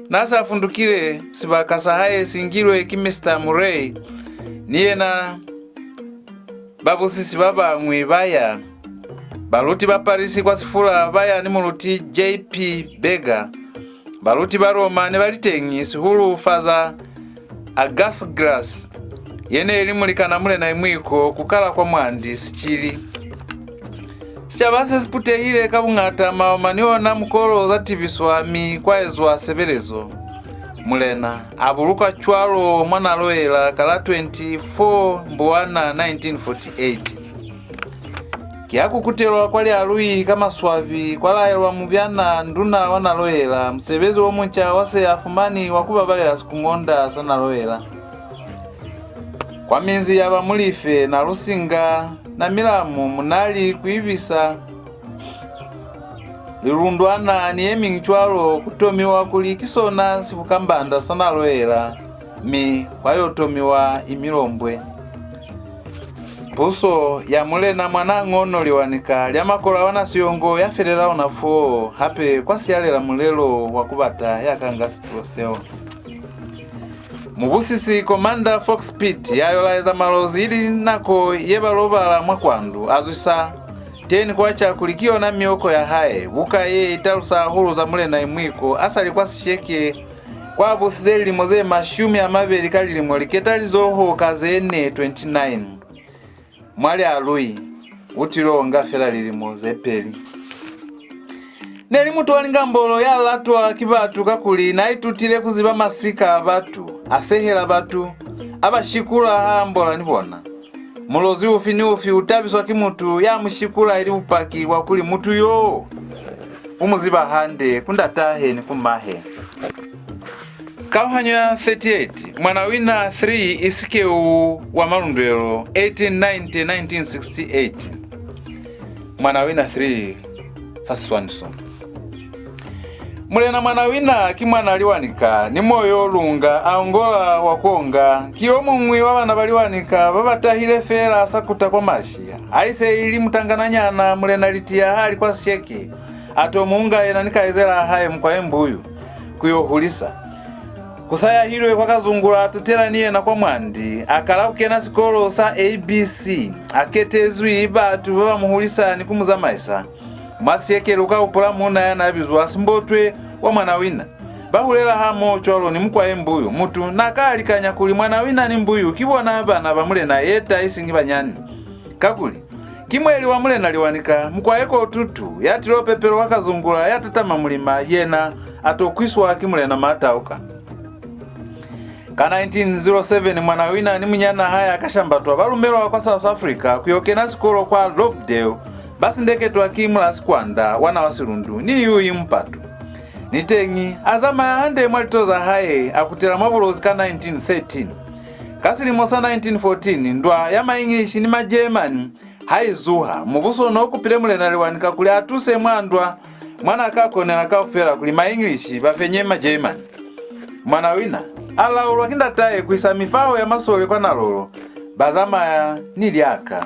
n'a sa fundukile, sibaka sa hae si ngilwe ki Mister Murray, ni yena. Babusisi ba bañwi ba ya. Baluti ba Parisi kwa Sefula ba ya ni muluti J P Berger. Baluti ba Roma ne ba li teñi, sihulu Father Augustus, ye ne li mulikana Mulena Imwiko, ku kala kwa Mwandi Sicili. Sicaba se si putehile ka buñata, maoma ni ona mukolo za tibiswa, mi kwa ezwa sebelezo. Mulena a bulukwa cwalo mwa Naloela ka la twenty-four Mbuwana nineteen forty-eight. Ki ha ku kutelwa kwa Lialui ka maswabi, kwa laelwa Mubyana, nduna wa Naloela, musebezi o munca wa se a fumani wa ku babalela sikuñonda sa Naloela. Kwa minzi ya ba Mulife, Nalusinga, Namilamu, Munali, Kuibisa, Lilundwana ni ye miñwi cwalo, ku tomiwa kuli ki sona sifukambanda sa Naloela, mi kwa yo tomiwa Imilombwe. Puso ya Mulena Mwanañono Liwanika lya Makola wa Nasiongo ya felela ona foo, hape kwa siyalela mulelo wa ku bata ya ka nga situlo seo. Mubusisi Commander Fox Pitt ya yo laeza Malozi ili nako ye ba lobala mwa Kwandu, a zwisa ten kwacha kuli ki yona mioko ya hae. Buka ye i talusa hahulu za Mulena Imwiko a sa li kwa Sesheke, kwa busize lilimo ze mashumi a mabeli ka lilimo liketalizoho ka ze ne, twenty-nine. Mwa Lialui, u tilo nga fela lilimo ze peli. Ne li mutu wa lingambolo ya latwa ki batu, kakuli n'a itutile ku ziba masika a batu, a sehela batu, a ba shikula ha ambola ni bona. Mulozi ufi ni ufi u tabiswa ki mutu ya mu shikula, ili bupaki bwa kuli mutu yoo u mu ziba hande, ku ndatahe ni ku mahe. Kauhanyo ya thirty-eight, Mwanawina three, Isikeu wa Malundwelo, eighteen ninety, nineteen sixty-eight. Mwanawina three, fa siswaniso. Mulena Mwanawina ki mwana Liwanika, ni moyo lunga, a ongola wa konga. Ki yo muñwi wa bana ba Liwanika ba ba tahile feela a sa kuta kwa Mashi. Haise ili mutangananyana, Mulena Litiya ha li kwa Sesheke, a to mu nga yena ni kaizela hae Mukwae Mbuyu ku yo hulisa. Ku sa yahilwe kwa Kazungula, a tutela ni yena kwa Mwandi, a kala ku kena sikolo sa A B C, a ketezwi batu ba ba mu hulisa ni ku mu zamaisa. Mwa Sesheke lu ka hupula muuna ya n'a bizwa Simbotwe wa Mwanawina. Ba hulela hamoho cwalo ni Mukwae Mbuyu, mutu n'a ka likanya kuli Mwanawina ni Mbuyu ki bona bana ba Mulena Yeta, isiñi banyani. Kakuli, ki mweli wa Mulena Liwanika, Mukwae Kotutu, ya tilo pepelwa Kazungula, ya tatama Mulima, yena a to kwiswa ki Mulena Matauka. Ka nineteen zero seven, Mwanawina ni munyan'a hae Akashambatwa ba lumelwa kwa South Africa ku yo kena sikolo kwa Lovedale, ba sindeketwa ki Mulasikwanda, wana wa Silundu, ni Yuyi Mupatu. Niteñi, a zamaya hande mwa lito za hae, a kutela mwa Bulozi ka nineteen thirteen. Ka silimo sa nineteen fourteen, ndwa ya Maenglishi ni Majeremani ha i zuha, mubuso no kupile Mulena Lewanika kuli a tuse mwa ndwa mwa n'a ka konela kaufela kuli Maenglishi ba fenye Majeremani. Mwanawina a laulwa ki ndatahe ku isa mifaho ya masole kwa Nalolo, ba zamaya ni Lyaka.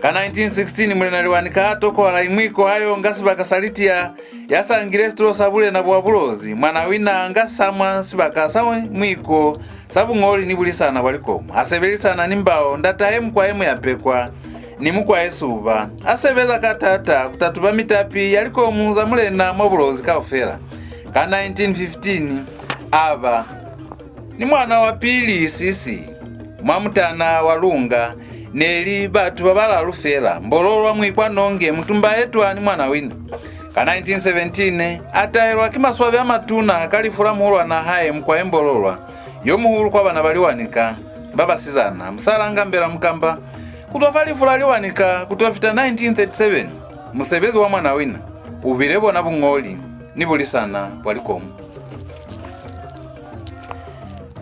Ka nineteen sixteen, Mulena Lewanika a tokohala Imwiko a yo nga sibaka sa Litiya ya sa ngile situlo sa bulena bwa Bulozi. Mwanawina a nga sa mwa sibaka sa Imwiko sa buñoli ni bulisana bwa likomu. A sebelisana ni Mbao, ndatahe Mukwae Muyapekwa, ni Mukwae Suba. A sebeza ka taata ku tatuba mitapi ya likomu za mulena mwa Bulozi kaufela. Ka nineteen fifteen, a ba ni mwana wa pili, Sisi, mwa mutana wa Lunga. Ne li batu ba balalu fela, Mbololwa, Muikwanonge, Mutumbaetwa ni Mwanawina. Ka nineteen seventeen, a tahelwa ki maswabi a matuna ka lifu la muhulwan'a hae Mukwae Mbololwa, yo muhulu kwa bana ba Liwanika ba basizana, musal'a Ngambela Mukamba. Ku zwa fa lifu la Liwanika ku to fita nineteen thirty-seven, musebezi wa Mwanawina u bile bona buñoli ni bulisana bwa likomu.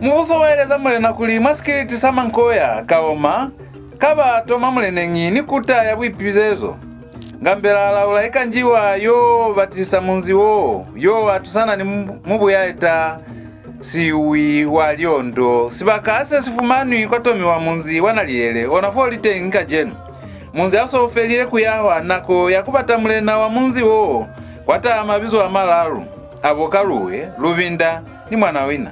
Mubuso wa eleza mulena kuli mwa sikiliti sa Mankoya, Kaoma ka ba toma muleneñi ni kuta ya buipizezo. Ngambela a laula Ikanjiwa yo batisisa munzi wo, yo a tusana ni mu-, Mubuyaeta Siwi wa Liondo. Sibaka se si fumanwi kwa tomiwa munzi wa Naliyele, ona fo li teñi kacenu. Munzi ha so u felile ku yahwa, nako ya ku bata mulena wa munzi wo, kwa taha mabizo a malalu, a bo Kaluwe, Lubinda, ni Mwanawina.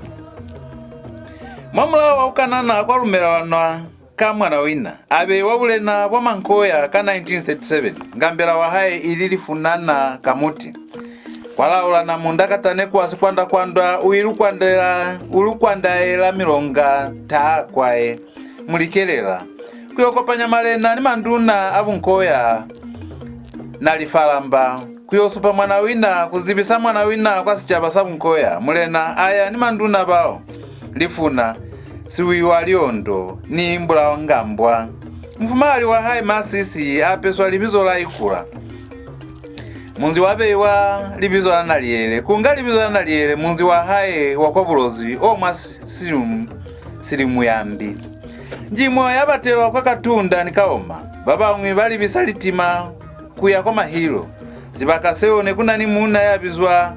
Mwa mulaho wa ku kanana kwa lumelalanwa ka Mwanawina, a beiwa bulena bwa Mankoya ka nineteen thirty-seven, Ngambela wa hae ili Lifunana Kamuti. Kwa laula Namunda Katanekwa Sikwandakwandwa, u ilu kwandela, u lu kwandaela Milonga Taakwae, Mulikelela, ku yo kopanya malena ni manduna a Bunkoya na Lifalamba, ku yo supa Mwanawina, ku zibisa Mwanawina kwa sicaba sa Bunkoya. Mulena a ya ni manduna bao, Lifuna, Siwi wa Liondo, ni Mbulawangambwa. Mufumahali wa hae Masisi a apeswa libizo la Ikula. Munzi wa beiwa libizo la Naliyele, ku nga libizo la Naliyele, munzi wa hae wa kwa Bulozi o mwa Silim-, Silimuyambi. Njimo ya batelwa kwa Katunda ni Kaoma. Ba bañwi ba libisa litima ku ya kwa Mahilo. Sibaka seo ne ku na ni muuna ya bizwa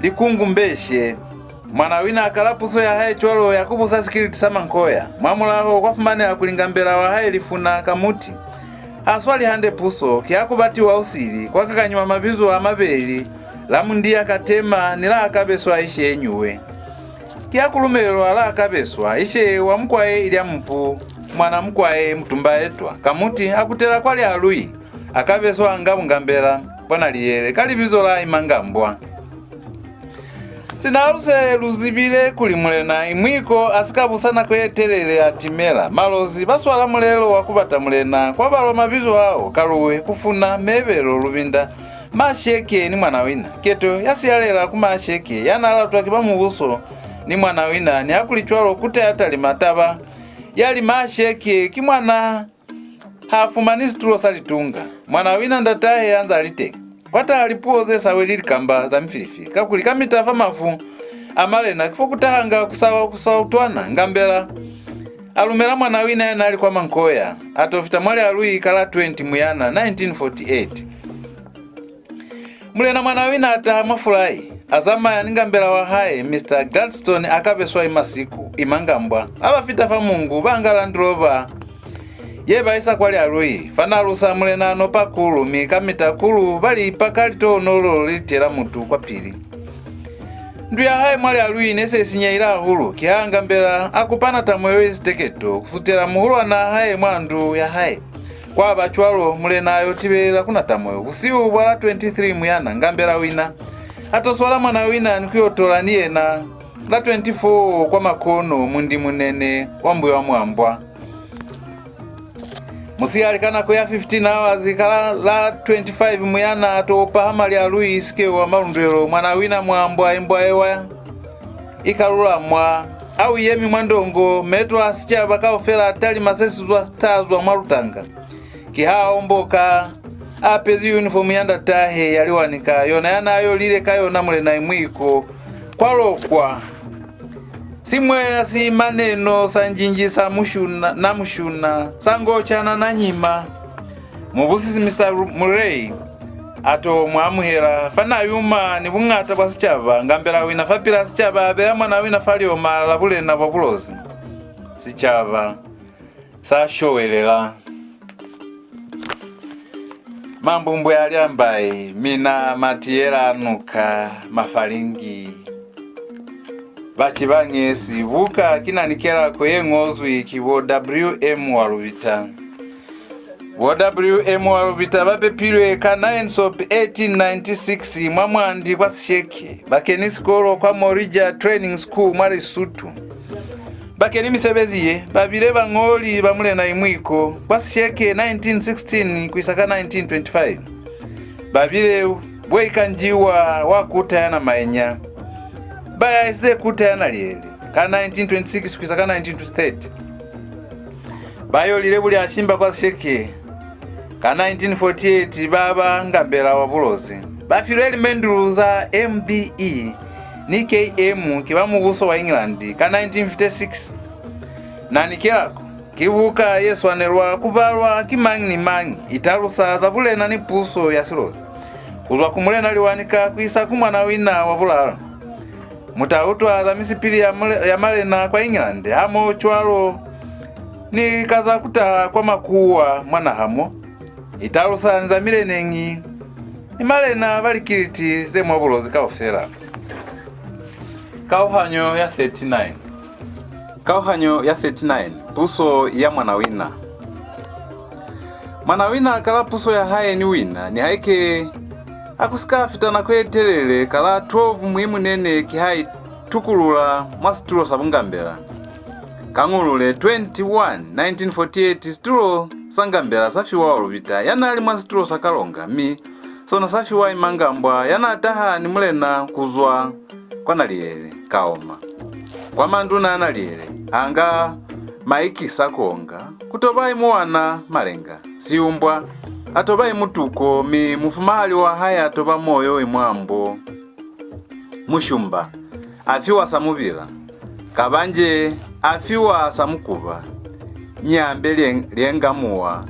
Likungumbeshe. Mwanawina a kala puso ya hae cwalo ya ku busa sikiliti sa Mankoya. Mwamulaho, kwa fumaneha kuli Ngambela wa hae Lifuna Kamuti ha swali hande puso, ki ha ku batiwa usili, kwa kakanywa mabizo a mabeli, la Mundiya Katema ni la Akabeswa Ishe Nyuwe. Ki ha ku lumelelwa la Akabeswa Ishe wa Mukwae Ilya Mupu, mwana Mukwae Mutumbaetwa. Kamuti a kutela kwa Lialui, Akabeswa a nga bungambela bwa Naliyele ka libizo la Imangambwa. Sina lu se lu zibile kuli Mulena Imwiko a si ka busa nako ye telele, a timela. Malozi ba swala mulelo wa ku bata mulena, kwa balwa mabizo ao, Kaluwe, Kufuna, Mebelo, Lubinda, Masheke ni Mwanawina. Keto ya siyalela ku Masheke, ya n'a latwa ki ba mubuso ni Mwanawina. Nihakulicwalo, kuta ya talima taba ya li Masheke ki mwana ha fumani situlo sa Litunga. Mwanawina ndatahe a nza li teñi. Kwa taha lipuo ze sa weli likamba za mififi, kakuli kamita fa mafu a malena ki fo ku tahanga ku sa, ku sa utwana. Ngambela a lumela Mwanawina ya n'a li kwa Mankoya, a to fita mwa Lialui ka la twenty Muyana nineteen forty-eight. Mulena Mwanawina a taha mwa fulai, a zamaya ni Ngambela wa hae, Mister Gladstone Akabeswa Imasiku, Imangambwa. Ha ba fita fa Mungu, ba nga Land Rover ye ba isa kwa Lialui. Fa Nalusa, mulena a nopa kulu, mi kamita kulu ba li ipaka litohonolo le li tela mutu kwapili. Ndu ya hae mwa Lialui ne se i sinyehile hahulu, kiha Ngambela a kupa Natamoyo ye siteketo ku sutela muhulwanaa hae mwa ndu ya hae. Kwa ba cwalo, mulena a yo tibelela ku Natamoyo. Busihu bwa la twenty-three Muyana, Ngambela wina a to swala Mwanawina ni ku yo tola ni yena la twenty-four kwa Makono, mundi munene wa Mbuywamwambwa. Musihali ka nako ya fifteen hours ka la, la twenty-five Muyana, a to pahama Lialui Sikewa Malundwelo, Mwanawina Mwambwa, Imbwaewa Ikalulamwa, a u yemi mwa ndongo, meto a sicaba kaufela a talima se si zwa, ta zwa mwa lutanga. Kiha a omboka A apezi uniform ya ndatahe ya Liwanika, yona ya n'a yolile ka yona Mulena Imwiko. Kwa lokwa. Simweya si maneno sa njinji sa mushuna, na mushuna, sa ngocana na nyima. Mubusisi Mister Ru-, Murray a to mu amuhela fa n'a yuma ni buñata bwa sicaba. Ngambela Wina fapil'a sicaba, a beya Mwana Wina fa lioma la bulena bwa Bulozi. Sicaba sa showelela. Mambumbwe a Lyambai, mina matiyela a nuka, mafalingi. Bacibange, sibuka ki Nanikelako ye ñozwi ki bo W M Walubita. Bo W M Walubita ba pepilwe ka nine Sopi eighteen ninety-six mwa Mwandi kwa Sesheke. Ba keni sikolo kwa Morija Training School mwa Lesotho. Ba keni misebezi ye, ba bile bañoli ba Mulena Imwiko, kwa Sesheke nineteen sixteen ku isa ka nineteen twenty-five. Ba bile bo ikanjiwa wa kuta ya Namaenya. Ba yahisize kuta ya Naliele ka nineteen twenty-six ku isa ka nineteen thirty. Ba yolile Bulyashimba kwa Sesheke. Ka nineteen forty-eight ba ba Ngambela wa Bulozi. Ba filwe limendulu za M B E ni K M ki ba mubuso wa England ka nineteen fifty-six. Nanikelako ki buka ye swanelwa ku balwa ki mañi ni mañi, i talusa za bulena ni puso ya Silozi, ku zwa ku Mulena Liwanika ku isa ku Mwana Wina wa Bulaalu. Mu ta utwa za misipili ya mule-, ya malena kwa England, hamoho cwalo ni ka za ku taha kwa makuwa mwa naha mo, i talusa ni za mileneñi ni malena ba likiliti ze mwa Bulozi kaufela. Kauhanyo ya thirty-nine. Kauhanyo ya thirty-nine, puso ya Mwana Wina. Mwana Wina a kala puso ya hae ni Wina, nihaike ha ku si ka fita nako ye telele, ka la twelve Muimunene ki ha itukulula mwa situlo sa bungambela. Ka Ñulule twenty-one, nineteen forty-eight, situlo sa Ngambela sa fiwa Walubita ya n'a li mwa situlo sa Kalonga, mi sona sa fiwa Imangambwa ya n'a taha ni mulena ku zwa kwa Naliele, Kaoma. Kwa manduna a Naliele, a nga Maikisa Konga, ku to ba Imuwana Malenga, Siumbwa, a to ba Imutuko, mi mufumahali wa hae a to ba Moyo Imwambo. Mushumba a fiwa Samubila, Kabanje a fiwa Samukuba, Nyambe Lyen-, Lyengamuwa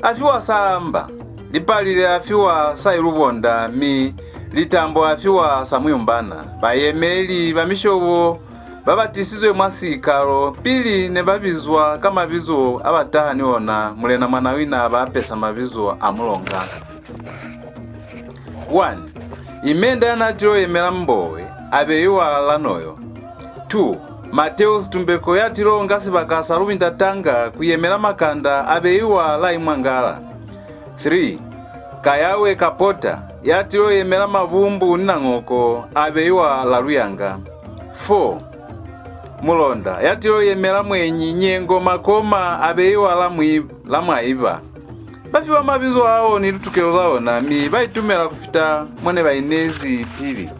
a fiwa Saamba, Lipalile a fiwa Sailubonda, mi Litambo a fiwa Samuyumbana. Bayemeli ba mishobo ba ba tisizwe mwa sikalo pili ne ba bizwa ka mabizo a ba taha ni ona, Mulena Mwanawina a ba apesa mabizo a mulonga. One. Imenda ya n'a til'o yemela Mbowe a beiwa Lanoyo. Two. Mateus Tumbeko ya til'o nga sibaka sa Lubinda Tanga ku yemela Makanda a beiwa Laimwangala. Three. Kayawe Kapota ya til'o yemela Mabumbu ni Nangoko a beiwa Laluyanga. Four. Mulonda ya til'o yemela Mwenyi Nyengo Makoma a beiwa Lamwi-, Lamwaiba. Ba fiwa mabizo ao ni litukelo za ona, mi ba itumela ku fita mo ne ba inezi pili.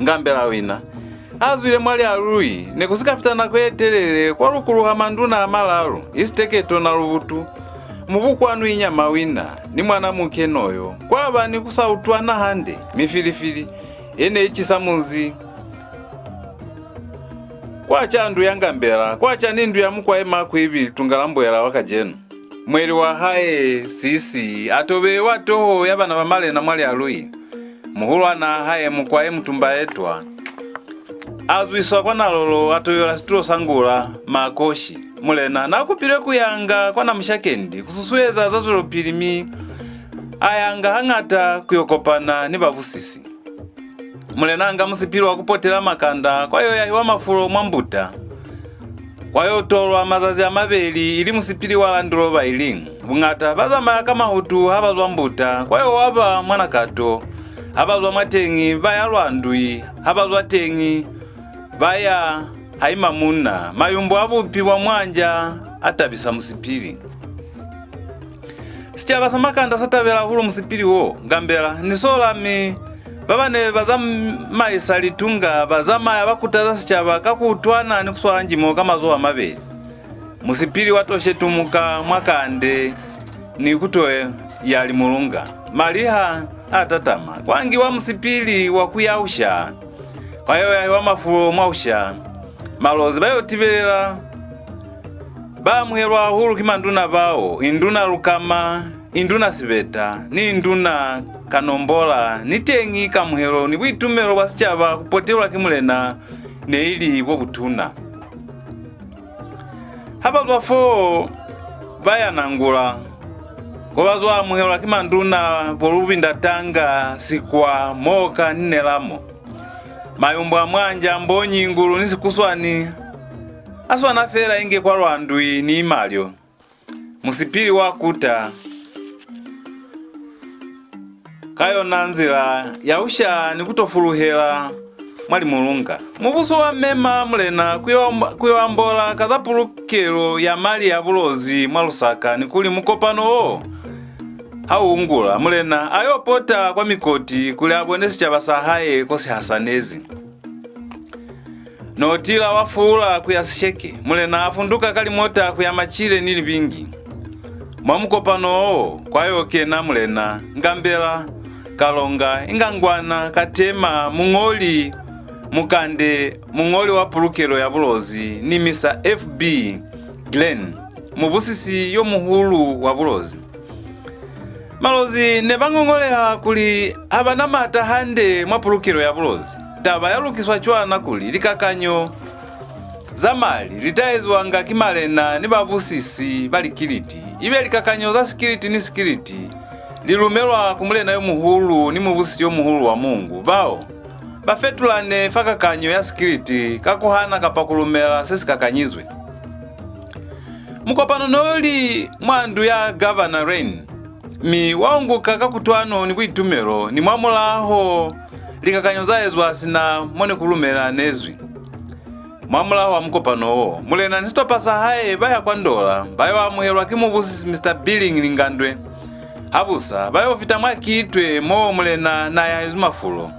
Ngambela Wina a zwile mwa Lialui, ne ku si ka fita nako ye telele kwa lukuluha manduna a malalu, Isiteketo na Lubutu, Mubukwanu Inyama Wina, ni Mwanamuke Noyo. Kwa ba ni ku sa utwana hande, mifilifili ye ne i cisa munzi. Kwa ca ndu ya Ngambela, kwa ca ni ndu ya Mukwae Makwibi Tungalamboela wa kacenu. Mweli wa hae, Sisi, a to beiwa toho ya bana ba malena mwa Lialui. Muhulwanaa hae, Mukwae Mutumbaetwa, a zwiswa kwa Nalolo, a to yola situlo sa Ngula, Makoshi. Mulena n'a kupilwe ku yanga kwa Namushakendi ku susueza za zwelopili, mi a yanga hañata ku yo kopana ni babusisi. Mulena a nga musipili wa ku potela Makanda, kwa yo yahiwa mafulo mwa Mbuta. Kwa yo tolwa mazazi a mabeli, ili musipili wa Land Rover, ili buñata ba zamaya ka mahutu ha ba zwa Mbuta, kwa yo waba mwa Nakato. Ha ba zwa mwateñi, ba ya Lwandwi, ha ba zwa teñi, ba ya Haimamuna, mayumbo a bupi bwa mwanja a tabisa musipili. Sicaba sa Makanda sa tabela hahulu musipili wo, Ngambela ni Sola, mi ba ba ne ba zamaisa litunga ba zamaya ba kutaza sicaba ka ku utwana ni ku swala njimo ka mazoho a mabeli. Musipili wa to shetumuka mwa kande ni ku to ya Limulunga. Maliha a tatama, kwa ngiwa musipili wa ku ya Usha, kwa yo yahiwa mafulo mwa Usha. Malozi ba yo tibelela, ba amuhelwa hahulu ki manduna bao, Induna Lukama, Induna Sibeta, ni Induna Kanombola, ni teñi kamuhelo ni buitumelo bwa sicaba ku potelwa ki mulena ne ili bo butuna. Ha ba zwa foo, ba ya Nangula, ko ba zwa amuhelwa ki manduna bo Lubinda Tanga, Sikwa, Moka, ni Nelamo. Mayumbo a Mwanja, Mbonyi, Ngulu ni Sikuswani a swana fela inge kwa Lwandwi ni Imalyo. Musipili wa kuta ka yona nzila ya Usha ni ku to fuluhela mwa Limulunga. Mubuso wa mema mulena ku yo, ku yo ambola ka za pulukelo ya mali ya Bulozi mwa Lusaka, ni kuli mukopano wo ha u ungula, mulena a yo pota kwa mikoti kuli a bone sicaba sa hae ko si hasanezi. Notila wa fuula ku ya Sisheke. Mulena a funduka ka limota ku ya Machile ni Libingi. Mwa mukopano wo, kwa yo kena mulena, Ngambela, Kalonga, Ingangwana, Katema, muñoli, Mukande, muñoli wa pulukelo ya Bulozi, ni Mister F B Glenn, mubusisi yo muhulu wa Bulozi. Malozi ne ba ñoñoleha kuli ha ba na maata hande mwa pulukelo ya Bulozi. Taba ya lukiswa cwana kuli likakanyo za mali li ta eziwanga ki malena ni babusisi ba likiliti, ibe likakanyo za sikiliti ni sikiliti li lumelwa ku mulena yo muhulu ni mubusisi yo muhulu wa Mungu, bao ba fetulane fa kakanyo ya sikiliti ka ku hana kapa ku lumela se si kakanyizwe. Mukopano ne u li mwa ndu ya Gavana Rain, mi wa unguka ka kutwano ni buitumelo, ni mwamulaho likakanyo za ezwa sina mo ne ku lumelanezwi. Mwamulaho wa mukopano wo, mulena ni sitopa sa hae ba ya kwa Ndola, ba yo amuhelwa ki mubusisi Mister Billing Lingandwe. Habusa, ba yo fita mwa Kitwe, mo mulena n'a yahezwi mafulo.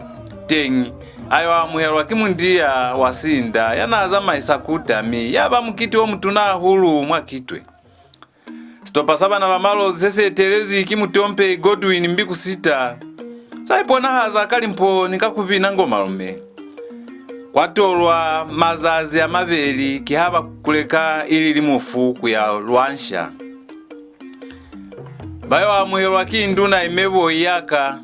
Teñi, a yo amuhelwa ki Mundia wa Sinda ya n'a zamaisa kuta, mi ya ba mukiti o mutuna hahulu mwa Kitwe. Sitopa sa bana ba Malozi se si etelezwi ki mutompehi Godwin Mbikusita sa iponahaza ka limpo ni ka ku bina ngomalume. Kwa tolwa mazazi a mabeli, kiha ba kuleka ili limufu ku ya lwansha. Ba yo amuhelwa ki Induna Imebo Iyaka.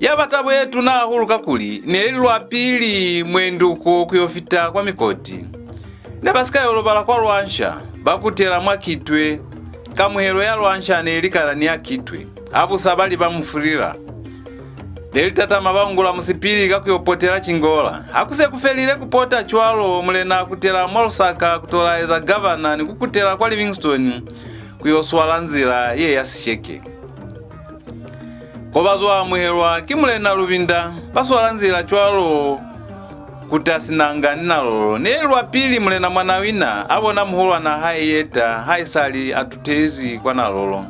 Ya ba tabo ye tuna hahulu, kakuli ne li lwa pili mwenduko ku yo fita kwa mikoti. Ne ba si ka yo lobala kwa lwansha, ba kutela mwa Kitwe. Kamuhelo ya lwansha ne i likana ni ya Kitwe. Habusa ba liba Mufulila. Le li tatama ba ungula musipili ka ku yo potela Cingola. Ha ku se ku felile ku pota cwalo, mulena a kutela mwa Lusaka ku to laeza gavana ni ku kutela kwa Livingstone ku yo swala nzila ye ya Sisheke. Ko ba zwa amuhelwa ki Mulena Lubinda, ba swala nzila cwalo ku ta Sinanga ni Nalolo. Ne li lwa pili Mulena Mwanawina a bona muhulwan'a hae Yeta haisali a tutezi kwa Nalolo.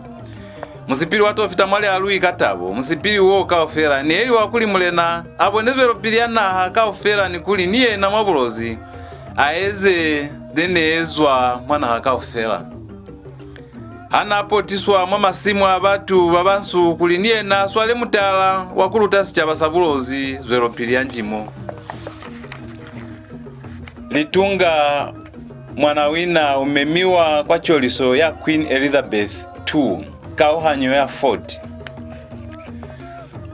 Musipili wa to fita mwa Lialui ka tabo. Musipili wo kaufela ne li wa kuli Mulena a bone zwelopili ya naha kaufela ni kuli ni yena mwa Bulozi a eze ze ne ezwa mwa naha kaufela. Ha n'a potiswa mwa masimu a batu ba bansu kuli ni yena a swale mutala wa ku luta sicaba sa Bulozi zwelopili ya njimo. Litunga Mwanawina u memiwa kwa coliso ya Queen Elizabeth two, kauhanyo ya forty.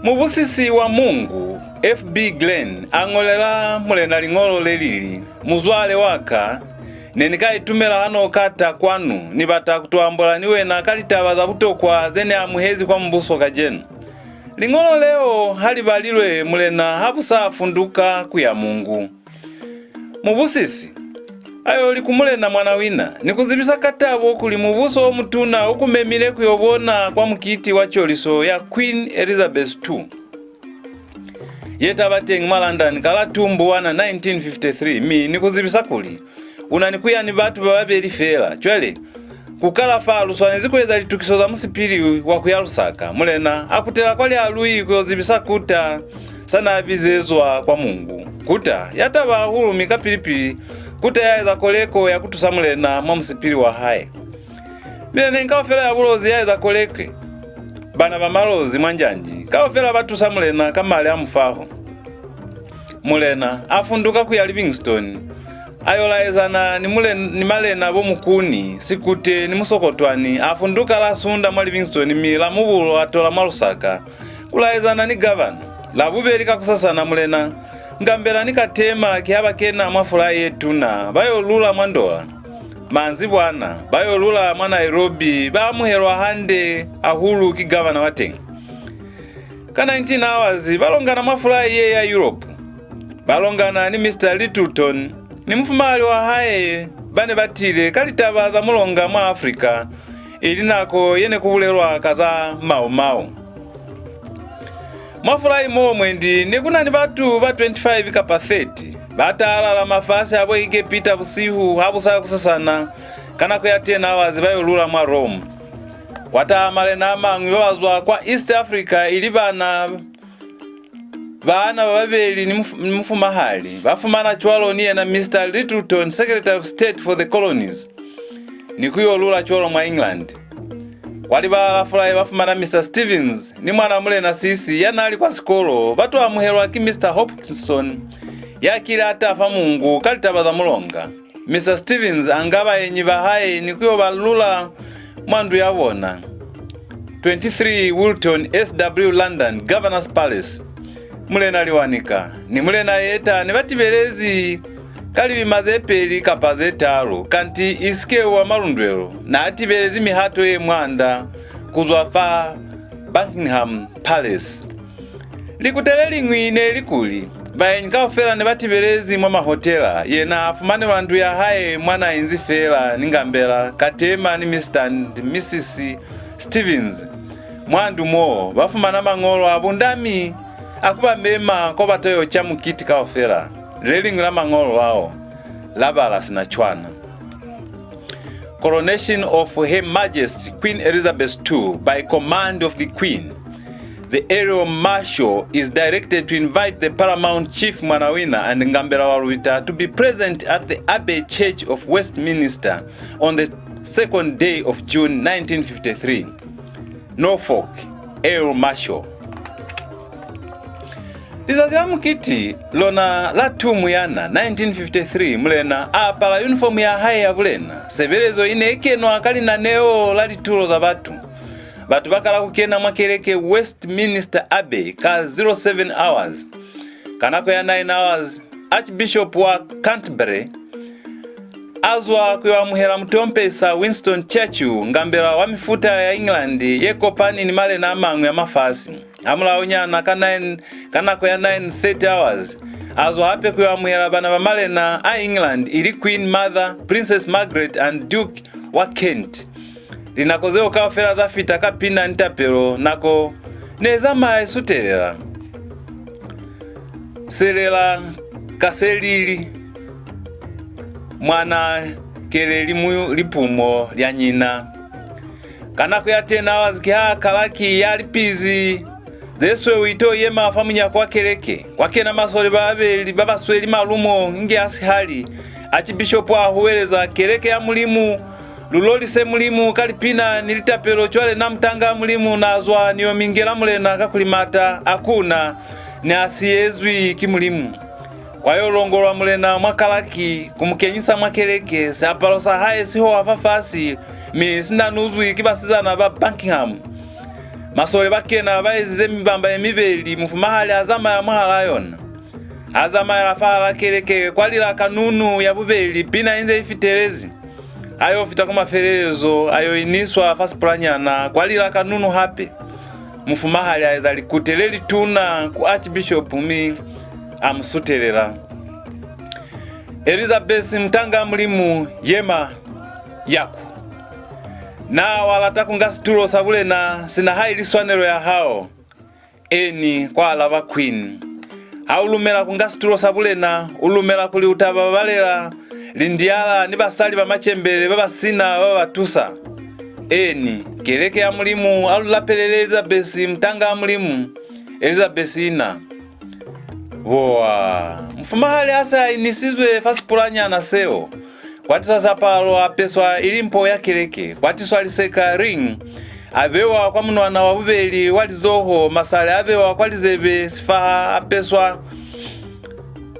Mubusisi wa Mungu, F B Glenn, a ñolela Mulena liñolo le li li, Muzwale wa ka, ne ni ka itumela ha no ka ta kwanu, ni bata ku to ambola ni wena ka litaba za butokwa ze ni amuhezi kwa mubuso kacenu. Liñolo leo ha li balilwe, Mulena habusa a funduka ku ya Mungu. Mubusisi a yo li ku Mulena Mwanawina ni ku zibisa ka tabo kuli mubuso o mutuna u ku memile ku yo bona kwa mukiti wa coliso ya Queen Elizabeth two. Ye ta ba teñi mwa London ka la two Mbuwana nineteen fifty-three, mi ni ku zibisa kuli u na ni ku ya ni batu ba babeli fela. Cwale, ku kala fa, lu swanezi ku eza litukiso za musipili wa ku ya Lusaka. Mulena a kutela kwa Lialui ku yo zibisa kuta sa n'a bizezwa kwa Mungu. Kuta ya taba hahulu, mi kapili-pili kuta ya eza koleko ya ku tusa mulena mwa musipili wa hae. Mileneñi kaufela ya Bulozi ya eza koleke. Bana ba Malozi mwa Njanji kaufela ba tusa mulena ka mali a mufaho. Mulena a funduka ku ya Livingstone, a yo laezana ni, mulen-, ni malena bo Mukuni, Sikute ni Musokotwani. A funduka la Sunda mwa Livingstone, mi la Mubulo a tola mwa Lusaka ku laezana ni gavana. Labubeli kakusasana mulena Ngambela ni Katema ki ha ba kena mwa fulai ye tuna, ba yo lula mwa Ndola. Manzibwana, ba yo lula mwa Nairobi, ba amuhelwa hande hahulu ki gavana wa teñi. Ka nineteen hours, ba longana mwa fulai ye ya Europe. Ba longana ni Mister Littleton ni mufumahali wa hae ba ne ba tile ka litaba za mulonga mwa Africa, ili nako ye ne ku bulelwa ka za Mau Mau. Mwa fulai mo mwendi ne ku na ni batu ba twenty-five kapa thirty ba talala mafasi a bo Egepita busihu ha bu sa kusasana, ka nako ya ten hours ba yo lula mwa Rome. Kwa taha malena a mañwi ba ba zwa kwa East Africa, ili bana, baana ba babeli ni muf-, ni mufumahali. Ba fumana cwalo ni yena Mister Littleton, Secretary of State for the Colonies, ni ku yo lula cwalo mwa England. Kwa libala la fulai ba fumana Mister Stevens ni mwana mulena Sisi ya n'a li kwa sikolo. Ba to amuhelwa ki Mister Hopkinson, ya kile a taha fa Mungu ka litaba za mulonga. Mister Stevens a nga baenyi ba hae ni ku yo ba lula mwa ndu ya bona, twenty-three Wilton S W London, Governor's Palace. Mulena Liwanika ni Mulena Yeta ne ba tibelezi ka libima ze peli kapa ze talu, kanti Isikeu wa Malundwelo n'a tibelezi mihato ye mwanda ku zwa fa Buckingham Palace. Likute le liñwi ne li kuli, baenyi kaufela ne ba tibelezi mwa mahotela, yena a fumanelwa ndu ya hae mwa n'a inzi feela ni Ngambela, Katema ni Mister and Missus Stevens. Mwa ndu moo, ba fumana mañolo a bundami a ku ba mema ko ba to yo ca mukiti kaufela. Le liñwi la mañolo ao la bala sina cwana. Coronation of Her Majesty Queen Elizabeth two by command of the Queen. The Earl Marshal is directed to invite the Paramount Chief Mwanawina and Ngambela wa Lubita to be present at the Abbey Church of Westminster on the second day of June nineteen fifty-three. Norfolk, Earl Marshal. Lizazi la mukiti lona la two Muyana nineteen fifty-three, mulena a apala uniform ya hae ya bulena. Sebelezo i ne i kenwa ka linaneo la litulo za batu. Batu ba kala ku kena mwa keleke Westminster Abbey ka zero seven hours. Ka nako ya nine hours, Archbishop wa Canterbury a zwa ku yo amuhela mutompehi Sir Winston Churchill, Ngambela wa mifuta ya England ye kopani ni malena a mañwi a mafasi. Hamulaunyana ka nine, ka nako ya nine thirty hours, a zwa hape ku yo amuhela bana ba malena a England, ili Queen Mother, Princess Margaret and Duke wa Kent. Linako zeo kaufela za fita ka pina ni tapelo, nako ne zamaya i sutelela. Selela ka selili, mwana keleli mu lipumo lya nyina. Ka nako ya ten hours ki ha kalaki ya lipizi ze sweu i to yema fa munyako wa keleke. Kwa kena masole ba babeli ba ba sweli malumo inge a sihali. Archbishop a huweleza, "Keleke ya Mulimu, lu lolise Mulimu ka lipina ni litapelo." Cwale na mutanga Mulimu na zwa ni yo mingela mulena ka ku limata, a kuna, ni a siyezwi ki Mulimu. Kwa yo longolwa mulena mwa kalaki, ku mu kenyisa mwa keleke, siapalo sa hae si hoha fafasi, mi si nanuzwi ki basizana ba Buckingham. Masole ba kena ba ezize mibamba ye mibeli, mufumahali a zamaya mwahal'a yona. A zamaela fahal'a keleke, kwa lila kanunu ya bubeli, pina inze i fitelezi. A yo fita ku mafelelezo, a yo iniswa fa sipulanyana, kwa lila kanunu hape. Mufumahali a eza likute le lituna ku Archbishop mi a mu sutelela. Elizabeth, mutanga Mulimu, yema, yaku. Na wa lata ku nga situlo sa bulena sina ha ili swanelo ya hao? Eni, kwa alaba Queen. Ha u lumela ku nga situlo sa bulena, u lumela kuli u ta babalela lindiala ni basali ba macembele ba ba sina ba ba ba tusa? Eni, keleke ya Mulimu, a lu lapelele Elizabeth, mutanga wa Mulimu. Elizabeth ina. Boa, mufumahali ha se a inisizwe fa sipulanyana seo, kwa tiswa sapalo, a peswa ili mpo ya keleke, kwa tiswa liseka, ring, a bewa kwa munwana wa bubeli wa lizoho, masale a bewa kwa lizebe, sifaha a peswa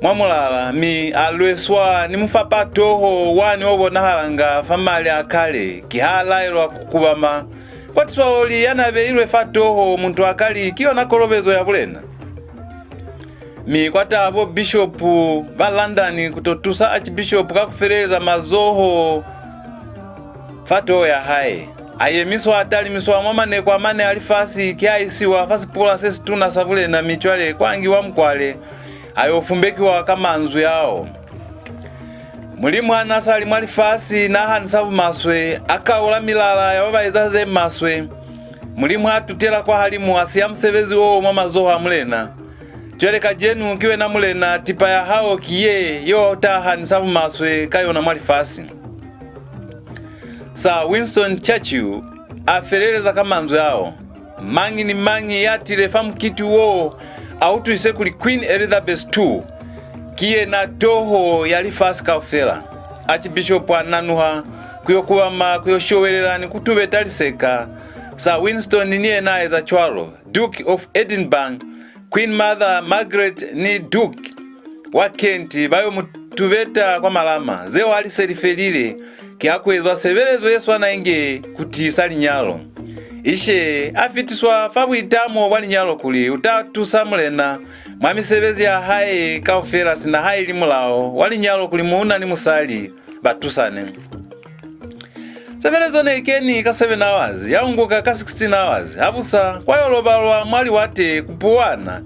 mwa mulala, mi a lweswa ni mufapatoho wani o bonahalanga fa mali a kale. Kiha a laelwa ku kubama, kwa tiswa oli ya n'a beilwe fa toho, mutu a ka li ki yona kolobezo ya bulena. Mi kwa taha bo bishopu ba London ku to tusa Archbishop ka ku feleleza mazoho fa toho ya hae. A yemiswa, a talimiswa mwa maneko a mane a lifasi, ki a isiwa fa sipula se situna sa bulena, mi cwale kwa ngiwa mukwale, a yo fumbekiwa ka manzwi ao: Mulimu ha n'a sa li mwa lifasi, n'a hanisa bumaswe, a kaula milala ya ba ba eza ze maswe. Mulimu a tutela kwahalimu, a siya musebezi wo mwa mazoho a Mulena. Cwale kacenu ki wena Mulena, tipa ya hao ki ye, yo u ta hanisa bumaswe ka yona mwa lifasi. Sir Winston Churchill a feleleza ka manzwi ao: Mañi ni mañi ya tile fa mukiti wo, a utwise kuli Queen Elizabeth two ki yena toho ya lifasi kaufela. Archbishop a nanuha ku yo kubama, ku yo showelela ni ku tubeta liseka. Sir Winston ni yena a eza cwalo. Duke of Edinburgh, Queen Mother Margaret ni Duke wa Kent ba yo mu tubeta kwa malama. Zeo ha li se li felile, ki ha ku ezwa sebelezo ye swana inge ku tiisa linyalo. Ishe a fitiswa fa buitamo bwa linyalo kuli u ta tusa Mulena mwa misebezi ya hae kaufela, sina ha ili mulao wa linyalo kuli muuna ni musali ba tusane. Sebelezo ne i keni ka seven hours, ya unguka ka sixteen hours. Habusa, kwa yo lobalwa mwa liwate ku puwana.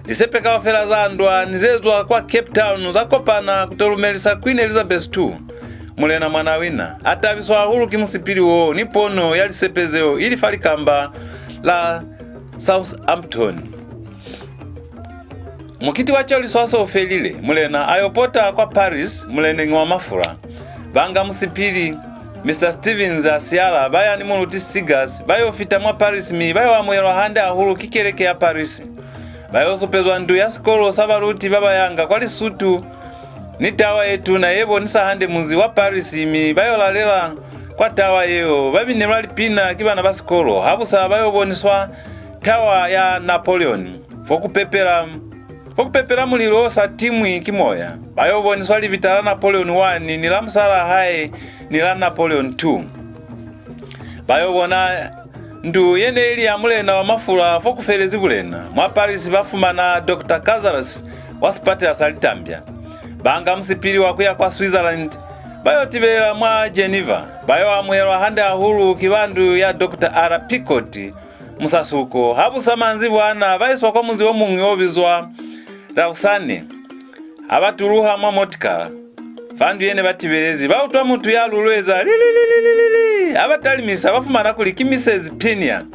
Lisepe kaufela za ndwa ni ze zwa kwa Cape Town za kopana ku to lumelisa Queen Elizabeth two. Mulena Mwanawina a tabiswa hahulu ki musipili wo ni pono ya lisepe zeo ili fa likamba la Southampton. Mukiti wa coliso ha se u felile, Mulena a yo pota kwa Paris, muleneñi wa mafula. Ba nga musipili, Mister Stevens a siyala, ba ya ni Muluti Seegers, ba yo fita mwa Paris, mi ba yo amuhelwa hande hahulu ki keleke ya Paris. Ba yo supezwa ndu ya sikolo sa baluti ba ba yanga kwa Lisutu ni tawa ye tuna ye bonisa hande munzi wa Paris, mi ba yo lalela kwa tawa yeo, ba binelwa lipina ki bana ba sikolo. Habusa ba yo boniswa tawa ya Napoleon, fo ku pepela, fo ku pepela mulilo o sa timwi ki moya. Ba yo boniswa libita la Napoleon one ni la musalaa hae ni la Napoleon two. Ba yo bona ndu ye ne ili ya mulena wa mafula fo ku felezi bulena. Mwa Paris ba fumana Doctor Cazares wa sipatela sa litambya. Ba nga musipili wa ku ya kwa Switzerland, ba yo tibelela mwa Geneva. Ba yo amuhelwa hande hahulu ki ba ndu ya Doctor Ara Picot, musasuko. Habusa manzibwana, ba iswa kwa munzi o muñwi o bizwa Lausanne. Ha ba tuluha mwa motikala, fa ndu ye ne ba tibelezi, ba utwa mutu ya lulweza, "Lililililili!" Ha ba talimisa, ba fumana kuli ki Missus Pinia.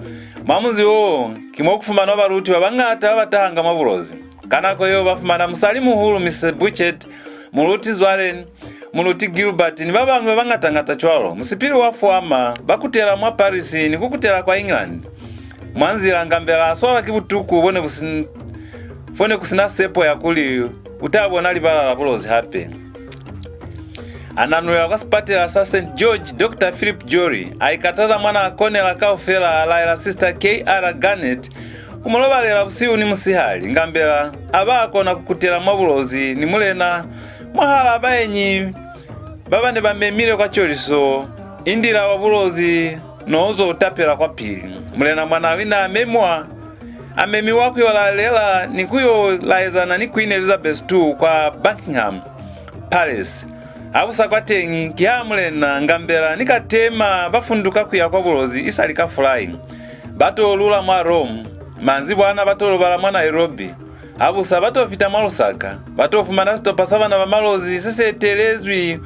Mwa munzi wo, ki mo ku fumanwa baluti ba bañata ba ba tahanga mwa Bulozi. Ka nako yeo, ba fumana musali muhulu, Missus Buchet, Muluti Zwaren, Muluti Gilbert, ni ba bañwi ba bañata-ñata cwalo. Musipili wa fuama, ba kutela mwa Paris ni ku kutela kwa England. Mwa nzila, Ngambela a swalwa ki butuku bo ne bu sin-, fo ne ku si na sepo ya kuli u ta bona libala la Bulozi hape. A nanulela kwa sipatela sa Saint George, Doctor Philip Jory a ikataza mwa n'a konela kaufela, a laela Sister K R Garnett ku mu lobalela busihu ni musihali. Ngambela a ba a kona ku kutela mwa Bulozi ni Mulena mwahalaa baenyi ba ba ne ba memile kwa coliso, Indila wa Bulozi no zo tapela kwapili. Mulena Mwanawina a memwa, a memiwa ku yo lalela ni ku yo laezana ni Queen Elizabeth two kwa Buckingham Palace. Habusa kwateñi, kiha Mulena Ngambela ni Katema ba funduka ku ya kwa Bulozi isali ka fulai. Ba to lula mwa Rome. Manzibwana ba to lobala mwa Nairobi. Habusa ba to fita mwa Lusaka, ba to fumana sitopa sa bana ba Malozi se si etelezwi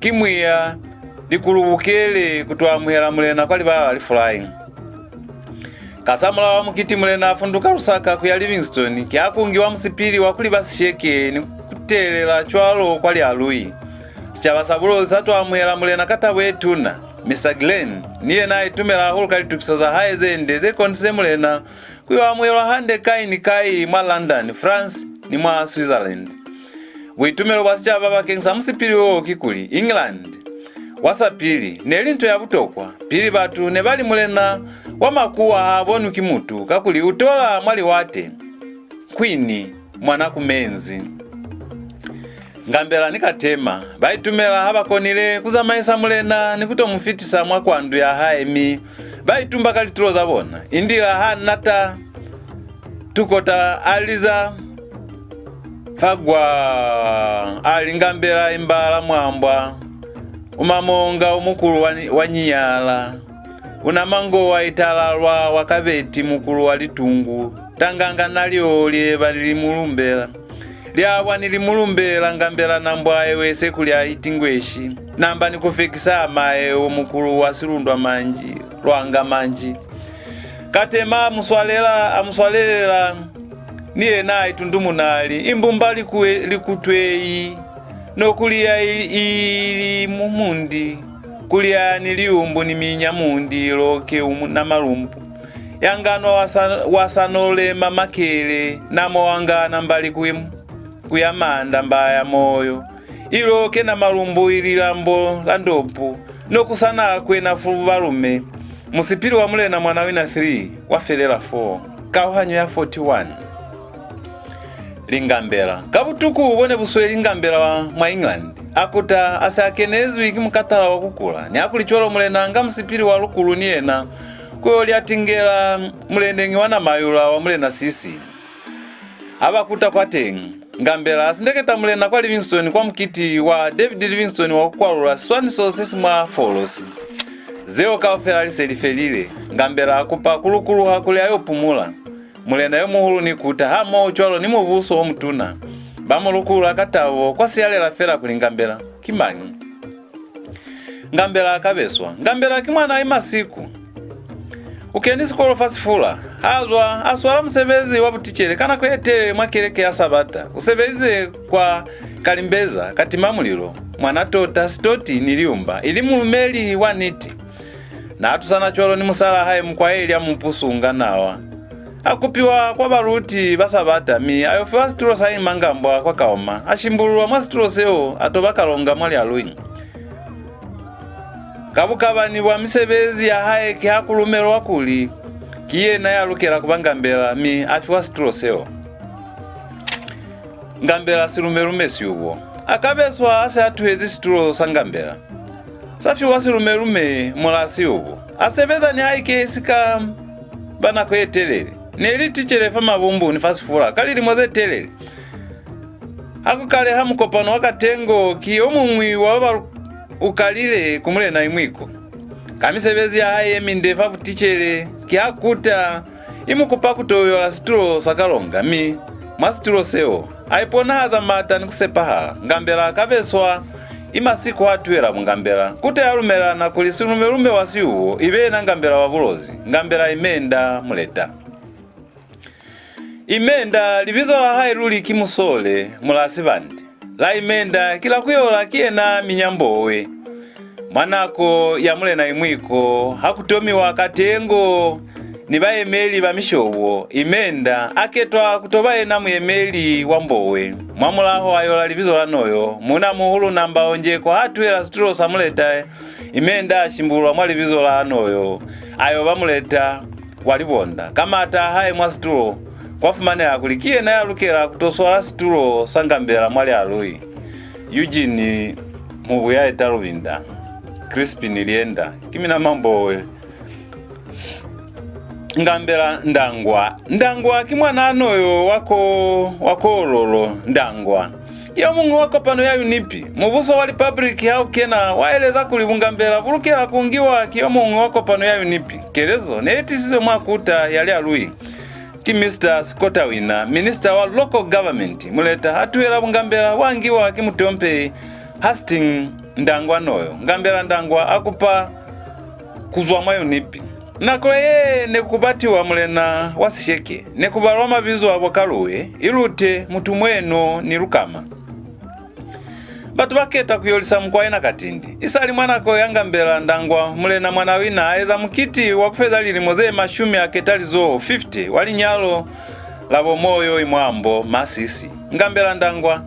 ki Mwiya Likulubukele ku to amuhela Mulena kwa libala la Lifulai. Kasamulaho wa mukiti, Mulena a funduka Lusaka ku ya Livingstone, kiha ku ngiwa musipili wa ku liba Sisheke ni ku telela cwalo kwa Lialui. Sicaba sa Bulozi sa to amuhela Mulena ka tabo ye tuna. Mister Glen ni yena a itumela hahulu ka litukiso za hae ze nde ze konisize Mulena ku yo amuhelwa hande kai ni kai mwa London, France, ni mwa Switzerland. Buitumelo bwa sicaba bakeñisa musipili wo kikuli England wa sapili ne li nto ya butokwa. Pili batu ne ba li Mulena wa makuwa ha bonwi ki mutu, kakuli u tola mwa liwate. Kwini, mwana ku menzi. Ngambela ni Katema ba itumela ha ba konile ku zamaisa mulena ni ku to mu fitisa mwa kwandu ya hae, mi ba itumba ka litulo za bona. Indila ha nata tukota a liza, fagwa, a li, Ngambela, imbala mwambwa, u mamonga, u mukulu wa, wa nyiyala, u na mangowa italalwa wa kabeti, mukulu wa litungu, tanganga na lyo lieba ni limulumbela. Liabwa ni limulumbela, Ngambela, nambwa ewe se kuli a itingweshi, namba ni ku fekisa amae o mukulu wa silundwa manji, lwanga manji. Katema a mu swalela, a mu swalelela, ni yena a itundumuna a li, Imbumba likwe-, likutwei, no kuliya ili, ili mu mundi, kuliya ni liumbu ni minya mundi, loke u mu-, na malumbu. Yanganwa wa sa, wa sa no lema makele, namo wanga nambali ku, ku ya manda mbaya moyo. Ilo kena malumbu ili lambo la ndopu, no ku sa na kwena fu balume. Musipili wa Mulena Mwanawina three wa felela foo. Kauhanyo ya forty-one. Lingambela. Ka butuku bo ne bu sweli Ngambela wa mwa England, a kuta a se a kenezwi ki mukatala wa ku kula. Nihakulicwalo, mulena a nga musipili wa lukulu ni yena ku yo lyatingela mulendeñi wa Namayula wa Mulena Sisi. Ha ba kuta kwateñi, Ngambela a sindeketa mulena kwa Livingstone kwa mukiti wa David Livingstone wa ku kwalula siswaniso se si mwa folosi. Zeo kaufela li se li felile, Ngambela a kupa ku lukuluha kuli a yo pumula. Mulena yo muhulu ni kuta hamoho cwalo ni mubuso o mutuna ba mu lukulula ka tabo, kwa siyalela fela kuli Ngambela ki mañi. Ngambela a ka beswa. Ngambela ki mwana Imasiku. U keni sikolo fa Sifula. Ha zwa, a swala musebezi wa buticele ka nako ye telele mwa keleke ya Sabata. U sebelize kwa Kalimbeza, Katima Mulilo, Mwanatota, Sitoti ni Liumba, ili mulumeli wa niti. Na tusana cwalo ni musalaa hae Mukwaeli a mu pusunga nawa. A kupiwa kwa baluti ba Sabata, mi a yo fiwa situlo sa Imangambwa kwa Kaoma. A shimbululwa mwa situlo seo, a to ba Kalonga mwa Lialui. Ka bukabani bwa misebezi ya hae, ki ha ku lumelwa kuli ki yena ya lukela ku ba Ngambela, mi a fiwa situlo seo. Ngambela Silumelume Siubo. A ka beswa ha se a tuhezi situlo sa Ngambela. Sa fiwa Silumelume Mulaa Siubo. A sebeza nihaike isi ka ba nako ye telele. Ne li ticele fa Mabumbu ni fa Sifula ka lilimo ze telele. Ha ku kaleha mukopano wa Katengo, ki yo muñwi wa ba ba u kalile ku Mulena Imwiko. Ka misebezi ya hae ye minde fa buticele, ki ha kuta i mu kupa ku to yola situlo sa Kalonga, mi mwa situlo seo, a iponahaza maata ni ku sepahala. Ngambela a ka beswa Imasiku ha tuhela bungambela. Kuta ya lumelana kuli Silumelume wa Siubo i be yena Ngambela wa Bulozi, Ngambela Imenda Muleta. Imenda, libizo la hae luli ki Musole, Mulaa Sibande. La Imenda ki la ku yola ki yena Minyambowe. Mwa nako ya Mulena Imwiko, ha ku tomiwa Katengo ni bayemeli ba mishobo, Imenda a ketwa ku to ba yena muyemeli wa Mbowe. Mwamulaho a yola libizo la Noyo. Muuna-muhulu Namba Onjeko ha tuhela situlo sa Muleta, Imenda a shimbulwa mwa libizo la Noyo, a yo ba Muleta wa Libonda. Ka maata a hae mwa situlo, kwa fumaneha kuli ki yena ya lukela ku to swala situlo sa Ngambela mwa Lialui. Eugene Mubuyaeta Lubinda, Crispin Lienda, ki mina Mambowe. Ngambela Ndangwa. Ndangwa ki mwanaa Noyo wa ko, wa Kololo Ndangwa. Ki yo muñwi wa kopano ya UNIP. Mubuso wa Republic ha u kena, wa eleza kuli bungambela bu lukela ku ngiwa ki yo muñwi wa kopano ya UNIP. Kelezo ne i tisizwe mwa kuta ya Lialui ki Mister Scott Wiener, minista wa local government. Muleta a tuhela bungambela bwa ngiwa ki mutompehi Hastings Ndangwa Noyo. Ngambela Ndangwa a kupa ku zwa mwa UNIP. Nako ye ne ku batiwa mulena wa Sisheke, ne ku balwa mabizo a bo Kaluwe, Ilute, Mutumweno ni Lukama. Batu ba keta ku yolisa Mukwaena Katindi. Isali mwa nako ya Ngambela Ndangwa, Mulena Mwanawina a eza mukiti wa ku feza lilimo ze mashumi a ketalizoho, fifty, wa linyalo la bo Moyo Imwambo, Masisi. Ngambela Ndangwa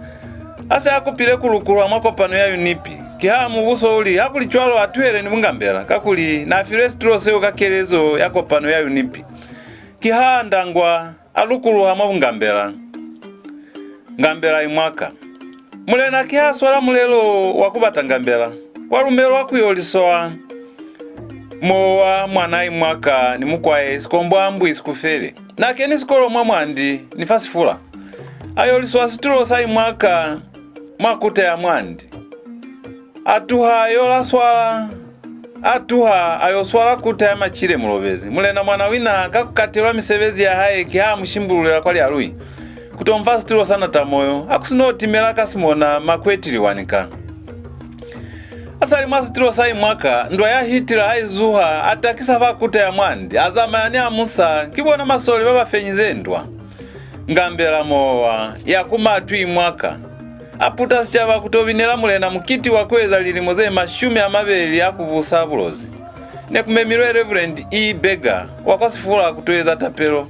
a se a kupile ku lukulwa mwa kopano ya UNIP. Kiha mubuso u li, ha ku li cwalo, a tuhele ni bungambela, kakuli n'a filwe situlo seo ka kelezo ya kopano ya Yunipi. Kiha Ndangwa a lukuluha mwa bungambela. Ngambela Imwaka. Mulena kiha swala mulelo wa ku bata Ngambela. Kwa lumelwa ku yo liswa mowa mwa Imwaka ni Mukwae, Sikombwambwi, Sikufele. N'a keni sikolo mwa Mwandi ni fa Sifula. A yo liswa situlo sa Imwaka mwa kuta ya Mwandi. A tuha a yo la swala, a tuha a yo swala kuta ya Macile Mulobezi. Mulena Mwanawina, ka ku katelwa misebezi ya hae, kiha mu shimbululela kwa Lialui ku to mu fa situlo sa Natamoyo, ha ku si no timela ka Simona Makweti Liwanika. A sa li mwa situlo sa Imwaka, ndwa ya Hitler ha i zuha, a takisa fa kuta ya Mwandi, a zamaya ni a musa, ki bona masole ba ba fenyize ndwa. Ngambela Mowa ya ku Matwi Imwaka a puta sicaba ku to binela Mulena mukiti wa ku eza lilimo ze mashumi a mabeli a ku busa Bulozi. Ne ku memilwe Reverend E. Berger wa kwa Sifula ku to eza tapelo.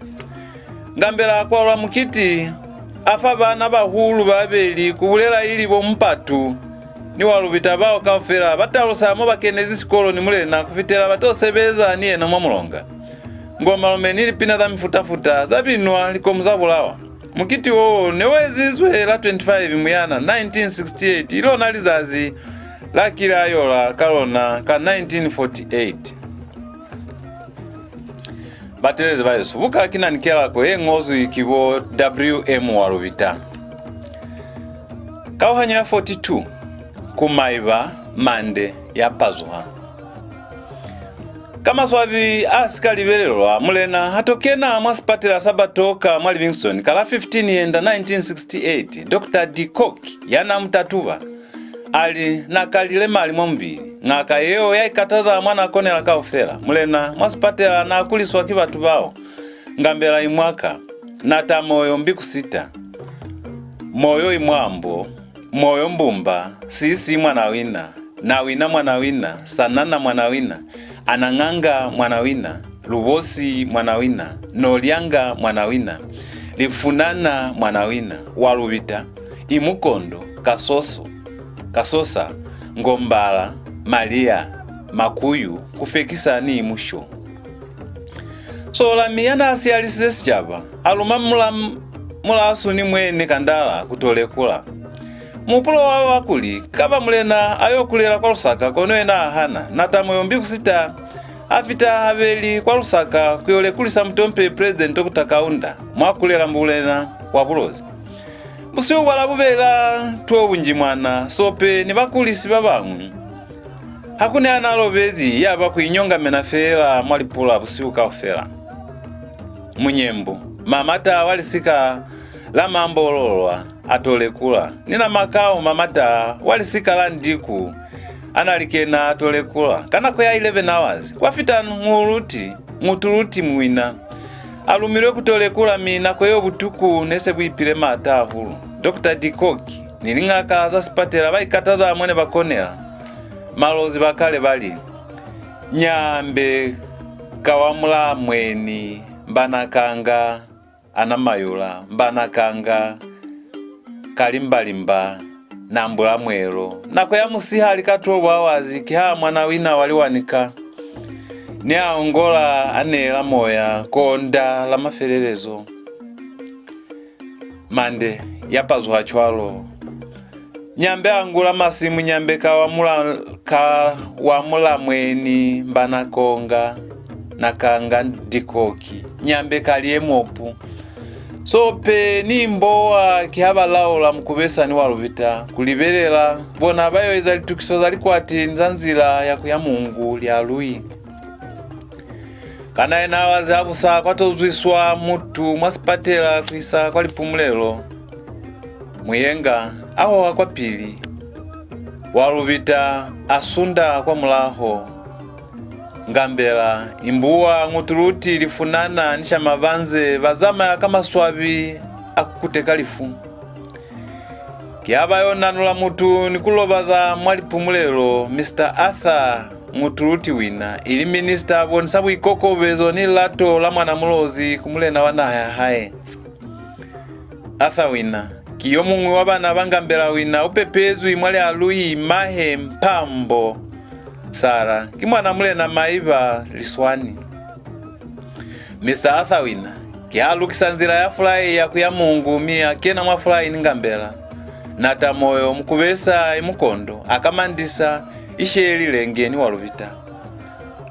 Ngambela a kwalula mukiti, a fa bana bahulu babeli, ku bulela ili bo Mupatu ni Walubita, bao kaufela ba talusa mo ba kenezi sikolo ni Mulena ku fitela ba to sebeza ni yena mwa mulonga. Ngoma lume ni lipina za mifuta-futa za binwa, likomu za bulawa. Mukiti wo ne u ezizwe la twenty-five Muyana nineteen sixty-eight, i lona lizazi la kile a yola ka lona ka nineteen forty-eight. Batelezi ba hesu, buka ki Nanikelako ye ñozwi ki bo W M Walubita. Kauhanyo ya forty-two, Ku Maiba, Mande ya Pazuha. Ka maswabi a si ka libelelwa, Mulena ha to kena mwa sipatela sa Batoka mwa Livingstone ka la fifteen Yenda nineteen sixty-eight, Doctor de Kock, ya n'a mu tatuba, a li, na kalile mali mwa mubili. Ñaka yeo ya ikataza mwa n'a konela kaufela. Mulena mwa sipatela n'a kuliswa ki batu bao: Ngambela Imwaka, Natamoyo Mbikusita, Moyo Imwambo, Moyo Mbumba, Sisi Mwanawina, Nawina Mwanawina, Sanana Mwanawina, Anañanga Mwanawina, Lubosi Mwanawina, Nolyanga Mwanawina, Lifunana Mwanawina, Walubita, Imukondo, Kasoso, Kasosa, Ngombala, Malia, Makuyu, Kufekisa ni Imusho. Soolami ya n'a siyalisize sicaba, a luma mula, mulasu ni mwene Kandala ku to lekula. Muhupulo wa ba kuli, kaba Mulena a yo kulela kwa Lusaka, kono yena a hana. Natamoyo Mbikusita a fita habeli kwa Lusaka ku yo lekulisa mutompe President Dokota Kaunda mwa kulela mulena wa Bulozi. Busihu bwa Labubeli la two Bunjimwana, Sope ni bakulisi ba bañwi, ha ku ni ya n'a lobezi, ya ba ku inyongamena feela mwa lipula busihu kaufela. Munyembu, Mamata wa lisika la Mambololwa, a to lekula. Ni Namakau, Mamata wa lisika la Ndiku, a na likena a to lekula. Ka nako ya eleven hours, kwa fita Ñuluti, Ñutuluti Muwina. A lumilwe ku to lekula, mi nako yeo butuku ne se bu ipile maata hahulu. Doctor de Kock ni liñaka za sipatela ba ikataza mo ne ba konela. Malozi ba kale ba li, Nyambe ka wa Mulamweni, Mbanakanga, Anamayula, Mbanakanga, Kalimbalimba, Nambulamwelo. Nako ya musihali ka twelve hours, ki ha Mwanawina wa Liwanika ne a ongola, a neela moya konda la mafelelezo. Mande ya pazuha cwalo. Nyambe a ngula masimu, Nyambe ka wa Mula-, ka wa Mulamweni, Mbanakonga, Nakanga, Dikoki, Nyambe ka Liemopu. Sope ni Mbowa ki ha ba laula Mukubesa ni Walubita ku libelela, bona ba yo eza litukiso za likwati ni za nzila ya ku ya Mungu, Lialui. Ka nine hours habusa kwa to zwiswa mutu mwa sipatela ku isa kwa lipumulelo. Muyenga a hoha kwapili. Walubita a sunda kwa mulaho. Ngambela, Imbuwa, Ngutuluti, Lifunana ni Shamabanze ba zamaya ka maswabi a ku kuteka lifu. Ki ha ba yo nanula mutu ni ku lobaza mwa lipumulelo, Mister Arthur Ngutuluti Wina, ili minista, a bonisa buikokobezo ni lilato la mwana Mulozi ku mulena wa naha ya hae. Arthur Wina, ki yo muñwi wa bana ba Ngambela Wina u pepezwi mwa Lialui, mahe Mpambo Sara ki mwana mulena Maiba Liswani. Mister Arthur Wina ki ha lukisa nzila ya fulai ya ku ya Mungu, mi a kena mwa fulai ni Ngambela, Nata Moyo, Mukubesa, Imukondo, Akamandisa, Isheli, Lenge ni Walubita.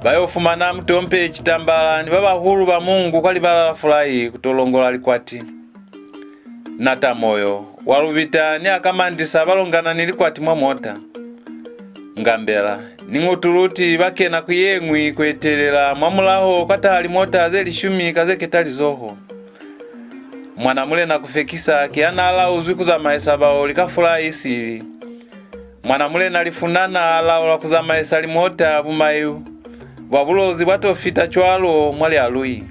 Ba yo fumana Mutompe Chitambala ni ba bahulu ba Mungu kwa libala la fulai ku to longola likwati. Nata Moyo, Walubita ni Akamandisa ba longana ni likwati mwa mota. Ngambela ni Ngutuluti ba kena ku ye ñwi ku etelela. Mwa mulaho kwa taha limota ze lishumi ka ze ketalizoho. Mwana mulena Kufekisa ki ya n'a lauzwi ku zamaisa baoli ka fulai sili. Mwana mulena Lifunana a laula ku zamaisa limota, bumai bwa Bulozi bwa to fita cwalo mwa Lialui.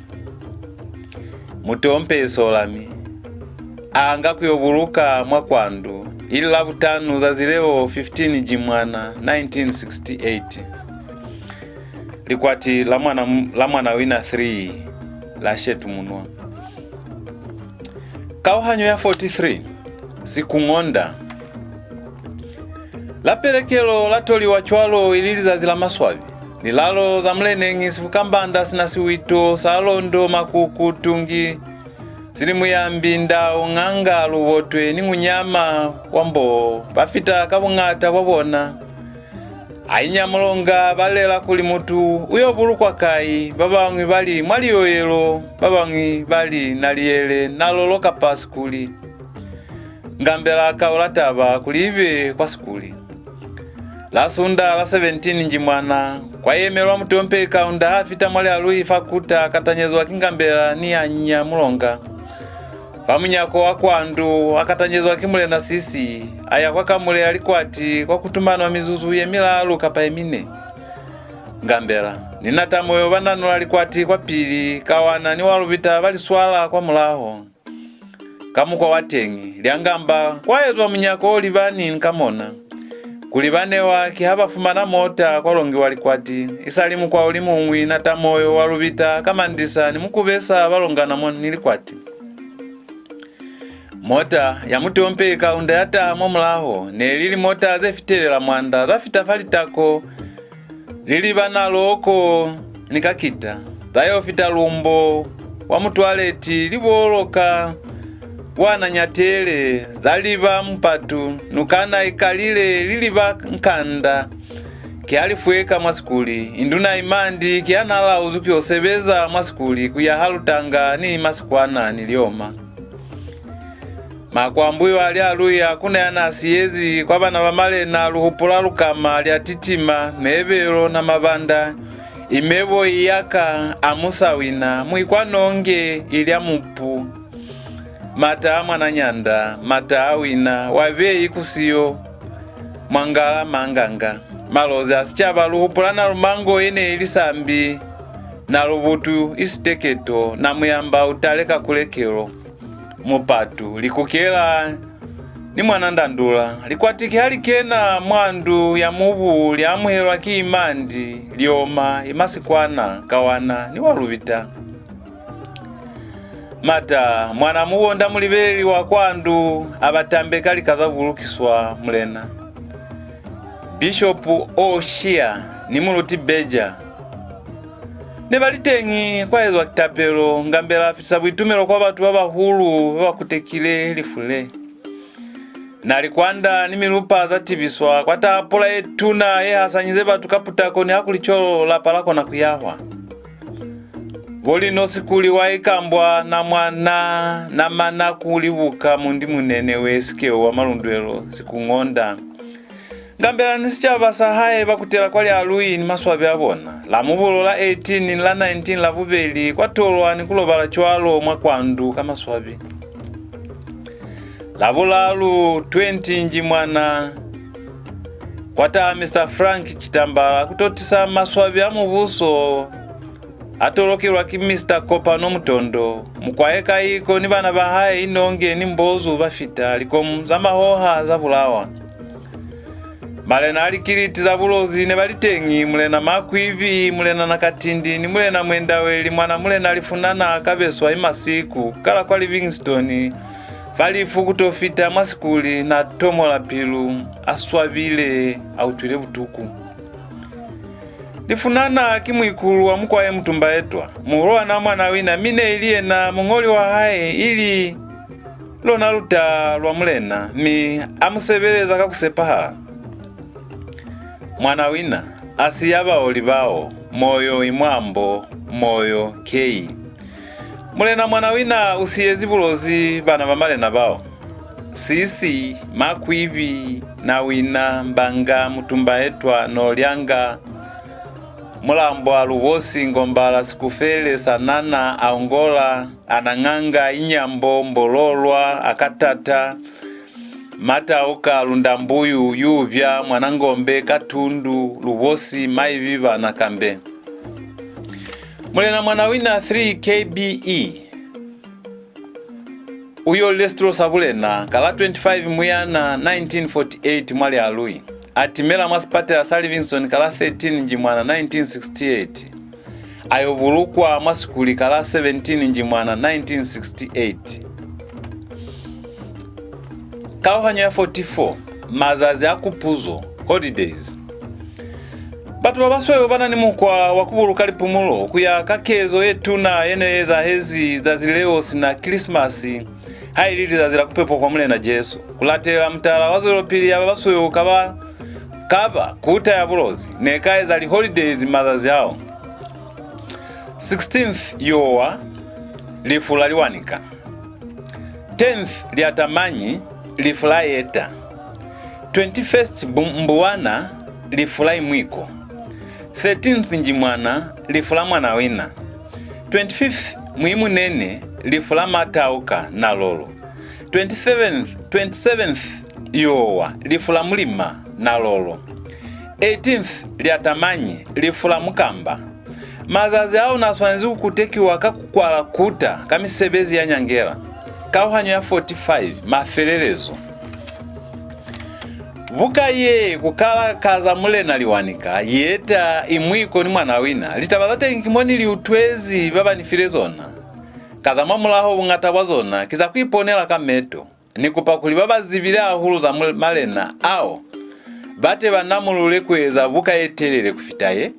Mutompe Solami a nga ku yo buluka mwa Kwandu, ili Labutanu zazi leo, fifteen Jimwana nineteen sixty-eight. Likwati la mwana, la mwana wina three la shetumunwa. Kauhanyo ya forty-three, Sikung'onda. La pelekelo la toliwa cwalo ili lizazi la maswabi. Lilalo za muleneñi, Sifukambanda, Sinasiwito, Salondo, Makuku, Tungi, Silimuyambi, Ndau, Ng'anga, Lubotwe ni Ngunyama wa Mboo ba fita ka buñata bwa bona. Ainya Mulonga ba lela kuli mutu u yo bulukwa kai, ba bañwi ba li mwa liyoyelo, ba bañwi ba li Naliele, Nalolo kapa Sikuli. Ngambela a kaula taba kuli i be kwa Sikuli. La Sunda la seventeen Njimwana, kwa yemelwa Mutompe Kaunda ha fita mwa Lialui fa kuta, a katanyezwa ki Ngambela ni Ainya Mulonga. Fa munyako wa Kwandu, a katanyezwa ki Mulena Sisi, a ya kwa kamule ya likwati kwa ku tumanwa mizuzu ye milalu kapa ye mine. Ngambela ni Nata Moyo ba nanula likwati kwapili, Kawana ni Walubita ba li swala kwa mulaho. Ka mukwa wa teñi, Lyangamba kwa ezwa munyako o libani ni ka mona. Kuli ba newa ki ha ba fumana mota kwa longiwa likwati, isali mukwa u li muñwi, Nata Moyo, Walubita, Kamandisa ni Mukubesa ba longana mo ni likwati. Mota ya Mutompe Kaunda ya taha mwa mulaho, ne li limota ze fitelela mwanda, za fita fa litako, li liba Naloko ni Kakita, za yo fita Lumbo wa Mutwaleti, li boloka Wananyatele, za liba Mupatu, nukana i kalile, li liba Nkanda. Ki ha li fweka mwa Sikuli, induna Imandi ki ha n'a lauzwi ku yo sebeza mwa Sikuli, ku yaha lutanga ni masikwana ni lyoma. Makwambu yo a Lialui, ha ku na ya n'a siyezi. Kwa bana ba malena, Luhupula, Lukama, Lyatitima, Mebelo na Mabanda, Imebo, Iyaka, Amusa, Wina, Muikwanonge, Ilya, Mupu, Mata a Mwananyanda, Mata a Wina, Wabeyi, Kusiyo, Mwangala, Manganga. Malozi a sicaba, Luhupula, Nalumango, ye ne i li Sambi, Nalubutu, Isiteketo, Namuyamba, Utale, Kakulekelo, Mupatu, Likukela ni Mwanandandula. Likwati ki ha li kena mwa ndu ya mubu, li amuhelwa ki Imandi, Lyoma, Imasikwana, Kawana ni Walubita. Mata, mwana Mubonda Mulibeleli wa Kwandu, a ba tambeka lika za bulukiswa mulena. Bishopu Oshia ni Muluti Beja ne ba li teñi. Kwa ezwa tapelo, Ngambela a fitisa buitumelo kwa batu ba bahulu ba ba kutekile lifu le. Na likwanda ni milupa za tibiswa, kwa taha pula ye tuna ye hasanyize batu ka putako, nihakulicwalo lapa la kona ku yahwa. Bo Lino Sikuli wa Ikambwa, na mwana, na mana ku libuka mundi munene we Sikeu wa Malundwelo, Sikung'onda. Ngambela ni sicaba sa hae ba kutela kwa Lialui ni maswabi a bona. La Mubulo la eighteen ni la nineteen la bubeli kwa tolwa ni ku lobala cwalo mwa Kwandu ka maswabi. La bulalu, twenty Njimwana, kwa taha Mister Frank Chitambala ku to tisa maswabi a mubuso a tolokelwa ki Mister Kopano Mutondo. Mukwae Kaiko ni bana ba hae Inonge ni Mbozu ba fita, likomu za mahoha za bulawa. Malena a likiliti za Bulozi ne ba li teñi, Mulena Makwibi, Mulena Nakatindi, ni Mulena Mwendaweli, mwana Mulena Lifunana, Kabeswa Imasiku, kala kwa Livingstone, Fa lifu ku to fita mwa sikuli, na tomola pilu, a swabile, a utwile butuku. Lifunana ki muikulu wa Mukwae Mutumbaetwa, muhulwana wa Mwanawina, mi ne ili yena muñoli wa hae, ili lona luta lwa Mulena, mi a mu sebeleza ka ku sepahala. Mwanawina a siya baoli bao, Moyo Imwambo, Moyo K. Mulena Mwanawina u siyezi Bulozi bana ba malena bao: Sisi, Makwibi, Nawina, Mbanga, Mutumbaetwa, Nolyanga, Mulambwa, Lubosi, Ngombala, Sikufele, Sanana, Aongola, Anañanga, Inyambo, Mbololwa, Akatata, Matauka, Lundambuyu, Yubya, Mwanangombe, Katundu, Lubosi, Maibiba, Nakambe. Mulena Mwanawina three K B E u yolile situlo sa bulena ka la twenty-five Muyana nineteen forty-eight mwa Lialui. A timela mwa sipatela sa Livingstone ka la thirteen Njimwana nineteen sixty-eight. A yo bulukwa mwa sikuli ka la seventeen Njimwana nineteen sixty-eight. Kauhanyo ya forty-four, mazazi a kupuzo, holidays. Batu ba basweu ba na ni mukwa wa ku buluka lipumulo ku ya ka kezo ye tuna ye ne ezahezi zazi leo sina Kilisimasi, ha ili lizazi la ku pepwa kwa Mulena Jesu. Ku latelela mutala wa zwelopili ya ba basweu ka ba, ka ba kuta ya Bulozi, ne ka eza li holidays mazazi ao. Sixteenth Yowa, lifu la Liwanika. Tenth Liatamanyi, lifu la Yeta. Twenty-first Bu-, Mbuwana, lifu la Imwiko. Thirteenth Njimwana, lifu la Mwanawina. Twenty-fifth Muimunene, lifu la Matauka Nalolo. Twenty-seventh, twenty-seventh Yowa, lifu la Mulima Nalolo. Eighteenth Liatamanyi, lifu la Mukamba. Mazazi ao na swanezi ku kutekiwa ka ku kwala kuta ka misebezi ya nyangela. Kauhanyo ya forty-five, mafelelezo. Buka ye, ku kala ka za Mulena Liwanika, Yeta, Imwiko ni Mwanawina. Litaba za teñi ki mo ni li utwezi ba ba ni file zona. Ka za mwamulaho, buñata bwa zona ki za ku iponela ka meto. Ni kupa kuli ba ba zibile hahulu za mu-, malena ao ba te ba namulule ku eza buka ye telele ku fita ye.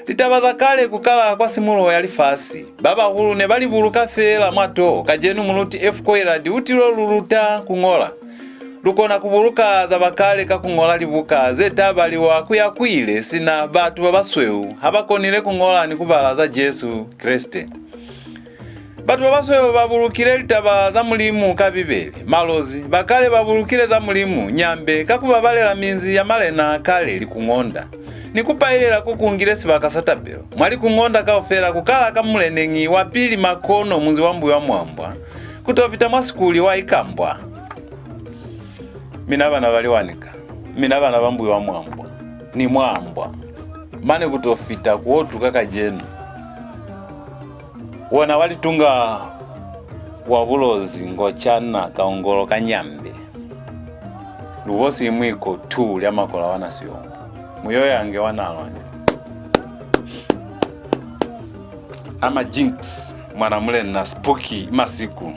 Litaba za kale ku kala kwa simuluho ya lifasi, ba bahulu ne ba li buluka feela mwa toho. Kacenu Muluti F. Coillard u til'o lu luta ku ñola. Lu kona ku buluka za ba kale ka ku ñola libuka ze ta baliwa ku ya ku ile, sina batu ba basweu ha ba konile ku ñola ni ku bala za Jesu Kreste. Batu ba basweu ba bulukile litaba za Mulimu ka Bibele. Malozi ba kale ba bulukile za Mulimu, Nyambe, ka ku babalela minzi ya malena a kale, Likungonda, ni ku pailela ko ku ngile sibaka sa tapelo. Mwa Likungonda kaufela, ku kala ka muleneñi wa pili Makono, munzi wa Mbuywamwambwa, ku to fita mwa sikuli wa Ikambwa. Mina bana ba Liwanika, mina bana ba Mbuywamwambwa ni Mwambwa, mane ku to fita ku otuka kacenu. Wona wa Litunga wa Bulozi, Ngocana, Kaongolo ka Nyambe, Lubosi Imwiko two lya Makola wa Nasiyongo, Muyoyange wa Nalwani, Ama Jinx, Mwana Mulena, Spooky Masiku,